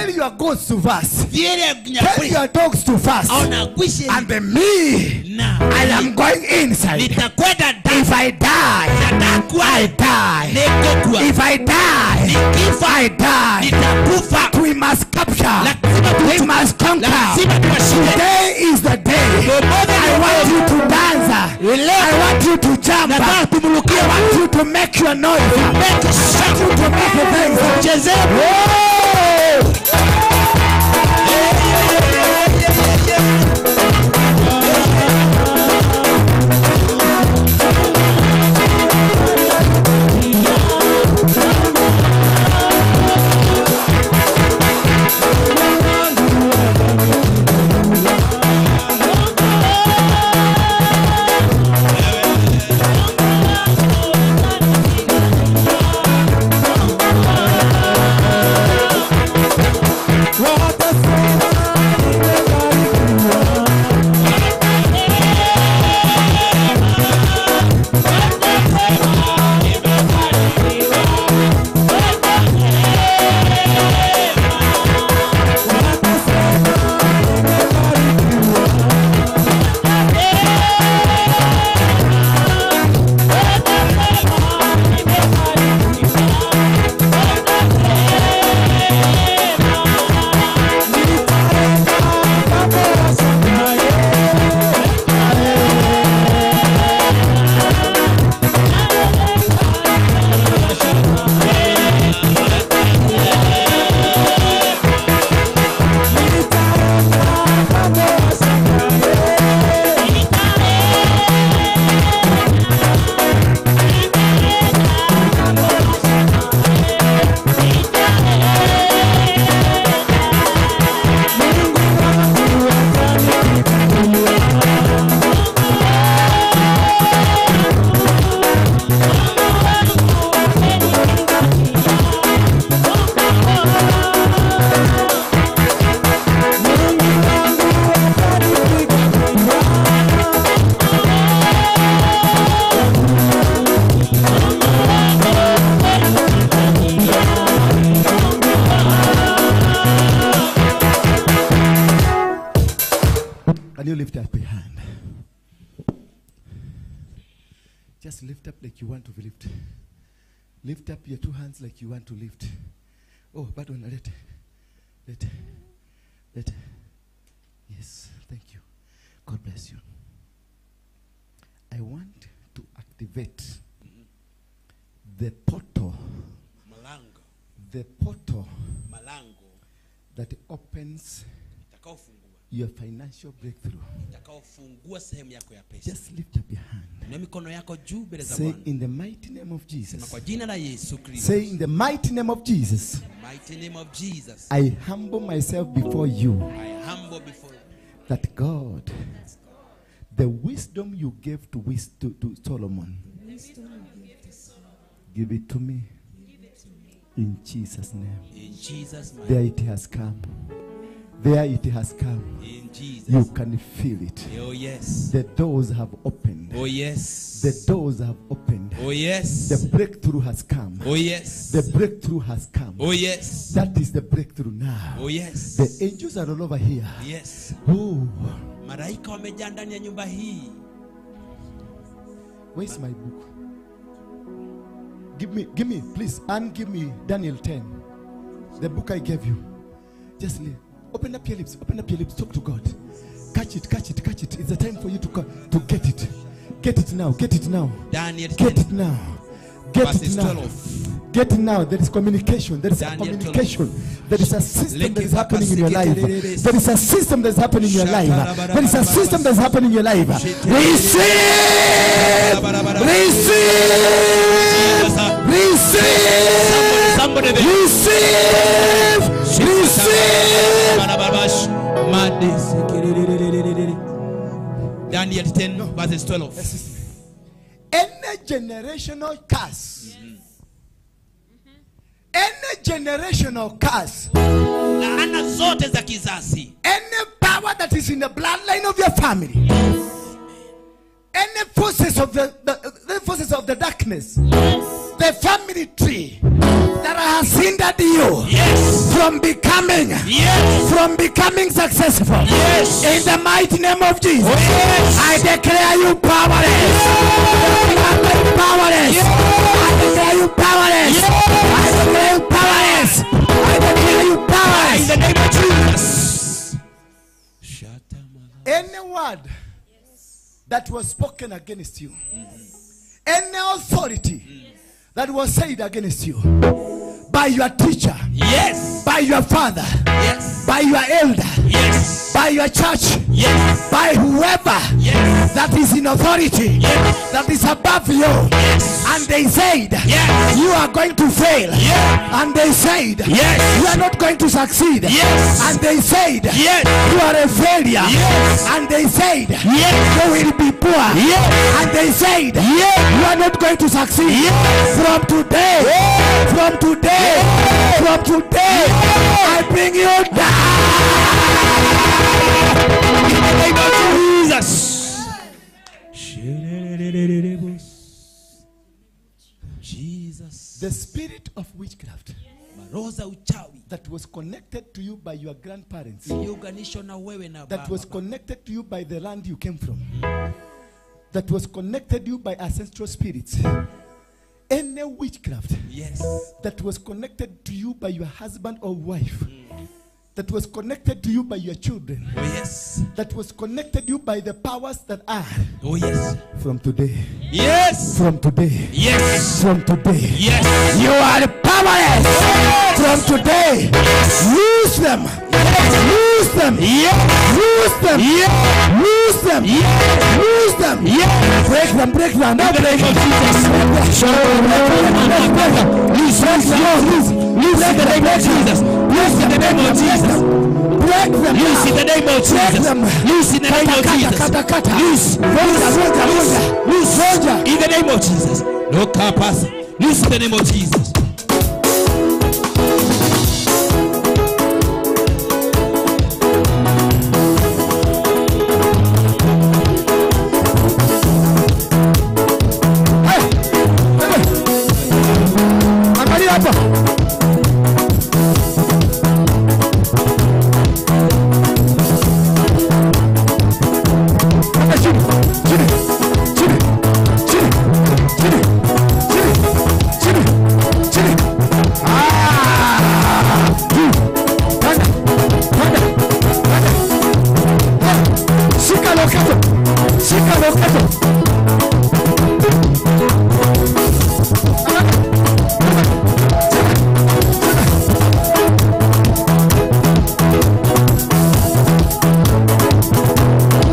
Speaker 10: your goats to fast. Tell your dogs to fast. And then me, I am going inside. If I die, I die. If I die, I die. But we must capture. We must conquer. Today is the day. I want you to dance. I want you to jump. I want you to make your noise. I want you to make the things. up your hand. Just lift up like you want to lift. Lift up your two hands like you want to lift. Oh, bado nalete. Lete. Lete. Yes, thank you. God bless you. I want to activate the portal.
Speaker 12: Malango.
Speaker 10: The portal.
Speaker 12: Malango.
Speaker 10: That opens your financial breakthrough.
Speaker 12: Itakaofungua sehemu yako ya pesa.
Speaker 10: Just lift up your hand.
Speaker 12: Inua mikono yako juu mbele za
Speaker 10: Say
Speaker 12: Bwana.
Speaker 10: in the mighty name of Jesus.
Speaker 12: Sema kwa jina la Yesu Kristo.
Speaker 10: Say in the mighty name of Jesus.
Speaker 12: The mighty name of Jesus.
Speaker 10: I humble myself before you.
Speaker 12: I humble before you.
Speaker 10: That God, the wisdom you gave to Solomon, give it to me. In Jesus' name.
Speaker 12: In Jesus' name.
Speaker 10: There it has come. There it has come.
Speaker 12: In Jesus.
Speaker 10: You can feel it.
Speaker 12: Oh yes.
Speaker 10: The doors have opened.
Speaker 12: Oh yes.
Speaker 10: The doors have opened.
Speaker 12: Oh yes.
Speaker 10: The breakthrough has come.
Speaker 12: Oh yes.
Speaker 10: The breakthrough has come.
Speaker 12: Oh yes.
Speaker 10: That is the breakthrough now.
Speaker 12: Oh yes.
Speaker 10: The angels are all over here.
Speaker 12: Yes.
Speaker 10: Oh.
Speaker 12: Malaika wamejaa ndani ya nyumba hii.
Speaker 10: Where's my book? Give me, please, and give me Daniel 10. The book I gave you. Just leave. Open up your lips. Open up your lips. Talk to God. Catch it, catch it, catch it. It's the time for you to get it. Get it now. Get it now.
Speaker 12: Daniel 10.
Speaker 10: Get it now. Get it now.
Speaker 12: 12.
Speaker 10: Get it now. There is communication. There is a
Speaker 12: Daniel
Speaker 10: communication.
Speaker 12: 12.
Speaker 10: There is a system that is happening in your life. There is a system that is happening in your life. There is a system that is happening in your life. Receive! Receive! Receive!
Speaker 12: Somebody
Speaker 10: Receive! Receive!
Speaker 12: Daniel 10 verses 12.
Speaker 10: Any generational curse. Any generational curse.
Speaker 12: Laana zote za kizazi.
Speaker 10: Any power that is in the bloodline of your family.
Speaker 12: Yes.
Speaker 10: Any forces of the forces of the darkness.
Speaker 12: Yes.
Speaker 10: The family tree that has hindered you,
Speaker 12: yes,
Speaker 10: from becoming,
Speaker 12: yes,
Speaker 10: from becoming successful.
Speaker 12: Yes.
Speaker 10: In the mighty name of Jesus.
Speaker 12: Oh, yes.
Speaker 10: I declare you powerless.
Speaker 12: Yes.
Speaker 10: Powerless.
Speaker 12: Yes.
Speaker 10: I declare you powerless.
Speaker 12: Yes.
Speaker 10: I declare you powerless. I declare you powerless.
Speaker 12: In the name of Jesus.
Speaker 10: Any word that was spoken against you, any authority that was said against you by your teacher,
Speaker 12: yes,
Speaker 10: by your father,
Speaker 12: yes,
Speaker 10: by your elder,
Speaker 12: yes,
Speaker 10: by your church,
Speaker 12: yes,
Speaker 10: by whoever,
Speaker 12: yes,
Speaker 10: that is in authority,
Speaker 12: yes,
Speaker 10: that is above you,
Speaker 12: yes,
Speaker 10: and they said,
Speaker 12: yes,
Speaker 10: you are going to fail,
Speaker 12: yes,
Speaker 10: and they said,
Speaker 12: yes,
Speaker 10: you are not going to succeed,
Speaker 12: yes,
Speaker 10: and they said,
Speaker 12: yes,
Speaker 10: you are a failure,
Speaker 12: yes,
Speaker 10: and they said,
Speaker 12: yes,
Speaker 10: you will be poor,
Speaker 12: yes,
Speaker 10: and they said,
Speaker 12: yes,
Speaker 10: you are not going to succeed,
Speaker 12: yes,
Speaker 10: from today,
Speaker 12: yes,
Speaker 10: from today,
Speaker 12: yes,
Speaker 10: from today,
Speaker 12: yes,
Speaker 10: I bring you down
Speaker 12: in the name of Jesus. Jesus.
Speaker 10: The spirit of witchcraft that was connected to you by your grandparents, that was connected to you by the land you came from, that was connected to you by ancestral spirits, any witchcraft,
Speaker 12: yes,
Speaker 10: that was connected to you by your husband or wife, that was connected to you by your children,
Speaker 12: oh yes,
Speaker 10: that was connected to you by the powers that are,
Speaker 12: oh yes,
Speaker 10: from today,
Speaker 12: yes,
Speaker 10: from today,
Speaker 12: yes,
Speaker 10: from today,
Speaker 12: yes,
Speaker 10: you are powerless.
Speaker 12: Yes.
Speaker 10: From today,
Speaker 12: yes,
Speaker 10: lose them,
Speaker 12: yes,
Speaker 10: lose them,
Speaker 12: yes,
Speaker 10: lose them,
Speaker 12: yes,
Speaker 10: lose them,
Speaker 12: yes,
Speaker 10: lose them,
Speaker 12: yes,
Speaker 10: break them, break them, now break them,
Speaker 12: Loose, loose, loose in the name of Jesus. Loose in the name of Jesus.
Speaker 10: Break them.
Speaker 12: Loose in the name of Jesus. Loose in the name of Jesus. Loose, loose, loose, loose in the name of Jesus. No capas. Loose in the name of Jesus.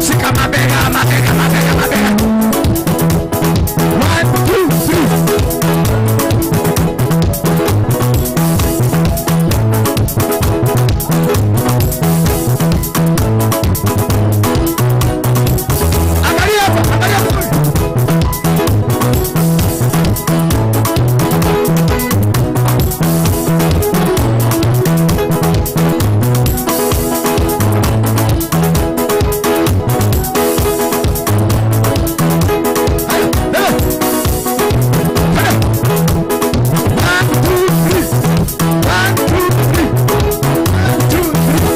Speaker 10: Shika mabega, mabega, mabega, mabega. 1, 2, 3. Angalia hapa, angalia vizuri. Haya, bebe. Bebe. 1, 2, 3. 1, 2, 3. 1, 2, 3.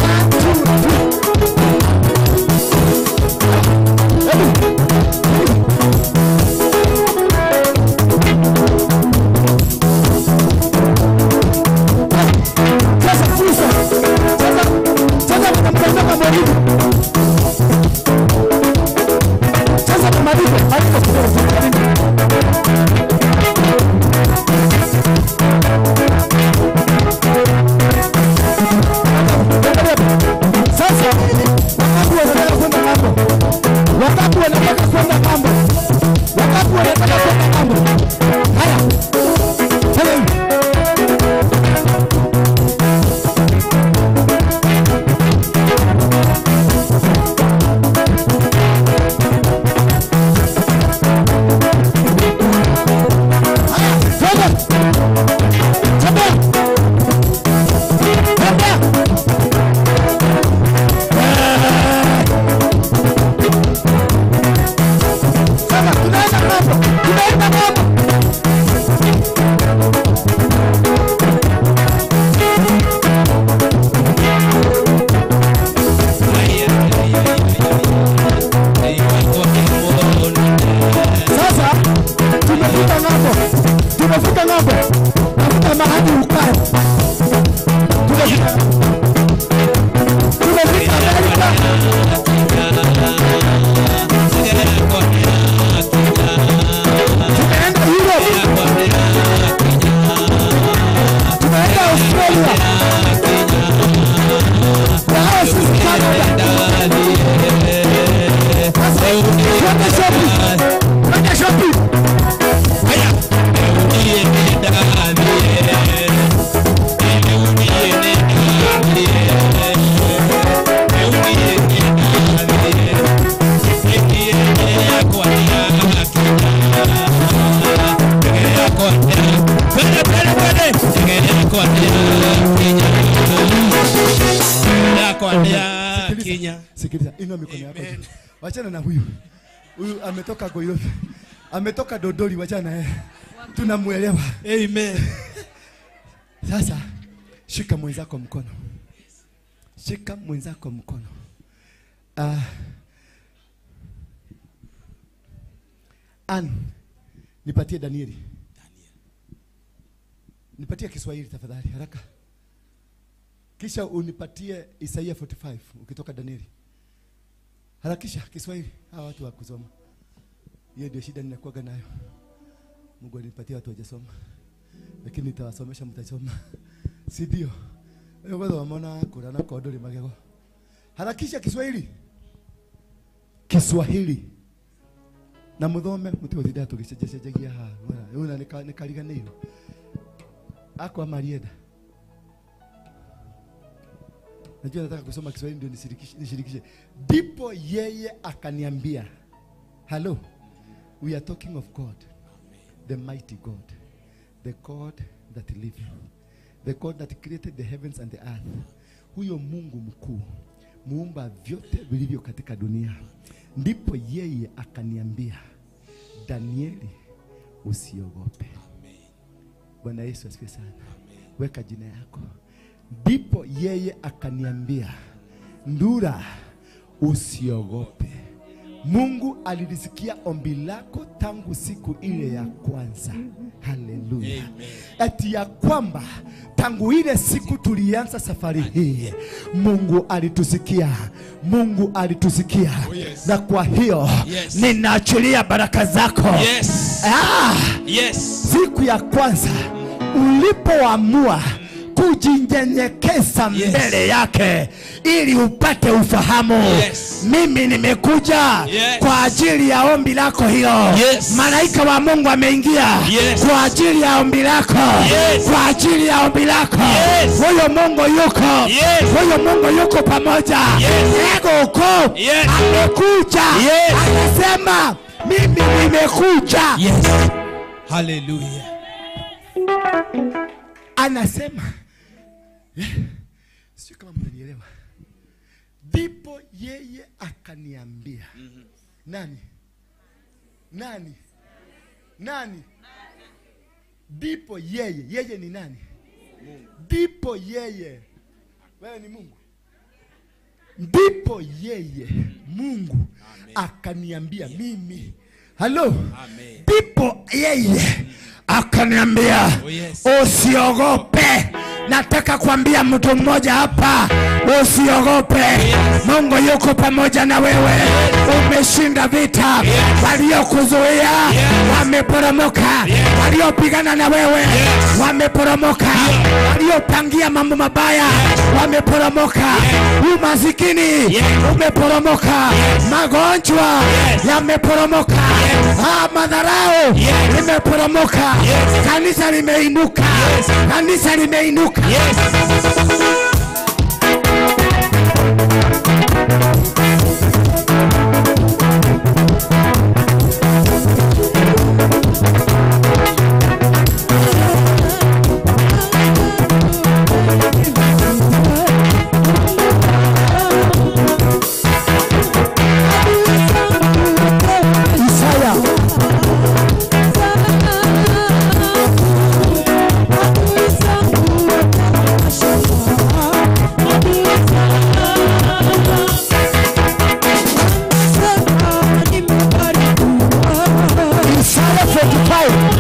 Speaker 10: 1, 2, 3. Hebu. Sasa fursa. Sasa mtamtazama mwalimu. Sasa mwalimu, mwalimu kidogo, mwalimu. Sasa wakati wanataka kwenda ng'ambo, wakati wanataka kwenda ng'ambo, wakati wanataka kwenda ng'ambo. Haya, fanya hivi. Haya, twende. Tembea. Tembea. Sasa tunaenda ng'ambo, tunaenda ng'ambo. Sasa tumefika ng'ambo, tumefika ng'ambo. Tafuta mahali ukae. Tumefika, tumefika Amerika. Tumeenda Europe, tumeenda Australia, na hao sisi Canada. Sasa twende shopping, twende shopping.
Speaker 12: Kenya.
Speaker 10: Sikiliza, inua mikono yako juu. Wachana na huyu. Huyu ametoka Goirobi. Ametoka Dodoli, wachana na yeye. Tunamuelewa.
Speaker 12: Amen.
Speaker 10: Sasa shika mwenzako mkono. Shika mwenzako mkono. Ann, nipatie Danieli. Nipatie Kiswahili tafadhali haraka. Kisha unipatie Isaia 45 ukitoka Danieli. Harakisha Kiswahili, hawa watu wa kusoma. Hiyo ndio shida ninakuwaga nayo. Mungu alinipatia watu hawajasoma. Lakini nitawasomesha, mtasoma. Si ndio? Wewe kwanza wameona kurana kodoli magego. Harakisha Kiswahili. Kiswahili. Na muthome mutigotinda tugicenjacenjagia haha. Ona nikariganĩirwo. Akwa Marienda. Najua nataka kusoma Kiswahili ndio nishirikishe. Ndipo yeye akaniambia. Hello. We are talking of God. The mighty God. The God that lives. The God that created the heavens and the earth. Huyo Mungu mkuu, muumba vyote vilivyo katika dunia. Ndipo yeye akaniambia, Danieli, usiogope. Bwana Yesu asifiwe sana. Weka jina yako. Ndipo yeye akaniambia, Ndura, usiogope. Mungu alilisikia ombi lako tangu siku ile ya kwanza. Haleluya. Ati ya kwamba tangu ile siku tulianza safari hii, Mungu alitusikia. Mungu alitusikia.
Speaker 12: Oh, yes.
Speaker 10: Na kwa hiyo
Speaker 12: Yes.
Speaker 10: ninaachilia baraka zako.
Speaker 12: Yes. Yes.
Speaker 10: Siku ya kwanza ulipoamua kujinyenyekeza mbele yake ili upate ufahamu.
Speaker 12: Yes.
Speaker 10: Mimi nimekuja
Speaker 12: Yes.
Speaker 10: kwa ajili ya ombi lako hilo.
Speaker 12: Yes.
Speaker 10: Malaika wa Mungu ameingia
Speaker 12: Yes.
Speaker 10: kwa ajili ya ombi lako.
Speaker 12: Yes.
Speaker 10: Kwa ajili ya ombi lako.
Speaker 12: Yes.
Speaker 10: Huyo Mungu yuko.
Speaker 12: Yes.
Speaker 10: Huyo Mungu yuko pamoja.
Speaker 12: Yes.
Speaker 10: Ego uko.
Speaker 12: Yes.
Speaker 10: Amekuja.
Speaker 12: Yes.
Speaker 10: Anasema mimi nimekuja.
Speaker 12: Yes. Hallelujah.
Speaker 10: Anasema sio kama mnanielewa. Ndipo yeye akaniambia. Nani? Nani? Nani? Ndipo yeye, yeye ni nani?
Speaker 12: Mungu.
Speaker 10: Ndipo yeye. Wewe ni Mungu. Ndipo yeye Mungu akaniambia mimi. Halo. Ndipo yeye akaniambia
Speaker 12: Oh, yes.
Speaker 10: usiogope. Nataka kuambia mtu mmoja hapa, usiogope.
Speaker 12: Yes.
Speaker 10: Mungu yuko pamoja na wewe. Umeshinda vita. Waliokuzuia wameporomoka. Waliopigana na wewe wameporomoka. Waliopangia mambo mabaya wameporomoka. Umasikini umeporomoka. Magonjwa yameporomoka. Madharau imeporomoka. Kanisa limeinuka. Kanisa limeinuka.
Speaker 12: Yes.
Speaker 10: Isaya Isaya 45.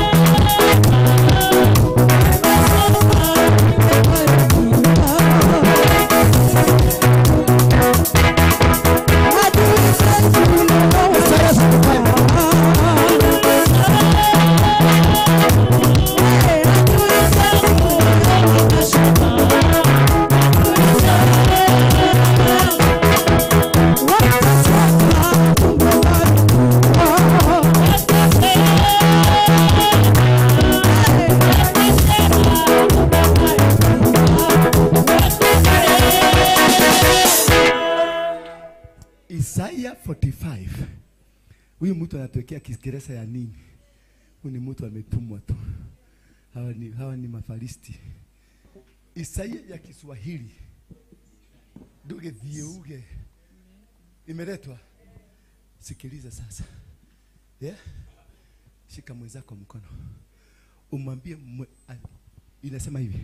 Speaker 10: Isaya 45. Isaiah 45. Huyu mtu anatuwekea Kiingereza ya nini? Huyu ni mtu ametumwa tu. Hawa ni mafaristi. Isaiah ya Kiswahili. Duge thieuge. Imeletwa. Sikiliza sasa. Yeah? Shika mwenzako mkono. Umwambie inasema hivi.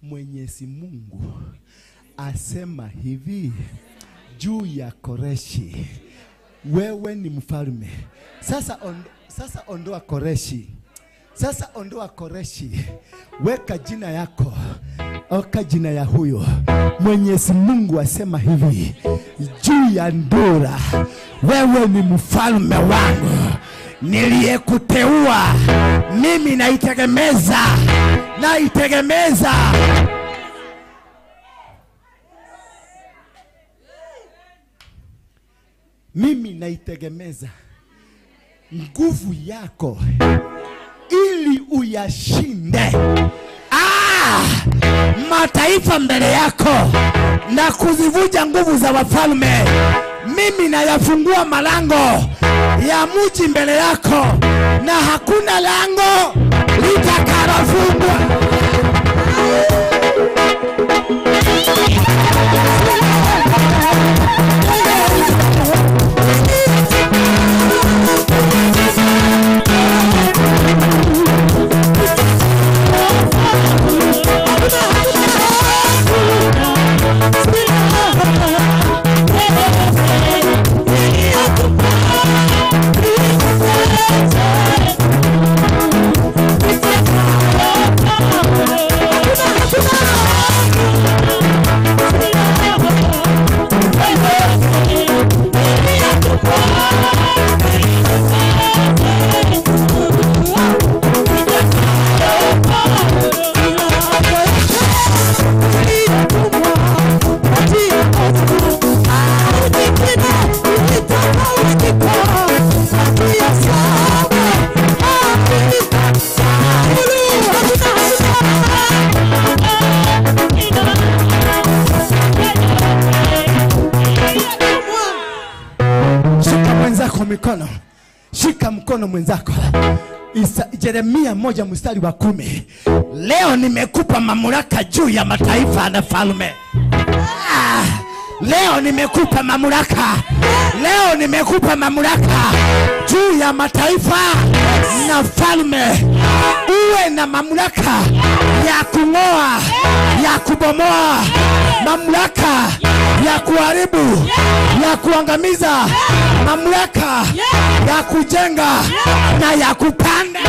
Speaker 10: Mwenyezi Mungu asema hivi juu ya Koreshi. Wewe ni mfalme. Sasa ondoa Koreshi. Sasa ondoa Koreshi. Weka jina yako. Weka jina ya huyo. Mwenyezi Mungu asema hivi juu ya Ndura. Wewe ni mfalme wangu niliyekuteua. Mimi naitegemeza. Naitegemeza. Mimi naitegemeza nguvu yako ili uyashinde mataifa mbele yako na kuzivuja nguvu za wafalme. Mimi nayafungua malango ya mji mbele yako na hakuna lango litakalofungwa.
Speaker 13: Yeah.
Speaker 10: mwenzako mikono. Shika mkono mwenzako. Yeremia 1:10. Leo nimekupa mamlaka juu ya mataifa na falme. Leo nimekupa mamlaka. Leo nimekupa mamlaka juu ya mataifa na falme. Uwe na mamlaka ya kung'oa, ya kubomoa, mamlaka ya kuharibu, ya kuangamiza, mamlaka ya kujenga na ya kupanda.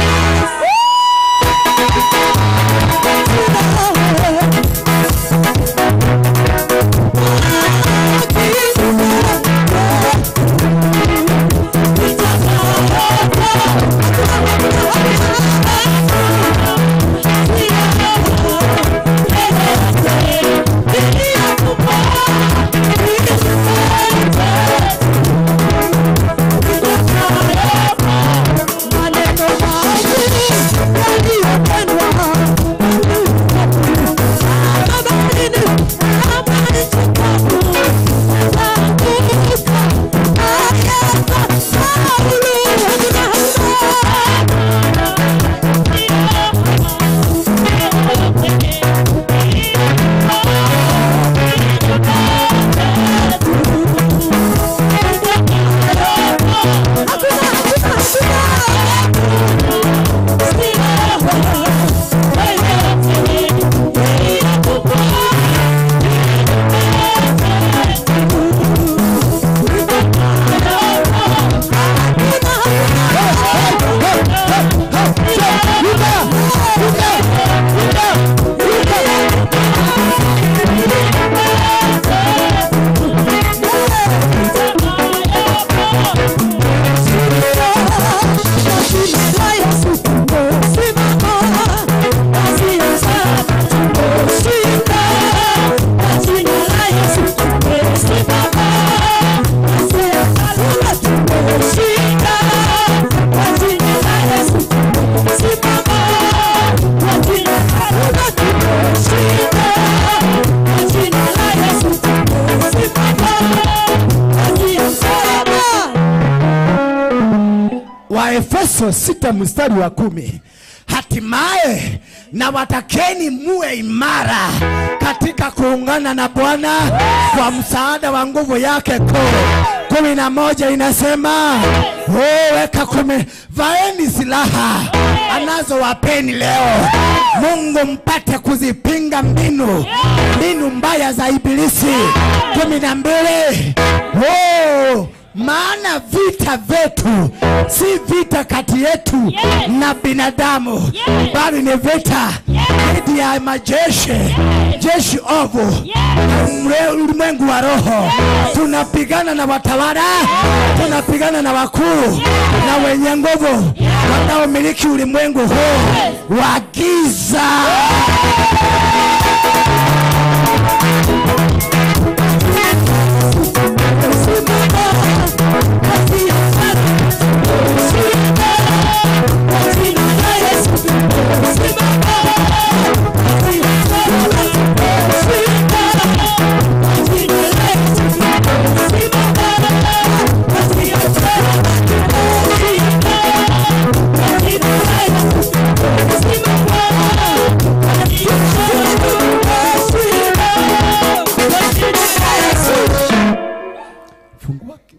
Speaker 10: Waefeso 6:10. Hatimaye na watakeni muwe imara katika kuungana na Bwana kwa msaada wa nguvu yake kuu. 11 inasema, weka 10, vaeni silaha anazo wapeni leo Mungu mpate kuzipinga mbinu mbaya za ibilisi. 12, maana vita vetu si vita kati yetu na binadamu, bali ni vita dhidi ya majeshi, jeshi ovu, ulimwengu wa roho. Tunapigana na watawala, tunapigana na wakuu na wenye nguvu wanaomiliki ulimwengu huu wa giza.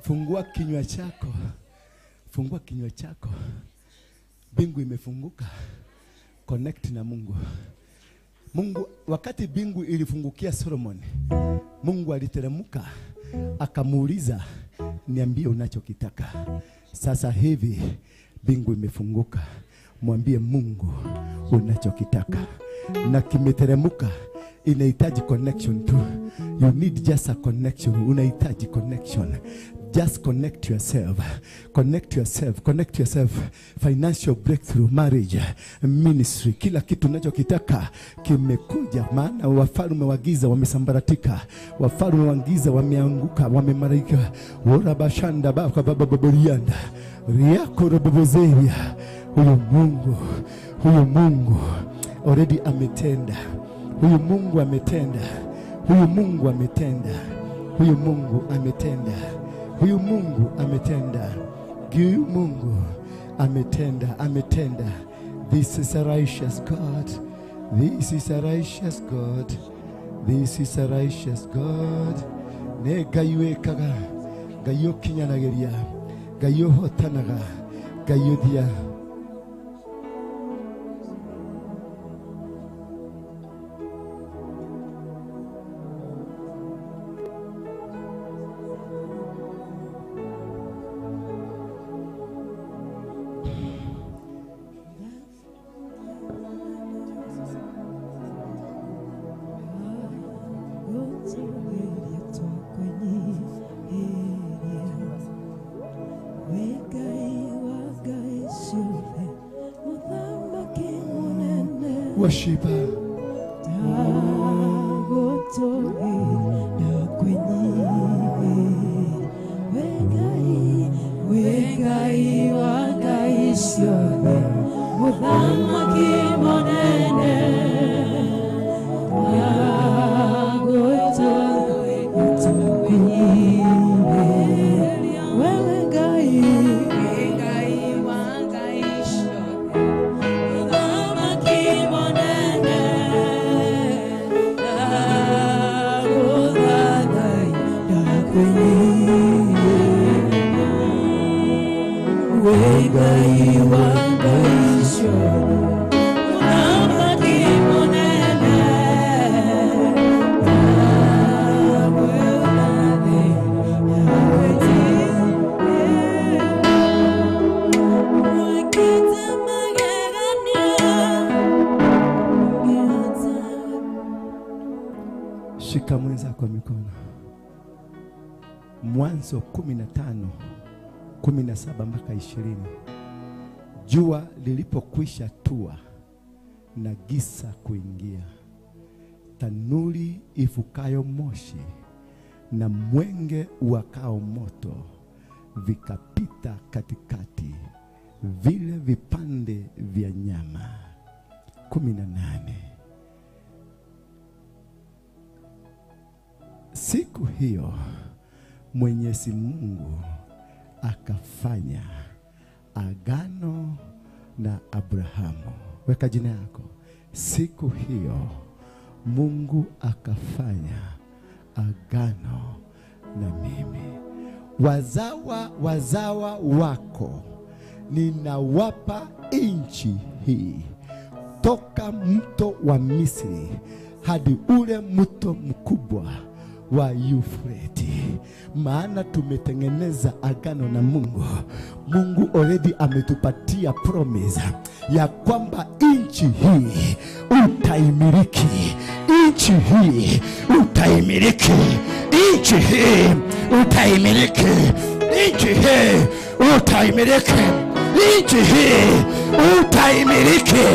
Speaker 10: Fungua kinywa chako. Fungua kinywa chako. Mbingu imefunguka. Connect na Mungu. Mungu, wakati mbingu ilifungukia Solomon, Mungu aliteremka akamuuliza, niambie unachokitaka. Sasa hivi mbingu imefunguka. Mwambie Mungu unachokitaka. Na kimeteremka. Inahitaji connection tu. You need just a connection. Unahitaji connection. Just connect yourself. Connect yourself. Connect yourself. Financial breakthrough, marriage, ministry. Kila kitu unachokitaka kimekuja. Maana wafalme wa giza wamesambaratika. Wafalme wa giza wameanguka, wamemarika. Worabashanda baba baba borianda. Riako robobozeria. Huyu Mungu, huyu Mungu already ametenda. Huyu Mungu ametenda. Huyu Mungu ametenda. Huyu Mungu ametenda. Huyu Mungu ametenda.
Speaker 2: Huyu Mungu ametenda, ametenda. This is a righteous God. This is a righteous God. This is a righteous God. Ne Ngai wĩkaga, Ngai ũkinyanagĩria, Ngai ũhotanaga, Ngai ũthia. Worship. Shika mwenza kwa mikono. Mwanzo 15, 17 mpaka 20. Jua lilipokwisha tua na giza kuingia, tanuri ifukayo moshi na mwenge uwakao moto vikapita katikati vile vipande vya nyama. 18. Siku hiyo Mwenyezi Mungu akafanya agano na Abrahamu. Weka jina yako. Siku hiyo Mungu akafanya agano na mimi. Wazawa wako ninawapa nchi hii, toka mto wa Misri hadi ule mto mkubwa wa Yufreti. Maana tumetengeneza agano na Mungu. Mungu already ametupatia promise ya kwamba nchi hii utaimiliki, nchi hii utaimiliki, nchi hii utaimiliki, nchi hii utaimiliki, nchi hii utaimiliki,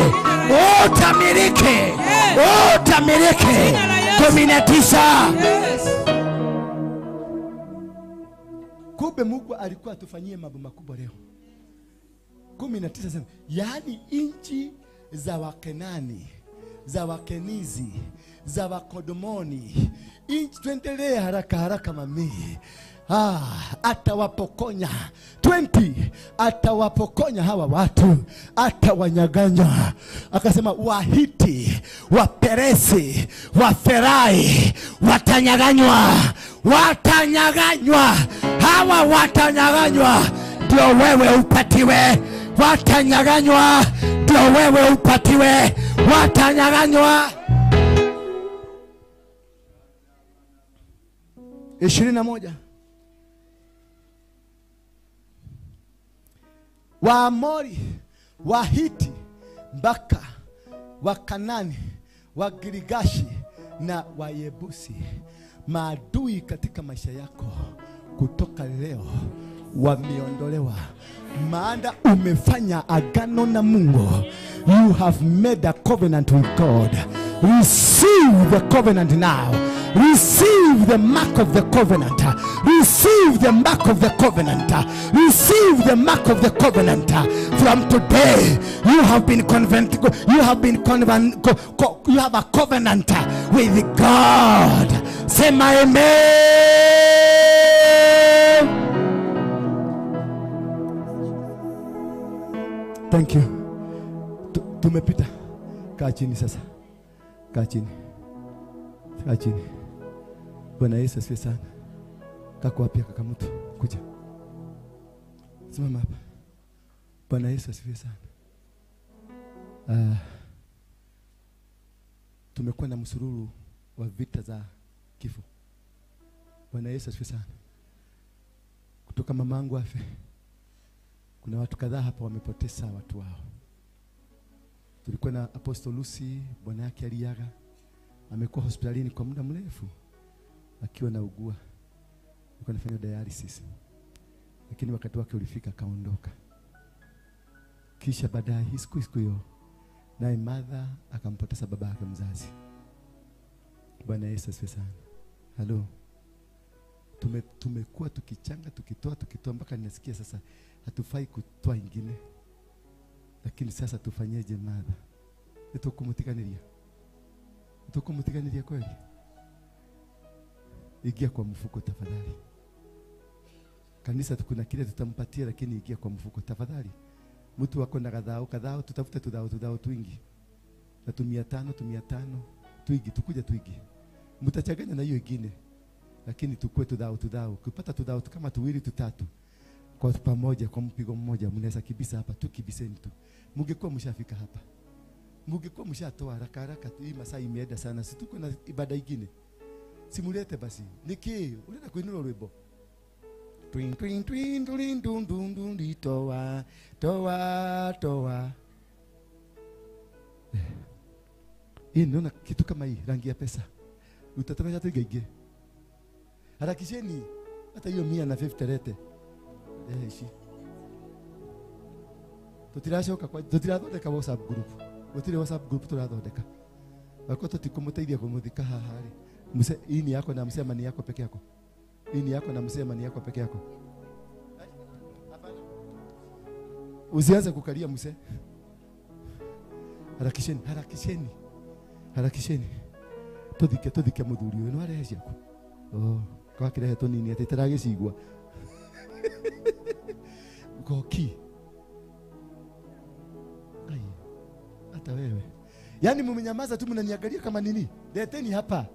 Speaker 2: utamiliki, utamiliki. 19. Kumbe Mungu alikuwa atufanyie mambo makubwa leo. 19 sema, yaani nchi za Wakenani, za Wakenizi, za Wakodomoni. Nchi, tuendelee haraka haraka mami. Atawapokonya. 20 atawapokonya hawa watu, atawanyaganya. Akasema Wahiti, Waperesi, Waferai watanyaganywa, watanyaganywa. Hawa watanyaganywa ndio wewe upatiwe. Watanyaganywa ndio wewe upatiwe. Watanyaganywa. 21. Waamori, Wahiti, mpaka Wakanani, Wagirigashi na Wayebusi, maadui katika maisha yako kutoka leo wameondolewa. Maana umefanya agano na Mungu. You have made a covenant with God. Receive the covenant now. Receive the mark of the covenant. Receive the mark of the covenant. Receive the mark of the covenant. From today, you have been convent. You have been convent. You have a covenant with God. Say my amen. Thank you. Tumepita. Kaa chini sasa. Kaa chini. Kaa chini. Bwana Yesu asifiwe sana. Kako wapi kaka mtu? Kuja. Simama hapa. Bwana Yesu asifiwe sana. Tumekuwa na msururu wa vita za kifo. Bwana Yesu asifiwe sana. Kutoka mamangu afe, kuna watu kadhaa hapa wamepoteza watu wao. Tulikuwa na Apostle Lucy, bwana yake aliaga. Amekuwa hospitalini kwa muda mrefu akiwa na ugua. Alikuwa anafanya dialysis. Lakini wakati wake ulifika akaondoka. Kisha baadaye siku hiyo naye mother akampoteza baba yake mzazi. Bwana Yesu asifiwe sana. Hello. Tumekuwa tukichanga, tukitoa mpaka ninasikia sasa hatufai kutoa ingine. Lakini sasa tufanyeje mother? Nitukumutiganiria. Nitukumutiganiria kweli? Ingia kwa mfuko tafadhali. Kanisa kuna kile tutampatia, lakini ingia kwa mfuko tafadhali. Mtu wako na kadhao, tutafute tudhao twingi. Na 500 twingi, tukuja twingi. Mtachanganya na hiyo ingine. Lakini tukue tudhao. Kupata tudhao kama tuwili tutatu kwa pamoja, kwa mpigo mmoja mnaweza kibisa hapa, tukibiseni tu. Mungekuwa mshafika hapa. Mungekuwa mshatoa haraka haraka, hii masaa imeenda sana. Si tuko na ibada ingine. Simulete basi. Niki, unaenda kuinua rwimbo. Twin twin twin twin dun dun dun di toa toa toa. Hii naona kitu kama hii rangi ya pesa. Utatamani hata igaige. Harakisheni hata hiyo 150 lete. Ishi. Tutiracoka kwa tutirathondeka WhatsApp group. Gutire WhatsApp group turathondeka. Wako tutikumuteithia kumuthika haha ri. Mse hii ni yako na msema ni yako peke yako. Hii ni yako na msema ni yako peke yako. Usianze kukalia mse. Harakisheni, harakisheni. Harakisheni. Tuthike muthuri uyu no arehe ciaku. Oh, kwa kirehe tunini ati taragicigwa. Goki. Ai. Hata wewe. Yaani mumenyamaza tu mnaniangalia kama nini? Leteni hapa.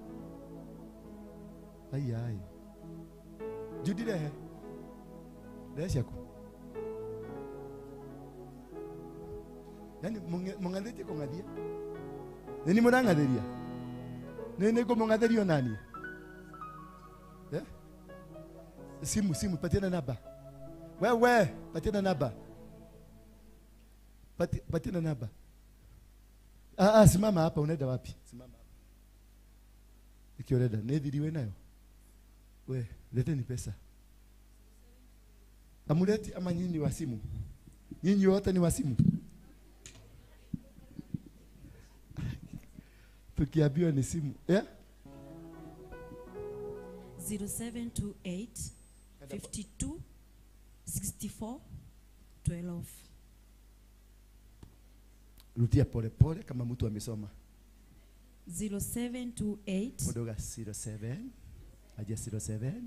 Speaker 2: Ai ai. Judy rehe. Rehe ciaku. Yaani mungathetie kungathia. Nini murangatheria? Nini ngumugatherio nani? Eh? Simu patiana namba. Wewe patiana namba. Patiana namba. Simama hapa, unaenda wapi? Simama hapa. Ikioreda, nethiriwe nayo. We, leteni pesa. Amuleti ama nyinyi wa simu? Nyinyi wote ni wa simu. Tukiambiwa ni simu. Yeah?
Speaker 13: 0728 52 64 12.
Speaker 2: Rudia pole pole kama mtu amesoma.
Speaker 13: 0728
Speaker 2: Mudoga 07 aje 07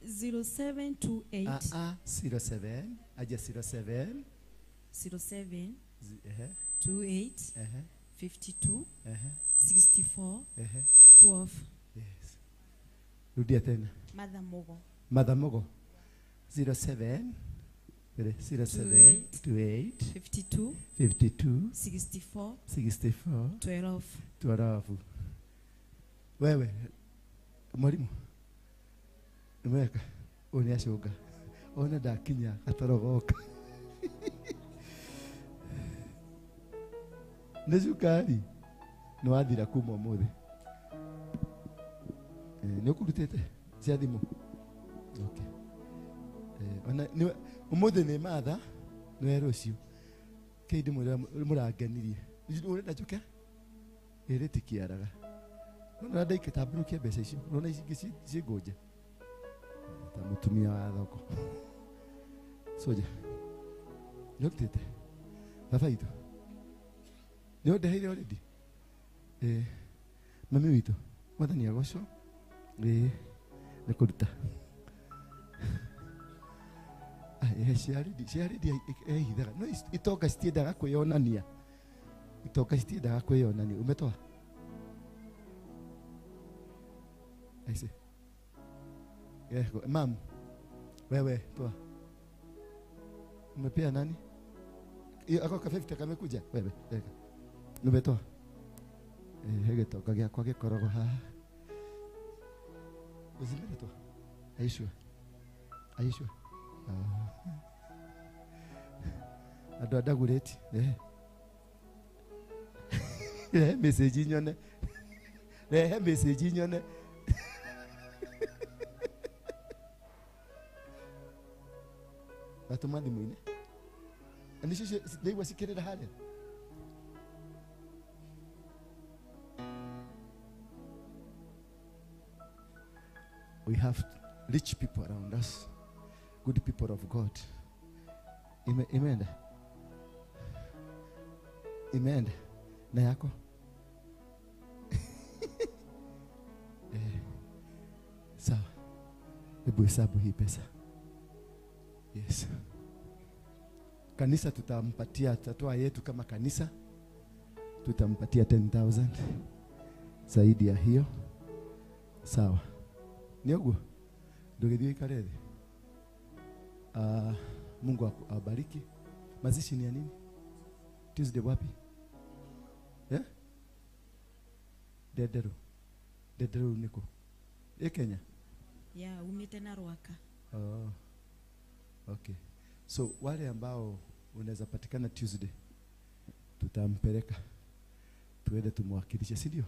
Speaker 13: 0728
Speaker 2: 07 aje 07
Speaker 13: 07 28 52 64 12.
Speaker 2: Yes. Rudia tena. Madhamogo. 07 07 28
Speaker 13: 52
Speaker 2: 52
Speaker 13: 64
Speaker 2: 64
Speaker 13: 12
Speaker 2: 12. Wewe mwalimu mweka uniacoga ona ndakinya atorogoka nĩ cukari nĩ wathira kuma ũmũthĩ. Nĩ ũkũrutĩte cia thimũ? Okay. Ona ũmũthĩ nĩ matha nĩwe rũciũ kĩndĩ mũrangenirie ũrenda njũke ĩrĩ tikĩaraga nona ndaikĩtambũrũkia mbeca icio nona ici ingĩ ciĩ ngũnje ta mũtumia wa thoko soja nĩ ũrutĩte baba itũ nĩ ũndeheire already. Mami witũ mwathani agocwo nĩ kũruta.
Speaker 10: Ciaridi ehithaga. No itonga citiendaga kwĩyonania. Itonga citiendaga kwĩyonania. Umetoa? Aise. Mam, wewe toa. Umepea nani? Iyo ako ka 50 kamekuja. Wewe, weka. Umetoa. Gĩtonga gĩakwa gĩkoragwo haha. Uzimetwa. Aishwa. Aishwa. Andũ a Dagoretti. Rehe message nyone. Rehe message nyone. Watũma thimũ-inĩ. Nĩcio ndaigua cikĩrĩra harĩa. We have rich people around us, good people of God. Imeenda. Imeenda. Na yako? Sawa. Hebu hesabu hii pesa. Yes. Kanisa tutampatia, tutatoa yetu kama kanisa. Tutampatia 10,000. Zaidi ya hiyo. Sawa. Ni ũguo ndũgĩthiĩ ũikare thĩ. Mungu awabariki. Mazishi ni ya nini? Tuesday wapi? Yeah? Ndenderũ. Ndenderũ nĩkũ? Ĩ Kenya?
Speaker 13: Yeah, umite na Ruaka.
Speaker 10: Oh. Okay. So wale ambao unaweza patikana Tuesday tutampeleka tuende tumwakilishe, si ndio?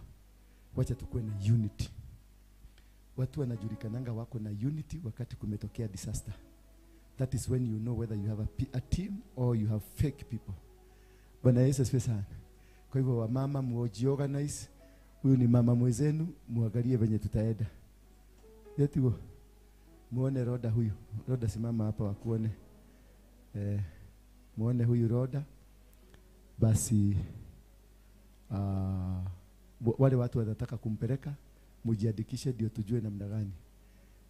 Speaker 10: Wacha tukuwe na unity. Watu wanajulikananga wako na unity wakati kumetokea disaster. That is when you know whether you have a team or you have fake people. Bwana Yesu asifiwe sana. Kwa hivyo wamama muojiorganize. Huyu ni mama mwezenu, muangalie venye tutaenda. Yetigo. Muone Roda huyu. Roda simama hapa wakuone. Muone huyu Roda. Basi wale watu wanataka kumpeleka mujiandikishe ndio tujue namna gani.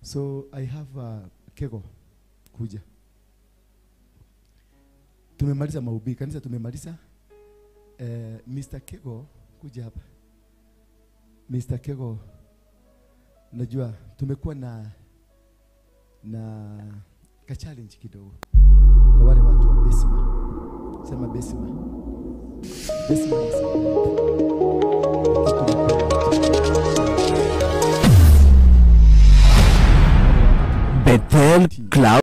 Speaker 10: So I have Kego kuja. Tumemaliza mahubiri, kanisa tumemaliza. Mr. Kego kuja hapa. Mr. Kego, najua tumekuwa na ka challenge kidogo kwa wale watu wa Besima. Sema Besima. Besima.
Speaker 14: Bethel Cloud.